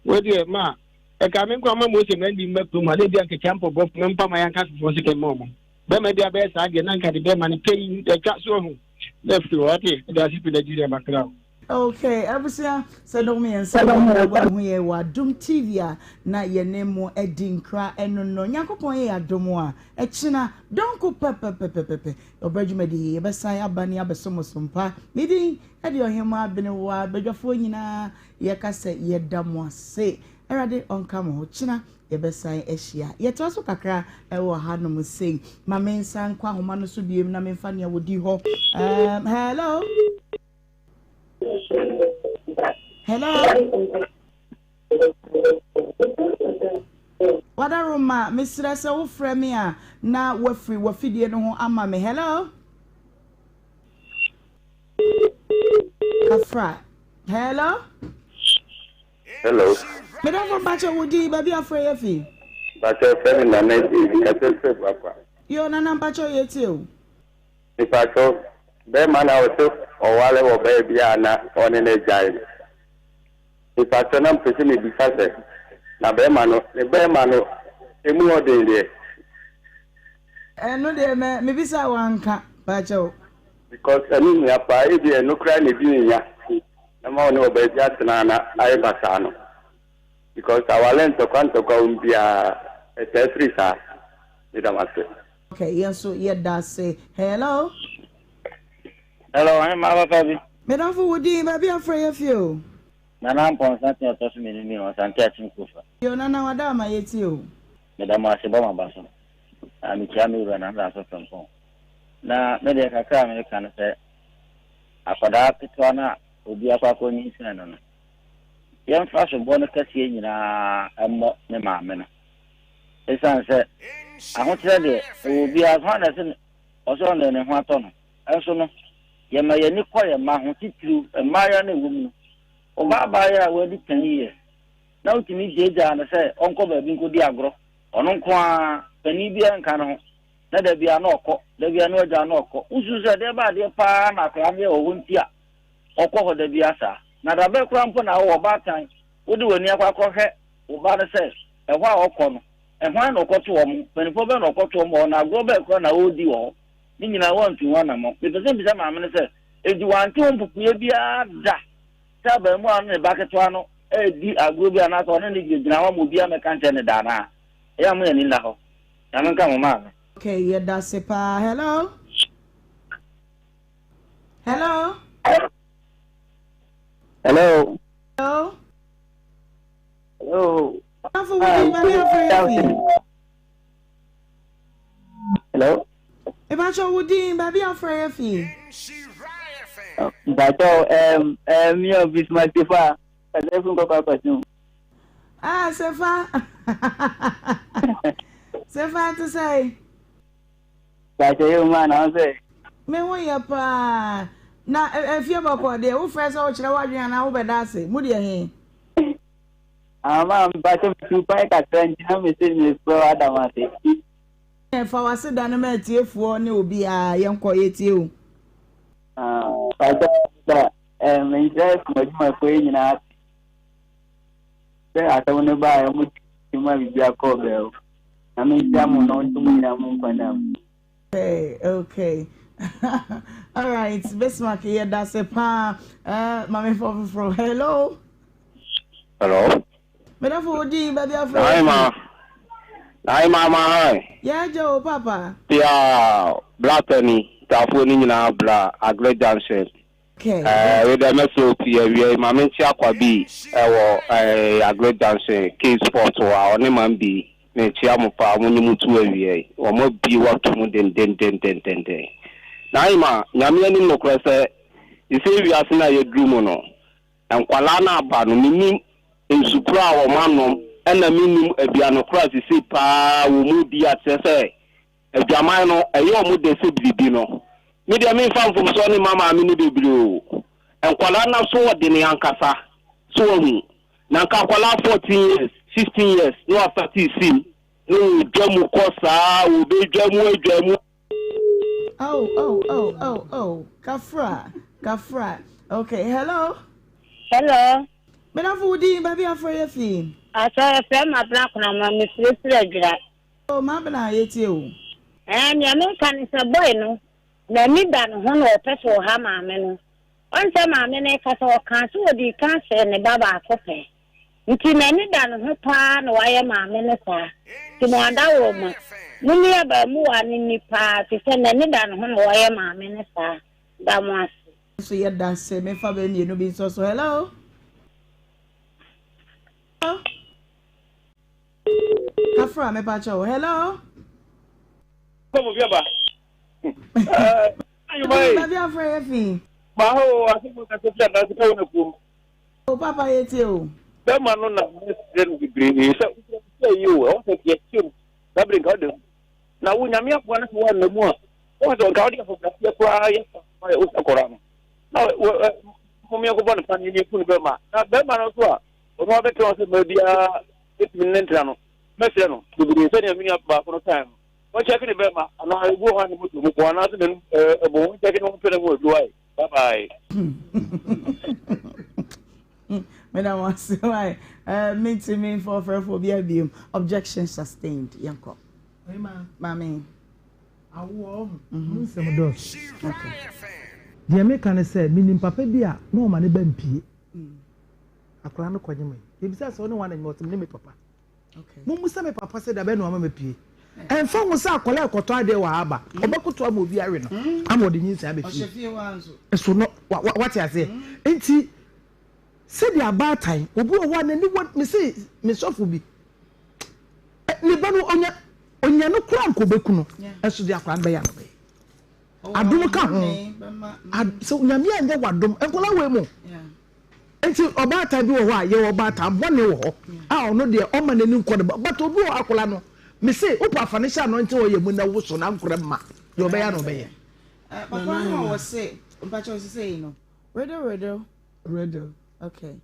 wei deɛ ma ɛka me nko ama Mose mmara ndi mma kurom ha, na ebi anka kya mpɔbɔfo mɛmpa ma yɛnka asefoɔ sika mma wɔn. Bɛrima bi abɛyɛ saa deɛ na nka de bɛrima no pɛ yi atwa so ahu na afiri hɔ ate ɛde ase fi Nigeria makra o. Okay, abusua, sɛ dɔm mmiɛnsa wɔ na wɔahu yɛn wɔ Adom TV a na yɛne mo adi nkra ɛno no. Nyankopɔn yɛ adom a, ɛkyena dɔnko pɛpɛpɛpɛpɛ ɔbrɛ dwumadi yi yɛbɛsan aba ne abɛso mo so mpa. Me din ɛde Ɔhemmaa Abenewa, badwafoɔ nyinaa yɛka sɛ yɛda mo ase. Awurade ɔnka mo ho. Kyena Yɛbɛsan ahyia. Yɛtoa so kakra wɔ hanom sei. Ma mensan nkɔ ahoma no so biom na memfa nea wɔdi hɔ. Um, hello? Hello? Wadaroma, mesrɛ sɛ wofrɛ me a na wafiri wafidie no ho ama me. Hello? Kafra. Hello. Hello. Medafo mpakyɛ wo din baabi afrɛ yɛ fi. Mpakyɛ fɛ me Nana Adjei mekasa firi Abuakwa. Yoo Nana mpakyɛ yɛ tie o. Mepakyɛw bɛɛma na ɔse ɔware ɔbaa bi a na ɔne no agyae no mepakyɛw na mepɛ sɛ mebisa sɛ na bɛɛma no ne bɛɛma no emu ɔden deɛ. Ɛno deɛ mɛ mebisa a wanka pakyɛw. Because ɛno hia paa ebia ɛno koraa na ebi nnya na ma ɔne ɔbaa bi atena na ayɛ basaa no because aware ntɔkwa ntɔkwa wom biara ɛtaa firi saa meda mo ase. Okay, yɛn nso yɛda ase. Hello. Hello, ɔhemmaa papa bi. Medafo wo din, baabi a frɛ yɛ fie o. Nana Mpɔnsa tea ɔtɔ so mmienu ni o, Asante Akyem Kurofa. Yo, Nana wada ama yɛtie o. Meda mo ase bɔ m'aba so. Na mekyia me wura Nana Daso Frimpong. Na me deɛ kakra a meka no sɛ akwadaa ketewa no a obi akɔ akɔnyinsɛn no no, yɛmfa sobɔ no kɛseɛ nyinaa mmɔ ne maame no. Esiane sɛ ahokyerɛ deɛ, ɛwɔ obiara so, hwan na ɛse ɔsɛ ɔno deɛ ne ho atɔ no? Nso no, yɛma yɛn ani kɔ yɛn mma ho, titiriw mmaayewa no a ɛwɔ mu no. Ɔbaa abaayewa a wadi ten years na wotumi gyaagyaa no sɛ ɔnkɔ baabi nkɔdi agorɔ, ɔno nko ara, panin biara nka ne ho, na da biara na ɔkɔ, da biara na wagyaa na ɔkɔ. Wosusu sɛ ɛdeɛ ba adeɛ paa na akwadaa no yɛ wɔ hɔ nti a ɔkɔ hɔ da biara saa? Na da bɛn koraa mpo na wowɔ ɔbaatan, wode w'ani akɔ akɔhwɛ wo ba no sɛ ɛhɔ a ɔkɔ no, hwan na ɔkɔto wɔn? Mpanimfoɔ bɛn na ɔkɔto wɔn wɔ hɔ, na agorɔ bɛn koraa na ɔredi wɔ hɔ? Ne nyinaa wɔantu ho anammɔn. Mepɛ sɛ mibisa maame no sɛ, enti wante ho mpopoeɛ biara da sɛ abarimaa no ne ba ketewa no redi agorɔ bi anaasɛ ɔne no gyinagyina hɔ ama obiara mmɛka nkyerɛ no da anaa? Ɛyɛ a mo ani nna hɔ. Nyame nka mo maame. Okay, yɛdase paa. Hello? Hello? Hello? Hello? Hello. Afo wo din baabi afrɛ yɛ fi. Hello. Ìbàkyɛ wo din baabi afrɛ yɛ fi. Ìbàkyɛ ɛm ɛm mi ò Bismarck Sefa kasa fún kɔkɔ akɔsi o. Ah Sefa Sefa ti sɛ. Ìbàkyɛ yóò máa na ɔn sɛ. Me ho yɛ paa na efie bɔkɔ deɛ wofrɛ sɛ wokyerɛ w'adwene anaa wobɛda ase mu deɛ he. Ama mpakyɛ metu kwan kakra nti na mese mesrɛ ada mo ase. Fa w'aseda no ma atiefoɔ ne obiara yɛnkɔ yɛtie o. Mpakyɛ da menkyerɛ mo adwumafoɔ yi nyinaa ase sɛ asɛm no baeɛ mo ti ma biribi akɔɔ bɛɛ o na menhyira mo na ɔnto mo nyinaa mo nkwa nna mu. Okay, okay. All right, Bismarck, yɛda se paa. Uh, Mame foforo. Hello. Hello. Medafo wo din baabi afrɛ. Hi ma. Hi ma ma hi. Yeah, Joe papa. Yeah, black ni tafoɔ ni nyinaa bra Agre Junction. Okay. Eh, we dɛ mɛsɛ opi awia yi maame nkye akwa bi ɛwɔ eh, Agre Junction K Sport hɔ a ɔne man bi mekyia mo paa mo nye mo tu awia yi wɔn abie wato mu dendendendendenden. Na ayi ma nyame anim nokorɛ sɛ sɛ wiase no a yɛduru mu no Nkwadaa no aba no, mennim nsu korɔ a wɔn anom, ɛna mennim aduane korɔ a sesei paa wɔn di a kyerɛ sɛ adwaman no ɛyɛ wɔn dɛ sɛ biribi no. Me deɛ memfa mfomsoɔ no mma maame no bebree o. Nkwadaa no aso ɔdene ankasa, so wahu. Na nka akwadaa 14 years, 15 years na wasate sim na ɔdwa mu kɔ saa, ɔbɛdwa mu adwa mu. Oh, oh, oh, oh, oh. Kafra, Kafra. Okay, hello. Hello. Medafo wo din baabi afrɛ yɛ fi. Asɔ yɛfrɛ ma abena konama mefirifiri adwira. Oh, ma abena yɛtie o. Ɛɛ nea meka ne sɛ boy no n'ani da ne ho na ɔpɛ sɛ ɔha maame no. Ɔn sɛ maame no rekasa ɔkaa sɛ ɔdii kan sɛɛ ne ba baako pɛ. Nti n'ani da ne ho paa na wayɛ maame no saa. Nti mo adaworoma, monni abaamuwaa no nni paa efisɛ n'ani da ne ho na wayɛ maame no saa. Da mo ase. Nso yɛ da se me fa bɛ mienu bi nsɔ so hello. Hello. Kafra me pa kyɛw hello. Kɔmɔ bi aba. Baabi afrɛ yɛ fi. Baho asɛm kasa fi adanse pɛ wɔ na kurom. O papa yɛ tie o. Bɛma no na mɛsrɛ no bebree sɛ sɛ yi o ɛwɔ sɛ yɛkyɛ mu saa bere nka wode na wo nyame aboa no sɛ woanna mu a wɔn sɛ nka wode ahobraseɛ koraa yɛ fa wo sɛ kɔra no na Mom yɛnkɔbɔ no paneɛ ne yɛku no bɛrima. Na bɛrima no nso a ɔno abɛtena hɔ sɛ mmaa biara bɛtumi ne no ntena no, mɛsrɛ no bebree sɛdeɛ me nua baako no kae no, wɔnkyɛke ne bɛrima anaa ebi wɔ hɔ a ne moto mu pɔn anaasɛ n'anum ɛbɔ wɔnkyɛke ne wɔmpɛ ne ho aduro ae. Bye bye. Meda mo ase why mentumi mfa ɔfrɛfoɔ bi abiem. Objection sustained. Yɛnkɔ. Maame. Awoɔ ɔho mu nsɛm dɔɔso. Deɛ meka ne sɛ menim papa bi a na ɔma ne ba mpie. Akwadaa no kɔnye me. Yɛbisa sɛ ɔne wane nyɛ ɔsɛ me ne me papa. Mommisa me papa sɛ dabɛn na wama mapue. Ɛmfa ho sɛ akwadaa rekɔtɔ adeɛ wɔ ha aba, ɔbɛkoto ama obi awe no ama ɔde nyinsɛn aba fie. So no wate aseɛ? Nti sɛdeɛ abaatan obi wɔ hɔ a n'ani wɔ mese me sɔfo bi ne ba no onya onya no kora nka ɔbɛku no ɛso de akwadaa no bɛyɛ ano bɛyɛ adom ka ho sɛ nyame anyɛ wadom nkwadaa wei mu nti ɔbaatan bi wɔ hɔ a yɛwɔ ɔbaatan bɔne wɔ hɔ a ɔno deɛ ɔma n'ani nkɔ ne ba but obi wɔ akwadaa no mese wopɛ afa ne hyɛ ano nti ɔyɛ mu na woso na nkorɛ ma deɛ ɔbɛyɛ ano ɔbɛyɛ. Papa no a wɔse mpakyɛ ɔsese yi no riddle riddle. Riddle. Okay.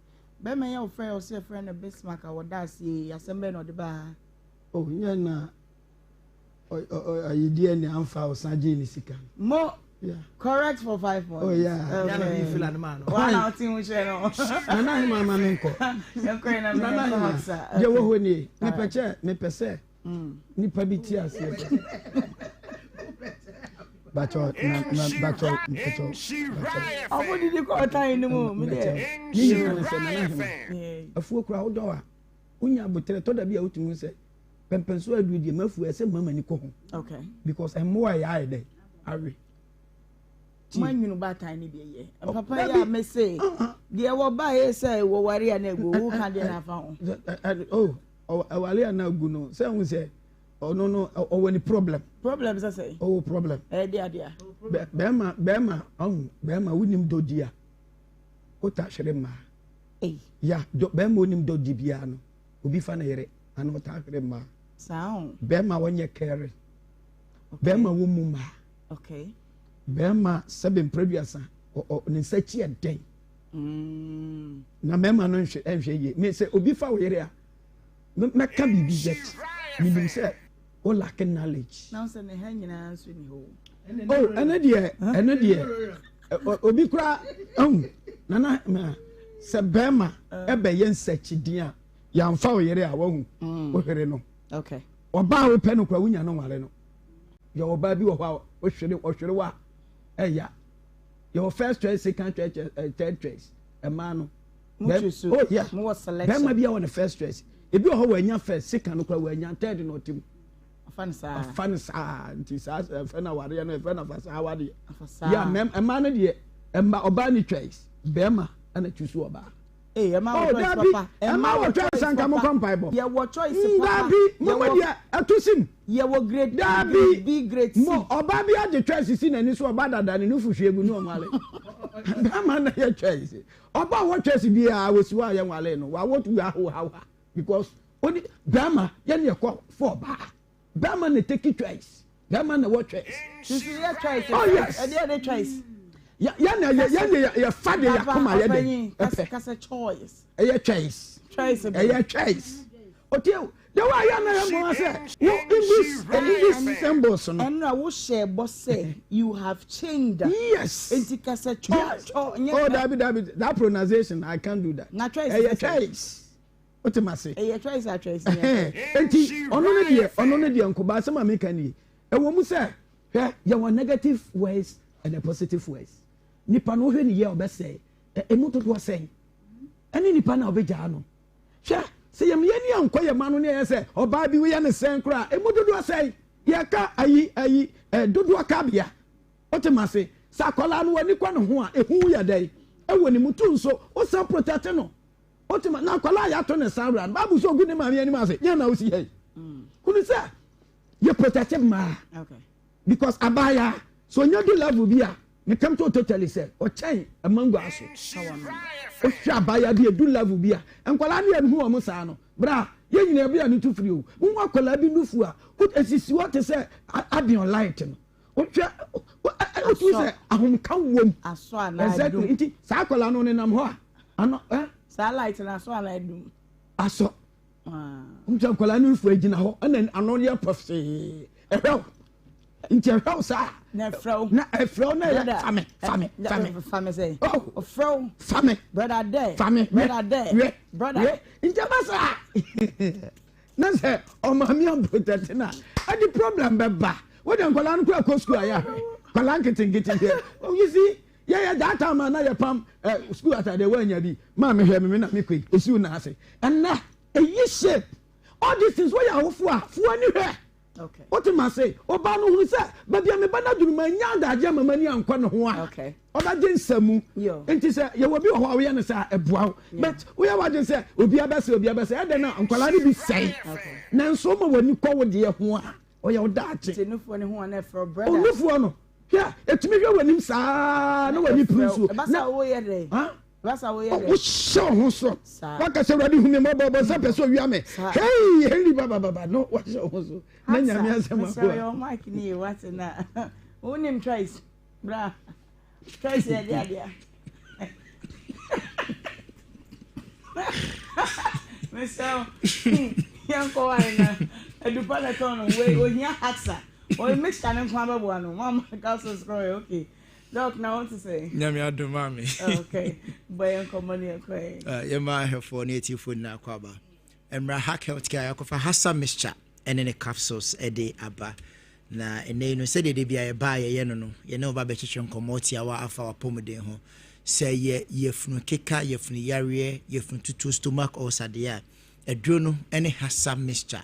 Bɛrima yi a wɔfrɛ yɛ ɔsɛ yɛfrɛ no Bismarck a wɔda ase yi asɛm bɛn na ɔde baa ha? Oh, nyɛ na ayideɛ ne amfa ɔsan gyee ne sika no. Mo yeah. Correct for 5 points. Oh yeah. Okay. Yana mi fila no ma no. Wa na ɔte ho kyerɛ no. Nana ahema ama me nkɔ. Yɛnkɔ yɛn na me Nana ahema. Deɛ wɔ hɔ nie. Mepɛ kyɛ mepɛ sɛ nipa bi ti aseɛ sɛ. Bàtchɔ na na bàtchɔ bàtchɔ bàtchɔ. Ɔmo didi kɔ ɔtan no mu mi deɛ. Ne nyinaa ne sɛ nana ahema. Afuo kura wodɔ a wonya abotrɛ tɔ da bi a wotumi sɛ pɛmpɛnso aduru deɛ mafuo ɛsɛ mma m'ani kɔ ho. Okay. Because mmoa yɛ ayɛ dɛ awe. Mo anwunu baatan ne deɛ yɛ. Papa yi a mese deɛ wɔba yɛ sɛ wɔware a na agu wo ka deɛ na afa ho. Oh ɔware a na agu no sɛ ho sɛ ɔno no ɔwɔ ni problem. Problem sɛ sɛ. Ɔwɔ problem. Ɛyɛ de adeɛ. Bɛrima bɛrima ɔho bɛrima wonim dɔdi a wota hwere mmaa. Ya bɛrima onim dɔdi biara no obi fa ne yere ana ɔta hwere mmaa. Saa o. Bɛrima wɔnyɛ kɛre. Bɛrima wɔ mu mmaa. Okay. Bɛrima sɛbe mprɛduasa ne nsa kyi ɛdɛn. Mm. Na mmarima no nhwɛ nhwɛ yie. Me sɛ obi fa wo yere a mɛka biribi yet menim sɛ wo lack knowledge. Na sɛ ne ha nyinaa nso ni hɔ. Oh, ɛno deɛ ɛno deɛ obi kura ɛhu nana sɛ bɛrima ɛbɛyɛ nsɛkyidin a yɛnfa wo yere a wahu mm. wohwere no. Okay. Ɔbaa a wopɛ no kura wonya no nware no. Yɛ ɔbaa bi wɔ hɔ a wohwere ɔhwere wa ɛya. Yɛwɔ first choice, second choice, eh, third choice. Ɛmaa no. Oh yeah. Bɛrima bi a wɔ ne first choice. Ebi wɔ hɔ wɔanya first, second no kora wɔanya third na ɔte mu. Afa no saa. Afa no saa nti saa ɛfɛ na awareɛ no ɛfɛ na fa saa awareɛ. Yeah, mɛma no deɛ ɛma ɔbaa ni choice. Bɛrima ɛna choose ɔbaa. Ee, ɛma wɔ choice papa. Ɛma wɔ choice anka mo kɔ mpaebɔ. Yɛ wɔ choice papa. Dabi, mo mo deɛ ɛto sim. Yɛ wɔ grade A, grade B, grade C. Mo ɔbaa bi agye choice si n'ani so ɔba dada ne nufu hwie gu ne ɔnwale. Bɛrima na yɛ choice. Ɔba wɔ choice biara wɔsi hɔ a yɛ nwale no. Wawo tu ahohaha because oni bɛrima yɛ ne ɛkɔ fɔ ɔbaa. Bɛrima na take choice. Bɛrima na ɛwɔ choice. Sisi yɛ choice. Oh yes. Ɛdeɛ ɛde choice. Yɛ na yɛ yɛ na yɛ fa de yɛ akoma yɛ de. Ɛpɛ. Kasa choice. Ɛyɛ choice. Choice. Ɛyɛ choice. Otie o. De wa yɛ na yɛ mɔ sɛ wo English English symbols no. Ɛnna wo hyɛ bɔ sɛ you have changed. Yes. Eti kasa cho cho. Oh dabi dabi that pronunciation I can't do that. Na choice. Ɛyɛ choice. Wote ma se. Ɛyɛ choice a choice ni ɛyɛ. Enti ɔno ne deɛ ɔno ne deɛ nkoba asɛm a meka nie. Ɛwɔ mu sɛ hwɛ yɛwɔ negative words and a positive words. Nipa no wohwɛ ne yie a ɔbɛsɛe. Emu dodoɔ sɛn? Ɛne nipa no a ɔbɛgyaa no. Hwɛ sɛ yɛn yɛn ani ankɔ yɛn ma no ne ɛyɛ sɛ ɔbaa bi woyɛ ne sɛn koraa emu dodoɔ sɛn? Yɛka ayi ayi dodoɔ kabea. Wote ma se sɛ akwadaa no w'ani kɔ ne ho a ehu yɛ dɛn? Ɛwɔ ne mu tu nso wosan protect no. Wote ma na akwadaa a yɛato ne sa wura no baabu sɛ ogu ne maame anim ase yɛn na wosi yɛn hunu sɛ yɛ protective mmaa because abaayaa so onye du level bi a mekam to totally sɛ ɔkyɛn mango aso wohwɛ abaayaa bi edu level bi a nkwadaa ne yɛn hu wɔn saa no bra yɛn nyinaa bi a ne tu firi o wohu akwadaa bi nufu a esisi hɔ te sɛ abion light no. Wohwɛ wotumi sɛ ahomka wom. Asɔ anaa Exactly. adum. Nti saa akwadaa no nenam hɔ a ano ɛ. Saa light no asɔ anaa adum. Asɔ. Nti akwadaa no fo gyina hɔ ɛna ano yɛ pɔsee ɛhwɛ wo. Nti ɛhwɛ wo saa. Na ɛfrɛ wo. Na ɛfrɛ wo na ɛyɛ fame fame fame. Fame sɛ. Oh. Ɔfrɛ wo. Fame. Brother dɛ. Fame. Brother dɛ. Wɛ. Brother. Wɛ. Nti ɛba saa. Na sɛ ɔmaame amprotɛte no a, ɛde problem bɛba. Wode nkwadaa no kora kɔ sukuu a yɛahwɛ. Nkwadaa nketenkete yɛ. Oh, you see, yɛyɛ that time a na yɛpam eh, sukuu atadeɛ woanya bi. Maame hwɛ me me na mekɔ yi, ɛsi wo nan ase. Ɛnnɛ, ɛyi shape. All these things woyɛ awofo a, fo ani hwɛ. Wote ma se, ɔbaa no hunu sɛ baabi a me ba no aduru manya adagye ama m'ani ankɔ ne ho a, ɔbɛgye nsamu. Nti sɛ yɛwɔ bi wɔ hɔ a woyɛ no saa a, ɛboa wo. But woyɛ w'adwene sɛ obiara bɛsɛe, obiara bɛsɛe, ɛdɛn na nkwadaa no bi sɛe. Nanso woma w'ani kɔ wo deɛ ho a, ɔyɛ wo daakye. Onufoɔ no, hwɛ, ɛtumi hwɛ w'anim saa na w'ani puru nsuo. Na wohyɛ wo ho so. Waka sɛ Awurade hu me mmɔbɔ, ɔbɔnsam pɛ sɛ owia me. Hei, Henry babababa no, wahyɛ wo ho so. Na Nyame asɛm aboa. Mic ni ye wate na. Wonim choice. Bra. Choice yɛ de adeɛ. Mesɛ yɛnkɔ ware na adupa na tɔn no wei ohia haksa. Ɔyɛ mixture ne nko abɛboa no. Mama capsules kɔ okay. Doc na wo te sɛ? Nyame adom maame. Okay. Bɔ yɛn nkɔmmɔ ne yɛnkɔ ɛ. Uh, yɛma ahwɛfoɔ ne atiefoɔ nyinaa akɔ aba. Mmra Hack Healthcare yɛakɔfa Hassa mixture ɛne ne capsules ɛde aba. Na ɛnɛ yi no sɛdeɛ da bi a yɛba a yɛyɛ no no, yɛne wo ba bɛtwetwe nkɔmmɔ tiawa afa w'apɔmuden ho. Sɛ yɛ yafunu keka, yafunu yareɛ, yafunu tutuo, stomach ulcer deɛ a, aduro no ɛne Hassa mixture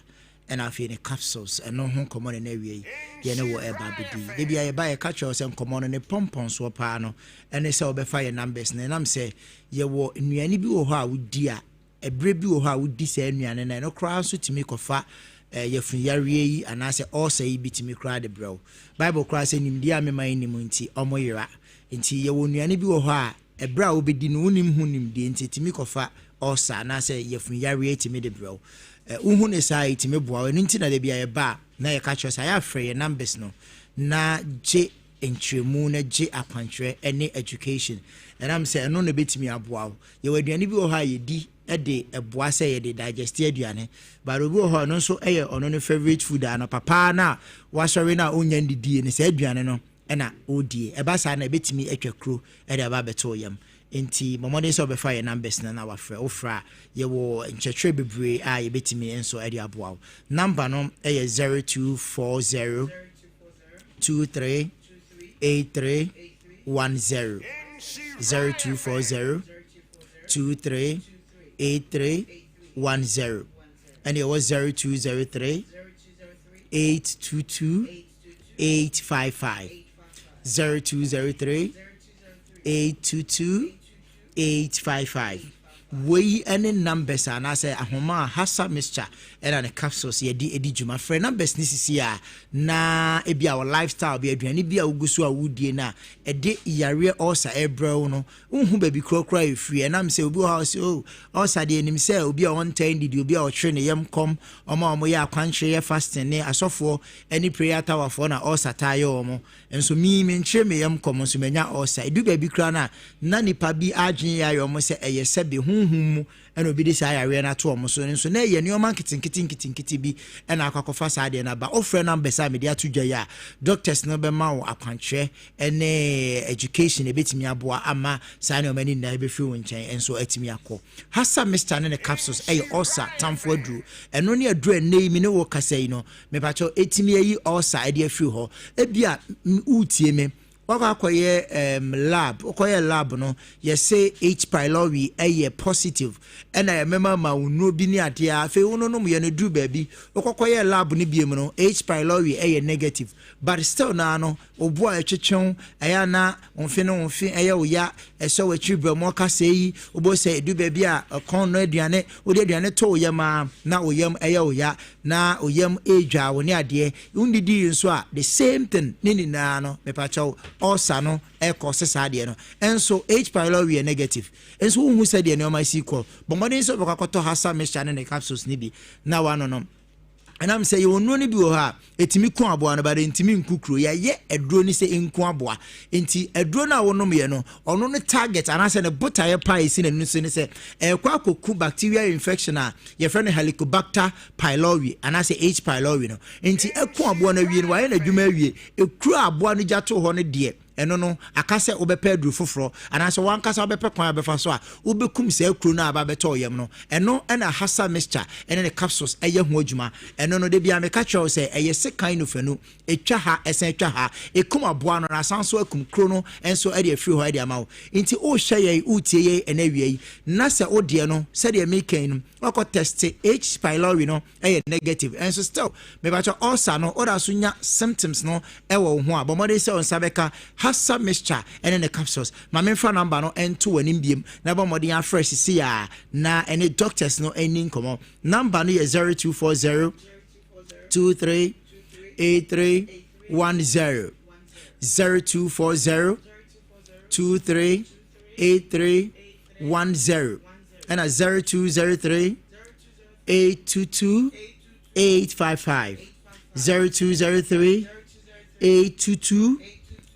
Ɛna afei ne capsules, ɛno ho nkɔmmɔ na ɛnɛ awia yi yɛne wo ɛreba abɛdi. Da biara yɛba yɛka kyerɛ wo sɛ nkɔmmɔ no ne pɔmpɔnsoɔ paa no ɛne sɛ wobɛfa yɛn numbers no ɛnam sɛ yɛwɔ nnuane bi wɔ hɔ a wodi a ɛberɛ bi wɔ hɔ a wodi saa nnuane no ɛno koraa nso tumi kɔfa eh, yafunu yareɛ yi anaasɛ ulcer yi bi tumi koraa de brɛ wo. Bible koraa sɛ nimdeɛ a mema nni mu nti ɔmo yera. Nti yɛwɔ nnuane bi wɔ hɔ a Ɛberɛ a wobɛdi no wonnim ho nimdeɛ nti ɛtumi kɔfa ulcer anaasɛ yafunu yareɛ tumi de brɛ wo. Wohu no saa a ɛtumi boa wo. Ɛno nti na da bi a yɛba a na yɛka kyerɛ wo sɛ ayɛ a frɛ yɛn numbers no na gye nkyerɛmu na gye akwankyerɛ ne education. Ɛnam sɛ ɛno na ɛbɛtumi aboa wo. Yɛwɔ aduane bi wɔ hɔ a yɛdi de ɛboa sɛ yɛde digest aduane but obi wɔ hɔ a ɔno nso yɛ ɔno ne favourite food a anɔpa paa no a wasɔre no a ɔnnya ndidie no saa aduane no na ɔredie. Ɛba saa no a, ɛbɛtumi atwa kuro de aba abɛto wo yam. Enti bɔ mmɔden sɛ wobɛfa yɛn numbers no na wafrɛ. Wofrɛ a, yɛwɔ nkyerɛkyerɛ bebree a yɛbɛtumi nso de aboa wo. Number no yɛ 0240 23 83 10. 0240 23 83 10. Ɛne ɛwɔ 0203 822 855 0203 822 855 Wei ne numbers anaasɛ ahoma a Hassa mixture ɛna ne capsules yɛde edi dwuma. Frɛ numbers ne sisi a na ebi a wɔ lifestyle bi aduane bi a wogu so a wodie no a ɛde yareɛ ulcer ɛrebrɛ wo no Wonhu baabi korɔ koraa a ɛfiri. Ɛnam sɛ obi wɔ hɔ a ɔse oh, ɔsa deɛ nim sɛ obi a ɔntaa ndidi, obi a ɔkyere ne yam kɔm, wɔn a wɔyɛ akwankyerɛ yɛ fasting ne asɔfoɔ ne prayer tower foɔ na ulcer taa yɛ wɔn. Nso me menkyere me yam kɔm nso manya ulcer. Ɛdu baabi koraa no a na nipa bi adwene yɛ ayɛ wɔn sɛ ɛyɛ sɛbe honhom mu na obi de saa yareɛ no ato wɔn so nso na ɛyɛ nneɛma nketenkete nketenkete bi na akɔ akɔfa saa adeɛ no aba. Wofrɛ numbers a mede ato dwa yi a, doctors no bɛma wo akwankyerɛ ne education ɛbɛtumi aboa ama saa nneɛma no nyinaa ɛbɛfiri wo nkyɛn nso atumi akɔ. Hassa mixture ne ne capsules ɛyɛ ulcer tamfo aduro. Ɛno ne aduro a ɛnnɛ yi me ne wo kasa yi no, mepakyɛw ɛtumi ayi ulcer ɛde afiri hɔ. Ebia woretie me, Wakɔ akɔyɛ um, lab, wokɔyɛ lab no, yɛse H pylori ɛyɛ positive, ɛna yɛmɛma ma wo nnuro bi ne adeɛ a, afei wo nonom yɛ no duru baabi, wokɔkɔyɛ lab no biom no, H pylori ɛyɛ negative, but still naa no, wo bo a ɛtwetwe wo, ɛyɛ a na wo mfe ne wo mfe ɛyɛ wo ya, ɛsɔ w'akyiri brɛmoɔ kasɛɛ yi, wobɛhu sɛ ɛdu baabi a ɛkɔn nnɔ aduane, wode aduane to wo yam a, na wo yam ɛyɛ wo ya, na wo yam ɛredwaa wo ne adeɛ, Wondidii nso a the same thing ne nyinaa no mepakyɛw ulcer no ɛkɔse saa adeɛ no nso H pylori yɛ negative nso wonhu sɛdeɛ nneɛma si kɔ bɔ mmɔden sɛ wobɛkɔ akɔtɔ Hassa mixture ne ne capsules no bi na wanonom. Ɛnam sɛ yɛwɔ nnuro no bi wɔ hɔ a, ɛtumi ku aboa no, but ɛntumi nku kuro. Yɛayɛ aduro no sɛ ɛnku aboa. Nti aduro no a wonomyɛ no, ɔno ne target anaasɛ ne botaeɛ paa a ɛsi n'ani so ne sɛ ɛrekɔ akɔku bacterial infection a yɛfrɛ no Helicobacter pylori anaasɛ H. pylori no. Nti ɛku aboa no awie no, wayɛ n'adwuma awie. Ekuro a aboa no gya too hɔ no deɛ, Ɛno no, aka sɛ wobɛpɛ aduru foforɔ, anaasɛ w'ankasa wobɛpɛ kwan a wobɛfa so a wobɛkum saa kuro no a aba abɛtɔ wo yam no. Ɛno na Hassa Mixture ne ne capsules yɛ ho adwuma. Ɛno no, da biara meka kyerɛ wo sɛ, ɛyɛ sekan nofanu, ɛtwa ha, ɛsan twa ha, ɛkum aboa no na asan nso akum kuro no nso de afiri hɔ de ama wo. Nti wohwɛ yɛn, woretie yɛn ɛnnɛ awia yi, na sɛ wo deɛ no, sɛdeɛ mereka yi no, woakɔ tɛste H. Pylori no, ɛyɛ negative ɛnso still mepakyɛ ulcer no woda so nya symptoms no ɛwɔ wo ho a bɔ mmɔden sɛ wo nsa bɛka Hassa mixture ɛne ne capsules ma memfa number no ɛnto w'anim biem na bɔ mmɔden afrɛ sisi a na ɛne doctors no ɛni nkɔmmɔ number no yɛ 0240 23 83 10 0240 23 83 10 ɛna 0203 822 855 0203 822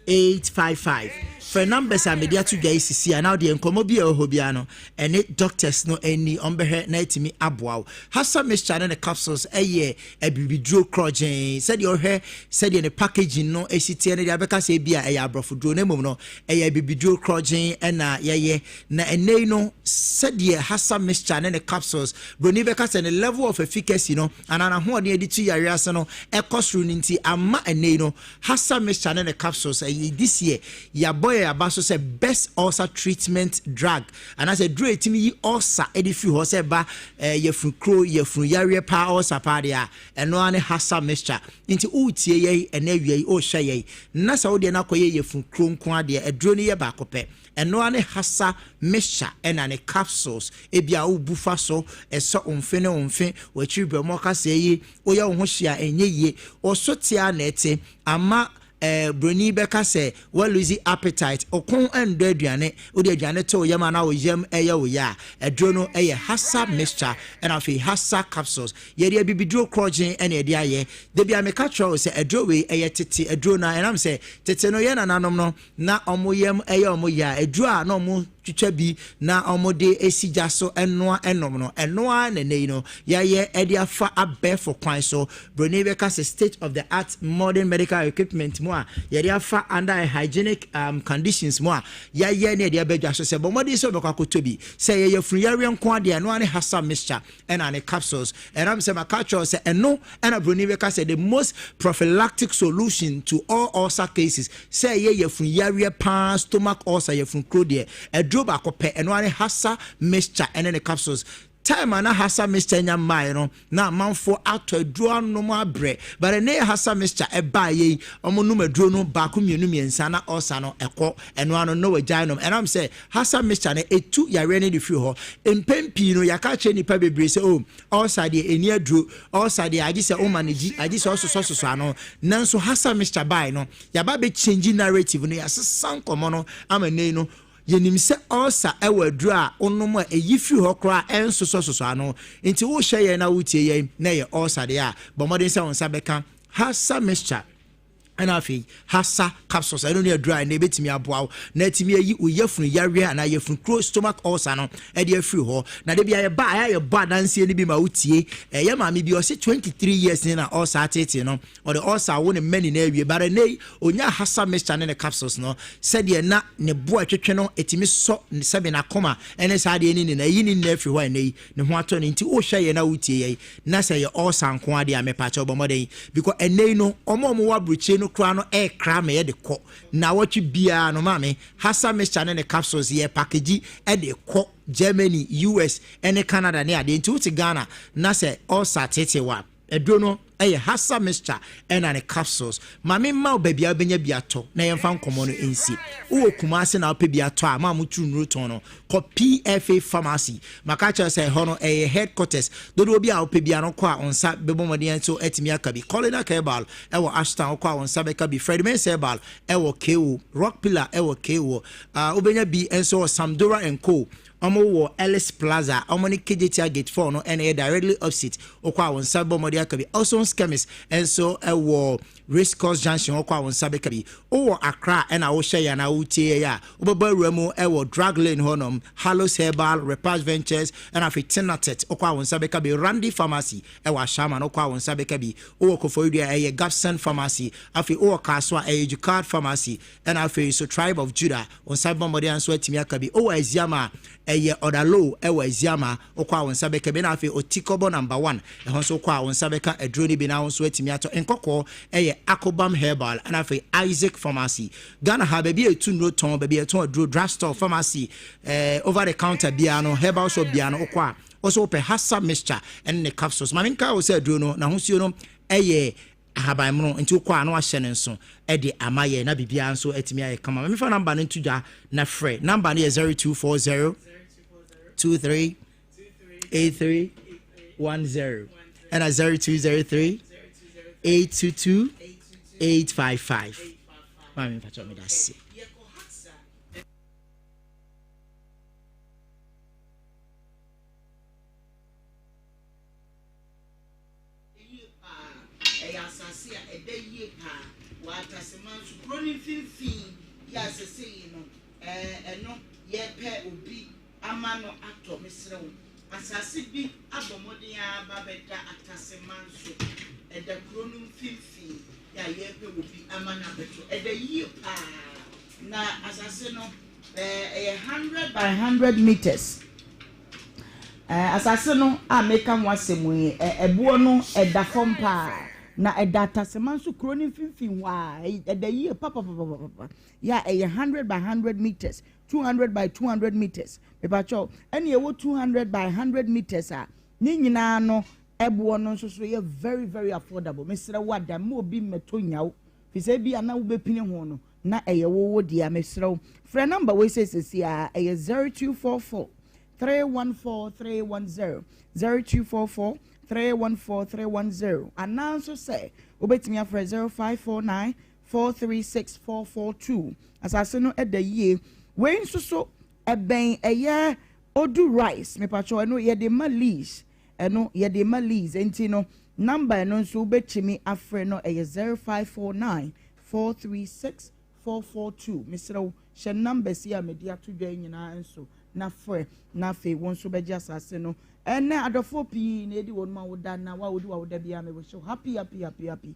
855 Frɛ numbers a mede ato dwa yi sisi a na wodeɛ nkɔmmɔ bi a ɛwɔ hɔ biara no ɛne doctors no ani ɔmbɛhwɛ na atumi aboa wo. Hassa mixture ne ne capsules ɛyɛ abibiduro korɔgyee sɛdeɛ ɔhwɛ sɛdeɛ ne packaging no ɛsi teɛ no deɛ abɛka sɛ ebi a ɛyɛ aborɔfo duro na mmom no ɛyɛ abibiduro korɔgyee ɛna yɛyɛ. Na ɛnnɛ yi no, sɛdeɛ Hassa mixture ne ne capsules, broni bɛka sɛ ne level of efficacy no anaa n'ahoɔden a ɛde tu yareɛ ase no kɔ soro no nti, ama ɛnnɛ yi no, Hassa mixture ne ne capsules, ɛyɛ this year, yɛabɔ yɛn aba so sɛ best ulcer treatment drug, anaasɛ aduro a ɛtumi yi ulcer de firi hɔ sɛ ɛba eh, yafunu kuro, yafunu yareɛ paa, ulcer paa deɛ a, ɛno ara ne Hassa mixture. Nti woretie yɛn ɛnnɛ awia yi, worehwɛ yɛn, na sɛ wodeɛ no akɔyɛ yafunu kuro nko ara deɛ, aduro no yɛ baako pɛ. Ɛno ara ne Hassa mixture ɛna ne capsules. Ebia wobu fa so, ɛsɔ wo mfe ne wo mfe, w'akyiri berɛmoɔ kaseɛ yi, woyɛ wo ho hye a ɛnyɛ yie. Wo so te ara na ɛte. Ama eh, broni bɛka sɛ woaluzi appetite, wo kɔn ndɔ aduane, wode aduane to wo yam a na wo yam yɛ wo ya a, aduro no yɛ Hassa mixture ɛna afei Hassa capsules. Yɛde abibiduro korɔgyen ɛna ɛde ayɛ. Da biara meka kyerɛ wo sɛ aduro wei ɛyɛ tete aduro no ara, ɛnam sɛ tete no yɛn nananom no na wɔn yam yɛ wɔn ya a, aduru a na wɔtwitwa bi na wɔde si gya so noa nom no, ɛno ara na nnɛ yi no yɛayɛ de afa abɛɛfo kwan so. Buroni bɛka sɛ state of the art modern medical equipment mu a yɛde afa under a hygienic um, conditions mu a yɛayɛ ne yɛde aba dwa so sɛ bɔ mmɔden sɛ wobɛkɔ akɔtɔ bi. Sɛ ɛyɛ yafunu yareɛ nko ara deɛ, ɛno ara ne Hassa mixture. ɛna ne capsules. Ɛnam sɛ maka akyerɛ wo sɛ ɛno ɛna broni bɛka sɛ the most prophylactic solution to all ulcer cases, sɛ ɛyɛ yafunu yareɛ paa, stomach ulcer, yafunu kuro deɛ, aduro baako pɛ, ɛno ara ne Hassa mixture ɛne ne capsules. Time a na Hassa mixture nya mmaeɛ no, na amanfoɔ atɔ aduro anom abrɛ, but ɛnɛ yɛ Hassa mixture ɛbaeɛ yi, wɔn nom aduro no baako mmienu mmiɛnsa na ulcer no ɛkɔ, ɛno ano na wɔagyae nom. Ɛnam sɛ Hassa mixture no, ɛtu yareɛ no de firi hɔ. Mpɛn pii no, yɛaka akyerɛ nnipa bebree sɛ, oh, ulcer deɛ ɛnni aduro, ulcer deɛ agye sɛ woma no gyi, agye sɛ ɔsosɔsosɔ ano. Nanso Hassa mixture baeɛ no, yɛaba abɛ change narrative no, yɛasesa nkɔmmɔ no ama nnɛ yi no, yɛnim sɛ ulcer wɔ aduro a wonom a ɛyi firi hɔ koraa a ɛnsosɔsosɔ ano. Nti wohwɛ yɛn na wotie yɛn na ɛyɛ ulcer deɛ a, bɔ mmɔden sɛ wo nsa bɛka Hassa mixture. Ɛna afei Hassa capsules, ɛno ne aduro a ɛnɛ ɛbɛtumi aboa wo na atumi ayi wo yafunu yareɛ anaa yafunu kuro, stomach ulcer no ɛde afiri hɔ. Na da bi a yɛba a ɛyɛ a yɛbɔ adanseɛ no bi ma wotie. Ɛyɛ maame bi ɔse 23 years ni na ulcer ateetee no, ɔde ulcer awo ne mma nyinaa awie, but ɛnɛ yi ɔnya Hassa mixture ne ne capsules no, sɛdeɛ na ne bo a ɛtwetwe no ɛtumi sɔ sɛbe n'akoma ɛne saa adeɛ no nyinaa, ɛyi ne nyinaa afiri hɔ a ɛnɛ yi ne ho atɔ no. Nti wohwɛ yɛn na wotie yɛn na sɛ ɛyɛ ulcer nko ara deɛ a, mepakyɛw bɔ mmɔden because ɛnnɛ yi no wɔn a wɔwɔ aburokyire no koraa no ɛrekra ma yɛde kɔ nnawɔtwe biara no. Maame Hassa mixture ne ne capsules yɛ package de kɔ Germany, US ne Canada ne adeɛ. Nti wote Ghana na sɛ ulcer tete wo a, aduro no ɛyɛ Hassa mixture ɛna ne capsules. Ma me mma wo baabi a wobɛnya bi atɔ na yɛmfa nkɔmmɔ no nsi. Wowɔ Kumasi na wopɛ bi atɔ a, ma mo turu nnuro tɔn no, kɔ PFA Pharmacy. Maka akyerɛ wo sɛ ɛhɔ no ɛyɛ headquarters. Dodoɔ bi a wopɛ biara no kɔ a wo nsa bɛbɔ mmɔden nso atumi aka bi. Colina Herbal ɛwɔ Ashtown, wokɔ a wo nsa bɛka bi. Fred Mensah Herbal ɛwɔ KO. Rock Pillar ɛwɔ KO. Uh, wobɛnya bi nso wɔ Samdora and Co. Ɔmo wɔ Ellis Plaza, ɔmo ne Kejetia Gate 4 no ɛna ɛyɛ directly opposite. Wokɔ a wo nsa bɛbɔ mmɔden aka bi. Olson's Chemist nso ɛwɔ Race Course Junction, wokɔ a wo nsa bɛka bi. Wowɔ Accra ɛna wohwɛ yɛn anaa wotie yɛn a, wobɛbɔ awura mu ɛwɔ Drug Lane hɔnom, Hallows Herbal, Repass Ventures, ɛna afei Tinatet, wokɔ a wo nsa bɛka bi. Randy Pharmacy ɛwɔ Ashaiman, wokɔ a wo nsa bɛka bi. Wowɔ Koforidua a, ɛyɛ Gabson Pharmacy. Afei wowɔ Kasoa a, ɛyɛ Jucard Pharmacy. Ɛna afei nso Tribe of Judah, wo nsa bɛbɔ mmɔden a nso atumi aka bi. Wowɔ Asiama a, ɛyɛ Ɔdaloo ɛwɔ Asiama, wokɔ a wo nsa bɛka bi. Ɛna afei Otikɔbɔ Number One, ɛhɔ nso wokɔ a wo nsa bɛka aduro no bi na wo nso atumi atɔ. Nkɔkɔɔ ɛyɛ Akobam Herbal, ɛna afei Isaac Pharmacy. Ghana ha, baabi a yɛtu nnuro tɔn, baabi a yɛtɔn aduro, drug store, pharmacy, eh, over the counter biara no, herbal shop biara no, wokɔ a, wo nso wopɛ Hassa Mixture ɛne ne capsules. Ma menka wo sɛ aduro no, n'ahosuo no ɛyɛ ahabanmono nti wokɔ a na wahyɛ no nso de ama yɛn na biribiara nso atumi ayɛ kama. Ma memfa number no nto dwa na frɛ. Number no yɛ 0240 23 83 10 ɛna 0203 822 855. Maame mpakyɛ meda ase. Yie paa. Ɛyɛ asase a ɛda yie paa wɔ Ataseman so. Kuro no mfimfini yi a sɛsɛyi no ɛno yɛrepɛ obi ama no atɔ. Mesrɛ wo, asase bi abɔ mmɔden ara ba bɛda Ataseman so. Ɛda kuro no mfimfini yi a yɛrepɛ obi ama no abɛtɔ. Ɛda yie paa. Na asase no ɛyɛ 100 by 100 meters. Asase no a mereka ho asɛm yi, ɛboɔ no, ɛda fam paa, na ɛda Atasema nso kuro no mfimfini hɔ a, ɛda yie papapapapa. Yɛ a ɛyɛ 100 by 100 meters, 200 by 200 meters. Mepakyɛw, ɛne ɛwɔ 200 by 100 meters a, ne nyinaa no, ɛboɔ no nso so yɛ very very affordable. Mesrɛ wo ada, mma obi mmɛtɔ nyaw, fi sɛ ebi a na wobɛpini ho no, na ɛyɛ wo wo dea. Mesrɛ wo, frɛ number wei sɛ sɛsi a, ɛyɛ 0244 314 310, 0244 314 310, anaa nso sɛ wobɛtumi afrɛ 0549 436 442. Asase no ɛda yie. Wei nso so ɛbɛn ɛyɛ Odu Rice, mepakyɛw ɛno yɛde ma lease, ɛno yɛde ma lease, nti no number ɛno nso wobɛtumi afrɛ no ɛyɛ 0549 436 442. Mesrɛ wo, hyɛ numbers yi a mede ato dwa yi nyinaa nso na frɛ, na afei wo nso bɛgye asase no. Ɛnnɛ adɔfoɔ pii na edi wɔn awoda, na wo a wodi w'awoda biara me wish wo happy happy happy happy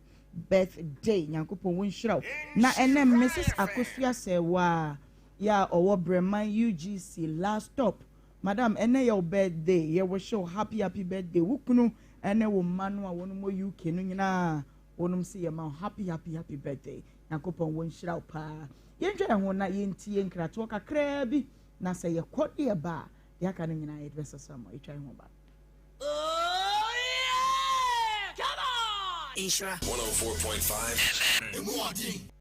birthday. Nyankopɔn wo nhyira wo. Na ɛnnɛ Mrs. Akosua Serwaa yɛ a ɔwɔ Breman UGC last stop. Madam, ɛnnɛ yɛ wo birthday, yɛ wish wo happy happy birthday. Wo kunu ɛne wo mma no a wɔn wɔ UK no nyinaa, wɔnom se yɛ ma wo happy happy happy birthday. Nyankopɔn wo nhyira wo paa. Yɛntwa yɛn ho na yɛntie nkratoɔ kakraa bi, na sɛ yɛkɔ ne yɛba a, deɛ aka no nyinaa yɛde bɛsasa mo. Yɛtwa yɛn ho ba. Nhyira 104.5 FM. Emu ɔden.